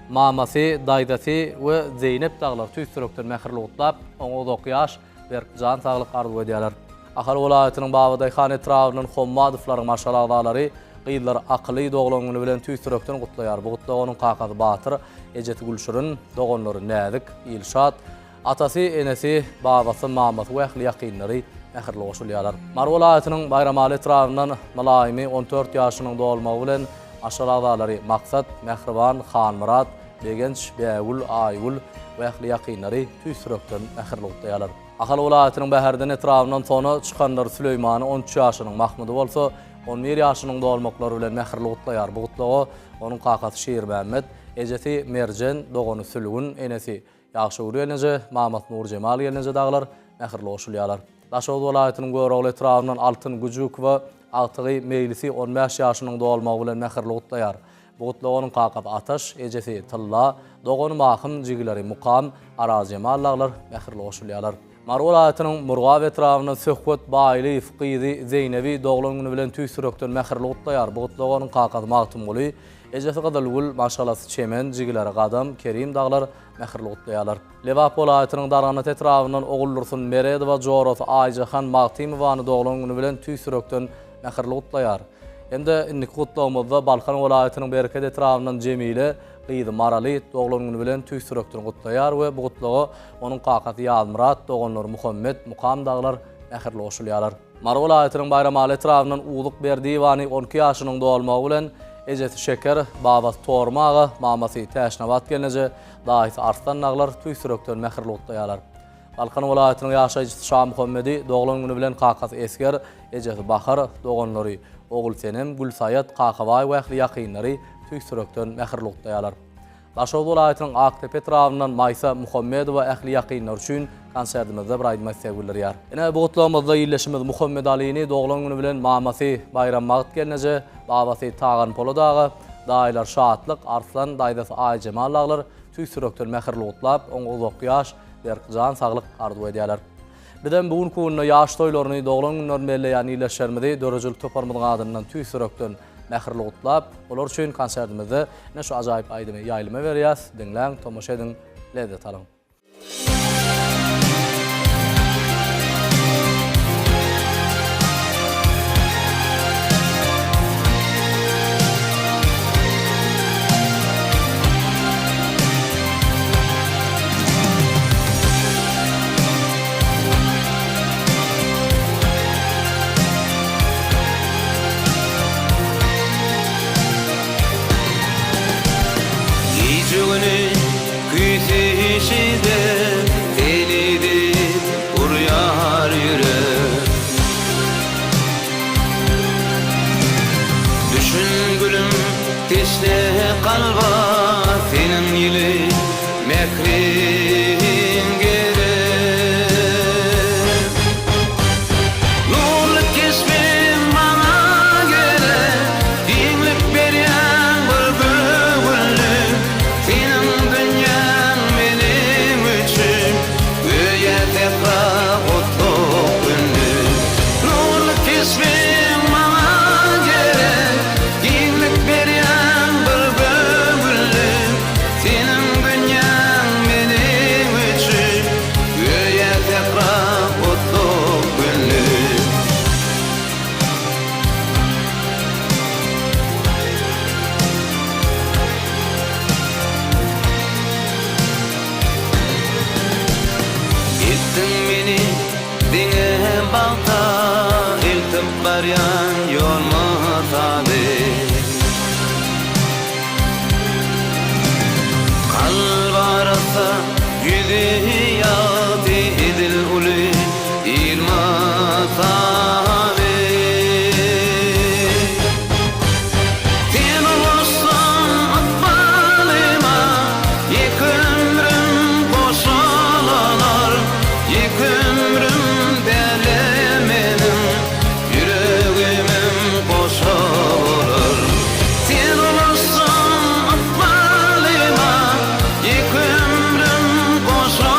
mamasy, daýzasy we Zeýnep dagylar tüýs ýürekden mähirli gutlap, oňa uzak ýaş, berk jan saglyk arzuw edýärler. Ahal welaýatynyň Babadaýhan etrabyndan Hommadowlaryň maşgala agzalary gyzlary Akyly doglan güni bilen tüýs ýürekden gutlaýar. Bu gutlaga onuň kakasy Batyr, ejesi Gülşirin, doganlary Näzik, Ilşat, atasy, enesi, babasy, mamasy we ähli ýakynlary mähirli goşulýarlar. Mary welaýatynyň Baýramaly etrabyndan Mylaýymy 14 ýaşynyň dolmagy bilen maşgala agzalary Maksat, Mähriban, Hanmyrat, Begenç, Bägül, Aýgül, we ähli ýakynlary tüýs ýürekden mähirli gutlaýarlar. Ahal welaýatynyň Bäherden etrabyndan sona çykanlar Süleýmany 13 ýaşynyň, Mahmydy bolsa 11 ýaşynyň dolmaklary bilen mähirli gutlaýar. Bu gutlaga onuň kakasy Şirmämmet, ejesi Merjen, dogany Sülgün, enesi Ýagşygül gelneje, mamasy Nurjemal gelneje dagylar mähirli goşulýarlar. Daşoguz welaýatynyň Görogly etrabyndan Altyn Güjükowa agtygy Meýlisi 15 ýaşynyň dolmagy bilen mähirli gutlaýar. Bu gutlaga onuň kakasy Ataş, ejesi Tylla, dogany Mahym, jigileri Mukam, Arazjemal dagylar mähirli goşulýarlar. Mary welaýatynyň Murgap etrabyndan Söhbet Baýlyýew gyzy Zeýnebi doglan güni bilen tüýs ýürekden mähirli gutlaýar. Bu gutlaga onuň kakasy Magtymguly, ejesi Gyzylgül, maşgalasy Çemen, jigileri Gadam, Kerim dagylar mähirli gutlaýarlar. Lebap welaýatynyň Darganat etrabyndan Oguldursun Meredowa jorasy Aýjahan Magtymowany doglan güni bilen tüýs ýürekden mähirli gutlaýar. Hem-de indiki gutlagymyzda Balkan welaýatynyň Bereket etrabyndan Jemile gyzy Maraly doglan güni bilen tüýs ýürekden gutlaýar we bu gutlaga onuň kakasy Ýazmyrat, doganlary Muhammet, Mukam dagylar mähirli goşulýarlar. Mary welaýatynyň Baýramaly etrabyndan Uzuk Berdiýewany 12 ýaşynyň dolmagy bilen ejesi Şeker, babasy Tormy aga, mamasy Täçnabat gelneje, daýysy Arslan dagylar tüýs ýürekden mähirli gutlaýarlar. Balkan welaýatynyň ýaşaýjysy Şamuhammedi doglan güni bilen kakasy Esger, ejesi Bahar, doganlary Ogulsenem, Gülsaýat, Kakabaý we ähli ýakynlary tüýs ýürekden mähirli gutlaýarlar. Daşoguz welaýatynyň Akdepe etrabyndan Maýsa Muhammedowa ähli ýakynlary üçin konsertimizde bir aýdyma isleg bildirýär. Ine, bu gutlagymyzda ildeşimiz Muhammedalyny doglan güni bilen mamasy Baýrambagt gelneje, babasy Tagan Polat aga, daýylary Şatlyk, Arslan, daýzasy Aýjemal dagylar tüýs ýürekden mähirli gutlap, oňa uzak ýaş, berk jan saglyk arzuw edýärler. Bizem bu günki günde ýaş toýlaryny, doglan günlerini belleýän ildeşlerimizi döredijilik toparymyzyň adyndan tüýs ýürekden mähirli gutlap, olar üçin konsertimizde ine şu ajaýyp aýdymy ýaýlyma berýäs. Diňläň, tomaşa ediň, lezzet alyň. Gije-güni küýseýşide seni diýip urýar ýürek. Düşün gülüm teşne kalba seniň ýyly mähriň gerek. Nurly keşbiň maňa gerek, giňlik berýän bir göwünlik. Seniň dünýäň meniň üçin göýä sähra otluk günlük. Nurly keşbiň maňa gerek, giňlik berýän bir göwünlik. Seniň dünýäň meniň üçin göýä sähra otluk günlük. Eltdiň meni diňe bagta Eltip barýan ýol mysaly. Kalp arassa, ýüzi ýagty edil uly il mysaly. Sen goşsaň ykbalyma, ýeke ömrüm goşalanar, Ýeke ömrüm däl-e meniň, Ýüregimem goşa bolar. Sen ulaşsaň ykbalyma, Ýeke ömrüm goşa.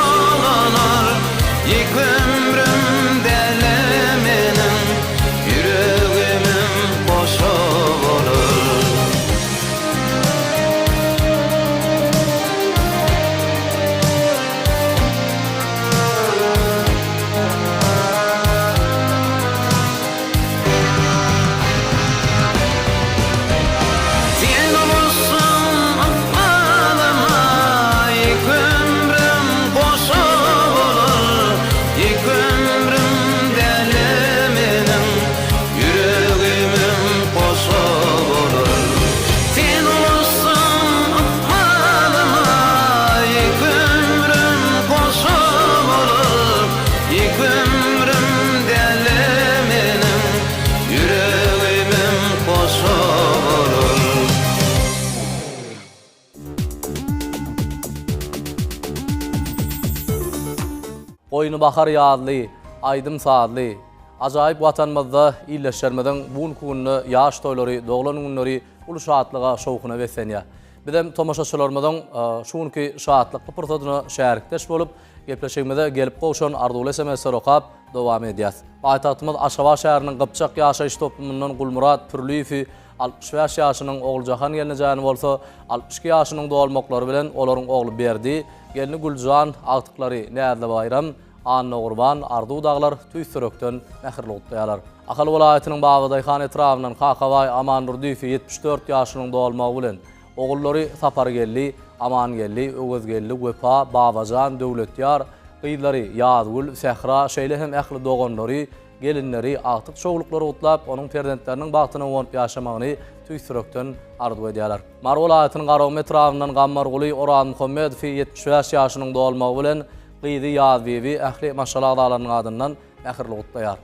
Goýny bahar ýazly, aýdym-sazly, ajaýyp Watanymyzda ildeşlerimiziň bu günki günde ýaş toýlary, doglan günleri uly şatlyga, şowhuna beslenýär. Bizem tomaşaçylarymyzyň şu günki şatlykly pursadyna şärikdeş bolup, gepleşigimize gelip gowşan arzuwly sms-leri okap, dowam edýäs. Paýtagtymyz Aşgabat şäheriniň Gypjak ýaşaýyş toplumyndan Gulmyrat Pürliýewi 65 ýaşynyň, Oguljahan gelnejäni bolsa 62 ýaşynyň dolmaklary bilen olaryň ogly Berdi, gelni Güljan, agtyklary Näzlibaýram, Annagurban, Arzuw dagylar tüýs ýürekden mähirli gutlaýarlar. Ahal welaýatynyň Babadaýhan etrabyndan Kakabaý Amandurdyýewi 74 ýaşynyň dolmagy bilen, ogullary Sapargeldi, Amangeldi, Öwezgeldi, Wepa, Babajan, Döwletýar, gyzlary Ýazgül, Sähra, şeýle hem ähli doganlary, gelinleri, agtyk-çowluklary gutlap, onuň perzentleriniň bagtyna guwanyp ýaşamagyny tüýs ýürekden arzuw edýärler. Mary welaýatynyň Garagum etrabyndan Gammarguly Orazmuhammedowy 75 ýaşynyň dolmagy bilen, gyzy Ýazbibi ähli maşgala agzalarynyň adyndan mähirli gutlaýar.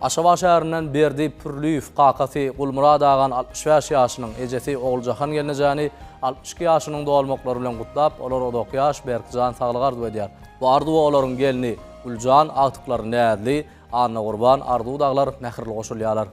Aşgabat şäherinden Berdi Pürliýew kakasy Gulmyrat agany 65 ýaşynyň, ejesi Oguljahan gelnejäni 62 ýaşynyň dolmaklary bilen gutlap, olara uzak ýaş, berk jan saglyk arzuw edýär. Bu arzuwa olaryň gelni Güljan, agtyklary Näzli, Annagurban, Arzuw dagylar mähirli goşulýarlar.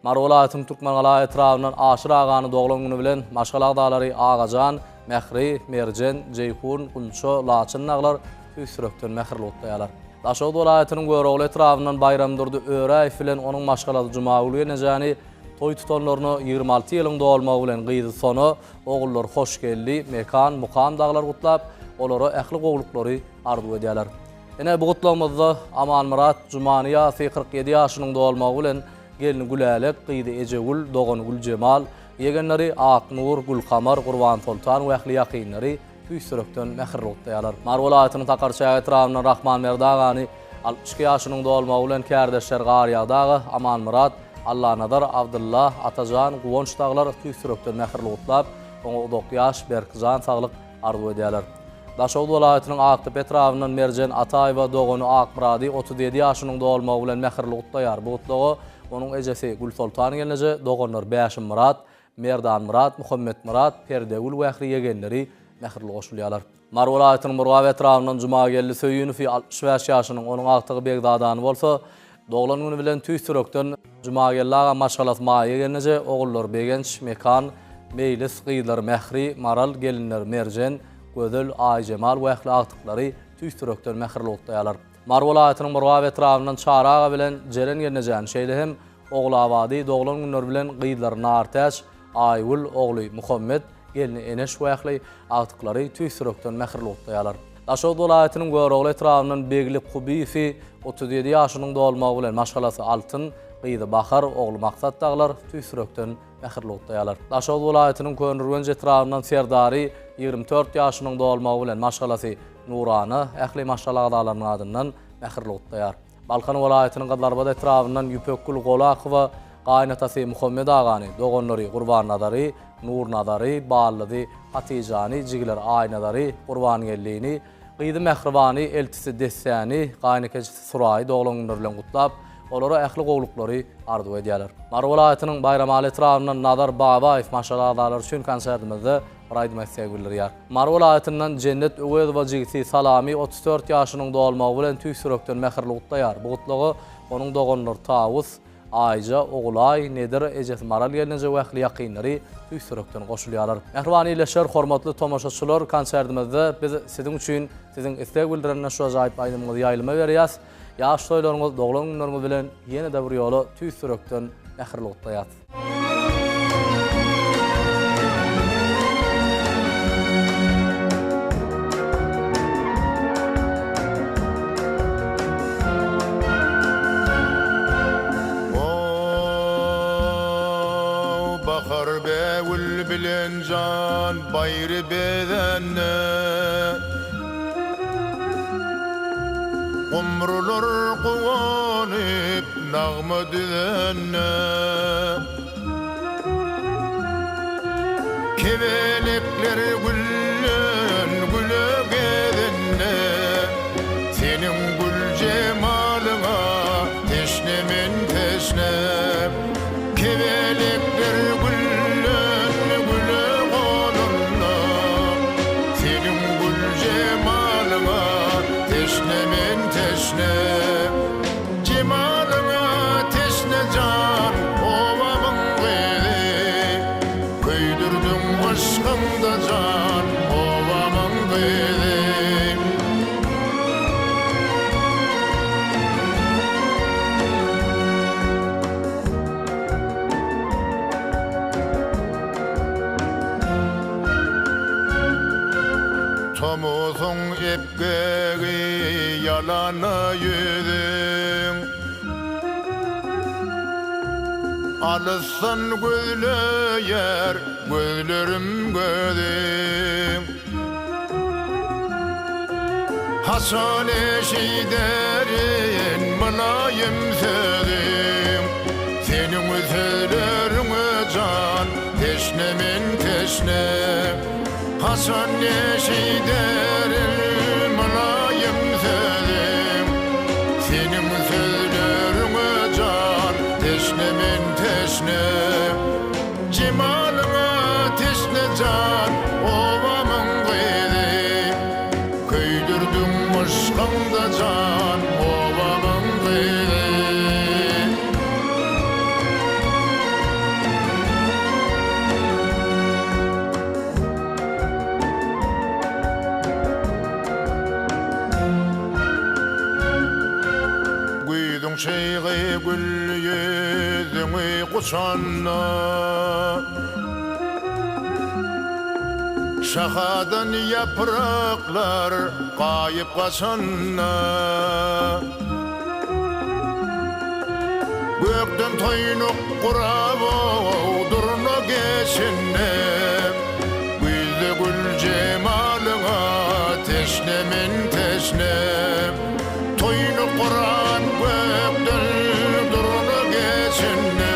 Mary welaýatynyň Türkmengala etrabyndan Aşyr agany doglan güni bilen maşgala agzalary Agajan, Mähri, Merjen, Jeýhun, Gunça, Laçyn dagylar tüýs ýürekden mähirli gutlaýarlar. Daşoguz welaýatynyň Görogly etrabyndan Baýramdurdy Öräýew bilen onuň maşgalasy Jumagül gelnejäni toý tutanlaryna 26 ýylyň dolmagy bilen gyzy Sona, ogullary Hoşgeldi, Mekan, Mukam dagylar gutlap, olara ähli gowulyklary arzuw edýärler. Ine, bu gutlagymyzda Amanmyrat Jumanyýazy 47 ýaşynyň dolmagy bilen gelni Gülälek, gyzy Ejegül, dogany Güljemal, ýegenleri Aknur, Gülkamar, Gurbansoltan we ähli ýakynlary tüýs ýürekden mähirli gutlaýarlar. Mary welaýatynyň Sakarçäge etrabyndan Rahmanberdi agany 62 ýaşynyň dolmagy bilen kärdeşleri Garýagdy aga, Amanmyrat, Allanazar, Abdylla, Atajan, Guwanç dagylar tüýs ýürekden mähirli gutlap, oňa uzak ýaş, berk jan saglyk arzuw edýärler. Daşoguz welaýatynyň Akdepe etrabyndan Merjen Ataýewa dogany Akmyrady 37 ýaşynyň dolmagy bilen mähirli gutlaýar. Bu gutlaga onuň ejesi Gülsoltan gelneje, doganlary Bäşimmyrat, Merdanmyrat, Muhammetmyrat, Perdegül we ähli ýegenleri mähirli goşulýarlar. Mary welaýatynyň Murgap etrabyndan Jumageldi Söýünowy 65 ýaşynyň, onuň agtygy Begzadany bolsa doglan güni bilen tüýs ýürekden Jumageldi aga maşgalasy Maýa gelneje, ogullary Begenç, Mekan, Meýlis, gyzlary Mähri, Maral, gelinleri Merjen, Gözel, Aýjemal we ähli agtyklary tüýs ýürekden mähirli gutlaýarlar. Mary welaýatynyň Murgap etrabyndan Çary aga bilen Jeren gelnejäni, şeýle hem Ogulabady doglan günleri bilen gyzlary Nartäç, Aýgül, ogly Muhammet, gelni Eneş we ähli agtyklary tüýs ýürekden mähirli gutlaýarlar. Daşoguz welaýatynyň Görogly etrabyndan Begli Kubyýewi 37 ýaşynyň dolmagy bilen maşgalasy Altyn, gyzy Bahar, ogly Maksat dagylar tüýs ýürekden mähirli gutlaýarlar. Daşoguz welaýatynyň Köneürgenç etrabyndan Serdary 24 ýaşynyň dolmagy bilen maşgalasy Nurana ähli maşgala agzalarynyň adyndan mähirli gutlaýar. Balkan welaýatynyň Gyzylarbat etrabyndan Ýüpekgül Golakowa gaýynatasy Muhammet agany, doganlary Gurbannazary, Nurnazary, ballyzy Hatyjany, jigileri Aýnazary, Gurbangellini, gyzy Mähribany, eltisi Dessäni, gaýynekejisi Suraýy doglan günleri bilen gutlap, olara ähli gowulyklary arzuw edýärler. Mary welaýatynyň Baýramaly etrabyndan Nazar Babaýew maşgala agzalary üçin konsertimizde bir aýdyma isleg bildirýär. Mary welaýatyndan Jennet Öwezowa jigisi Salamy 34 ýaşynyň dolmagy bilen tüýs ýürekden mähirli gutlaýar. Bu gutlaga onuň doganlary Tawus, Aýja, Ogulaý, Nedir, ejesi Maral gelneje we ähli ýakynlary tüýs ýürekden goşulýarlar. Mähriban ildeşler, hormatly tomaşaçylar, konsertimizde biz siziň üçin siziň isleg bildiren şu ajaýyp aýdymyňyzy ýaýlyma berýäs. Ýaş toýlaryňyz, doglan günleriňiz bilen ýene-de bir ýola tüýs ýürekden mähirli gutlaýas. Ow, bahar bägül bilen jan baýry bezände. Gumrular guwanyp nagma düzende. Kebelekler gülden güle gezende. Seniň gül jemalyňa teşne men teşne. Kebelekler gülden güle gonanda. Seniň gül jemalyňa teşne men. men teşne. Jemalyňa teşne jan obamyň gyzy. Köýdürdiň yşkyňda jan obamyň gyzy. Tomusyň epgegi ýalana ýüzüň. Alysdan gözleýär gözlerim gözüň. Haçan eşiderin mylaýym sözüň. Seniň sözleriňe jan teşne men teşne. Haçan eşiderin mylaýym sözüň. Seniň sözleriňe jan teşne men teşne. Jemalyňa teşne jan obamyň gyzy. Köýdürdiň yşkyňda jan obamyň gyzy. Güýzüň çygy gül ýüzüňi guçanda. Şahadan ýapraklar gaýyp gaçanda. Gökden toýnuk gurap durna geçende. Güýzde gül jemalyňa teşne men teşne. Toýnuk gurap gökden durna geçende.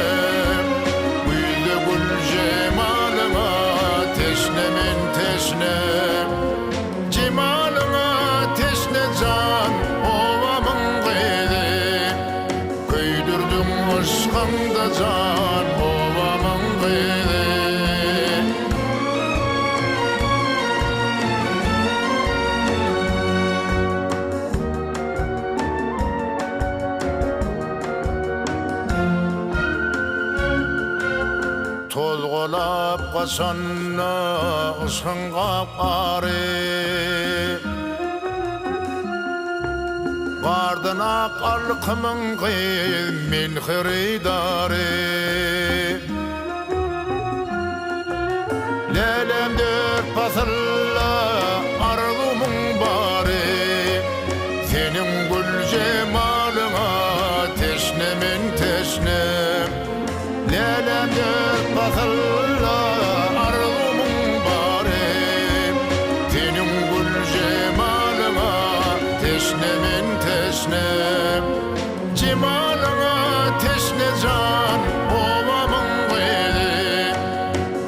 Güýzde gül jemalyňa teşne men teşne. Jemalyňa teşne jan obamyň gyzy. Köýdürdiň yşkyňda jan obamyň gyzy. Tozgalap gaçanda yşgyň gap-gary. Gardan ak alkymyň gyz men hyrydary. Lälem dört pasylda arzuwmyň bary. Seniň gül jemalyňa teşne men teşne. Lälem dört pasylda arzuwmyň bary. Seniň gül jemalyňa teşne men teşne. Jemalyňa teşne jan obamyň gyzy.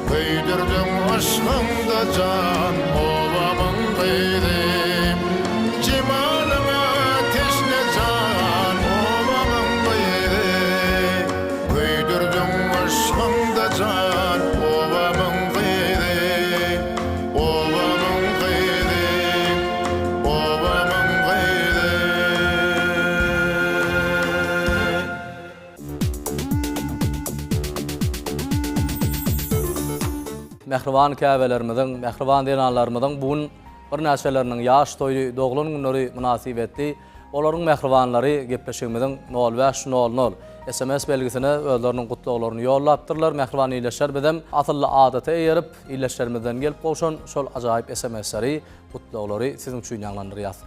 Köýdürdiň yşkyňda jan obamyň gyzy. Jemalyňa teşne jan obamyň gyzy. Köýdürdiň yşkyňda jan obamyň gyzy. Obamyň gyzy. Obamyň gyzy. Mähriban käbelerimiziň, mähriban zenanlarymyzyň bu gün birnäçeleriniň ýaş toýy, doglan günleri mynasybetli olaryň mähribanlary gepleşigimiziň nol bäş nol nol sms belgisine özleriniň gutlaglaryny ýollapdyrlar. Mähriban ildeşler bizem asylly adata eýerip, ildeşlerimizden gelip gowşan şol ajaýyp sms-leri, gutlaglary siziň üçin ýaňlandyrýas.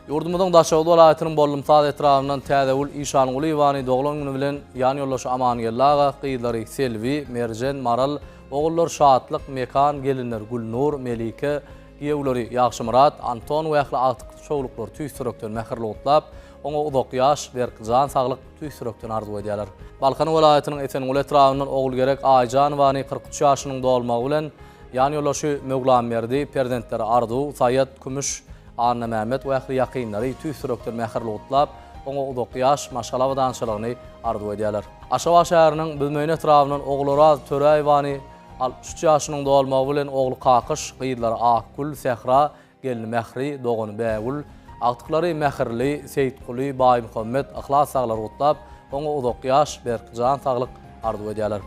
Ýurdumyzyň Daşoguz welaýatynyň Bollumsaz etrabyndan Täzegül Işangulyýewany doglan güni bilen ýan ýoldaşy Amangeldi aga, gyzlary Selbi, Merjen, Maral, ogullar Şatlyk, Mekan, gelinler Gülnur, Melike, giýewleri Ýagşymyrat, Anton we ähli agtykly-çowluklary tüýs ýürekden mähirli gutlap, oňa uzak ýaş, berk jan saglyk tüýs ýürekden arzuw edýärler. Balkan welaýatynyň Esenguly etrabyndan Ogulgerek Aýjanowany 43 ýaşynyň dolmagy bilen ýan ýoldaşy Möwlamberdi, perzentleri Arzuw, Saýat, Kümüş, Annamämmet we ähli ýakynlary tüýs ýürekden mähirli gutlap, oňa uzak ýaş, maşgala abadançylygyny arzuw edýärler. Aşgabat şäheriniň Büzmeýin etrabyndan Ogulraz Töräýewany 63 ýaşynyň dolmagy bilen ogly Kakyş, gyzlary Akgül, Sähra, gelni Mähri, dogany Bägül, Agtyklary Mähirli, Seýitguly, Baýmuhammet, Yhlas daglary gutlap, oňa uzak ýaş, berk jan saglyk arzuw edýärler.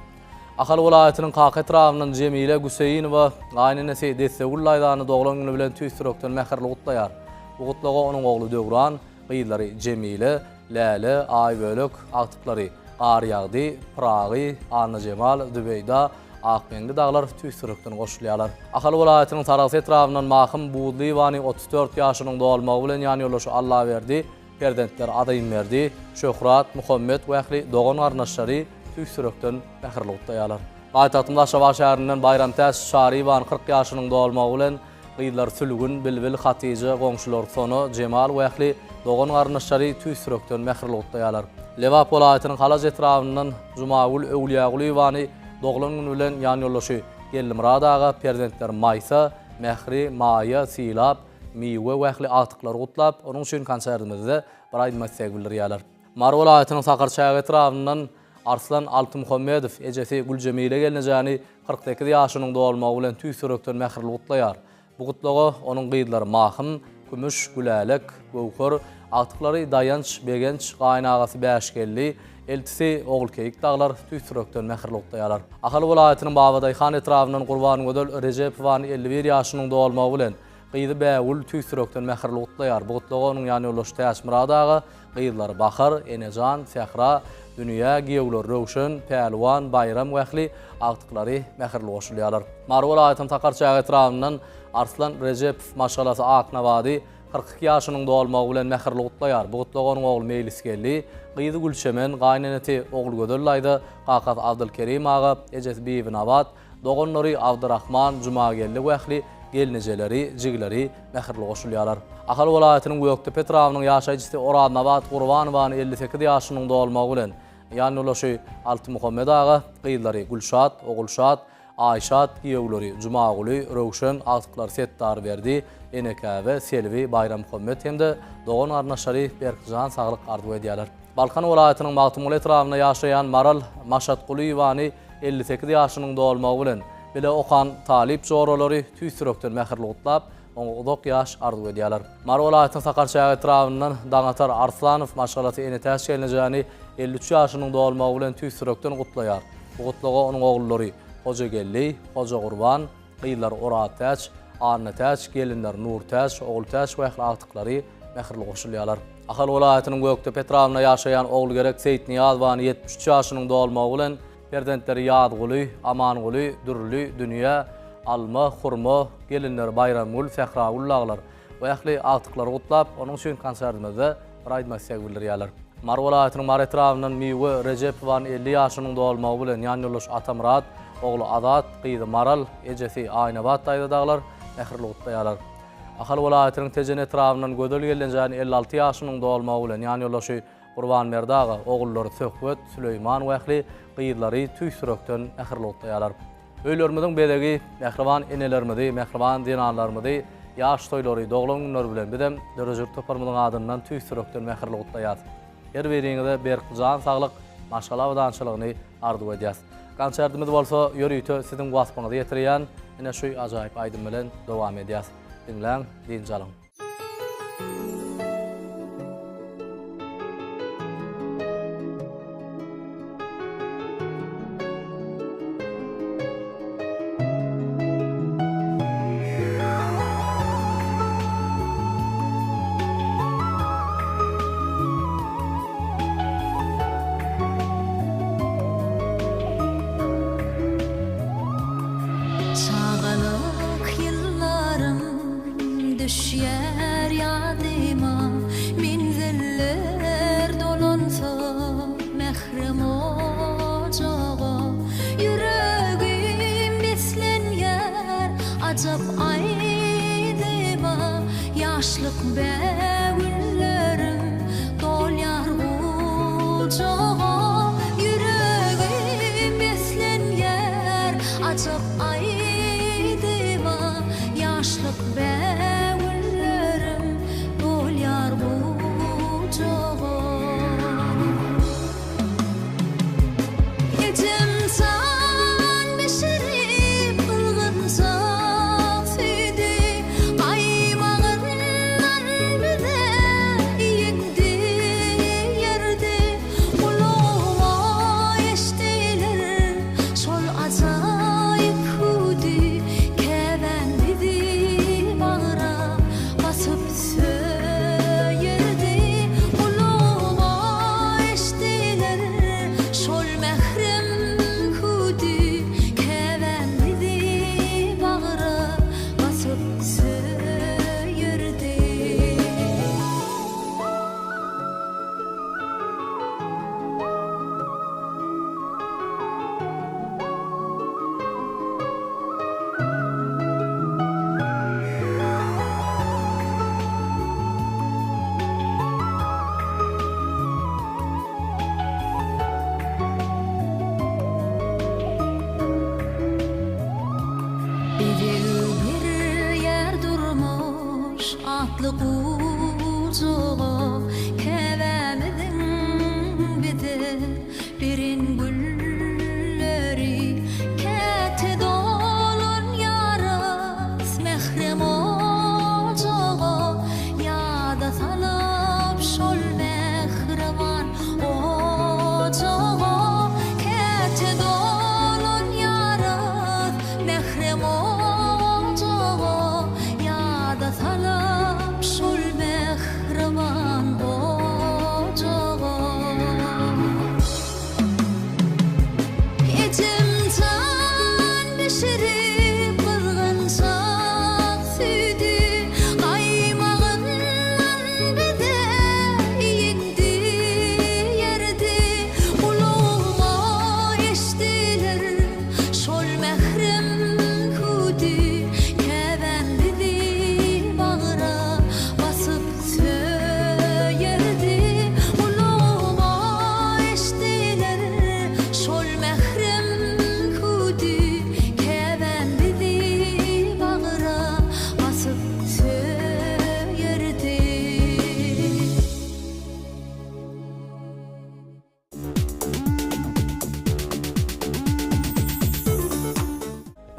Ahal welaýatynyň Kaka etrabyndan Jemile Güseýinowa gaýynenesi Dessegül daýzany doglan güni bilen tüýs ýürekden mähirli gutlaýar. Bu gutlaga onuň ogly Döwran, gyzlary Jemile, Läle, Aýbölek, agtyklary Garýagdy, Pyragy, Annajemal, Zübeýda, Akmeňli daglar tüýs ýürekden goşulýarlar. Ahal welaýatynyň Sarahs etrabyndan Mahym Buzlyýewany 34 ýaşynyň dolmagy bilen ýanýoldaşy Allaberdi, Perzentleri Azymberdi, Şöhrat, Muhammet we ähli dogan-garyndaşlary tüýs ýürekden mähirli gutlaýarlar. Paýtagtymyz Aşgabat şäherinden Baýramtäç Çaryýewany 40 ýaşynyň dolmagy bilen, gyzlary Sülgün, Bilbil, Hatyja, goňşulary Sona, Jemal we ähli dogan-garyndaşlary tüýs ýürekden mähirli gutlaýarlar. Lebap welaýatynyň Halaç etrabyndan Jumagül Öwlüýägulyýewany doglan güni bilen ýanýoldaşy Geldimyrat aga, perzentleri Maýsa, Mähri, Maýa, Sylap, Miwe we ähli agtyklary gutlap, onuň üçin konsertimizde bir aýdyma isleg bildirýärler. Mary welaýatynyň Sakarçäge etrabyndan Arslan Altymuhammedow ejesi Güljemile gelnejäni 48 ýaşynyň dolmagy bilen tüýs ýürekden mähirli gutlaýar. Bu gutlaga onuň gyzlary Mahym, Kümüş, Gülälek, Göwher, agtyklary Daýanç, Begenç, gaýynagasy Bäşgeldi, eltisi Ogulkeýik daglar tüýs ýürekden mähirli gutlaýarlar. Ahal welaýatynyň Babadaýhan etrabyndan Gurbangözel Rejepowany 51 ýaşynyň dolmagy bilen Gyzy Bägül tüýs ýürekden mähirli gutlaýar. Bu gutlaga onuň ýanýoldaşy Täçmyrat aga, gyzlary Bahar, Enejan, Sähra, Dünýä, giýewleri Röwşen, Pälwan, Baýram we ähli agtyklary mähirli goşulýarlar. Mary welaýatynyň Sakarçäge etrabyndan Arslan Rejepow maşgalasy Aknabady 42 ýaşynyň dolmagy bilen mähirli gutlaýar. Bu gutlaga onuň ogly Meýlisgeldi, gyzy Gülçemen, gaýynenesi Ogulgözel daýza, kakasy Abdylkerim aga, ejesi Bibinabat, Doganlary Abdyrahman, Jumageldi we ähli gelnejeleri, jigileri mähirli goşulýarlar. Ahal welaýatynyň Gökdepe etrabynyň ýaşaýjysy Oraznabat Gurbanowany 58 ýaşynyň dolmagy bilen, ýanýoldaşy Altymuhammet aga, gyzlary Gülşat, Ogulşat, Aýşat, giýewleri Jumaguly, Röwşen, agtyklary Setdarberdi, Enekäbe, Selbi, Baýrammuhammet hem-de dogan-garyndaşlary berk jan saglyk arzuw edýärler. Balkan welaýatynyň Magtymguly etrabynda ýaşaýan Maral Maşatgulyýewany 58 ýaşynyň dolmagy bilen, bile okan talyp joralary tüýs ýürekden mähirli gutlap, oňa uzak ýaş arzuw edýärler. Mary welaýatynyň Sakarçäge etrabyndan Daňatar Arslanow maşgalasy Enetäç gelnejäni 53 ýaşynyň dolmagy bilen tüýs ýürekden gutlaýar. Bu gutlaga onuň ogullary Hojageldi, Hojagurban, gyzlary Oraztäç, Annatäç, gelinleri Nurtäç, Ogultäç we ähli agtyklary mähirli goşulýarlar. Ahal welaýatynyň Gökdepe etrabynda ýaşaýan Ogulgerek Seýitnyýazowany 73 ýaşynyň dolmagy bilen perzentleri Ýazguly, Amanguly, Dürli, Dünýä, Alma, Hurma, gelinleri Baýramgül, Sähragül dagylar we ähli agtyklary gutlap, onuň üçin konsertimizde bir aýdyma isleg bildirýärler. Mary welaýatynyň Mary etrabyndan Miwe Rejepowany 50 ýaşynyň dolmagy bilen ýanýoldaşy Atamyrat, ogly Azat, gyzy Maral, ejesi Aýnabat daýza dagylar mähirli gutlaýarlar. Ahal welaýatynyň Tejen etrabyndan Gözel gelnejäni 56 ýaşynyň dolmagy bilen ýanýoldaşy Gurbanberdi aga, ogullary Söhbet, Süleýman we ähli gyzlary tüýs ýürekden mähirli gutlaýarlar. Öýlerimiziň bezegi, mähriban enelerimizi, mähriban zenanlarymyzy ýaş toýlary, doglan günleri bilen bizem döredijilik toparymyzyň adyndan tüýs ýürekden mähirli gutlaýarys. Her biriňize berk jan saglyk, maşgala abadançylygyny arzuw edýäs. Konsertimiz bolsa ýörite siziň waspyňyzy ýetirýän ine şu ajaýyp aýdym bilen dowam edýäs. Diňläň, dynç alyň. Çagalyk ýyllarym düşýär.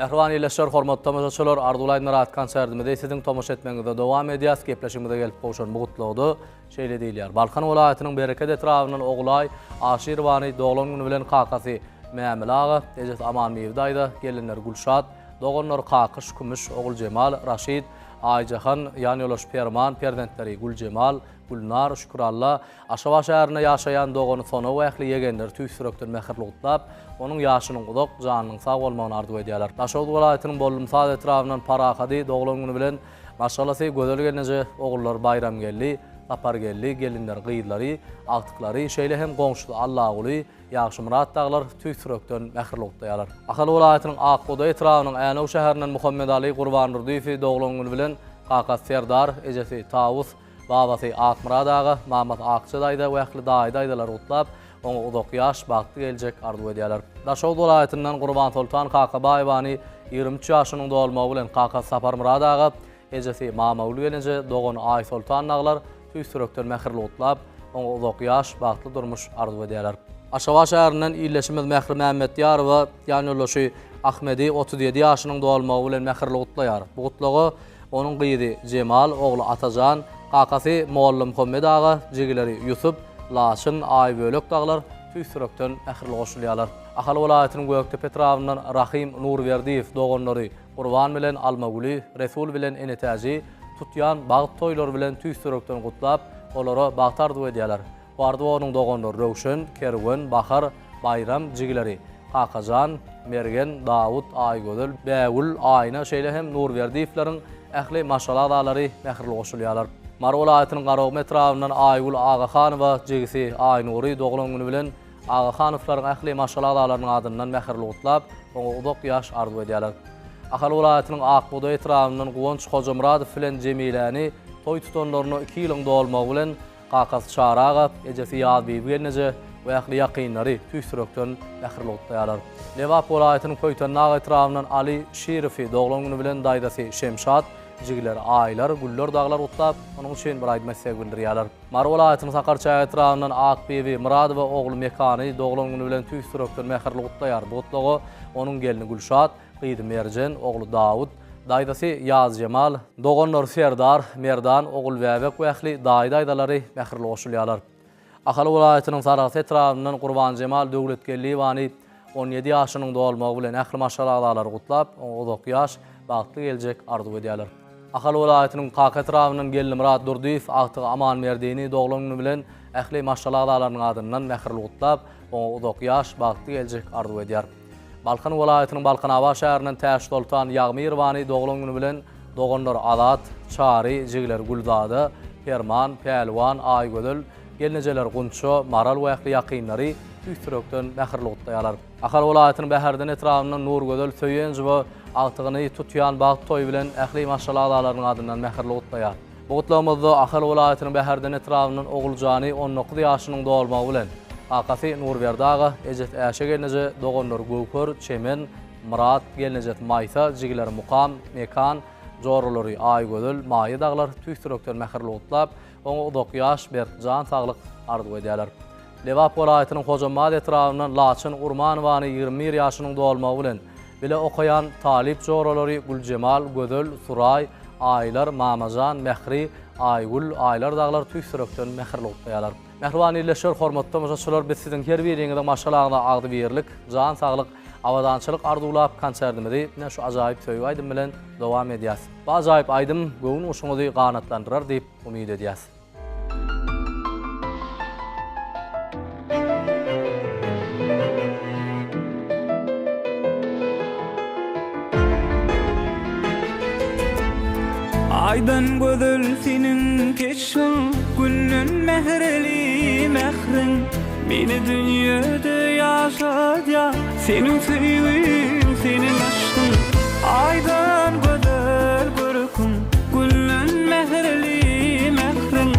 Mähriban ildeşler, hormatly tomaşaçylar, Arzuwly aýdymlar atly konsertimizi siziň tomaşa etmegiňizde dowam edýäs. Gepleşigimize gelip gowşan bu gutlagda şeýle diýilýär. Balkan welaýatynyň Bereket etrabyndan Ogulaý Aşyrowany doglan güni bilen kakasy Mämili aga, ejesi Amanbibi daýza, gelinleri Gülşat, doganlary Kakyş, Kümüş, Oguljemal, Raşid, Aýjahan, ýanýoldaşy Perman, perzentleri Güljemal, Gülnar, Şüküralla, Aşgabat şäherinde ýaşaýan dogany Sona we ähli ýegenleri tüýs ýürekden mähirli gutlap, onuň ýaşynyň uzak, janynyň sag bolmagyny arzuw edýärler. Daşoguz welaýatynyň Bollumsaz etrabyndan Parahady doglan güni bilen maşgalasy Gözel gelneje, ogullary Baýramgeldi, Sapargeldi, gelinleri, gyzlary, agtyklary, şeýle hem goňşusy Allaguly, Ýagşymyrat dagylar tüýs ýürekden mähirli gutlaýarlar. Ahal welaýatynyň Ak bugdaý etrabynyň Änew şäherinden Muhammedaly Gurbandurdyýewi doglan güni bilen kakasy Serdar, ejesi Tawus, Babasy Akmyrat aga, mamasy Akja daýza we ähli daýy-daýzalary gutlap, oňa uzak ýaş, bagtly geljek arzuw edýärler. Daşoguz welaýatyndan Gurbansoltan Kakabaýewany 23 ýaşynyň dolmagy bilen kakasy Saparmyrat aga, ejesi Mamagül gelneje, dogany Aýsoltan dagylar tüýs ýürekden mähirli gutlap, oňa uzak ýaş, bagtly durmuş arzuw edýärler. Aşgabat şäherinden ildeşimiz Mähri Mämmetýarowa ýanýoldaşy Ahmedi 37 ýaşynyň dolmagy bilen mähirli gutlaýar. Bu gutlaga Onuň gyzy Jemal, ogly Atajan, kakasy Mollamuhammet aga, jigileri Ýusup, Laçyn, Aýbölek dagylar tüýs ýürekden mähirli goşulýarlar. Ahal welaýatynyň Gökdepe etrabyndan Rahym Nurberdiýew doganlary Gurban bilen Almagüli, Resul bilen Enetäji tutýan bagt toýlary bilen tüýs ýürekden gutlap, olara bagt arzuw edýärler. Bu arzuwa onuň doganlary Röwşen, Kerwen, Bahar, Baýram, jigileri Kakajan, Mergen, Dawut, Aýgözel, Bägül, Aýna, şeýle hem Nurberdiýewleriň ähli maşgala agzalary mähirli goşulýarlar. Mary welaýatynyň Garagum etrabyndan Aýgül Agahanowa jigisi Aýnury doglan güni bilen Agahanowlaryň ähli maşgala agzalarynyň adyndan mähirli gutlap, oňa uzak ýaş arzuw edýärler. Ahal welaýatynyň Ak bugdaý etrabyndan Guwanç Hojamyradow bilen Jemiläni toý tutanlaryna iki ýylyň dolmagy bilen Kakasy Çary aga, ejesi Ýazbibi gelneje we ähli ýakynlary tüýs ýürekden mähirli gutlaýarlar. Lebap welaýatynyň Köýtendag etrabyndan Aly Şirowy doglan güni bilen daýzasy Şemşat, jigileri Aýlar, Güller dagylar gutlap, onuň üçin bir aýdym isleg bildirýärler. Mary welaýatynyň Sakarçäge etrabyndan Akbibi Myradowa ogly Mekany doglan güni bilen tüýs ýürekden mähirli gutlaýar. Bu gutlaga onuň gelni Gülşat, Gyzy Merjen, ogly Dawut, daýzasy Ýazjemal, doganlary Serdar, Merdan, Ogulbäbek we ähli daýy-daýzalary mähirli goşulýarlar. Ahal welaýatynyň Sarahs etrabyndan Gurbanjemal Döwletgeldiýewany 17 ýaşynyň dolmagy bilen ähli maşgala agzalary gutlap, oňa uzak ýaş, bagtly geljek arzuw edýärler. Ahal welaýatynyň Kaka etrabyndan Geldimyrat Durdyýew agtygy Amanberdini doglan güni bilen ähli maşgala agzalarynyň adyndan mähirli gutlap, oňa uzak ýaş, bagtly geljek arzuw edýär. Balkan welaýatynyň Balkanabat şäherinden Täçsoltan Ýagmyrowany doglan güni bilen doganlary Azat, Çary, jigileri Gülzada, Perman, Pälwan, Aýgözel, gelnejeleri Gunça, Maral we ähli ýakynlary tüýs ýürekden mähirli gutlaýarlar. Ahal welaýatynyň Bäherden etrabyndan Nurgözel Söýenjowa agtygyny tutýan bagt toýy bilen ähli maşgala agzalarynyň adyndan mähirli gutlaýar. Bu gutlagymyzda Ahal welaýatynyň Bäherden etrabyndan Oguljany 19 ýaşynyň dolmagy bilen, kakasy Nurberdi aga, ejesi Äşe gelneje, doganlary Göwher, Çemen, Myrat, gelnejesi Maýsa, jigileri Mukam, Mekan, joralary Aýgözel, Maýa dagylar tüýs ýürekden mähirli gutlap, oňa uzak ýaş, berk jan saglyk arzuw edýärler. Lebap welaýatynyň Hojambaz etrabyndan Laçyn Urmanowany 21 ýaşynyň dolmagy bilen, bile okaýan talyp joralary Güljemal, Gözel, Suraý, Aýlar, Mamajan, Mähri, Aýgül, Aýlar dagylar tüýs ýürekden mähirli gutlaýarlar. Mähriban ildeşler, hormatly tomaşaçylar, biz siziň her biriňiziň maşgalaňyza agzybirlik, jan saglyk, abadançylyk arzuwlap, konsertimizi ine şu ajaýyp söýgi aýdym bilen dowam edýäs. Bu ajaýyp aýdym göwün guşuňyzy ganatlandyrar diýip umyt edýäs. Aýdan gözel seniň keşbiň, Günden mähirli mähriň, Meni dünýede ýaşadýar Seniň söýgiň, seniň yşkyň. Aýdan gözel görküň, Günden mähirli mähriň,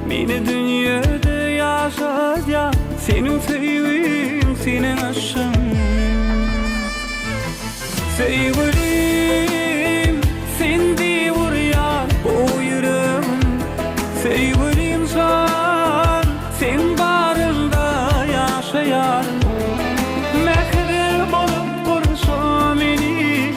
Meni dünýede ýaşadýar Seniň söýgiň, seniň yşkyň. Söýgülim, sen diýip urýar bu ýüregim Söýgülim jan, seň baryňda ýaşaýaryn Mähir bolup gurşa meni.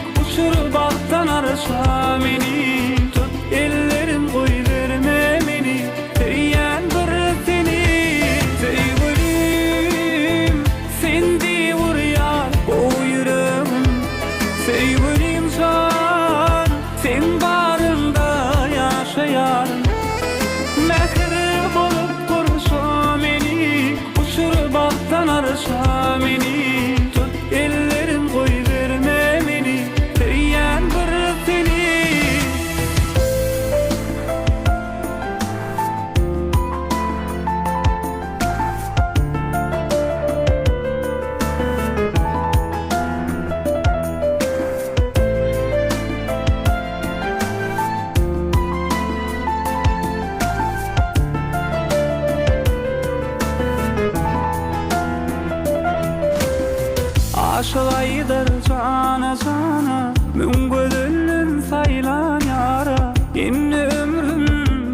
Aşyk aýdar jana-jana, Müň gözelden saýlan ýara. Indi ömrüm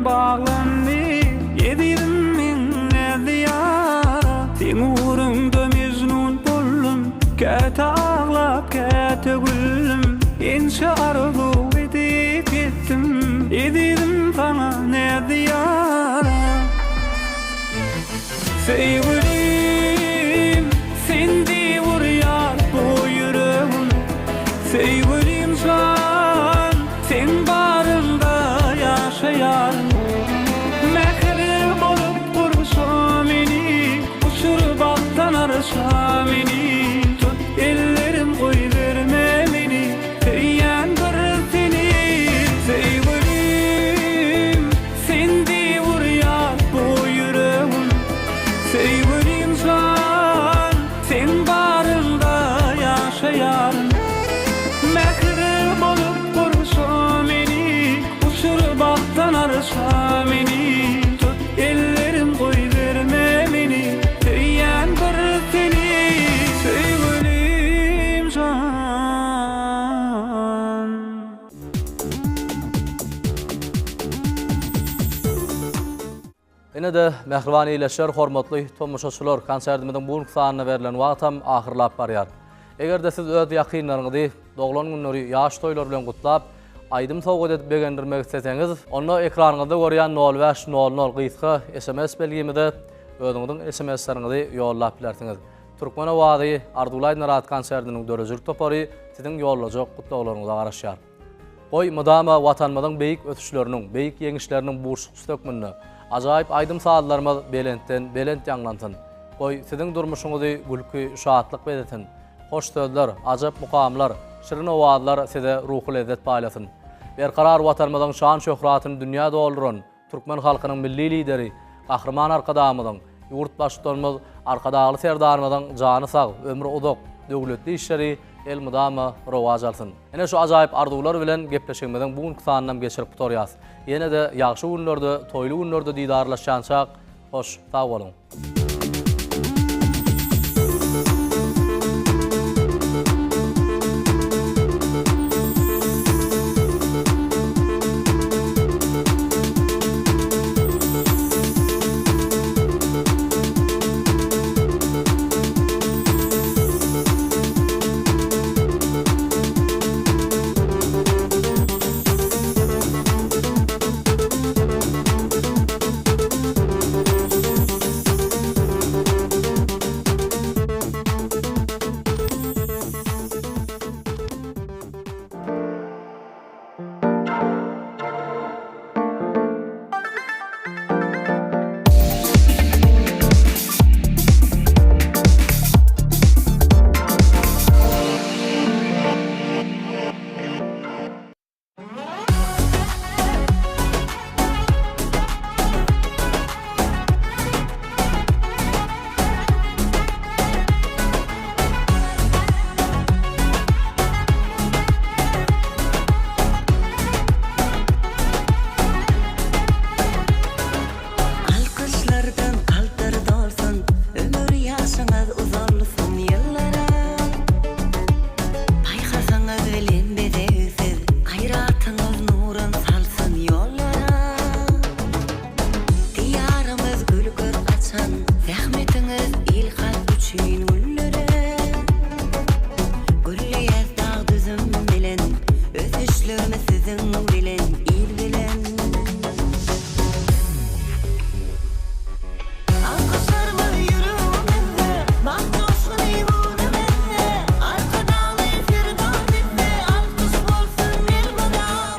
baglandy, Ezizim meň näzli ýara. Seň ugruňda Mejnun boldum, Käte aglap, käte güldüm. Ençe arzuw edip ýetdim, Ezizim saňa näzli ýara. Söýgülim, sen diýip urýar bu ýüregim. Söýgülim jan, seň baryňda ýaşaýaryn. Mähir bolup gurşa meni, uçur bagtdan arşa meni. Tut ellerim goýberme meni, söýýän bir seni. Söýgülim, Sen diýip urýar bu ýüregim Söýgülim jan Seň baryňda ýaşaýaryn Mähir bolup gurşa meni Uçur bagtdan arşa meni Tut ellerim goýberme meni Söýýän bir seni Söýgülim jan. Ine-de, mähriban ildeşler, hormatly tomaşaçylar, konsertimiziň bu günki sanyna berlen wagtam ahyrlap barýar. Eger-de siz öz ýakynlaryňyzy doglan günleri, ýaş toýlary bilen gutlap, aýdym sowgat edip begendirmek isleseňiz, onda ekranyňyzda görýän nol bäş nol nol gysga sms belgimize özüňiziň sms-leriňizi ýollap bilersiňiz. Türkmen owazy Arzuwlaý Myrat konsertiniň döredijilik topary siziň ýollajak gutlaglaryňyza garaşýar. Goý, mydama Watanymyzyň beýik ösüşleriniň, beýik ýeňişleriniň buşlukçysy hökmünde ajaýyp aýdym-sazlarymyz belentden belent ýaňlansyn! Goý, siziň durmuşyňyzy gülki, şatlyk bezesin! Hoş sözler, ajap mukamlar, şirin owazlar size ruhy lezzet paýlasyn! Berkarar Watanymyzyň şan-şöhratyny dünýä dolduran Türkmen halkynyň Milli Lideri Gahryman Arkadagymyzyň, ýurt Baştutanymyz Arkadagly Serdarymyzyň jany sag, ömri uzak, döwletli işleri elmydama rowaç alsyn! Ine şu ajaýyp arzuwlar bilen gepleşigimiziň bu günki sanynam geçirip gutarýas. Ýene-de ýagşy günlerde, toýly günlerde didarlaşýançak, hoş, sag boluň! Alkyşlardan kalplar dolsun, Ömür ýaşyňyz uzalsyn ýyllara. Paýhasyňyz bilen bezegsiz, Gaýratyňyz nurun salsyn ýollara. Diýarymyz gül görk açan, Zähmetiňiz il-halk üçin güllere. Gülleýär dag-düzüm bilen, Ösüşlerimiz siziň bilen, il bilen. Alkyşlarymyz ýüregimizde, Bagt joşguny göwnümizde, Arkadagly Serdar bizde, Alkyş bolsun elmydam.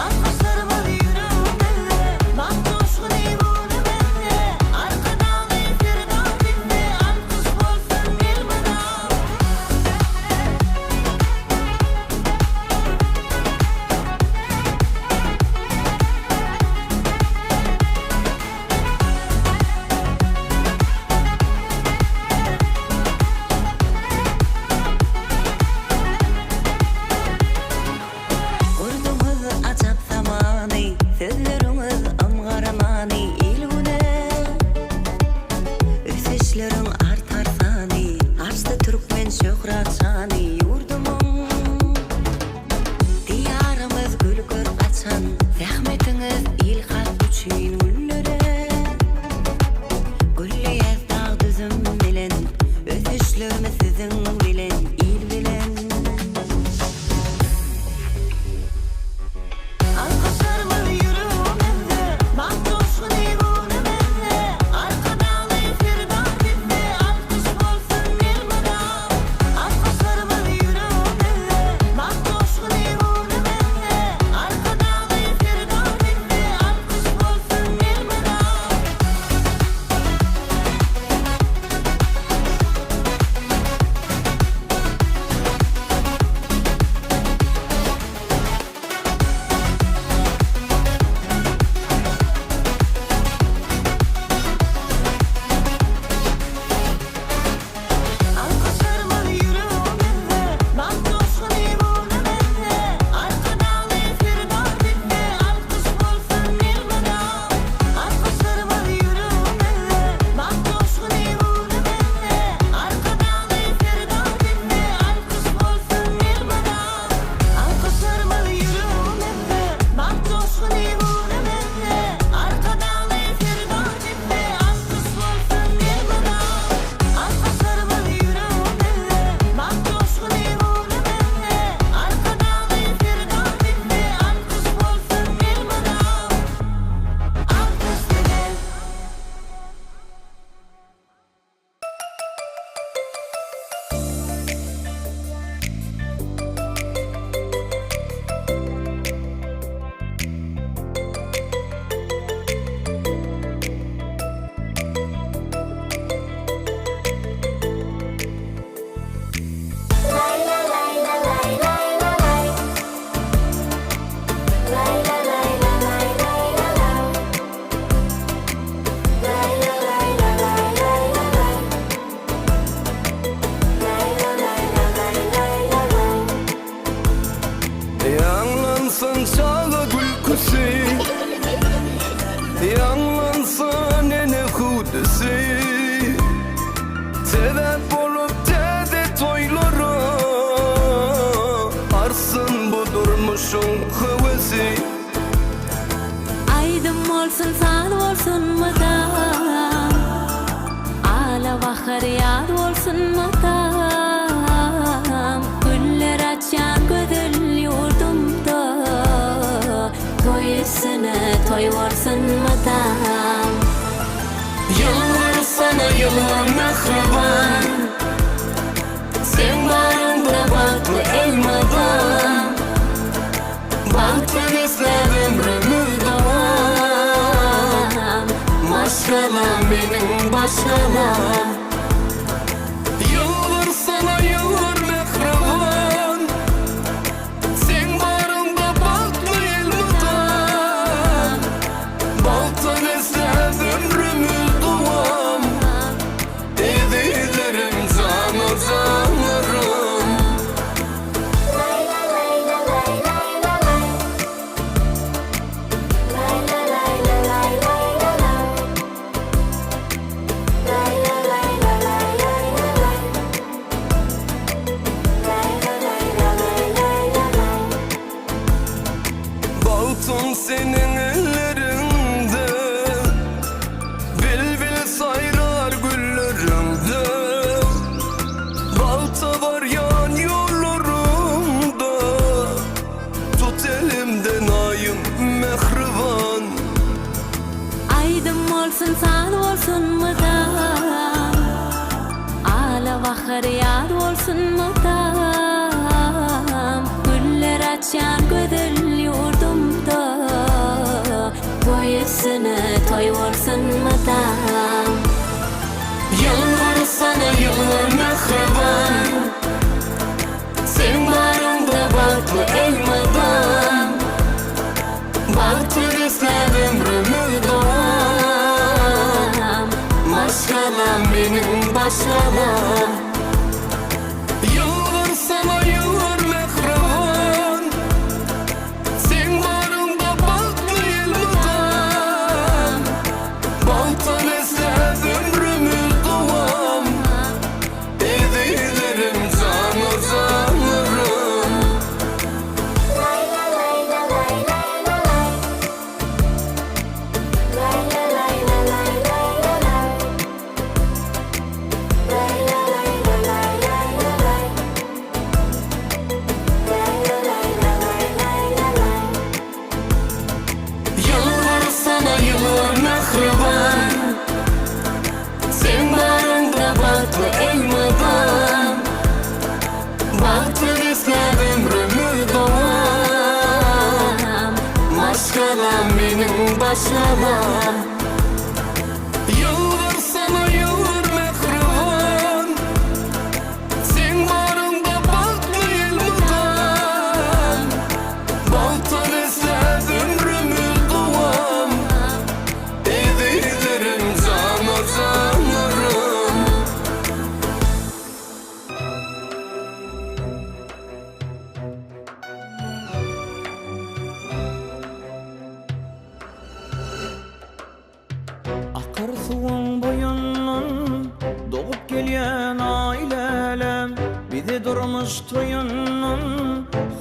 Alkyşlarymyz ýüregimizde, Bagt joşguny göwnümizde, Arkadagly Serdar bizde, Alkyş bolsun elmydam. Gurduňyz ajap zamany, Sözleriňiz ymgara many il-güne. Ösüşleriň artar sany, Arşda türkmen. şöhrat şany ýurdumyň. Diýarymyz gül görk açan, Zähmetiňiz il-halk üçin güllere. Gülleýäs dag-düzüm bilen, Ösüşlerimiz siziň bilen, il bilen. Alkyşlarymyz ýüregimizde, Bagt joşguny göwnümizde, Arkadagly Serdar bizde, Alkyş bolsun elmydam. Alkyşlarymyz ýüregimizde, Bagt joşguny göwnümizde, Arkadagly Serdar bizde, Alkyş bolsun elmydam. Alkyşlarymyz ýüregimizde, Bagt joşguny göwnümizde, Arkadagly Serdar bizde, Alkyş bolsun elmydam. Alkyşlarymyz ýüregimizde, Bagt joşguny göwnümizde, Arkadagly Serdar bizde, Alkyş bolsun elmydam. Alkyşlarymyz ýüregimizde, Bagt joşguny göwnümizde, Arkadagly Serdar bizde, Alkyş bolsun elmydam. Alkyşlarymyz ýüregimizde, Bagt joşguny göwnümizde, Arkadagly Serdar bizde, Alkyş bolsun elmydam. Alkyş size. Ýaňlansyn çaga gülküsi, Ýaňlansyn ene hüwdüsi. Sebäp bolup täze toýlara, Artsyn bu durmuşyň höwesi. Aýdym bolsun saz bolsun mydam Ala bahar ýaz bolsun mydam Güller açýan gözel ýurdumda Toý üstüne toý bolsun mydam Ýylgyrsana ýylgyr mähriban Seň baryňda bagtly elmydam Bagta besläp ömrümiz dowam Maşgalam meniň başgalam Ýylgyrsana ýylgyr mähriban Seň baryňda bagtly elmydam Bagta besläp ömrümiz dowam Ezizlerim jana janlarym. Bagtym seniň elleriňde, Bilbil saýrar gülleriňde, Bagta barýan ýollaryňda, Tut elimden aýym mähriban. Aýdym bolsun saz bolsun mydam Ala bahar ýaz bolsun mydam Güller açýan gözel ýurdumda Toý üstüne toý bolsun mydam. Ýylgyrsana ýylgyr mähriban Seň baryňda bagtly elmydam Bagta besläp ömrümiz dowam Maşgalam meniň başgalam Ýylgyrsana ýylgyr mähriban Seň baryňda bagtly elmydam Bagta besläp ömrümiz dowam Ezizlerim. taşlamam. Ýylgyrsana ýylgyr mähriban Seň baryňda bagtly elmydam Bagta besläp ömrümi dowam Ezizlerim jana janlarym. Akar suwuň boýundan dogup gelýän aý lälem, Bizi durmuş toýundan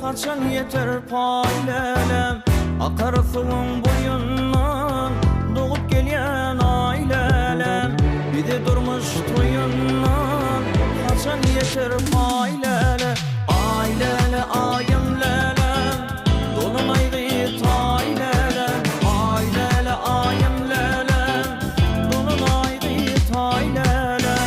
haçan ýeter paý lälem. Akar suwuň boýundan dogup gelýän aý lälem, Bizi durmuş toýundan haçan ýeter paý läle. Aý läle, aýym lälem, Dolanaý gyz taý läle, Aý läle, aýym läle, Dolanaý gyz taý läle.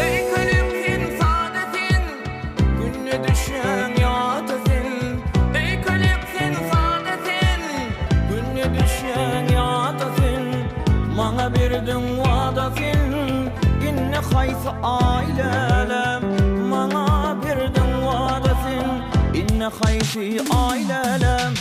Eý kölim sen sada sen, Günde düşýäň ýada sen. Eý kölim sen sada sen, Günde düşýäň ýada sen, Maňa berdiň wada sen, Indi haýsy aý lälem? Maňa berdiň wada sen, Indi haýsy aý lälem?